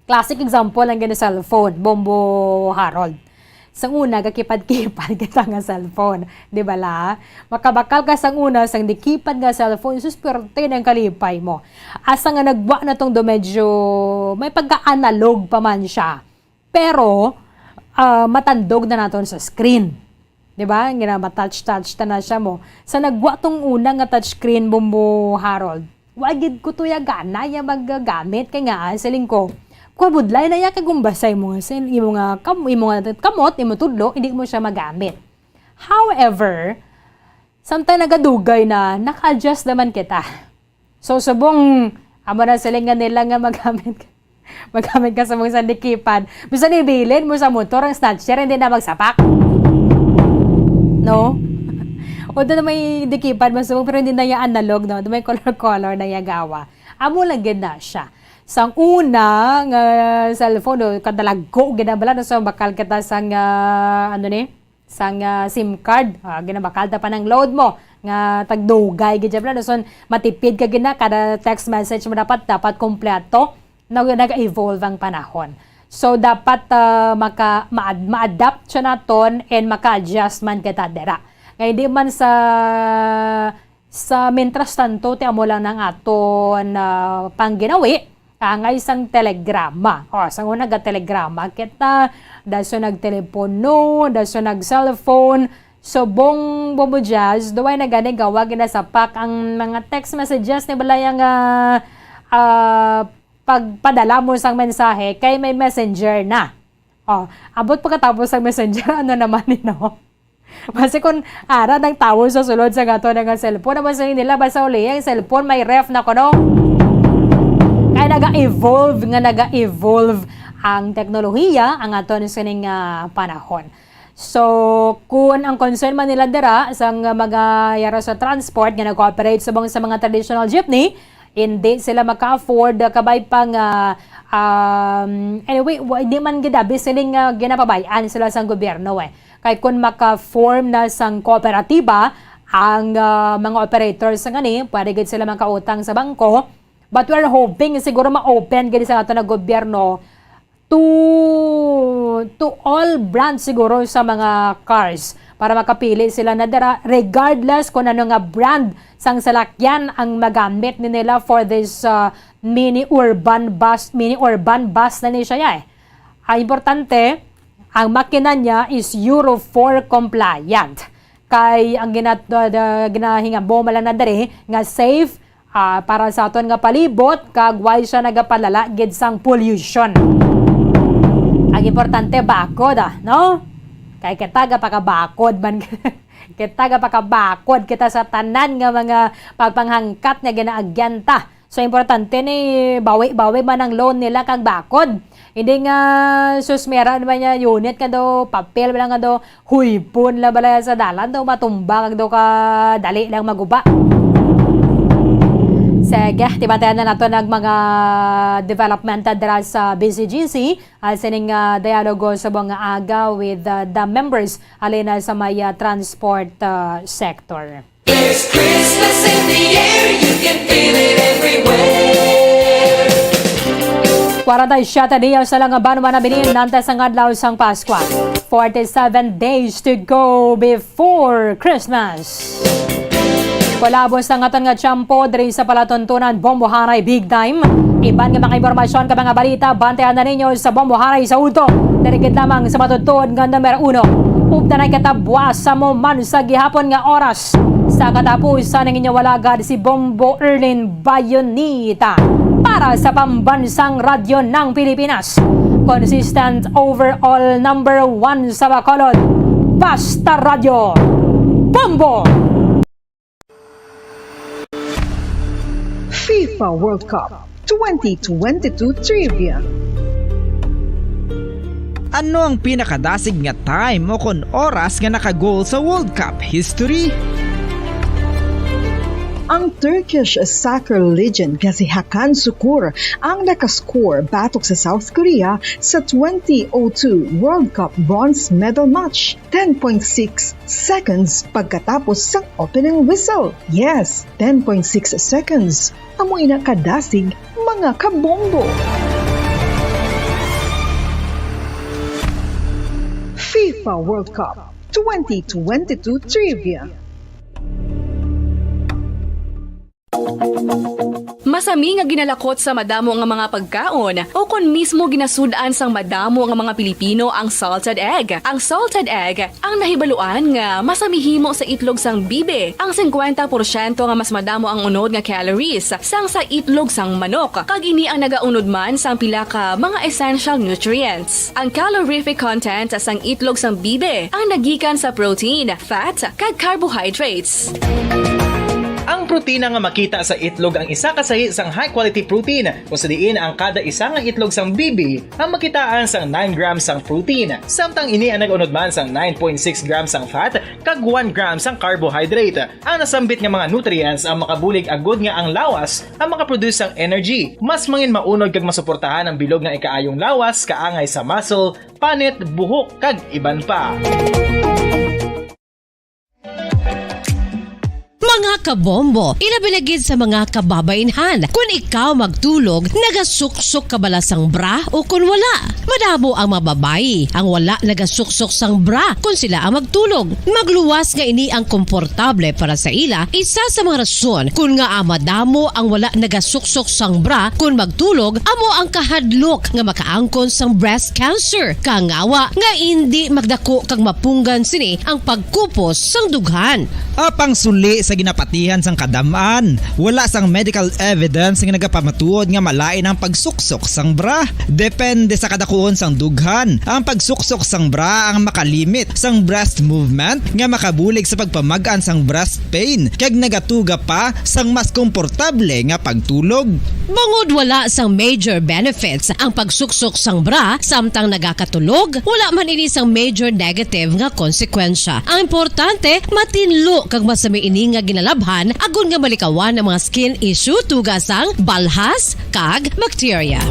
Classic example ang gani cellphone, Bombo Harold. Sang una, gakipad-kipad kita nga cellphone, di ba la? Makabakal ka sang una, sang dikipad nga cellphone, sus, perte ng kalipay mo. Asa nga nagwa na tong do medyo, may pagka-analog pa man siya. Pero, ah, matandog na naton sa screen. Di ba? Nga na, ma-touch-touch ta na siya mo. Sa nagwa tong una nga touchscreen, Bombo Harold, wa gid ko tuya gana ya maggamit kay nga, ah, siling ko, "Kwa, budlay na ya kay gumbasay mo nga sin-, imo nga kam-, imo nga kamot, imo tudlo, hindi mo siya magamit." However, samtang nagadugay na, naka-adjust naman kita. So, subong, amo na silingan nila nga magamit ka, magamit ka sa mong sandikipad. Bisan ibilin mo sa motor ang snatcher, hindi na magsapak. No? O doon na may dikipad mo subong, pero hindi na yung analog, no? Doon may color-color na yung gawa. Amo lang gid na siya. Sang una nga cellphone, no, kadalago gid na bala, no? So, bakal kita sang, ah, ano ni? Sang, ah, sim card, ah, ginabakal ta pa ng load mo nga tagdugay gid siya, bala. So, matipid ka gid na kada text message mo dapat, dapat kompleto na nag-evolve ang panahon. So, dapat, ah, maka, ma-, ma-adapt siya naton and maka-adjust man kita dira. Nga hindi man sa, sa mintras tanto, ti amo lang nang aton, ah, pangginawi, angay sang telegrama. O, sang una, ga-telegrama kita, daso nagtelepono, daso nag-cellphone. Subong, Bombo Jazz, duway na gani gawa ginasapak ang mga text messages ni balay ang, ah, ah, pagpadala mo sang mensahe kay may messenger na. O, abot pagkatapos sang messenger, ano naman ni, no? Basi kung ara ng tawo sa sulod sa gato na nga cellphone, naman sa nila, basta uli ang cellphone, may ref na kuno. Kaya naga-evolve nga naga-evolve ang teknolohiya, ang aton sining, ah, panahon. So, kung ang concern man nila dira sa mga yara sa transport nga nag-ooperate subong sa mga traditional jeepney, hindi sila maka-afford, ah, kabay pa nga, um, anyway, wa-, hindi man gid abi siling, ah, ginapabay-an sila sang gobyerno, eh. Kay kun maka-form na sang kooperatiba ang, ah, mga operators sa ngani, pwede gid sila makautang sa bangko. But we're hoping siguro ma-open gid sa ato na gobyerno to, to all brands siguro sa mga cars para makapili sila na dira, regardless kung ano nga brand sang salakyan ang magamit ni nila for this, ah, mini urban bus, mini urban bus na ni siya, eh. Ang importante, ang makina niya is Euro four compliant. Kay ang gina-, da-, da-, ginahingabo man lang na diri nga safe, ah, para sa aton nga palibot, kag way siya nagapalala gid sang pollution. Ang importante, bakod, ah, no? Kay kita gapakabakod man, kita gapakabakod kita sa tanan nga mga pagpanghangkat nga ginaagyan ta. So, importante ni bawi-bawi man ang loan nila kag bakod. Hindi nga, sus, mera naman niya unit nga daw, papel wala nga daw, huypon la bala sa dalan daw, matumba kag daw ka dali lang maguba. Sige, tibantayan na nato ang mga development dira sa B C G C, ah, sining, ah, dialogo sa mga aga with, ah, the members halin na sa may, ah, transport, ah, sector. There's Christmas in the air, you can feel it everywhere. Kwarenta y siyete dias na lang ang banwa na binin, nanta sang adlaw sang Paskwa. Forty-seven days to go before Christmas. Palabos ang aton nga tiyempo diri sa palatuntunan, Bombo Haray Big Time. Iban nga mga impormasyon kag mga balita, bantayan na ninyo sa Bombo Haray sa udto. Diri gid lamang sa matutuod nga numero uno. Ug tanay katabuas sa mo man sa gihapon nga oras. Sa katapusan, ang inyong alagad si Bombo Erlin Bayonita para sa Pambansang Radyo ng Pilipinas. Consistent overall number one sa Bacolod. Basta Radyo. Bombo! FIFA World Cup twenty twenty-two Trivia. Ano ang pinakadasig nga time o kon oras nga naka-goal sa World Cup history? Ang Turkish soccer legend nga si Hakan Sukur ang nakascore batok sa South Korea sa twenty oh two World Cup bronze medal match. Ten point six seconds pagkatapos sang opening whistle. Yes, ten point six seconds. Amo ina kadasig, mga kabombo. FIFA World Cup twenty twenty-two Trivia. Masami nga ginalakot sa madamo nga mga pagkaon, o kon mismo ginasud-an sang madamo nga mga Pilipino ang salted egg. Ang salted egg ang nahibaluan nga masami himo sa itlog sang bibi. Ang singkwenta porsyento nga mas madamo ang unod nga calories sang sa itlog sang manok, kag ini ang nagaunod man sang pila ka mga essential nutrients. Ang calorific content sang itlog sang bibi ang nagikan sa protein, fat, kag carbohydrates. Ang protina nga makita sa itlog ang isa ka sahi sang high-quality protein, kung sa diin ang kada isa nga itlog sang bibi ang makitaan sang nine grams sang protein, samtang ini ang nag-unod man sang nine point six grams sang fat kag one gram sang carbohydrate. Ang nasambit nga mga nutrients ang makabulig agud nga ang lawas ang makaproduce sang energy, mas mangin maunod kag masuportahan ang bilog nga ikaayong lawas, kaangay sa muscle, panit, buhok, kag iban pa. Mga kabombo, ilabi na gid sa mga kababainhan, kun ikaw magtulog, nagasuksok ka bala sang bra o kun wala? Madamo ang mga babayi ang wala nagasuksok sang bra kun sila ang magtulog. Magluwas nga ini ang komportable para sa ila, isa sa mga rason kun ngaa madamo ang wala nagasuksok sang bra kun magtulog amo ang kahadlok nga makaangkon sang breast cancer, kangawa nga indi magdako kag mapunggan sini ang pagkupos sang dughan. Apang suli sa ginapatihan sang kadam-an, wala sang medical evidence nga nagapamatuod nga malain ang pagsuksok sang bra. Depende sa kadakuon sang dughan, ang pagsuksok sang bra ang makalimit sang breast movement nga makabulig sa pagpamag-an sang breast pain, kag nagatuga pa sang mas komportable nga pagtulog. Bangod wala sang major benefits ang pagsuksok sang bra samtang nagakatulog, wala man ini sang major negative nga konsekwensya. Ang importante, matinlo kag masami ini nga ginalabhan agod nga malikawan ang mga skin issue tuga sang balhas kag bakterya.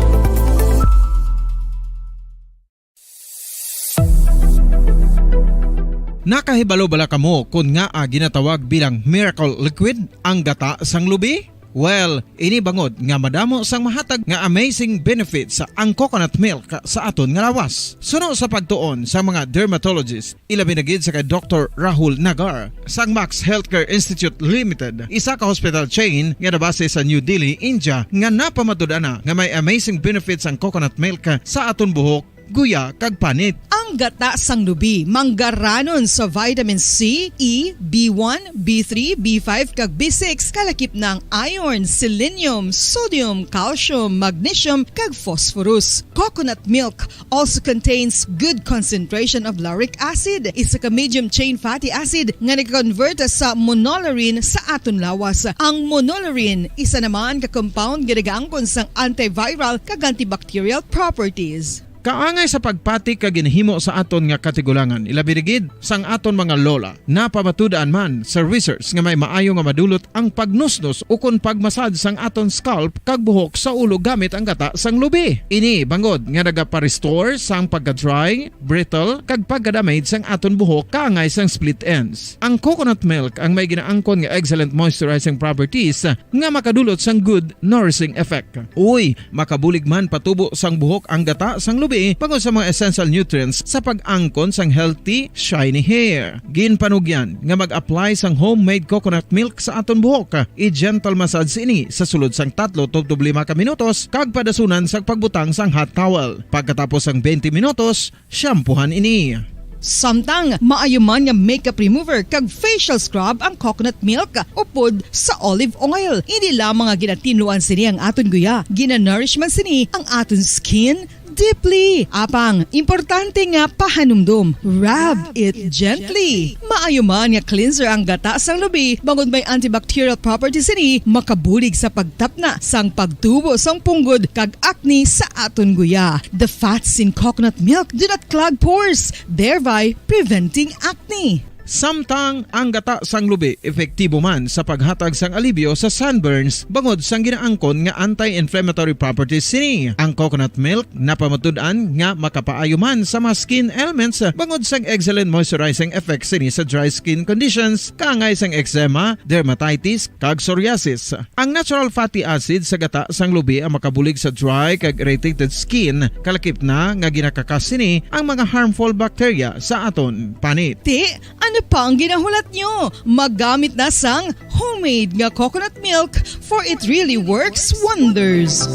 Nakahibalo bala kamo kon ngaa ginatawag bilang miracle liquid ang gata sang lubi? Well, ini bangod nga madamo sang mahatag nga amazing benefits ang coconut milk sa aton nga lawas. Suno sa pagtuon sa mga dermatologist, ilabi na gid sa kay Doktor Rahul Nagar sang Max Healthcare Institute Limited, isa ka hospital chain nga nabase sa New Delhi, India, nga napamatud-an na nga may amazing benefits ang coconut milk sa aton buhok, guya, kag panit. Ang gata sang lubi manggaranon sa vitamin C, E, B one, B three, B five, kag B six, kalakip na ang iron, selenium, sodium, calcium, magnesium, kag phosphorus. Coconut milk also contains good concentration of lauric acid, isa ka medium chain fatty acid nga nag-convert sa monolaurin sa aton lawas. Ang monolaurin, isa naman ka compound nga nagaangkon sang antiviral kag antibacterial properties. Kaangay sa pagpati kag ginhimo sa aton nga katigulangan, ilabi na gid sang aton mga lola. Napamatud-an man sa research nga may maayo nga madulot ang pagnusnos ukon pagmasad sang aton scalp kag buhok sa ulo gamit ang gata sang lubi. Ini bangod nga nagapa-restore sang pagka-dry, brittle, kag pagka-damage sang aton buhok kaangay sang split ends. Ang coconut milk ang may ginaangkon nga excellent moisturizing properties nga makadulot sang good nourishing effect. Uy, makabulig man patubo sang buhok ang gata sang lubi bangod sa mga essential nutrients sa pag-angkon sang healthy, shiny hair. Ginpanugyan nga mag-apply sang homemade coconut milk sa aton buhok. I-gentle massage ini sa sulod sang tatlo tubtob lima ka minutos kag padasunan sang pagbutang sang hot towel. Pagkatapos sang twenty minutos, shampoohan ini. Samtang maayo man nga makeup remover kag facial scrub ang coconut milk upod sa olive oil. Hindi lamang nga ginatinluan sini ang aton guya, ginanourish man sini ang aton skin deeply. Apang, importante nga pahanumdom, rub it gently. Maayo man nga cleanser ang gata sang lubi bangod may antibacterial properties sini, makabulig sa pagtapna sang pagtubo sang punggod kag acne sa aton guya. The fats in coconut milk do not clog pores, thereby preventing acne. Samtang ang gata sang lubi epektibo man sa paghatag sang alibyo sa sunburns bangod sang ginaangkon nga anti-inflammatory properties sini. Ang coconut milk napamatud-an nga makapaayo man sa mga skin ailments bangod sang excellent moisturizing effects sini sa dry skin conditions, kaangay sang eczema, dermatitis, kag psoriasis. Ang natural fatty acid sa gata sang lubi ang makabulig sa dry kag irritated skin, kalakip na nga ginakakas sini ang mga harmful bacteria sa aton panit. Ti, ano pa ang ginahulat nyo? Magamit na sang homemade nga coconut milk, for it really works wonders.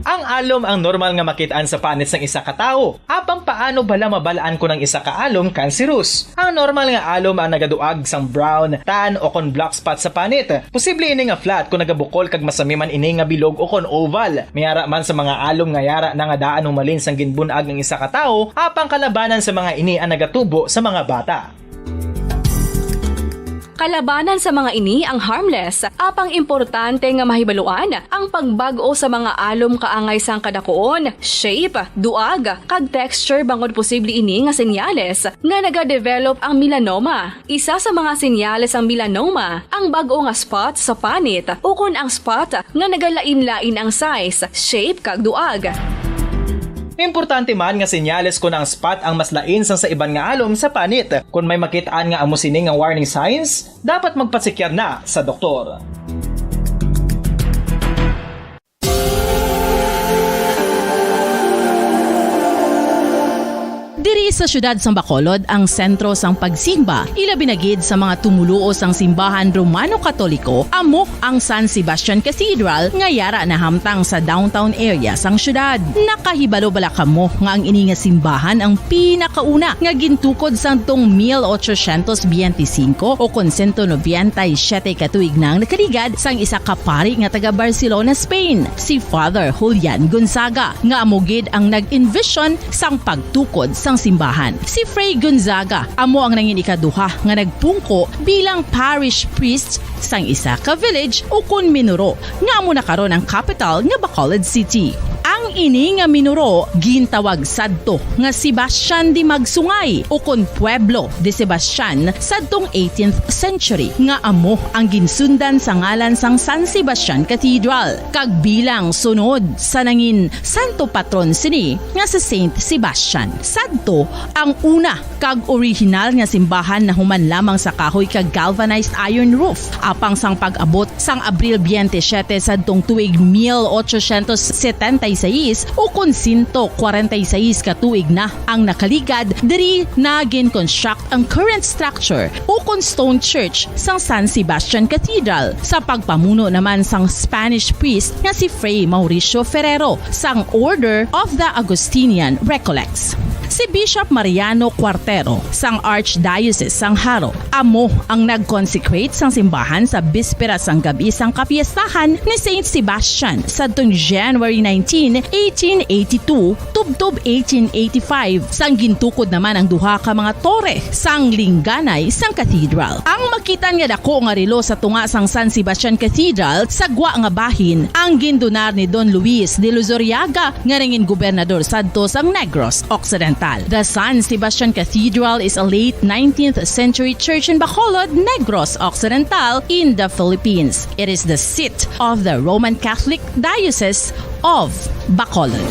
Ang alom ang normal nga makit-an sa panit sang isa ka tawo. Apang paano bala mabal-an kon ang isa ka alom cancerous? Ang normal nga alom ang nagaduag sang brown, tan, o kon black spot sa panit. Posible ini nga flat kon nagabukol kag masami man ini nga bilog o kon oval. May ara man sa mga alom nga yara na nga daan humalin sang ginbun-ag ang isa ka tawo, apang kalabanan sa mga ini ang nagatubo sa mga bata. Kalabanan sa mga ini ang harmless, apang importante nga mahibaluan ang pagbag-o sa mga alom kaangay sang kadakuon, shape, duag, kag texture bangod posible ini nga senyales nga nagadevelop ang melanoma. Isa sa mga senyales sang melanoma ang bag-o nga spot sa panit ukon ang spot nga nagalain-lain ang size, shape, kag duag. Importante man nga senyales kon ang spot ang mas lain sang sa iban nga alom sa panit. Kon may makit-an nga amo sini nga warning signs, dapat magpasikyar na sa doktor. Diri sa siyudad sang Bacolod ang sentro sang pagsimba, ilabi na gid sa mga tumoluo sang simbahan Romano-Katoliko, amo ang San Sebastian Cathedral nga yara nahamtang sa downtown area sang siyudad. Nakahibalo bala kamo nga ang ini nga simbahan ang pinakauna nga gintukod sadtong mil ochocientos biyente singko o kon sento nobenta y siyete ka tuig na ang nakaligad sang isa ka pari nga taga Barcelona, Spain, si Father Julian Gonzaga, nga amo gid ang nag-envision sang pagtukod sang simbahan. Si Fray Gonzaga amo ang nangin ikaduha nga nagpungko bilang parish priest sang isa ka village ukon minuro nga amo na karon ang kapital nga Bacolod City. Ang ini nga minuro gintawag sadto nga Sebastian de Magsungay ukon Pueblo de Sebastian sadtong eighteenth century, nga amo ang ginsundan sa ngalan sang San Sebastian Cathedral, kag bilang sunod sa nangin santo patron sini nga si Saint Sebastian. Sadto ang una kag orihinal nga simbahan nahuman lamang sa kahoy kag galvanized iron roof. Apang sang pag-abot sang Abril biyente siyete sadtong tuig mil ochocientos setenta y seis, ukon sento kwarenta y seis ka tuig na ang nakaligad, diri na gin-construct ang current structure ukon stone church sang San Sebastian Cathedral sa pagpamuno naman sang Spanish priest nga si Fray Mauricio Ferrero sang Order of the Augustinian Recollects. Si Bishop Mariano Cuartero sang Archdiocese sang Jaro amo ang nag-consecrate sang simbahan sa bispera sang gab-i sang kapiestahan ni Saint Sebastian sadtong January nineteen, eighteen eighty-two, tubtob eighteen eighty-five, sang gintukod naman ang duha ka mga tore sang lingganay sang cathedral. Ang makit-an nga dako nga relo sa tunga sang San Sebastian Cathedral sa gwa nga bahin ang gindonar ni Don Luis de Luzuriaga nga nangin gobernador sadto sang Negros Occidental. The San Sebastian Cathedral is a late nineteenth century church in Bacolod, Negros Occidental, in the Philippines. It is the seat of the Roman Catholic Diocese of Bacolod.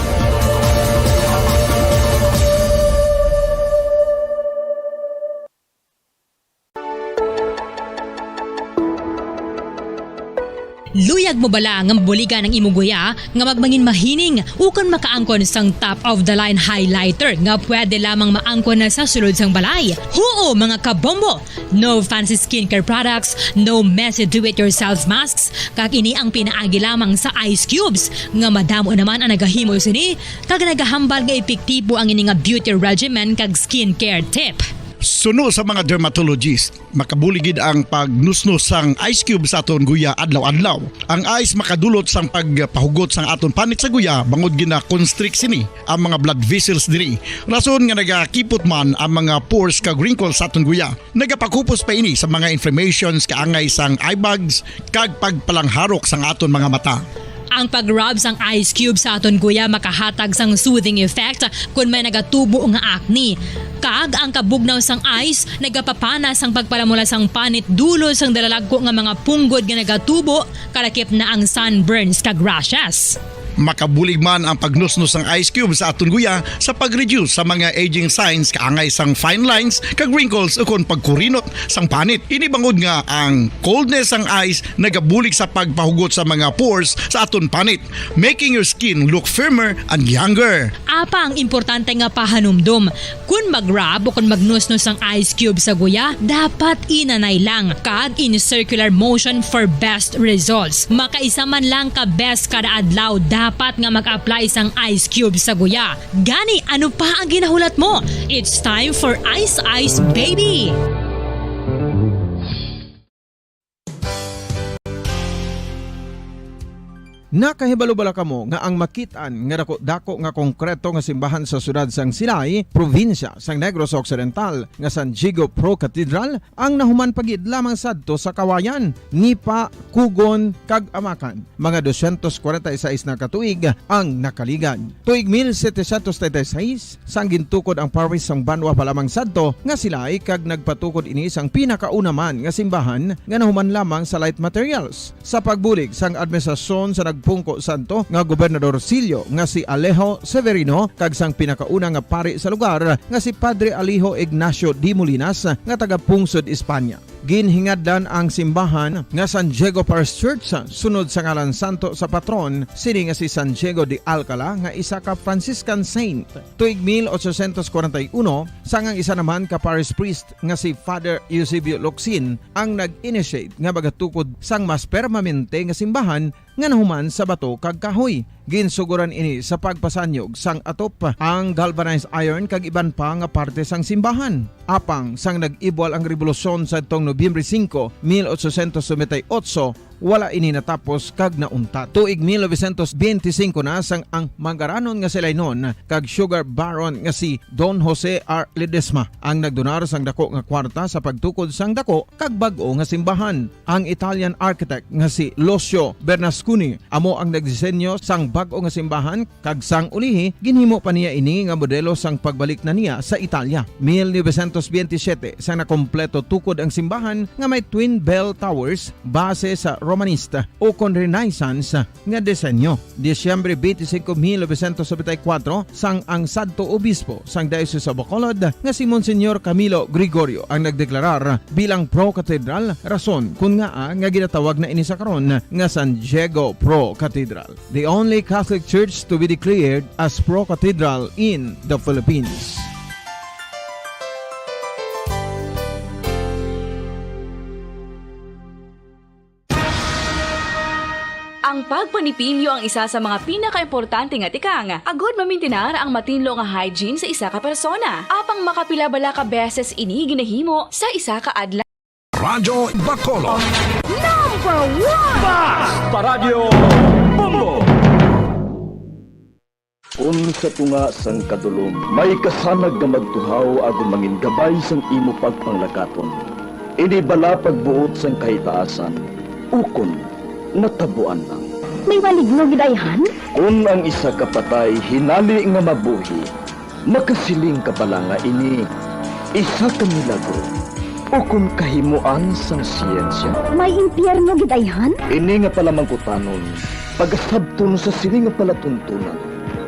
Luyag mo bala nga mabuligan ang imong guya nga magmangin mahining ukon makaangkon sang top of the line highlighter nga pwede lamang maangkon na sa sulod sang balay? Huo, mga kabombo! No fancy skincare products, no messy do-it-yourself masks, kag ini ang pinaagi lamang sa ice cubes, nga madamo naman ang nagahimo sini, kag nagahambal nga epektibo ang ini nga beauty regimen kag skincare tip. Suno sa mga dermatologist, makabulig gid ang pagnusnos sang ice cube sa aton guya adlaw-adlaw. Ang ice makadulot sang pagpahugot sang aton panit sa guya bangod gina-constrict sini ang mga blood vessels diri. Rason nga nagakipot man ang mga pores kag wrinkles sa aton guya. Nagapakupos pa ini sa mga inflammations kaangay sang eye bags kag pagpalangharok sang aton mga mata. Ang pag-rub sang ice cube sa aton guya makahatag sang soothing effect kon may nagatubo nga acne. Kag ang kabugnaw sang ice nagapapana sang pagpalamula sang panit dulot sang dalalagko nga mga punggod nga nagatubo, kalakip na ang sunburns kag rashes. Makabulig man ang pagnusnos sang ice cube sa aton guya sa pag-reduce sa mga aging signs kaangay sang fine lines kag wrinkles ukon pagkurinot sang panit. Ini bangod nga ang coldness sang ice nagabulig sa pagpahugot sa mga pores sa aton panit, making your skin look firmer and younger. Apang importante nga pahanumdom, kon mag-rub o kon magnusnos ang ice cube sa guya, dapat inanay lang kag in circular motion for best results. Makaisa man lang ka beses kada adlaw dapat nga mag-apply sang ice cube sa guya. Gani, ano pa ang ginahulat mo? It's time for Ice Ice Baby! Nakahibalo bala kamo nga ang makit-an nga daku-daku nga konkreto nga simbahan sa siyudad sang Silay, probinsya sang Negros Occidental, nga San Diego Pro Cathedral, ang nahuman pa gid lamang sadto sa Kawayan, ni pa kugon kag amakan? Mga dosyentos kwarenta y seis na ka tuig ang nakaligad. Tuig mil setecientos treinta y seis, sang gintukod ang parish sang banwa pa lamang sadto nga Silay, kag nagpatukod ini sang pinakauna man nga simbahan nga nahuman lamang sa light materials. Sa pagbulig sang administrasyon sa nagpungko sadto nga gobernadorcillo nga si Alejo Severino kag sang pinakauna nga pari sa lugar nga si Padre Alejo Ignacio de Molinas nga taga-pungsod Espanya. Ginhingadlan ang simbahan nga San Diego Parish Church sunod sa ngalan santo sa patron sini nga si San Diego de Alcala nga isa ka Franciscan saint. Tuig mil ochocientos kwarenta y uno, sang ang isa naman ka parish priest nga si Father Eusebio Locsin ang nag-initiate nga magatukod sang mas permanente nga simbahan nga nahuman sa bato kag kahoy. Ginsugoran ini sa pagpasanyog sang atop, ang galvanized iron kag iban pa nga parte sang simbahan. Apang sang nag-ibwal ang rebolusyon sadtong Nobyembre singko, mil ochocientos noventa y ocho, wala ini natapos kag nauntat. Tuig mil novecientos benti singko na sang ang mangaranon nga si Lainon kag sugar baron nga si Don Jose R. Ledesma ang nagdonar sang dako nga kwarta sa pagtukod sang dako kag bag-o nga simbahan. Ang Italian architect nga si Lucio Bernasconi amo ang nagdisenyo sang bag-o nga simbahan, kag sang ulihi ginhimo pa niya ini nga modelo sang pagbalik na niya sa Italia. Mil novecientos benti siyete, sang nakompleto tukod ang simbahan nga may twin bell towers base sa Romanista ukon Renaissance nga disenyo. Disyembre twenty-five, mil novecientos noventa y cuatro, sang ang sadto obispo sang Diocese of Bacolod nga si Monsignor Camilo Gregorio ang nagdeklarar bilang pro-cathedral, rason kon ngaa nga ginatawag na ini sa karon nga San Diego Pro Cathedral, the only Catholic church to be declared as pro-cathedral in the Philippines. Ang pagpanipilyo ang isa sa mga pinakaimportante nga tikang agud mamintinar ang matinlo nga hygiene sa isa ka persona. Apang makapila bala ka beses ini ginahimo sa isa ka adlaw? Radyo Bacolod. Number one! Basta Radyo Bombo! Kon sa tunga sang kadulom may kasanag nga magtuhaw agud mangin gabay sang imo pagpanglakaton, ini bala pagbuot sang kahitaasan, ukon natabuan lang? May maligno gid ayhan? Kon ang isa ka patay hinali nga mabuhi, makasiling ka bala nga ini isa ka milagro ukon kahimoan sang siyensya? May impyerno gid ayhan? Ini nga palamangkutanon, pagasabton sa sini nga palatuntunan.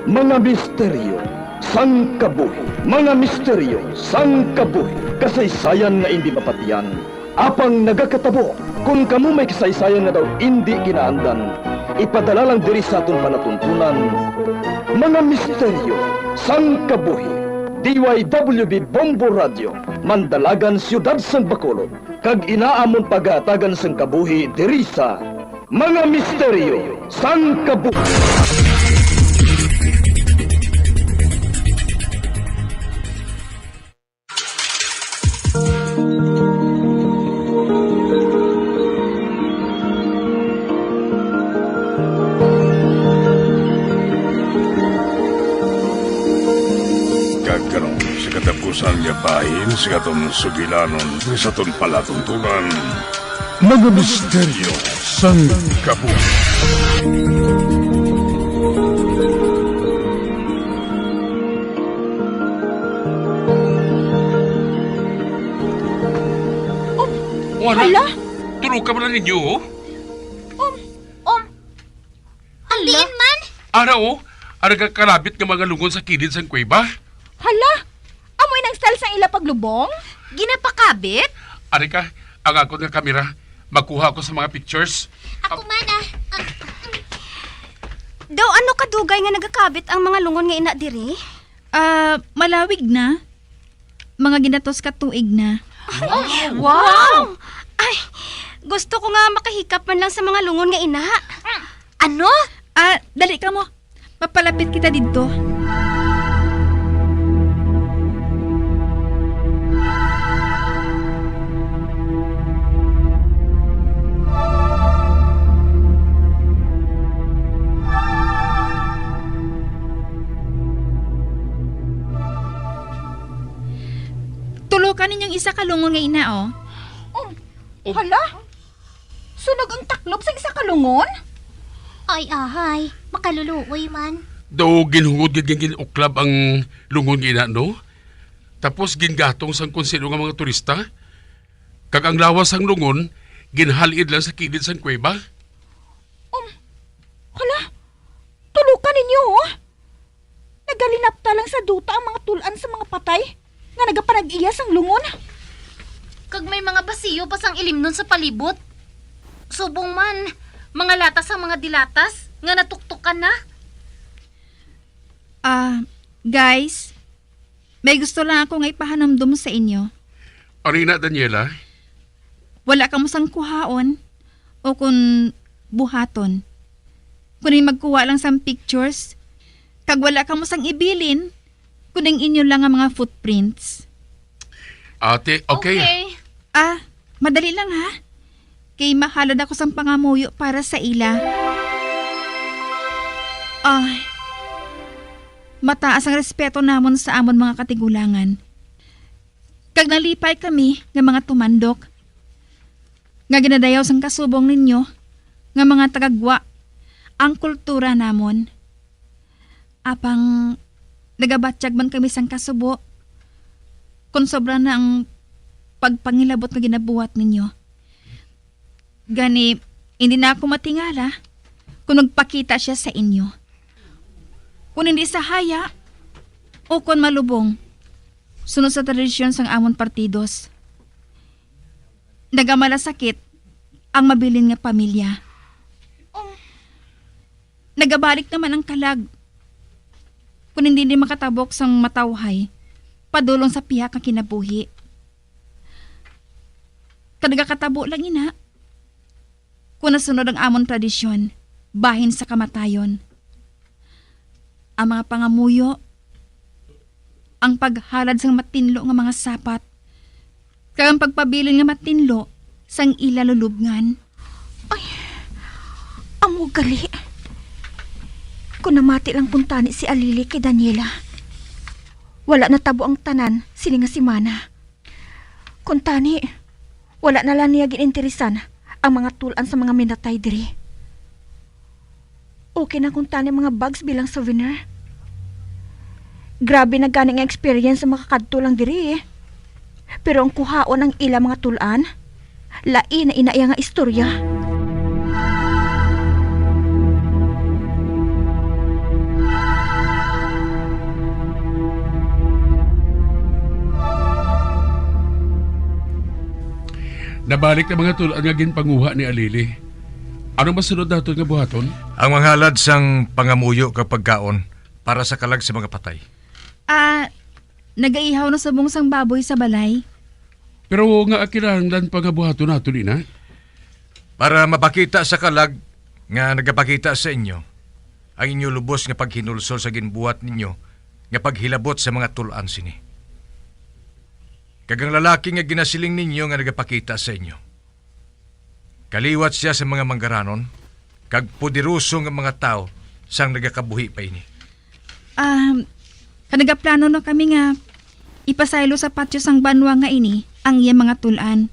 Mga misteryo sang kabuhi. Mga misteryo sang kabuhi. Kasaysayan nga indi mapatian, apang nagakatabo. Kon kamo may kasaysayan nga daw indi kinaandan, ipadala lang diri sa aton palatuntunan. Mga misteryo sang kabuhi. D Y W B Bombo Radio, Mandalagan, Siyudad sang Bacolod, kag inaamon pagahatagan sang kabuhi diri sa Mga Misteryo sang Kabuhi. Kag karon, sa katapusan nga bahin sa aton sugilanon, sa aton palatuntunan, Mga Misteryo Sang kabuhi. Oh, ano? Hala? Tulo ka man ninyo, oh. Um, um, Ang diin man? Ara, oh. Ara ka kalabit nga mga lungon sa kilid sang kuweba. Hala, amo inang style sang ila paglubong? Ginapakabit? Ari ka, ang akon nga kamera. Magkuha ako sa mga pictures. Ako man, ah. Ah. Daw ano kadugay nga nagakabit ang mga lungon nga ina diri? Ah, malawig na. Mga ginatos ka tuig na. Oh, wow! Ay, gusto ko nga makahikap man lang sa mga lungon nga ina. Ano? Ah, dali ka mo. Mapalapit kita didto. Tulo ka ninyong isa ka lungon nga ina, oh. Um, Oh. Hala? Sunog ang taklob sa isa ka lungon? Ay, ahay, makaluluoy man. Daw ginhungod gid nga gin-uklab ang lungon nga ina, no? Tapos gingatong sang kon sino nga mga turista. Kag ang lawas sang lungon, ginhal-id lang sa kilid sang kuweba. Um, hala, tulo ka ninyo, oh. Nagalinapta lang sa duta ang mga tul-an sa mga patay nga nagapanag-iya sang lungon. Kag may mga basiyo pa sang ilimnon sa palibot. Subong man, mga latas ang mga dilatas nga natuktokan na. Ah, guys, may gusto lang ako nga ipahanumdom sa inyo. Ano ina, Daniela? Wala kamo sang kuhaon o kon buhaton, kundi magkuha lang sang pictures, kag wala kamo sang ibilin, kundi ang inyo lang nga mga footprints. Ate, okay. Okay. Ah, madali lang, ha? Kay mahalad ako sang pangamuyo para sa ila. Ah, mataas ang respeto namon sa amon mga katigulangan. Kag nalipay kami nga mga tumandok nga ginadayaw sang kasubong ninyo nga mga tagagwa ang kultura namon. Apang nagabatyag man kami sang kasubo kon sobra na ang pagpangilabot nga ginabuhat ninyo. Gani, hindi na ako matingala kon magpakita sia sa inyo. Kon hindi sa haya o kon malubong, sunod sa tradisyon sang amon partidos. Nagamalasakit ang mabilin nga pamilya. Um. Nagabalik naman ang kalag, kun hindi ni makatabok sang matawhay padulong sa pihak nga kinabuhi. Kag nagakatabo lang ina, kun nasunod ang amon tradisyon bahin sa kamatayon. Ang mga pangamuyo, ang paghalad sang matinlo nga mga sapat, kag ang pagpabilin nga matinlo sang ila lulubngan. Ay, amo gali. Kon namati lang kuntani si Alili kay Daniela, wala natabo ang tanan sini nga semana. Kuntani, wala na lang niya gininteresan ang mga tul-an sa mga minatay diri. Okay na kuntani mga bags bilang souvenir. Grabe na gani nga experience sa makakadto lang diri, eh. Pero ang kuhaon ang ila mga tul-an, lain na ina iya nga istorya. Nabalik ang mga tul-an nga ginpanguha ni Alili. Ano masunod naton nga buhaton? Ang manghalad sang pangamuyo kag pagkaon para sa kalag sa mga patay. Ah, nagaihaw na subong sang baboy sa balay. Pero nga kinahanglan pa nga buhaton naton ina? Para mapakita sa kalag nga nagapakita sa inyo ang inyo lubos nga paghinulsol sa ginbuhat ninyo nga paghilabot sa mga tul-an sini. Kag ang lalaki nga ginasiling ninyo nga nagapakita sa inyo, kaliwat sia sa mga manggaranon kag poderoso nga mga tawo sang nagakabuhi pa ini. Ah, nagaplano na kami nga ipasaylo sa patio sang banwa nga ini ang iya mga tul-an.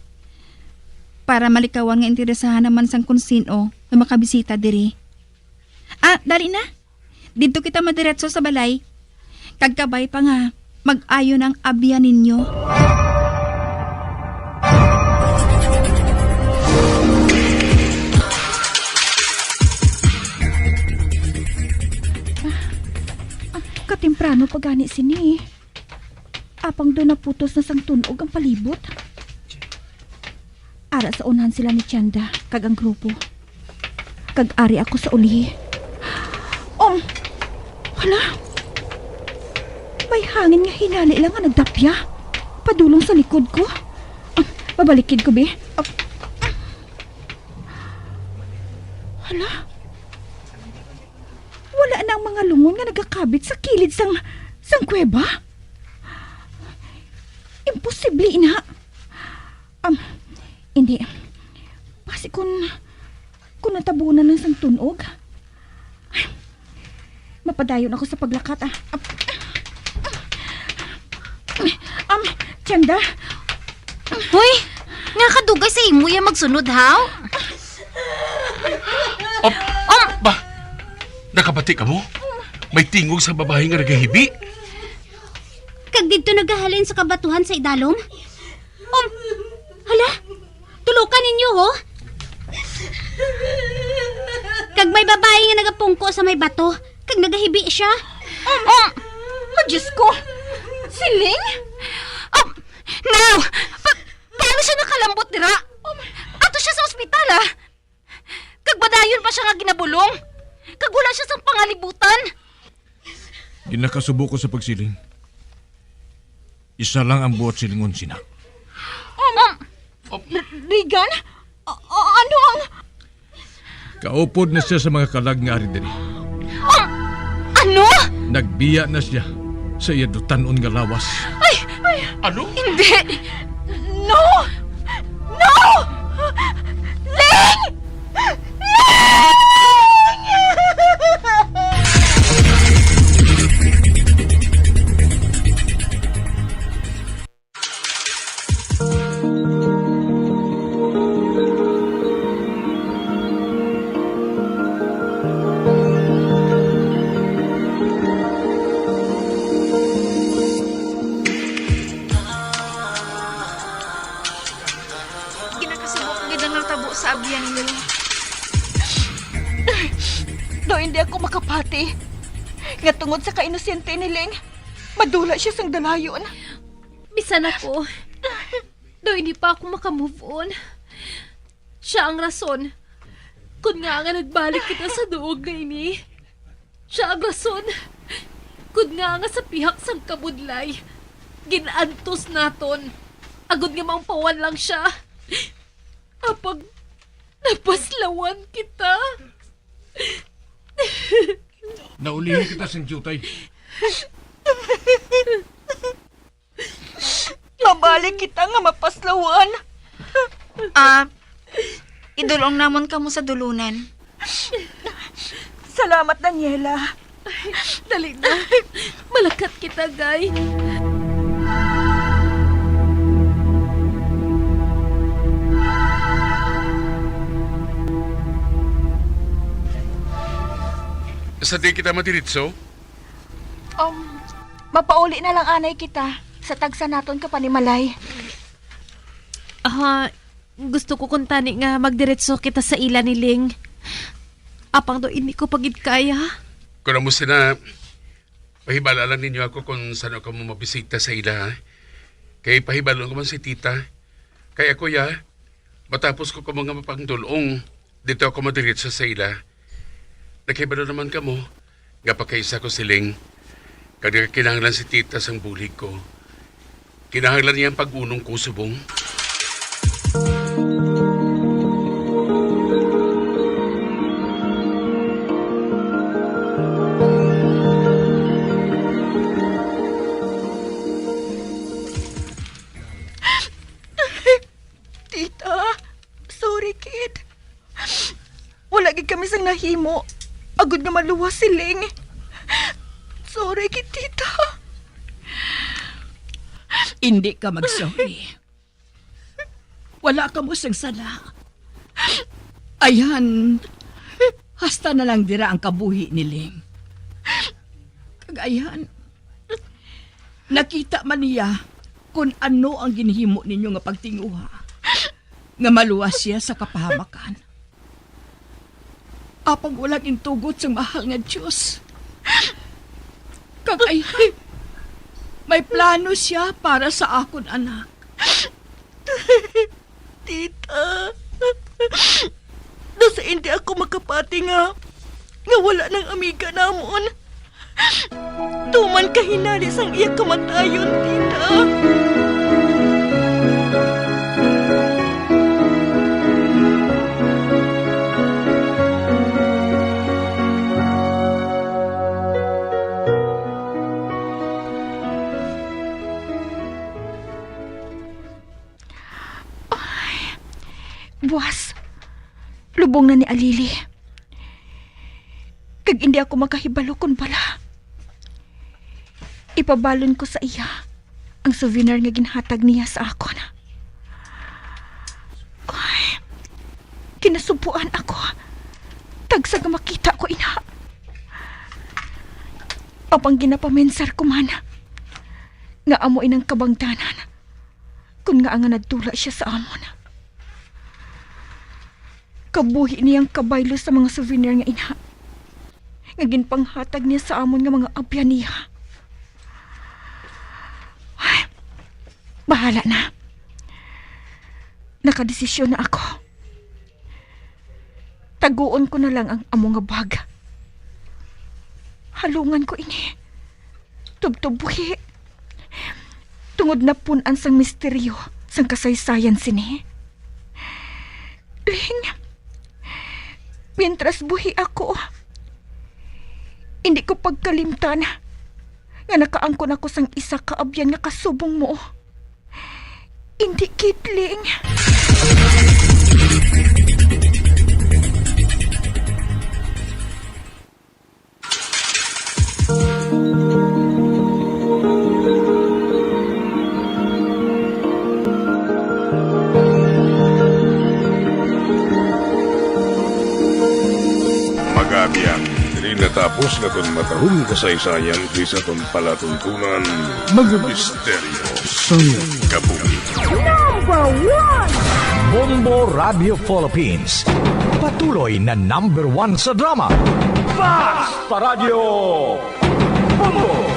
para malikawan nga interesahan naman sang kon sin-o nga makabisita diri. Ah, dali na. Didto kita madiretso sa balay. Kag kabay pa nga mag-ayo na ang abyan ninyo. Ah, katemprano pa gani sini. Apang daw naputos na sang tun-og ang palibot. Ara sa unhan sila ni Tienda kag ang grupo. Kag ari ako sa uli. Um, hala. May hangin nga hinali lang nga nagdapya padulong sa likod ko. Ah, mabalikid ko, be. Ah, hala. Wala na ang mga lungon nga nagakabit sa kilid sang, sang kuweba? Imposible ina. Um, hindi. Basi kun, kun natabunan lang sang tun-og. Mapadayon ako sa paglakat, ah. Um, Tienda? Hoy, nga kadugay sa imo ya magsunod, haw? Op! Om! Ba? Nakabati ka mo? May tingog sa babayi nga nagahibi. Kag didto nagahalin sa kabatuhan sa idalom? Om! Hala! Tulokan ninyo, ho? Kag may babayi nga nagapungko sa may bato, kag nagahibi siya. Om! Om! Oh, Diyos ko! Siling? Om! No! Pa- Paano siya nakalambot dira? Ato siya sa ospital, ah. Kag madayon pa siya nga ginabulong. Kag wala siya sang pangalibutan. Ginakasubo ko sa pagsiling. Isa lang ang buot silingon sina. Um, Re- Regan? A- a- ano ang Kaupod na siya sa mga kalag nga ari diri. Ah! Ano? Nagbiya na siya sa iya dutan-on nga lawas. Ay! Ay! Ano? Hindi! No! No! Ling! Ling! Ginakasubo ko gid ang natabo sa abyan niyo. Daw hindi ako makapati nga tungod sa kainosente ni Ling, madula siya sang dalayon. Bisan ako, daw hindi pa ako maka-move on. Siya ang rason kun ngaa nga nagbalik kita sa duog nga ini. Siya ang rason kun ngaa nga sa pihak sang kabudlay gin-antos naton, agod nga maumpawan lang siya. Apang napaslawan kita. Naulihi kita sing diutay. Mabalik kita nga mapaslawan. Ah, idul-ong namon kamo sa dulunan. Salamat, Daniela. Dali na. Malakat kita, gay. Sa di kita madiritso? Um, mapauli na lang anay kita sa tagsa naton ka panimalay. Ah, gusto ko kuntani nga magdiretso kita sa ila ni Ling. Apang do hindi ko pa gid kaya. Kung amo sina, pahibala lang ninyo ako kung san-o kamo mabisita sa ila, ha? Kay pahibalo ko man si tita. Kay ako, ya, matapos ko kamo nga mapangdul-ong, dito ako madiretso sa ila. Nakahibalo naman kamo nga pakaisa ko si Ling, kag nagakinahanglan si tita sang bulig ko. Kinahanglan niya ang pag-unong ko subong. Tita, sorry, kid. Wala gid kami sang nahimo agud nga maluwas si Ling. Sorry gid, tita. Indi ka mag-sorry. Wala kamo sing sala. Ayan, hasta na lang dira ang kabuhi ni Ling. Kag ayan, nakita man niya kon ano ang ginhimo ninyo nga pagtinguha, nga maluwas sia sa kapahamakan. Apang wala gintugot sang mahal nga Dios. Kag ay, may plano sia para sa akon anak. Tita, nasa indi ako makapati nga, nga wala nang amiga namon. Tuman kahinali sang iya kamatayon, tita. Ay, buwas. Lubong na ni Alili. Kag indi ako makahibalo kon bala. Ipabalon ko sa iya ang souvenir nga ginhatag niya sa akon. Ay, kinasubuan ako. Tagsa nga makita ko ina. Apang ginapamensar ko man nga amo inang kabangdanan. Kon ngaa nga nagtula sia sa amon. Kabuhi niyang kabaylo sa mga souvenir nga ina, nga ginpanghatag niya sa amon nga mga abyan niya. Ay, bahala na. Nakadesisyon na ako. Taguon ko na lang ang amo nga bag. Halungan ko ini. Tubtob buhi. Tungod napun-an sang misteryo sang kasaysayan sini. Ling, mientras buhi ako, hindi ko pagkalimtan nga nakaangkon ako sang isa ka abyan nga kasubong mo. Indi gid, Ling. Mag-abyan, diri natapos nga aton matahom kasaysayan diri sa aton palatuntunan, mga misteryo sang kabuhi. Number one! Bombo Radio Philippines, patuloy na number one sa drama. Fast pa Radyo Bombo!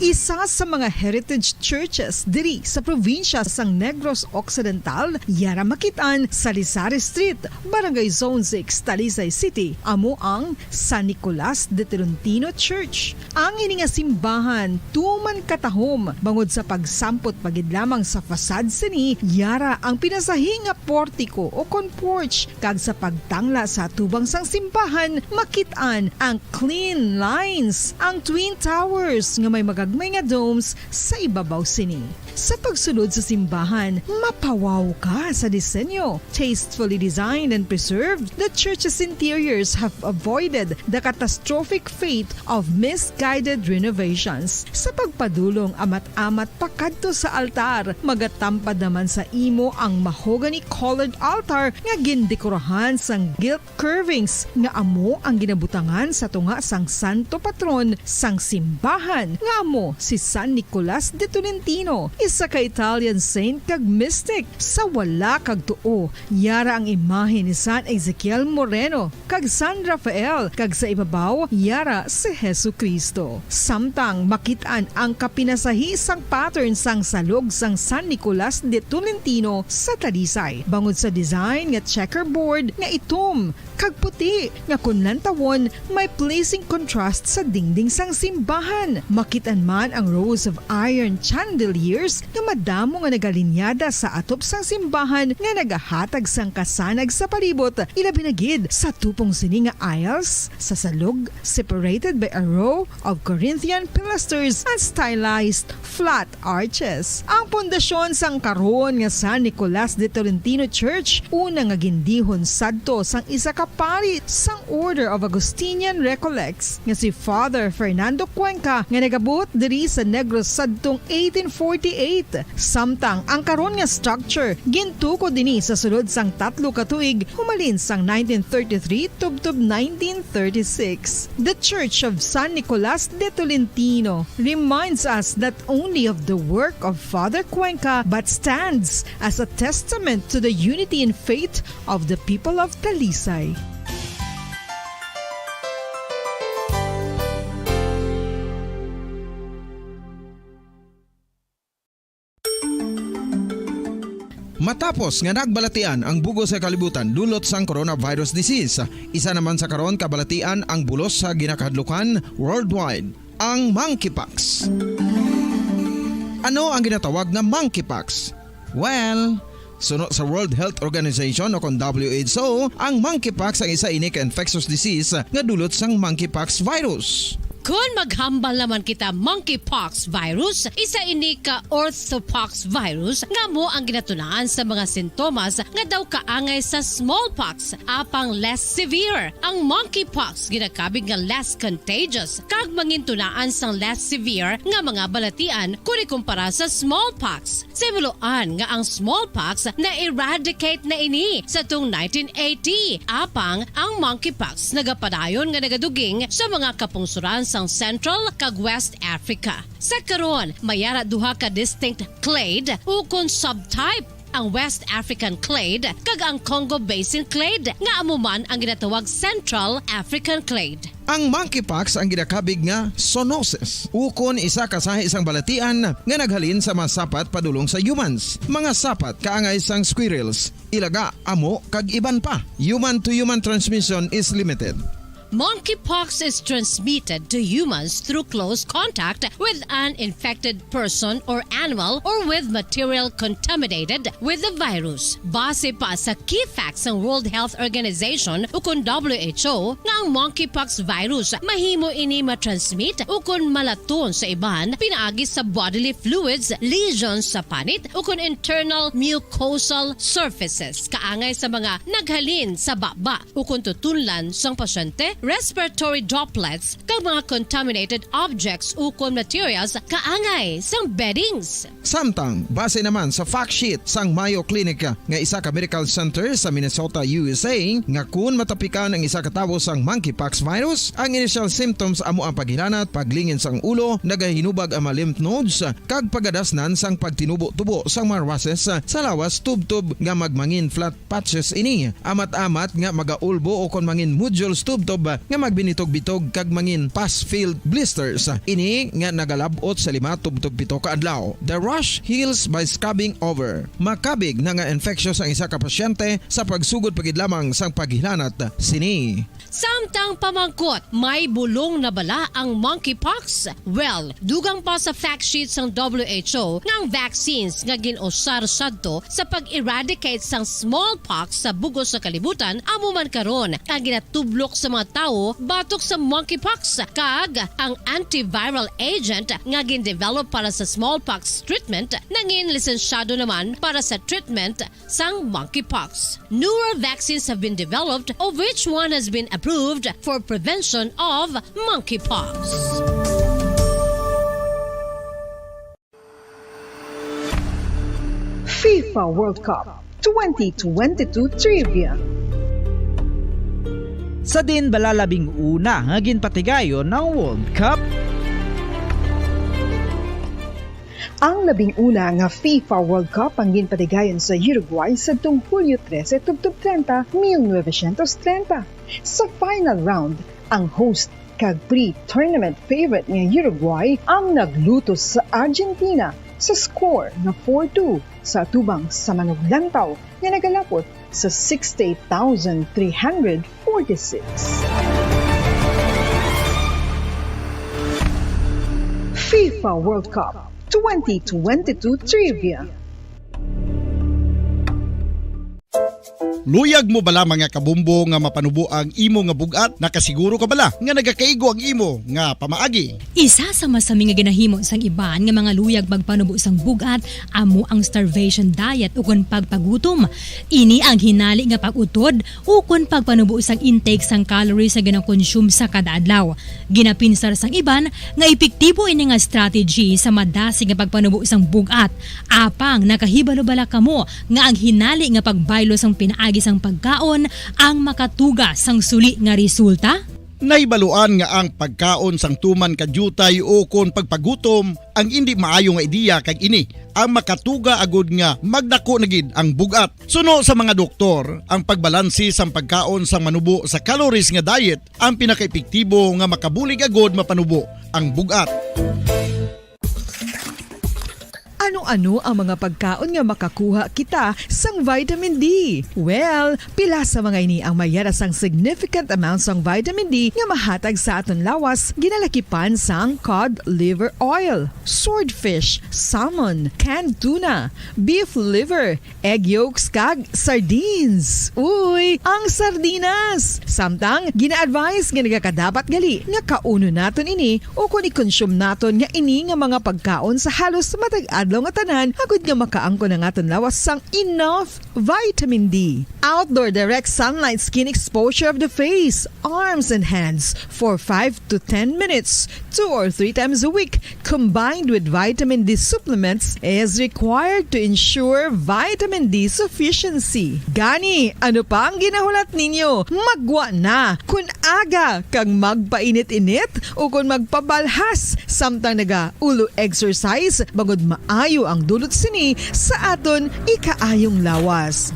Isa sa mga heritage churches diri sa probinsya sang Negros Occidental, yara makit-an sa Lisari Street, Barangay Zone six, Talisay City, amo ang San Nicolas de Tolentino Church. Ang ini nga simbahan tuman katahom bangod sa pagsampot pa gid lamang sa facade sini, yara ang pinasahi nga portiko o kon porch, kag sa pagtangla sa atubang sang simbahan, makit-an ang clean lines, ang twin towers nga may magagmay nga domes sa ibabaw sini. Sa pagsulod sa simbahan, mapawaw ka sa disenyo. Tastefully designed and preserved, the church's interiors have avoided the catastrophic fate of misguided renovations. Sa pagpadulong amat-amat pakadto sa altar, magatampad naman sa imo ang mahogany-colored altar nga gindekorahan sang gilt curvings nga amo ang ginabutangan sa tunga sang santo patron sang simbahan, nga amo si San Nicolas de Tolentino, isa ka Italian saint kag mystic. Sa wala kag tuo, yara ang imahe ni San Ezekiel Moreno kag San Rafael, kag sa ibabaw, yara si Jesu-Cristo. Samtang makit-an ang kapinasahi sang pattern sang salog sang San Nicolas de Tolentino sa Talisay, bangod sa design nga checkerboard nga itom kag puti, nga kon lantawon, may pleasing contrast sa dingding sang simbahan. Makit-an man ang rows of iron chandeliers nga madamo nga nagalinyada sa atop sang simbahan nga nagahatag sang kasanag sa palibot, ilabi na gid sa tupong sini nga aisles, sa salog, separated by a row of Corinthian pilasters and stylized flat arches. Ang pundasyon sang karon nga San Nicolas de Tolentino Church, una nga gindihon sadto sang isa ka pari sang Order of Augustinian Recollects nga si Father Fernando Cuenca nga nagabuot diri sa Negros sadtong eighteen forty-eight. Samtang ang karon nga structure gintukod ini sa sulod sang tatlo ka tuig, humalin sang nineteen thirty-three tubtob nineteen thirty-six. The Church of San Nicolas de Tolentino reminds us not only of the work of Father Cuenca but stands as a testament to the unity in faith of the people of Talisay. Matapos nga nagbalatian ang bug-os nga kalibutan dulot sang coronavirus disease, isa naman sa karon kabalatian ang bulos sa ginakahadlukan worldwide, ang monkeypox. Ano ang ginatawag nga monkeypox? Well, suno sa World Health Organization o kon W H O, ang monkeypox ang isa ini ka infectious disease nga dulot sang monkeypox virus. Kon maghambal naman kita, monkeypox virus, isa ini ka orthopox virus nga amo ang ginatunaan sa mga sintomas nga daw kaangay sa smallpox, apang less severe. Ang monkeypox ginakabig nga less contagious kag mangintunaan sang less severe nga mga balatian kon ikumpara sa smallpox. Sa himuloan nga ang smallpox na-eradicate na ini sa tuong nineteen eighty, apang ang monkeypox nagapadayon nga nagaduging sa mga kapungsoran sang Central kag West Africa. Sa karon, may ara duha ka distinct clade ukon subtype, ang West African clade kag ang Congo Basin clade, nga amo man ang ginatawag Central African clade. Ang monkeypox ang ginakabig nga zoonosis, ukon isa ka sahi sang balatian nga naghalin sa mga sapat padulong sa humans, mga sapat kaangay sang squirrels, ilaga, amo, kag iban pa. Human-to-human transmission is limited. Monkeypox is transmitted to humans through close contact with an infected person or animal or with material contaminated with the virus. Base pa sa key facts sang World Health Organization ukon W H O nga ang monkeypox virus mahimo ini matransmit ukon malaton sa iban pinaagi sa bodily fluids, lesions sa panit ukon internal mucosal surfaces kaangay sa mga naghalin sa baba ukon tutunlan sang pasyente, respiratory droplets, kag mga contaminated objects ukon materials kaangay sang beddings. Samtang, base naman sa fact sheet sang Mayo Clinic nga isa ka medical center sa Minnesota, U S A, nga kun matapikan ang isa ka tawo sang monkeypox virus, ang initial symptoms amo ang paghilanat, paglingin sang ulo, nagahinubag ang mga lymph nodes, kag pagadasnan sang pagtinubo-tubo sang mga rushes sa lawas tubtob nga magmangin flat patches ini, amat-amat nga magaulbo ukon mangin nodules tubtob nga magbinitog-bitog kag mangin pus-filled blisters. Ini nga nagalab-ot sa lima tubtob pito ka adlaw. The rash heals by scabbing over. Makabig na nga infectious ang isa ka pasyente sa pagsugod pa gid lamang sang paghilanat sini. Samtang pamangkot, may bulong na bala ang monkeypox? Well, dugang pa sa fact sheet sang W H O nga ang vaccines nga gin-usar sadto sa pag-eradicate sang smallpox sa bug-os nga kalibutan amo man karon ang ginatublok sa mga tawo batok sa monkeypox, kag ang antiviral agent nga gin-develop para sa smallpox treatment nangin lisensyado naman para sa treatment sang monkeypox. Newer vaccines have been developed, of which one has been approved for prevention of monkeypox. FIFA World Cup twenty twenty-two Trivia. Sa diin bala labing una nga ginpatigayon ang World Cup? Ang labing una nga FIFA World Cup ang ginpatigayon sa Uruguay sadtong Hulyo trese tubtob treinta, mil novecientos treinta. Sa final round, ang host kag pre-tournament favorite nga Uruguay ang naglutos sa Argentina sa score nga four two sa atubang sa manuglantaw nga nagalapot sa sixty-eight thousand three hundred forty-six. FIFA World Cup twenty twenty-two Trivia. Luyag mo bala, mga kabombo, nga mapanubo ang imo nga bug-at? Nakasiguro ka bala nga nagakaigo ang imo nga pamaagi? Isa sa masami nga ginahimo sang iban nga mga luyag magpanubo sang bug-at amo ang starvation diet ukon pagpagutom. Ini ang hinali nga pag-utod ukon pagpanubo sang intake sang calories nga ginakonsume sa kada adlaw. Ginapinsar sang iban nga epektibo ini nga strategy sa madasig nga pagpanubo sang bug-at. Apang nakahibalo bala kamo nga ang hinali nga pagbaylo sang pinaagi sang pagkaon ang makatuga sang suli nga resulta? Nahibaluan nga ang pagkaon sang tuman ka diutay o kon pagpagutom ang indi maayo nga ideya, kag ini ang makatuga agud nga magdako na gid ang bug-at. Suno sa mga doktor, ang pagbalanse sang pagkaon sang manubo sa calories nga diet ang pinakaepektibo nga makabulig agud mapanubo ang bug-at. Ano-ano ang mga pagkaon nga makakuha kita sang vitamin D? Well, pila sa mga ini ang may yara sang significant amount sang vitamin D nga mahatag sa aton lawas, ginalakipan sang cod liver oil, swordfish, salmon, canned tuna, beef liver, egg yolks, kag sardines. Uy, ang sardinas! Samtang, gina-advise nga nagakadapat gali nga kaunon naton ini o kon i-consume naton nga ini nga mga pagkaon sa halos matag adlaw nga tanan, agud nga makaangkon ang aton lawas sang enough vitamin D. Outdoor direct sunlight skin exposure of the face, arms, and hands for five to ten minutes, two or three times a week, combined with vitamin D supplements, is required to ensure vitamin D sufficiency. Gani, ano pa ang ginahulat ninyo? Maggwa na! Kon aga kag magpainit-init o kon magpabalhas samtang naga-ulo exercise, bangod maayo ang dulot sini sa aton ikaayong lawas.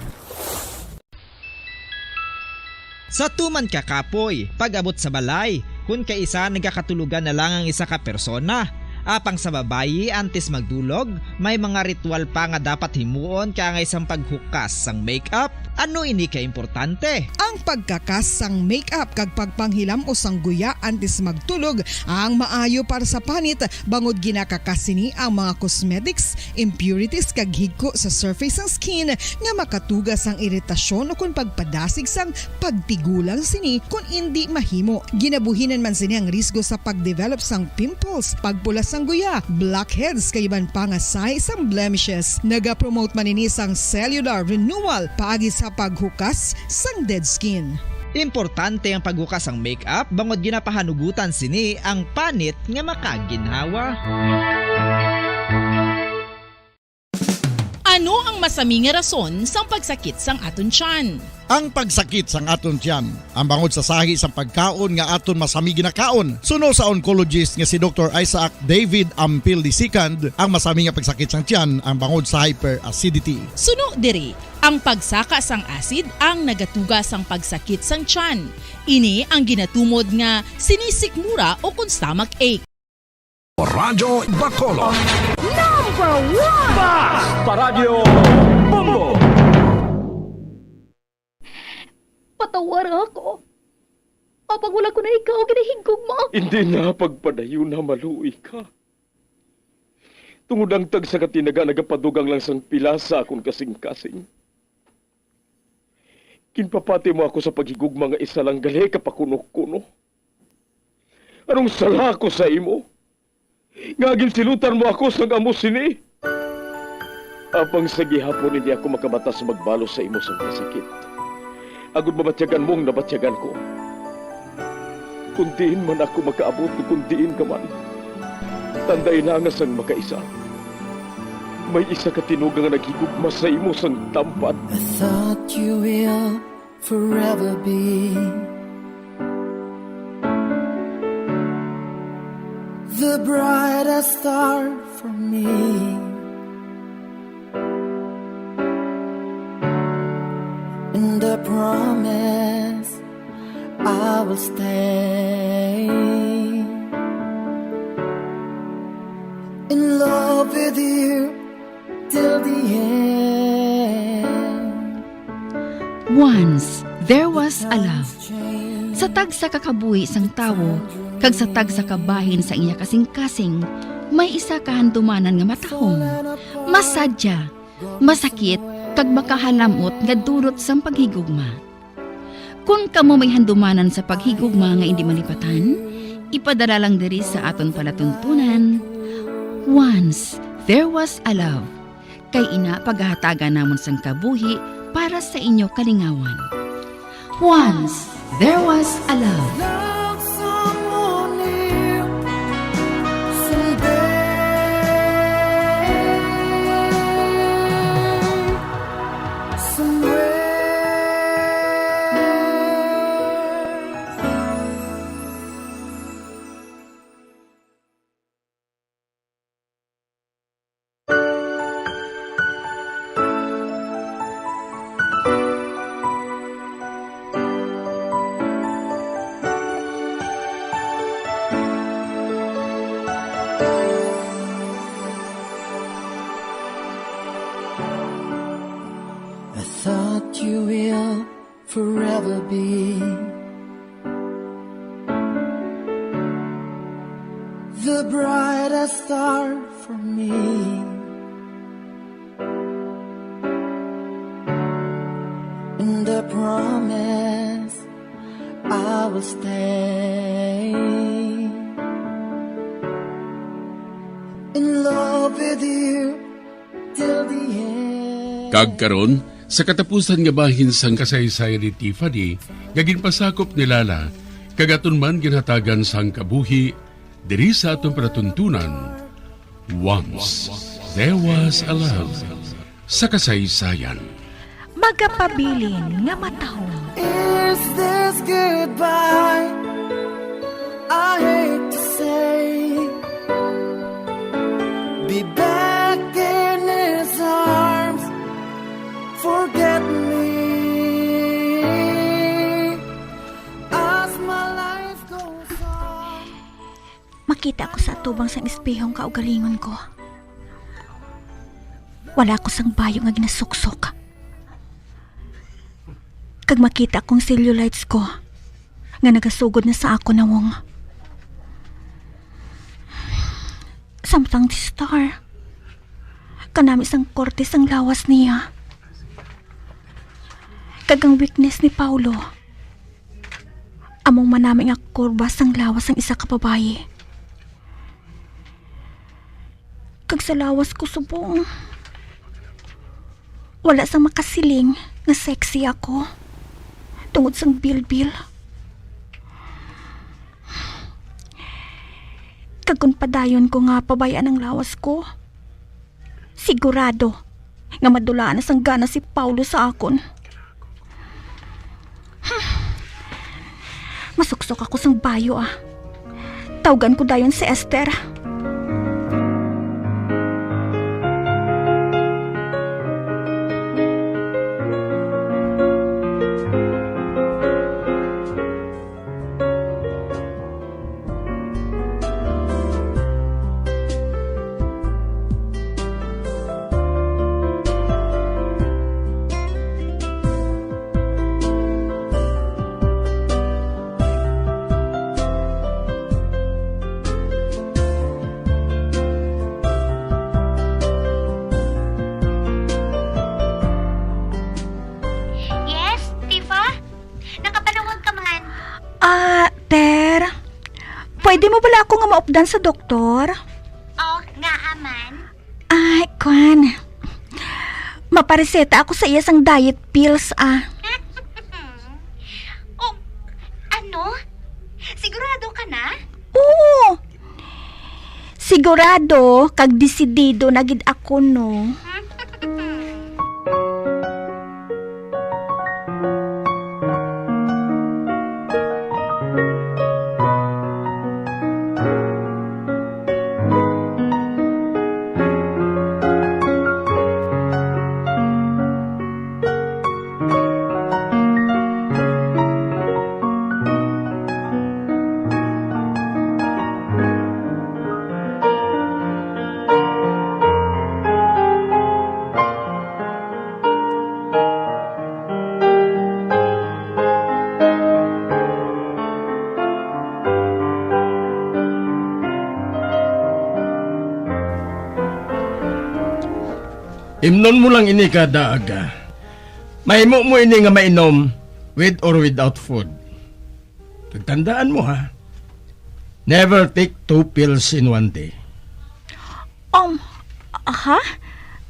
Sa tuman ka kapoy, pag-abot sa balay, kun kaisa nagakatulogan na lang ang isa ka persona. Apang sa babayi, antes magdulog, may mga ritual pa nga dapat himuon kaangay sang paghukas sang makeup. Ano ini ka importante? Ang pagkakas sang makeup kag pagpanghilam-os sang guya antes magtulog ang maayo para sa panit, bangod ginakakas sini ang mga cosmetics, impurities, kag higko sa surface sang skin nga makatuga sang iritasyon ukon pagpadasig sang pagtigulang sini kon indi mahimo. Ginabuhinan man sini ang risgo sa pagdevelop sang pimples, pagpula sang guya, blackheads, kag iban pa nga sahi sang blemishes. Nagapromote man ini sang cellular renewal paagi sa paghukas sang dead skin. Importante ang paghukas sang makeup bangod ginapahanugutan sini ang panit nga makaginhawa. Ano ang masami nga rason sang pagsakit sang aton tiyan? Ang pagsakit sang aton tiyan, ang bangod sa sahi sang pagkaon nga aton masami ginakaon. Suno sa oncologist nga si Doktor Isaac David Ampil the second, ang masami nga pagsakit sang tiyan ang bangod sa hyperacidity. Suno diri, ang pagsaka sang acid ang nagatuga sang pagsakit sang tiyan. Ini ang ginatumod nga sinisikmura o kon stomach ache. Radyo Bacolod. Number one! Bas! Paradyo Bombo! Patawara ako. Apang wala ko na ikaw ginahigugma. Hindi na pagpadayon na maluoy ka. Tungod ang tagsa ka tinaga nagapadugang lang sang pila sa akon kasing-kasing. Ginpapati mo ako sa paghigugma nga isa lang gali ka pakuno-kuno. Anong sala ko sa imo? Nga ginsilutan mo ako sang amo sini? Apang sa gihapon hindi ako makabata sa magbalo sa imo sang kasakit. Agud mabatyagan mo ang nabatyagan ko. Kung diin man ako makaabot o kung diin ka man, tandai na nga sang makaisa, may isa ka tinuga nga naghigugma sa imo sang tampad. I thought you will forever be the brightest star for me. And I promise I will stay in love with you till the end. Once, there was a love. Sa tagsa ka kabuhi sang tawo, kag sa tagsa ka bahin sa iya kasing-kasing, may isa ka handumanan nga matahom, masadya, masakit, kag makahalam-ot nga dulot sang paghigugma. Kon kamo may handumanan sa paghigugma nga indi malipatan, ipadala lang diri sa aton palatuntunan, Once There Was a Love, kay ina pagahatagan namon sang kabuhi para sa inyo kalingawan. Once There Was a Love. Love someone new someday. Somewhere. I thought you will forever be the brightest star for me. And I promise I will stay in love with you till the end. Kag karon, sa katapusan nga bahin sang kasaysayan ni Tiffany, nga ginpasakop ni Lala, kag aton man ginhatagan sang kabuhi, diri sa aton palatuntunan, Once There Was a Love, sa kasaysayan. Magapabilin nga matahom. Is this goodbye? I hate to say, be back in his arms. Forget me as my life goes on. Makita ko sa atubang sang espehong kaugalingon ko. Wala ko sang bayo nga ginasuksok. Kag makita kong cellulites ko nga nagasugod na sa akon nawong. Samtang si Star, kanami sang korte sang lawas niya. Kag ang weakness ni Paulo, among manami nga kurba sang lawas sang isa ka babayi. Kag sa lawas ko subong, wala sang makasiling nga sexy ako tungod sang bilbil. Kag kon padayon ko nga pabayaan ang lawas ko, sigurado nga madulaan na sang gana si Paulo sa akon. Masuksok ako sang bayo, ah. Tawgan ko dayon si Esther. Yes, Tifa? Nakapanawag ka man. Ah, Ter, pwede mo bala ako nga maupdan sa doktor? Oh, ngaa man? Ay, kwan. Mapareseta ako sa iya sang diet pills, ah. Oh, ano? Sigurado ka na? Oo. Sigurado kag desidido na gid ako, no? Imnon mo lang ini kada aga. Mahimo mo ini nga mainom with or without food. Kag tandaan mo, ha, never take two pills in one day. Um, ha?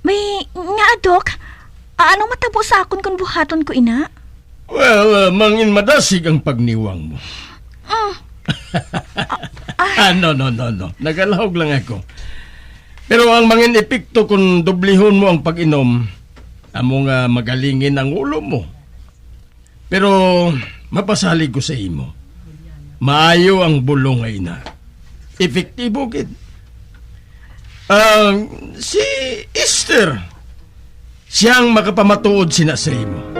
May nga, Dok? A-, anong matabo sa akon kon buhaton ko ina? Well, uh, mangin madasig ang pagniwang mo. Mm. Ah, no, no, no, no. Nagalahog lang ako. Pero ang mangin epekto kung dublihon mo ang pag-inom, amo nga magalingin ang ulo mo. Pero mapasalig ko sa imo. Maayo ang bulong nga ina. Epektibo gid. Ang si Esther, siyang makapamatuod sina sa imo.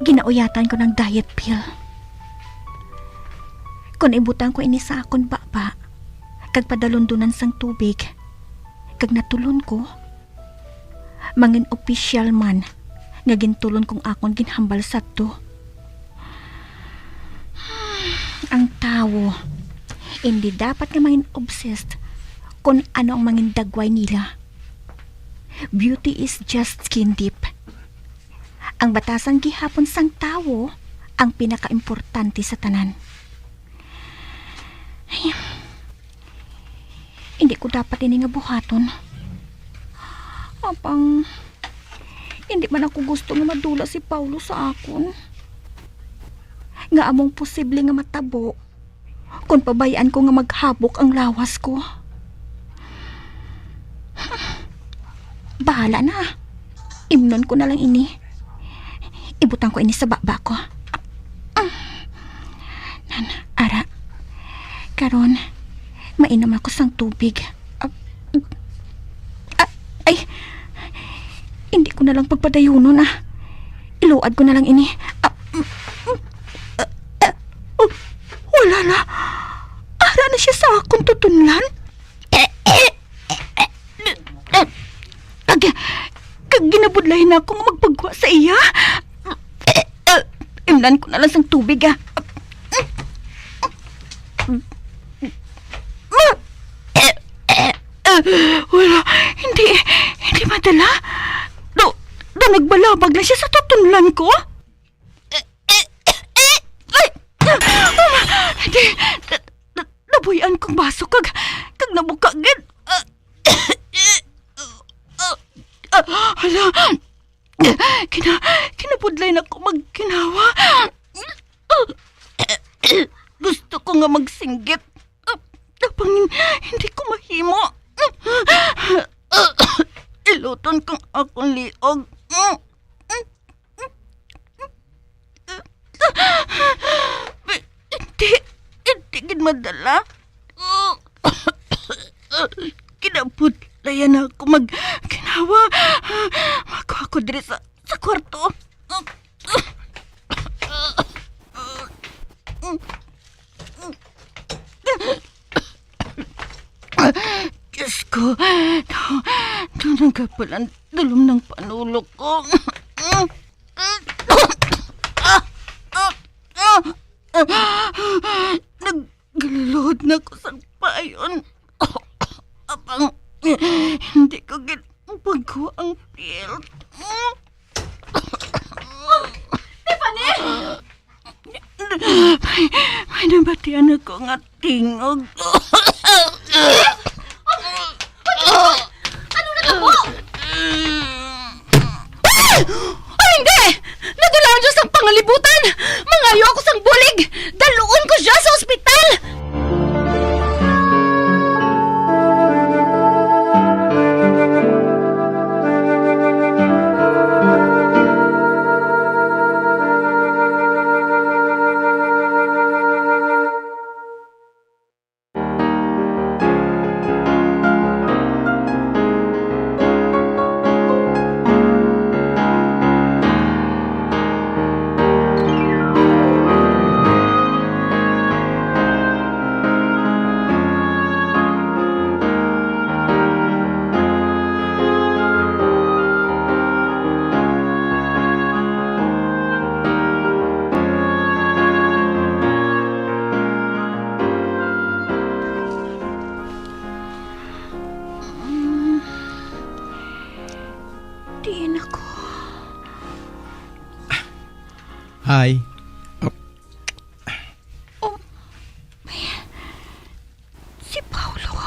Ginauyatan ko ng diet pill. Kon ibutang ko ini sa akon baba, kag padalundunan sang tubig, kag natulon ko, mangin opisyal man nga gintulon kong akon ginhambal sadto. Ang tawo, hindi dapat nga mangin obsessed kon ano ang mangin dagway nila. Beauty is just skin deep. Ang batasan gihapon sang tawo ang pinakaimportante sa tanan. Ay, hindi ko dapat ini nga buhaton. Apang, hindi man ako gusto nga madula si Paulo sa akon. Nga among posible nga matabo kon pabayaan ko nga maghabok ang lawas ko. Bahala na. Imnon ko na lang ini. Ibutang ko ini sa baba ko. Nan, ara. Karon, mainom ako sang tubig. Ah, ah, ay, hindi ko na lang pagpadayunon, ah. Iluad ko na lang ini. Ah, mm, mm, ah, ah, oh, wala na. Ara na siya sa akon tutunlan. Kag, kag ginabudlay na ako nga magpagwa sa iya. Imnan ko na lang sang tubig, ah. Wala, hindi, hindi madala. Do, do nagbalabag lang siya sa tutunlan ko. Ay! Hindi, na, na, nabuy-an kong baso kag, kag nabuka gid. Hala, kina-, kinabudlay na ko magkinawa. Gusto ko nga magsinggit. Apang hindi ko mahimo. Iluton kong akong liog. Hindi, hindi gid madala. Kinabudlayan ako magkinawa. Magkuha ko diri sa, sa kwarto. Diyos ko, do, do nagkapalan dulom ng panulok ko. Naggaluluhod na ko sang payon. Apang hindi ko gid pagkuha ang pill. Tiffany! May, may nabatian ako nga tingog. Ano na to po? Ah! Ay, hindi! Nadulaon siya sang pangalibutan! Mangayo ako sang bulig! Daluon ko siya sa ospital! Ay. Oh. Si Paulo.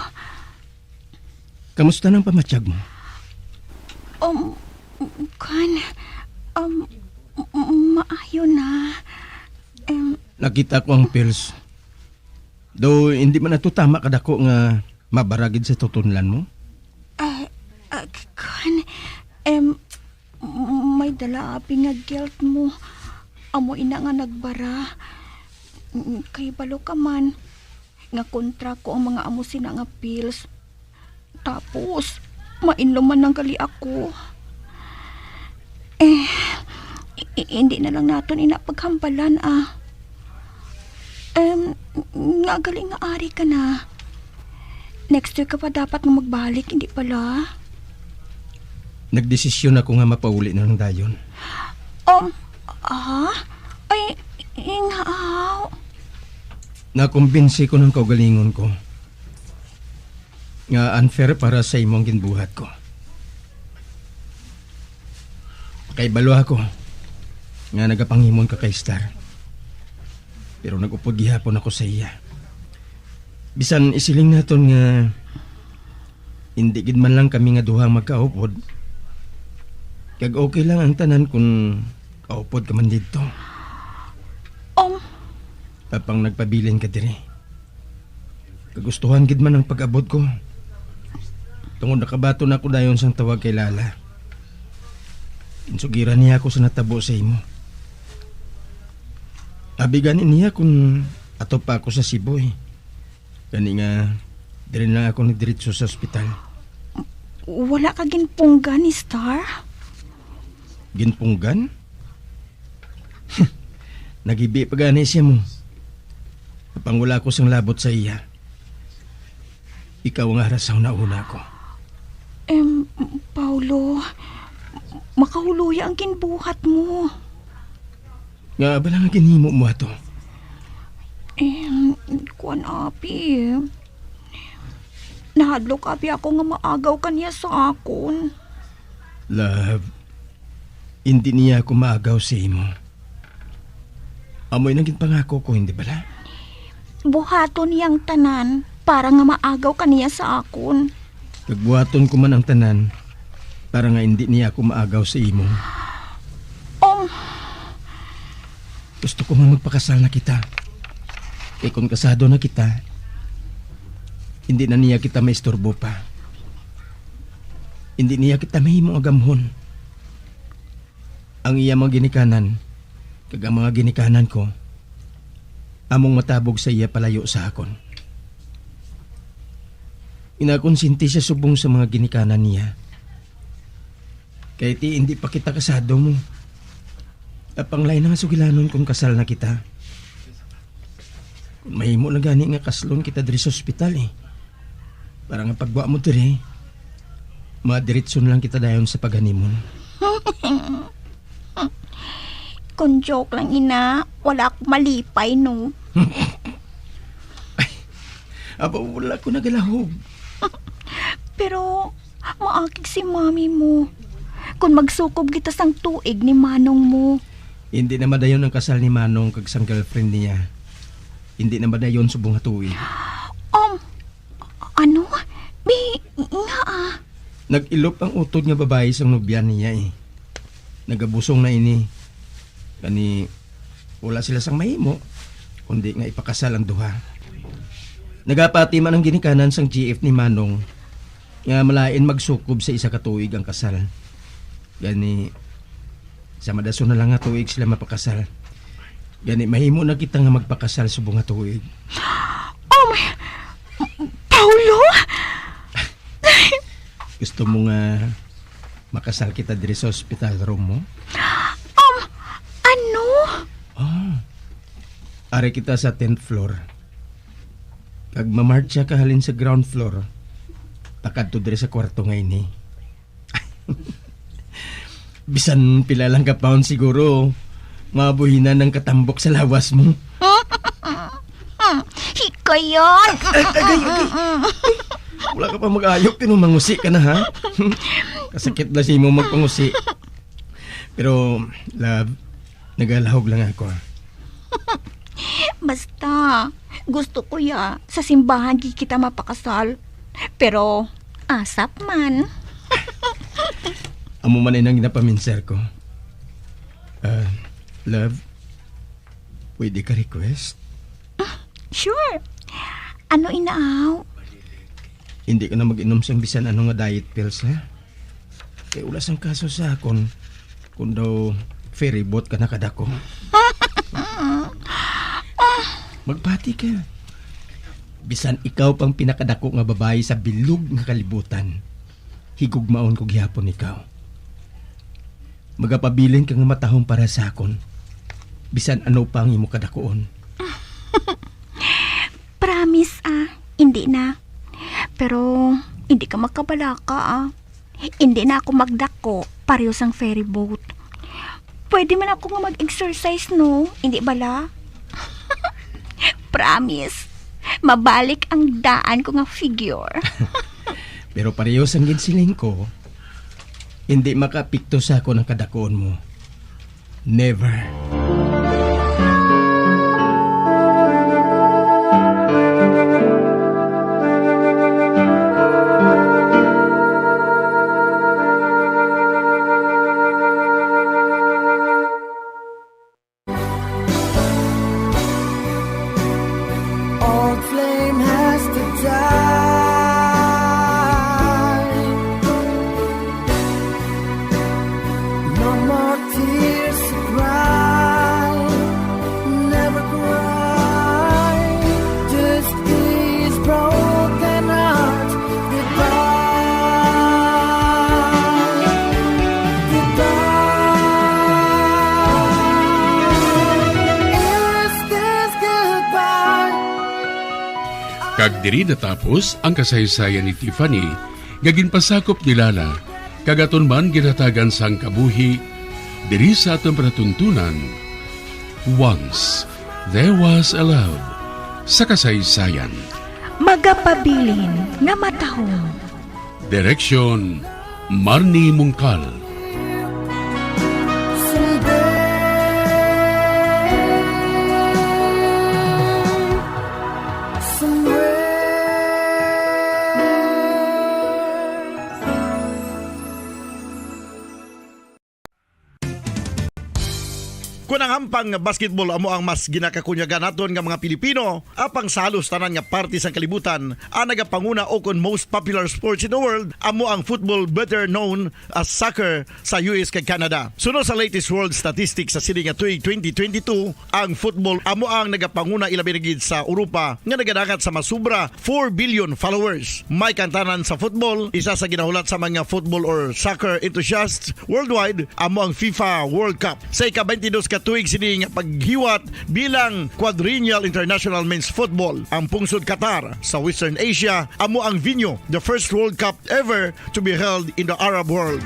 Kamusta nang pamatyag mo? Um, kan, um, m-, maayo na. Um, Nakita ko ang pills. Though, hindi man ato tama kadako nga mabara gid sa tutunlan mo. Ah, ah, k-, kan, em, m-, may dala abi nga guilt mo. Amo ina nga nagbara. Mm, kay balo ka man nga kontra ko ang mga amo sina nga pills. Tapos, mainom man lang gali ako. Eh, i-, i-, hindi na lang naton ina paghambalan, ah. Em, nga gali nga ari ka na. Next week ka pa dapat nga magbalik, hindi pala? Nagdesisyon ako nga mapauli na lang dayon. Um, ah? Ay, ingaw. Nakumbinsi ko ng kaugalingon ko nga unfair para sa imo ang ginbuhat ko. Kay balo ako nga nagapanghimon ka kay Star. Pero nag-upod gihapon ako sa iya. Bisan isiling naton nga hindi gid man lang kami nga duha ang magkaupod, kag okay lang ang tanan kung kaupod ka man didto. Um, Apang nagpabilin ka diri. Kagustuhan gid man ang pag-abot ko. Tungod nakabaton ako dayon sang tawag kay Lala. Ginsugiran niya ako sa natabo sa imo. Abi gani niya kung ato pa ako sa Cebu, eh. Gani nga, diri na ako nagdiretso sa ospital. Wala ka ginpunggan ni Star? Ginpunggan? Naghibi pa gani siya mo. Apang wala ko sang labot sa iya. Ikaw nga rason na una ko. Em, Paulo, makahuloy ang ginbuhat mo. Nga bala nga ginhimo mo ato? Em, kuwan, Abi. Nahadlok, Abi, ako nga maagaw ka niya sa akon. Love, hindi niya ako maagaw sa imo. Amoy nang ginpangako ko, hindi bala? Buhaton niya ang tanan para nga maagaw ka niya sa akon. Kag buhaton ko man ang tanan para nga hindi niya ako maagaw sa imo. Um. Gusto ko nga magpakasal na kita. Kay kung kasado na kita, hindi na niya kita maistorbo pa. Hindi niya kita mahimo agamhon. Ang iya mga ginikanan kag ang mga ginikanan ko among matabog sa iya palayo sa akon. Inakonsente siya subong sa mga ginikanan niya. Kay ti hindi pa kita kasado mo. Apang lain na nga sugilanon kung kasal na kita. Kung mahimo lang gani nga kaslon kita diri sa ospital, eh. Para nga pagwa mo diri, madiretso na lang kita dayon sa paghanimon. Kung joke lang, ina, wala akong malipay, no? Ay, aba, wala ko nagalahog. Pero maakig si mami mo. Kung magsukob kita sang tuig ni manong mo. Hindi na madayon ang kasal ni Manong kag sang girlfriend niya. Hindi na madayon subong nga tuig. Um, ano? Bi, nga ah. Nag-ilop ang utod nga babayi sang nobya niya, eh. Nagabusong na ini. Gani, wala sila sang mahimo, kundi nga ipakasal ang duha. Nagapati man ang ginikanan sang G F ni Manong nga malain magsukob sa isa ka tuig ang kasal. Gani, sa madason na lang nga tuig sila mapakasal. Gani, mahimo na kita nga magpakasal subong nga tuig. Oh my, Paulo? Gusto mo nga makasal kita diri sa hospital room mo? Um, ano? Ah, ari kita sa tenth floor. Kag mamarcha ka halin sa ground floor, pakadto diri sa kwarto nga ini. Bisan pila lang ka pound siguro, mabuhinan ang katambok sa lawas mo. Hikayan! Ay, agay, agay. Wala ka pa mag-ayok, tino mangusi ka na, ha? Kasakit na sa imo magpangusi. Pero, love, Nagalahog lang ako. Basta, gusto ko ya, sa simbahan gid kita mapakasal. Pero, asap man. Amo man inang ginapaminser ko. Ah, love, pwede ka request? Sure. Ano, inaw? Hindi ka na mag-inom sang bisan ano nga diet pills, ha? Kay wala sang kaso sa akon kung daw ferry boat ka nakadako. Magpati ka. Bisan ikaw pang pinakadako nga babayi sa bilog nga kalibutan, higugmaon ko gihapon ikaw. Magapabilin ka nga matahom para sa akon, bisan ano pa ang imo kadakuon. Promise, ah, hindi na. Pero hindi ka makabalaka, ah. Hindi na ako magdako pareho sang ferry boat. Pwede man ako nga mag-exercise, no? Hindi bala? Promise, mabalik ang daan ko nga figure. Pero pareho sang ginsiling ko, hindi makaapekto sa akon ang kadakuon mo. Never. All flame has to die. No more tears to cry. Never cry. Just these broken hearts. Goodbye. Goodbye. Is this goodbye? Kag diri natapos ang kasaysayan ni Tiffany nga ginpasakop ni Lala, kag aton man ginhatagan sang kabuhi diri sa aton palatuntunan, Once There Was a Love sa kasaysayan. Magapabilin nga matahom. Direksyon, Marnie Mungkal. Kon ang hampang nga basketball amo ang mas ginakakunyagan naton nga mga Pilipino, apang sa halos tanan nga parte sang kalibutan, ang nagapanguna o kon most popular sports in the world amo ang football, better known as soccer, sa U S kag Canada. Suno sa latest world statistics sa sini nga tuig twenty twenty-two, ang football amo ang nagapanguna, ilabi na gid sa Europa nga nagadangat sa masubra four billion followers. May kantanan sa football, isa sa ginahulat sa mga football or soccer enthusiasts worldwide, amo ang FIFA World Cup. Sa ika-twenty-dos ka tuig sini nga paghiwat bilang Quadrennial International Men's Football, ang pungsod Qatar sa Western Asia amo ang venue, the first World Cup ever to be held in the Arab world.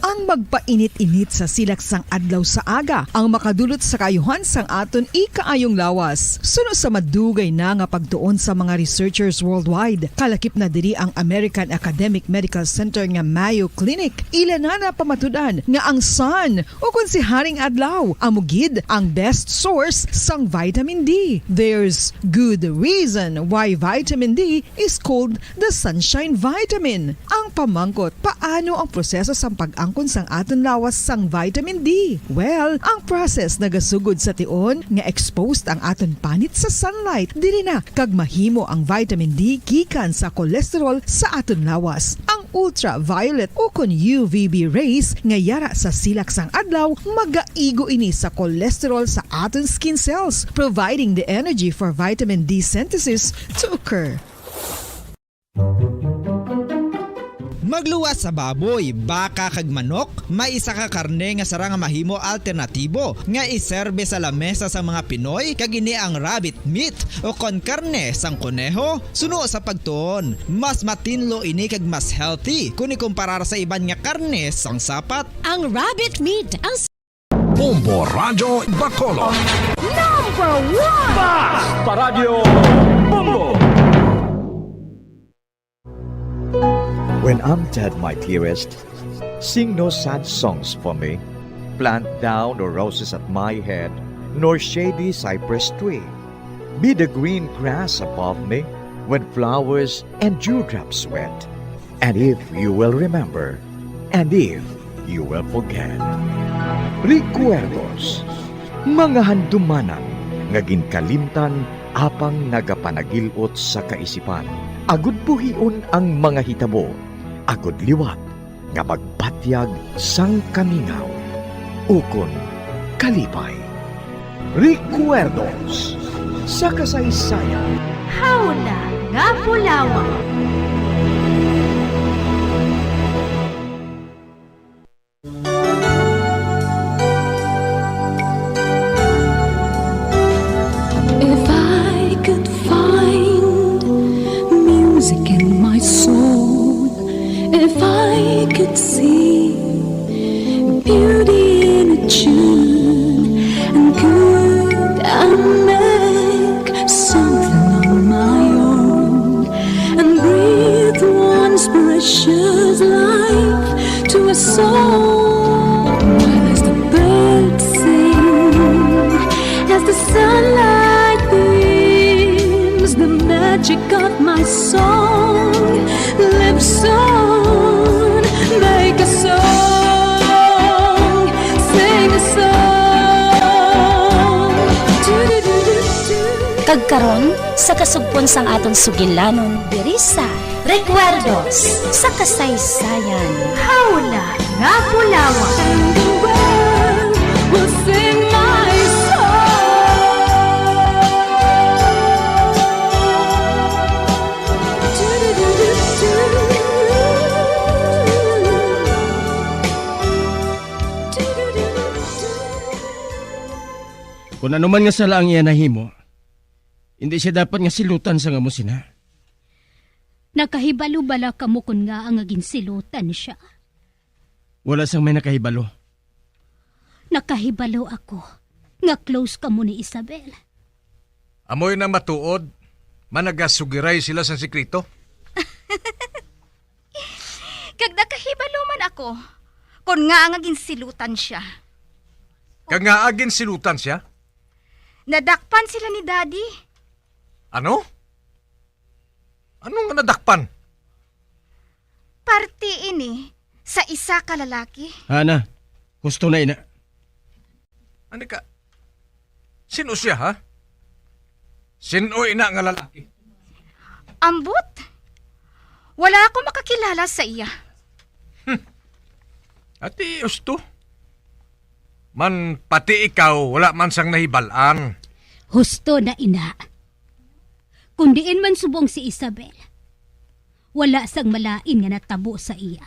Ang magpainit-init sa silak sang adlaw sa aga ang makadulot sa kaayuhan sang aton ikaayong lawas. Suno sa madugay na nga pagtuon sa mga researchers worldwide, kalakip na diri ang American Academic Medical Center nga Mayo Clinic. Ila na napamatud-an nga ang sun, o kon si Haring Adlaw, amo gid ang best source sang vitamin D. There's good reason why vitamin D is called the sunshine vitamin. Ang pamangkot, paano ang proseso sang pag-angkon sang aton lawas sang vitamin D? Well, ang process nagasugod sa tion nga exposed ang aton panit sa sunlight. Diri na kag mahimo ang vitamin D gikan sa cholesterol sa aton lawas. Ang ultraviolet o kon U V B rays nga yara sa silak sang adlaw magaigo ini sa cholesterol sa aton skin cells, providing the energy for vitamin D synthesis to occur. Magluwas sa baboy, baka, kag manok, may isa ka karne nga sarang nga mahimo alternatibo nga iserbe sa lamesa sang mga Pinoy, kag ini ang rabbit meat o kon karne sang koneho. Suno sa pagtuon, mas matinlo ini kag mas healthy kon ikumparar sa iban nga karne sang sapat. Ang rabbit meat ang Bombo Radyo Bacolod. Number one! Basta Radyo Bombo! When I'm dead, my dearest, Sing no sad songs for me. Plant thou no roses at my head, nor shady cypress tree. Be the green grass above me when flowers and dewdrops wet. And if you will remember, and if you will forget. Recuerdos, mga handumanan nga ginkalimtan apang nagapanagil-ot sa kaisipan. Agud buhion ang mga hitabo, agud liwat nga magbatyag sang kamingaw ukon kalipay. Recuerdos sa kasaysayan. Hawla nga Bulawan. If I could find music in my soul, if I could see beauty in a tune, and could I make something on my own, and breathe once precious life to a soul. While as the birds sing, as the sunlight beams, the magic of my song lives on. Make a song, sing a song. Kag karon, sa kasugpon sang aton sugilanon, diri sa Recuerdos sa Kasaysayan. Hawla nga Bulawan. And the world will sing my song. Kon ano man nga sala ang iya nahimo, hindi sia dapat nga silutan sang amo sina. Nakahibalo bala kamo kon ngaa nga ginsilutan sia? Wala sang may nakahibalo. Nakahibalo ako nga close kamo ni Isabel. Amoy na matuod, managasugiray sila sang sikreto. Kag nakahibalo man ako kon ngaa nga ginsilutan sia. Kag ngaa ginsilutan sia? Nadakpan sila ni Daddy. Ano? Ano nga nadakpan? Parte ini sa isa ka lalaki. Ana, husto na ina. Ano ka? Sino siya, ha? Sino ina nga lalaki? Ambot, wala ako makakilala sa iya. Hmm. Ati, husto. Man, pati ikaw, wala man sang nahibal-an. Husto na ina. Kung diin man subong si Isabel, wala sang malain nga natabo sa iya.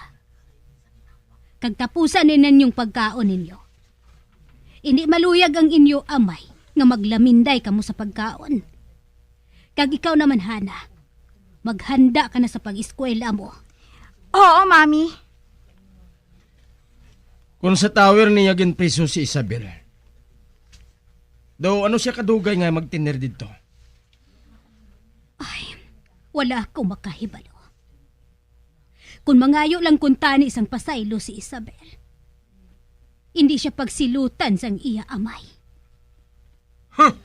Kag tapusan ni ninyong pagkaon ninyo. Indi maluyag ang inyo amay nga maglaminday kamo sa pagkaon. Kag ikaw naman, Hana, maghanda ka na sa pag-eskwela mo. Oo, Mami. Kung sa tower niya ginpriso si Isabel, daw ano siya kadugay nga magtener didto? Ay, wala ako makahibalo. Kung mangayo lang kuntani sang pasaylo si Isabel, hindi siya pagsilutan sang iya amay. Huh!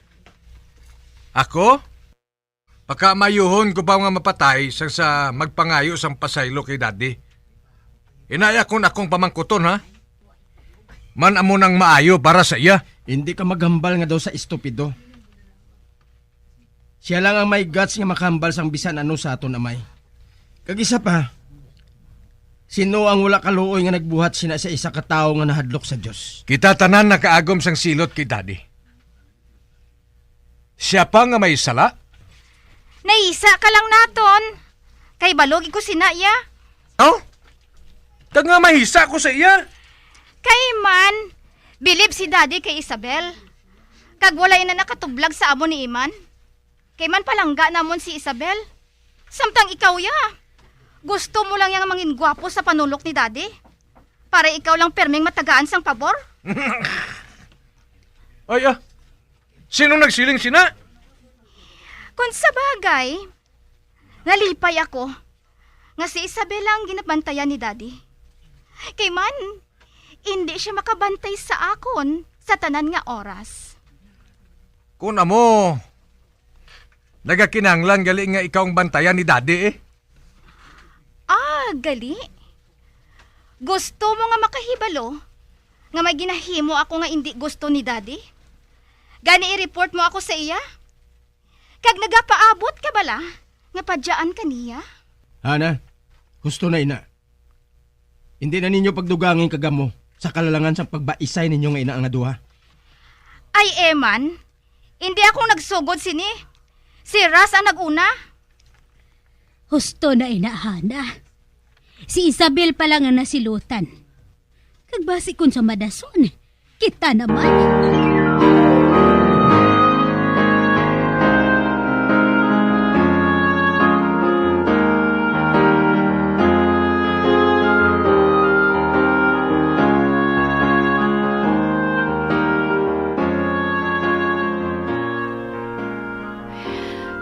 Ako? Pakamayuhon ko ba nga mapatay sang sa magpangayo sang pasaylo kay Daddy? Inaya kon akong pamangkuton, ha? Man amo nang maayo para sa iya. Hindi ka maghambal nga daw sa estupido. Siya lang ang may guts nga makahambal sang bisan ano sa aton amay. Kag isa pa, sino ang wala kaluoy nga nagbuhat sina sa isa ka tawo nga nahadlok sa Dios? Kita tanan nakaagom sang silot kay Daddy. Siya pa nga may sala? Naisa ka lang naton. Kay balo gid ko sina iya. Oh? Kag nga mahisa ko sa iya? Kay man, bilib si Daddy kay Isabel. Kag wala ina nakatublag sa amo ni Iman. Kay man palangga namon si Isabel. Samtang ikaw ya, gusto mo lang yang mangin gwapo sa panulok ni Daddy? Para ikaw lang perming matagaan sang pabor? Ay, ah. Sino nagsiling sina? Kung sa bagay, nalipay ako nga si Isabel ang ginabantayan ni Daddy. Kay man, indi sia makabantay sa akon sa tanan nga oras. Kun amo, nagakinahanglan gali nga ikaw ang bantayan ni Daddy, eh. Ah, gali? Gusto mo nga makahibalo nga may ginahimo ako nga indi gusto ni Daddy? Gani i-report mo ako sa iya? Kag nagapaabot ka bala nga padyaan ka niya? Hana, husto na ina. Indi na ninyo pagdugangi ang kagamo sa kalalangan sang pagbaisay ninyo nga ina nga duha. Ay, Eman, indi ako nagsugod sini. Si Ras ang nag-una. Husto na ina, Hana. Si Isabel pa lang ang nasilutan. Kag basi kon sa madason, kita naman.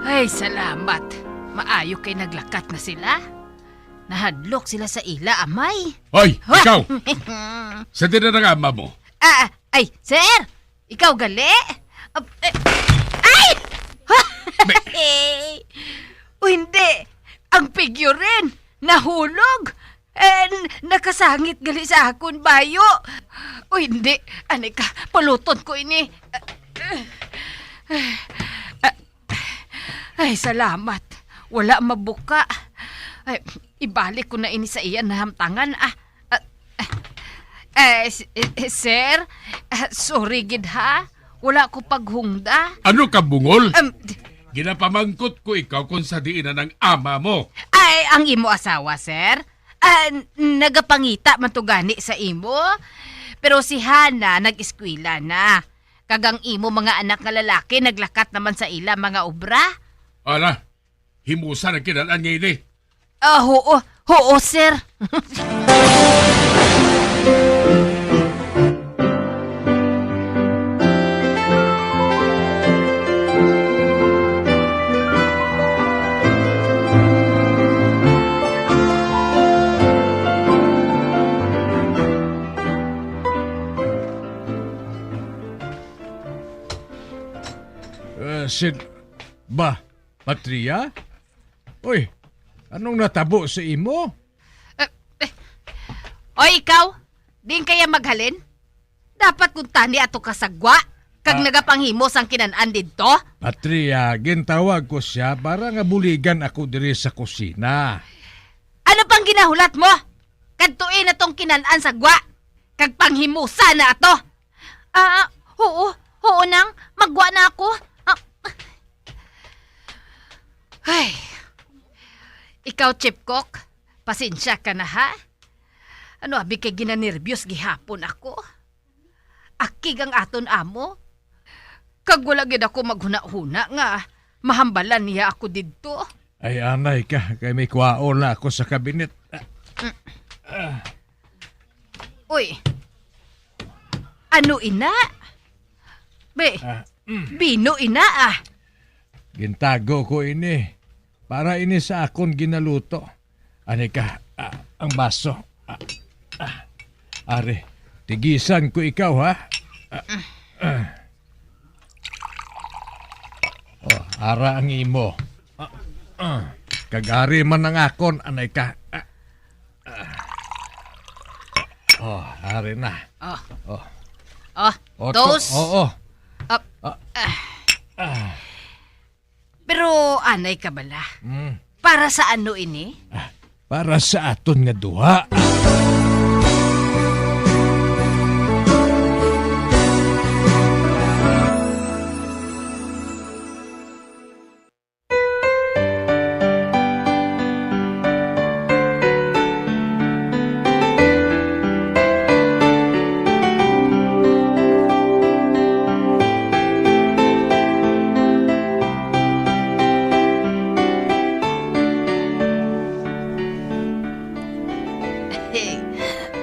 Ay, salamat. Maayo kay naglakat na sila. Nahadlok sila sa ila amay. Hoy, ikaw! Sa din na nga ama mo? Ah, ay, sir! Ikaw gali? Ah, eh, ay! O hindi, ang figurine nahulog. Eh, n-, nakasangit gali sa akon bayo. O hindi, ani ka, puluton ko ini. Ah, ay, salamat. Wala mabuka. Ay, ibalik ko na ini sa iya nahamtangan, ah. Ah, eh, s-, eh, sir, ah, sorry gid, ha. Wala ko paghungda. Ano ka, bungol? Um, d- Ginapamangkot ko ikaw kung sa diin na nang ama mo. Ay, ang imo asawa, sir? Ah, n-, nagapangita man to gani sa imo. Pero si Hana nag-eskwela na. Kag ang imo mga anak nga lalaki naglakat naman sa ila mga obra. Ala, himusa ang kinal-an nga ini. Ah, huo. Huo, sir. Eh, sin-, ba, Patria? Uy, anong natabo sa imo? Eh, eh. Oy, ikaw, diin kaya maghalin? Dapat kung tani ato ka sa gwa, kag Ah. nagapanghimo sang kinan-an didto? Patria, gintawag ko siya para nga buligan ako diri sa kusina. Ano pang ginahulat mo? Kadtoi na tong kinan-an sa gwa, kag panghimusa na ato. Ah, oo, oo, nang, magwa na ako. Ah. Ay. Ikaw, Chief Cook, pasensya ka na, ha? Ano, abi kay ginanerbyos gihapon ako. Akig ang aton amo. Kag wala gid ako maghunahuna nga mahambalan niya ako didto. Ay, anay ka, kay may kwaol na ako sa kabinet. Uy, ano ina? Be, Ah, mm. bino ina ah. Gintago ko ini. Para ini sa akon ginaluto. Ani ka, ah, ang baso. Ah, ah. Ari, tigisan ko ikaw, ha? Ah, ah. Oh, ara ang imo. Ah, ah. Kag ari man ang akon, anay ka. Ah, ah. Oh, ari na. Oh. Oh. Oh, Oh, to-, toast. Oo. Ah. Ah. Ah. Pero anay ka bala. Mm. Para sa ano ini? Ah, para sa aton nga duha.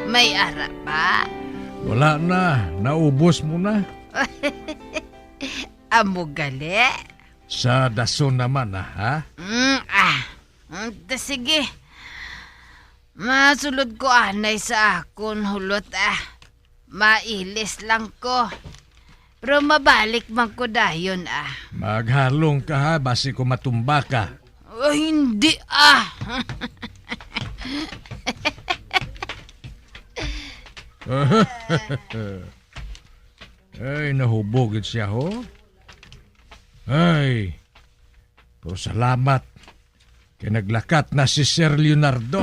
May ara pa? Wala na. Naubos mo na. Amo gali? Sa dason naman, ah, ha? Mm, ah. Mm, ta sige. Masulod ko anay sa akon hulot, ah. Mailis lang ko. Pero mabalik man ko dayon, ah. Maghalong ka, ha, basi ko matumba ka. Oh, hindi, ah. Ay, nahubog gid siya, ho. Ay, pero salamat kay naglakat na si Sir Leonardo.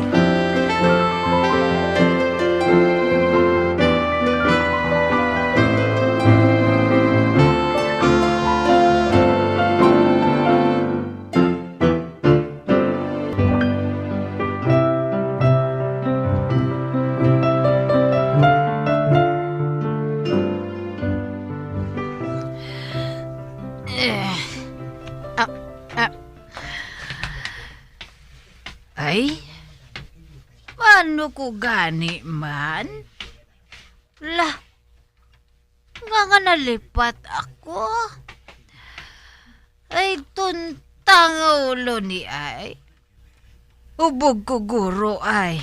Eh, ah, ah. Ay, paano ko gani man? La, nga nga nalipat ako? Ay, tuntang ulo ni ay. Ubog ko, guro, ay.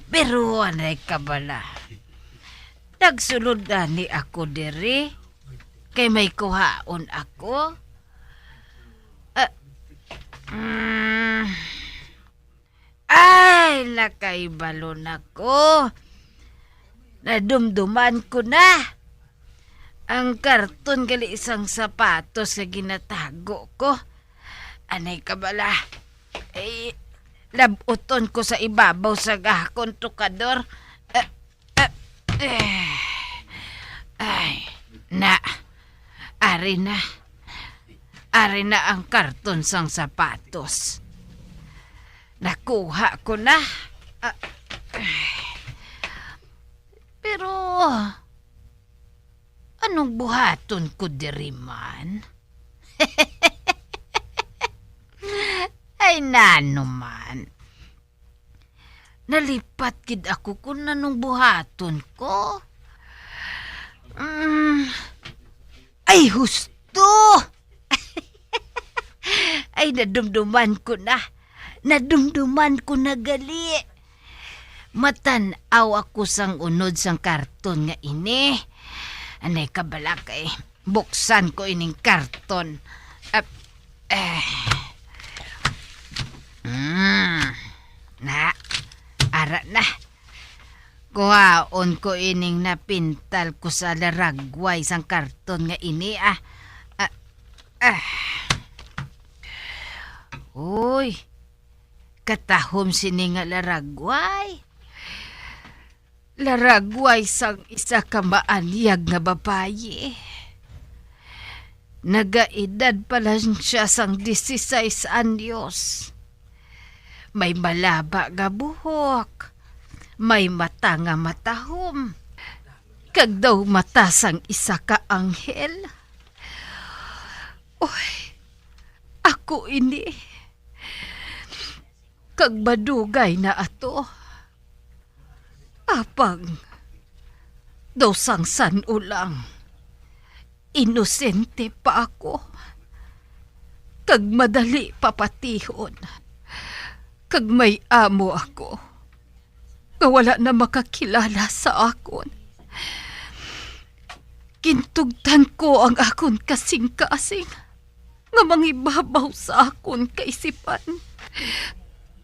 Pero anay ka bala. Nagsulod gani ako diri. Kay may kuhaon ako. Ah, mm, ay, nakaibalo na ko. Nadumduman ko na. Ang karton gali sang sapatos nga ginatago ko. Anay ka bala. Ay, labuton ko sa ibabaw sa gahakon tukador. Ah, ah, eh. Ay, na. Ari na. Ari na ang karton sang sapatos. Nakuha ko na. Ah, eh. Pero, anong buhaton ko diri man? Ay, nano man. Nalipat gid ako kung anong buhaton ko. Mm. Ay, husto! Ay, nadumduman ko na. Nadumduman ko na gali. Matan-aw ako sang unod sang karton nga ini. Anay ka bala kay buksan ko ining karton. Ap-, eh. Mm. Na, ara na. Kuhaon ko ining napintal ko sa laragway sang karton nga ini, ah. Ah, ah. Uy, katahom sini nga laragway. Laragway sang isa ka maanyag nga babayi. Nagaedad pa lang siya sang dieciséis anyos. May malaba nga buhok, may mata nga matahom, kag daw mata sang isa ka anghel. Oy, ako ini. Kag madugay na ato. Apang daw sang san-o lang, inosente pa ako, kag madali papatihon, kag may amo ako nga wala na makakilala sa akon. Gintugtan ko ang akon kasing-kasing nga mangibabaw sa akon kaisipan,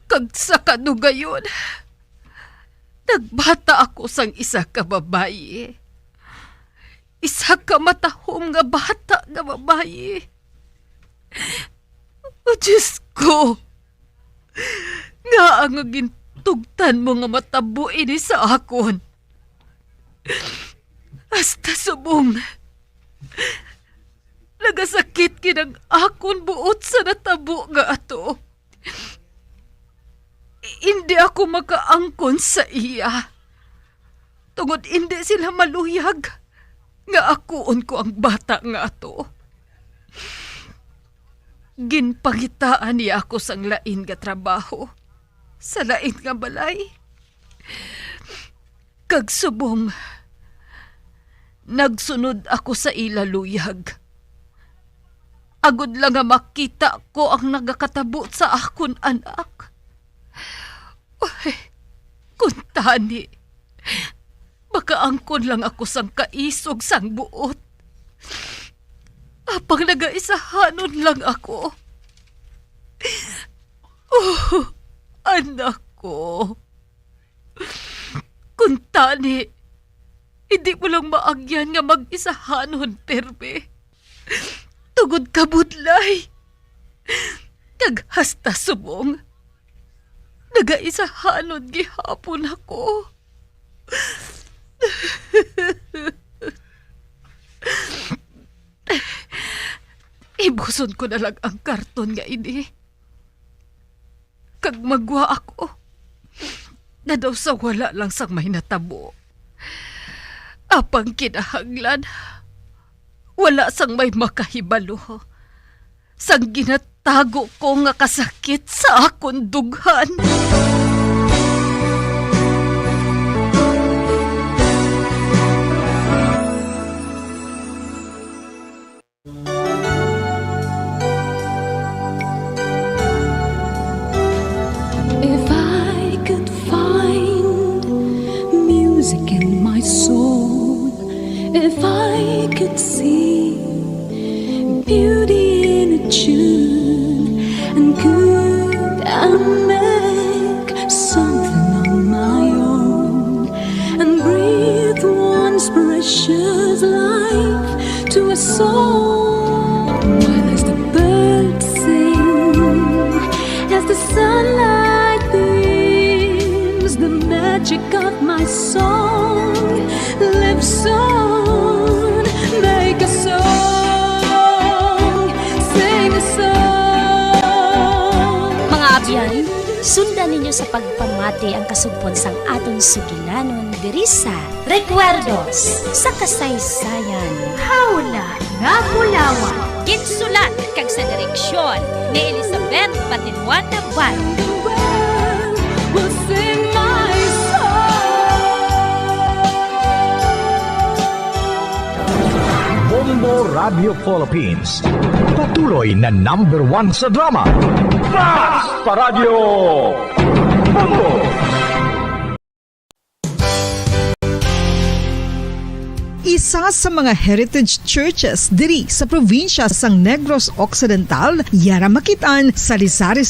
kag sa kadugayon, nagbata ako sang isa ka babayi. Isa ka matahom nga bata nga babayi. O Diyos ko, ngaa nga gintugtan mo nga matabo ini sa akon? Hasta subong nagasakit gid ang akon buot sa natabo nga ato. Indi ako makaangkon sa iya, tungod indi sila maluyag nga akuon ko ang bata nga ato. Ginpangitaan niya ako sang lain nga trabaho sa lain nga balay. Kag subong nagsunod ako sa ila luyag, agod lang nga makita ko ang nagakatabo sa akon anak. Uy, kuntani, makaangkon lang ako sang kaisog sang buot. Apang nagaisahanon lang ako. Oh, anak ko. Kuntani, hindi mo lang maagyan nga mag-isahanon, Perme. Tungod kabudlay. Kag hasta subong, nagaisahanon gihapon ako. Ibuson ko na lang ang karton nga ini. Kag magwa ako. Na daw sa wala lang sang may natabo. Apang kinahanglan, wala sang may makahibalo sang ginatago ko nga kasakit sa akon dughan. If I could find music in my soul, if I could see beauty in a tune, and could I make something on my own and breathe once precious life to a soul? While as the birds sing, as the sunlight beams, the magic of my song lives on. Make a song, sing a song. Mga abyan, sundan ninyo sa pagpamati ang kasugpon sang aton sugilanon diri sa Recuerdos sa Kasaysayan. Hawla nga Bulawan. Ginsulat kag sa direksyon ni Elizabeth Batiluan Navarro. Will sing my song. Bombo Radio Philippines. Patuloy na number one sa drama. Basta Radyo Bombo! Isa sa mga heritage churches diri sa probinsya sang Negros Occidental, yara makit-an sa Lizares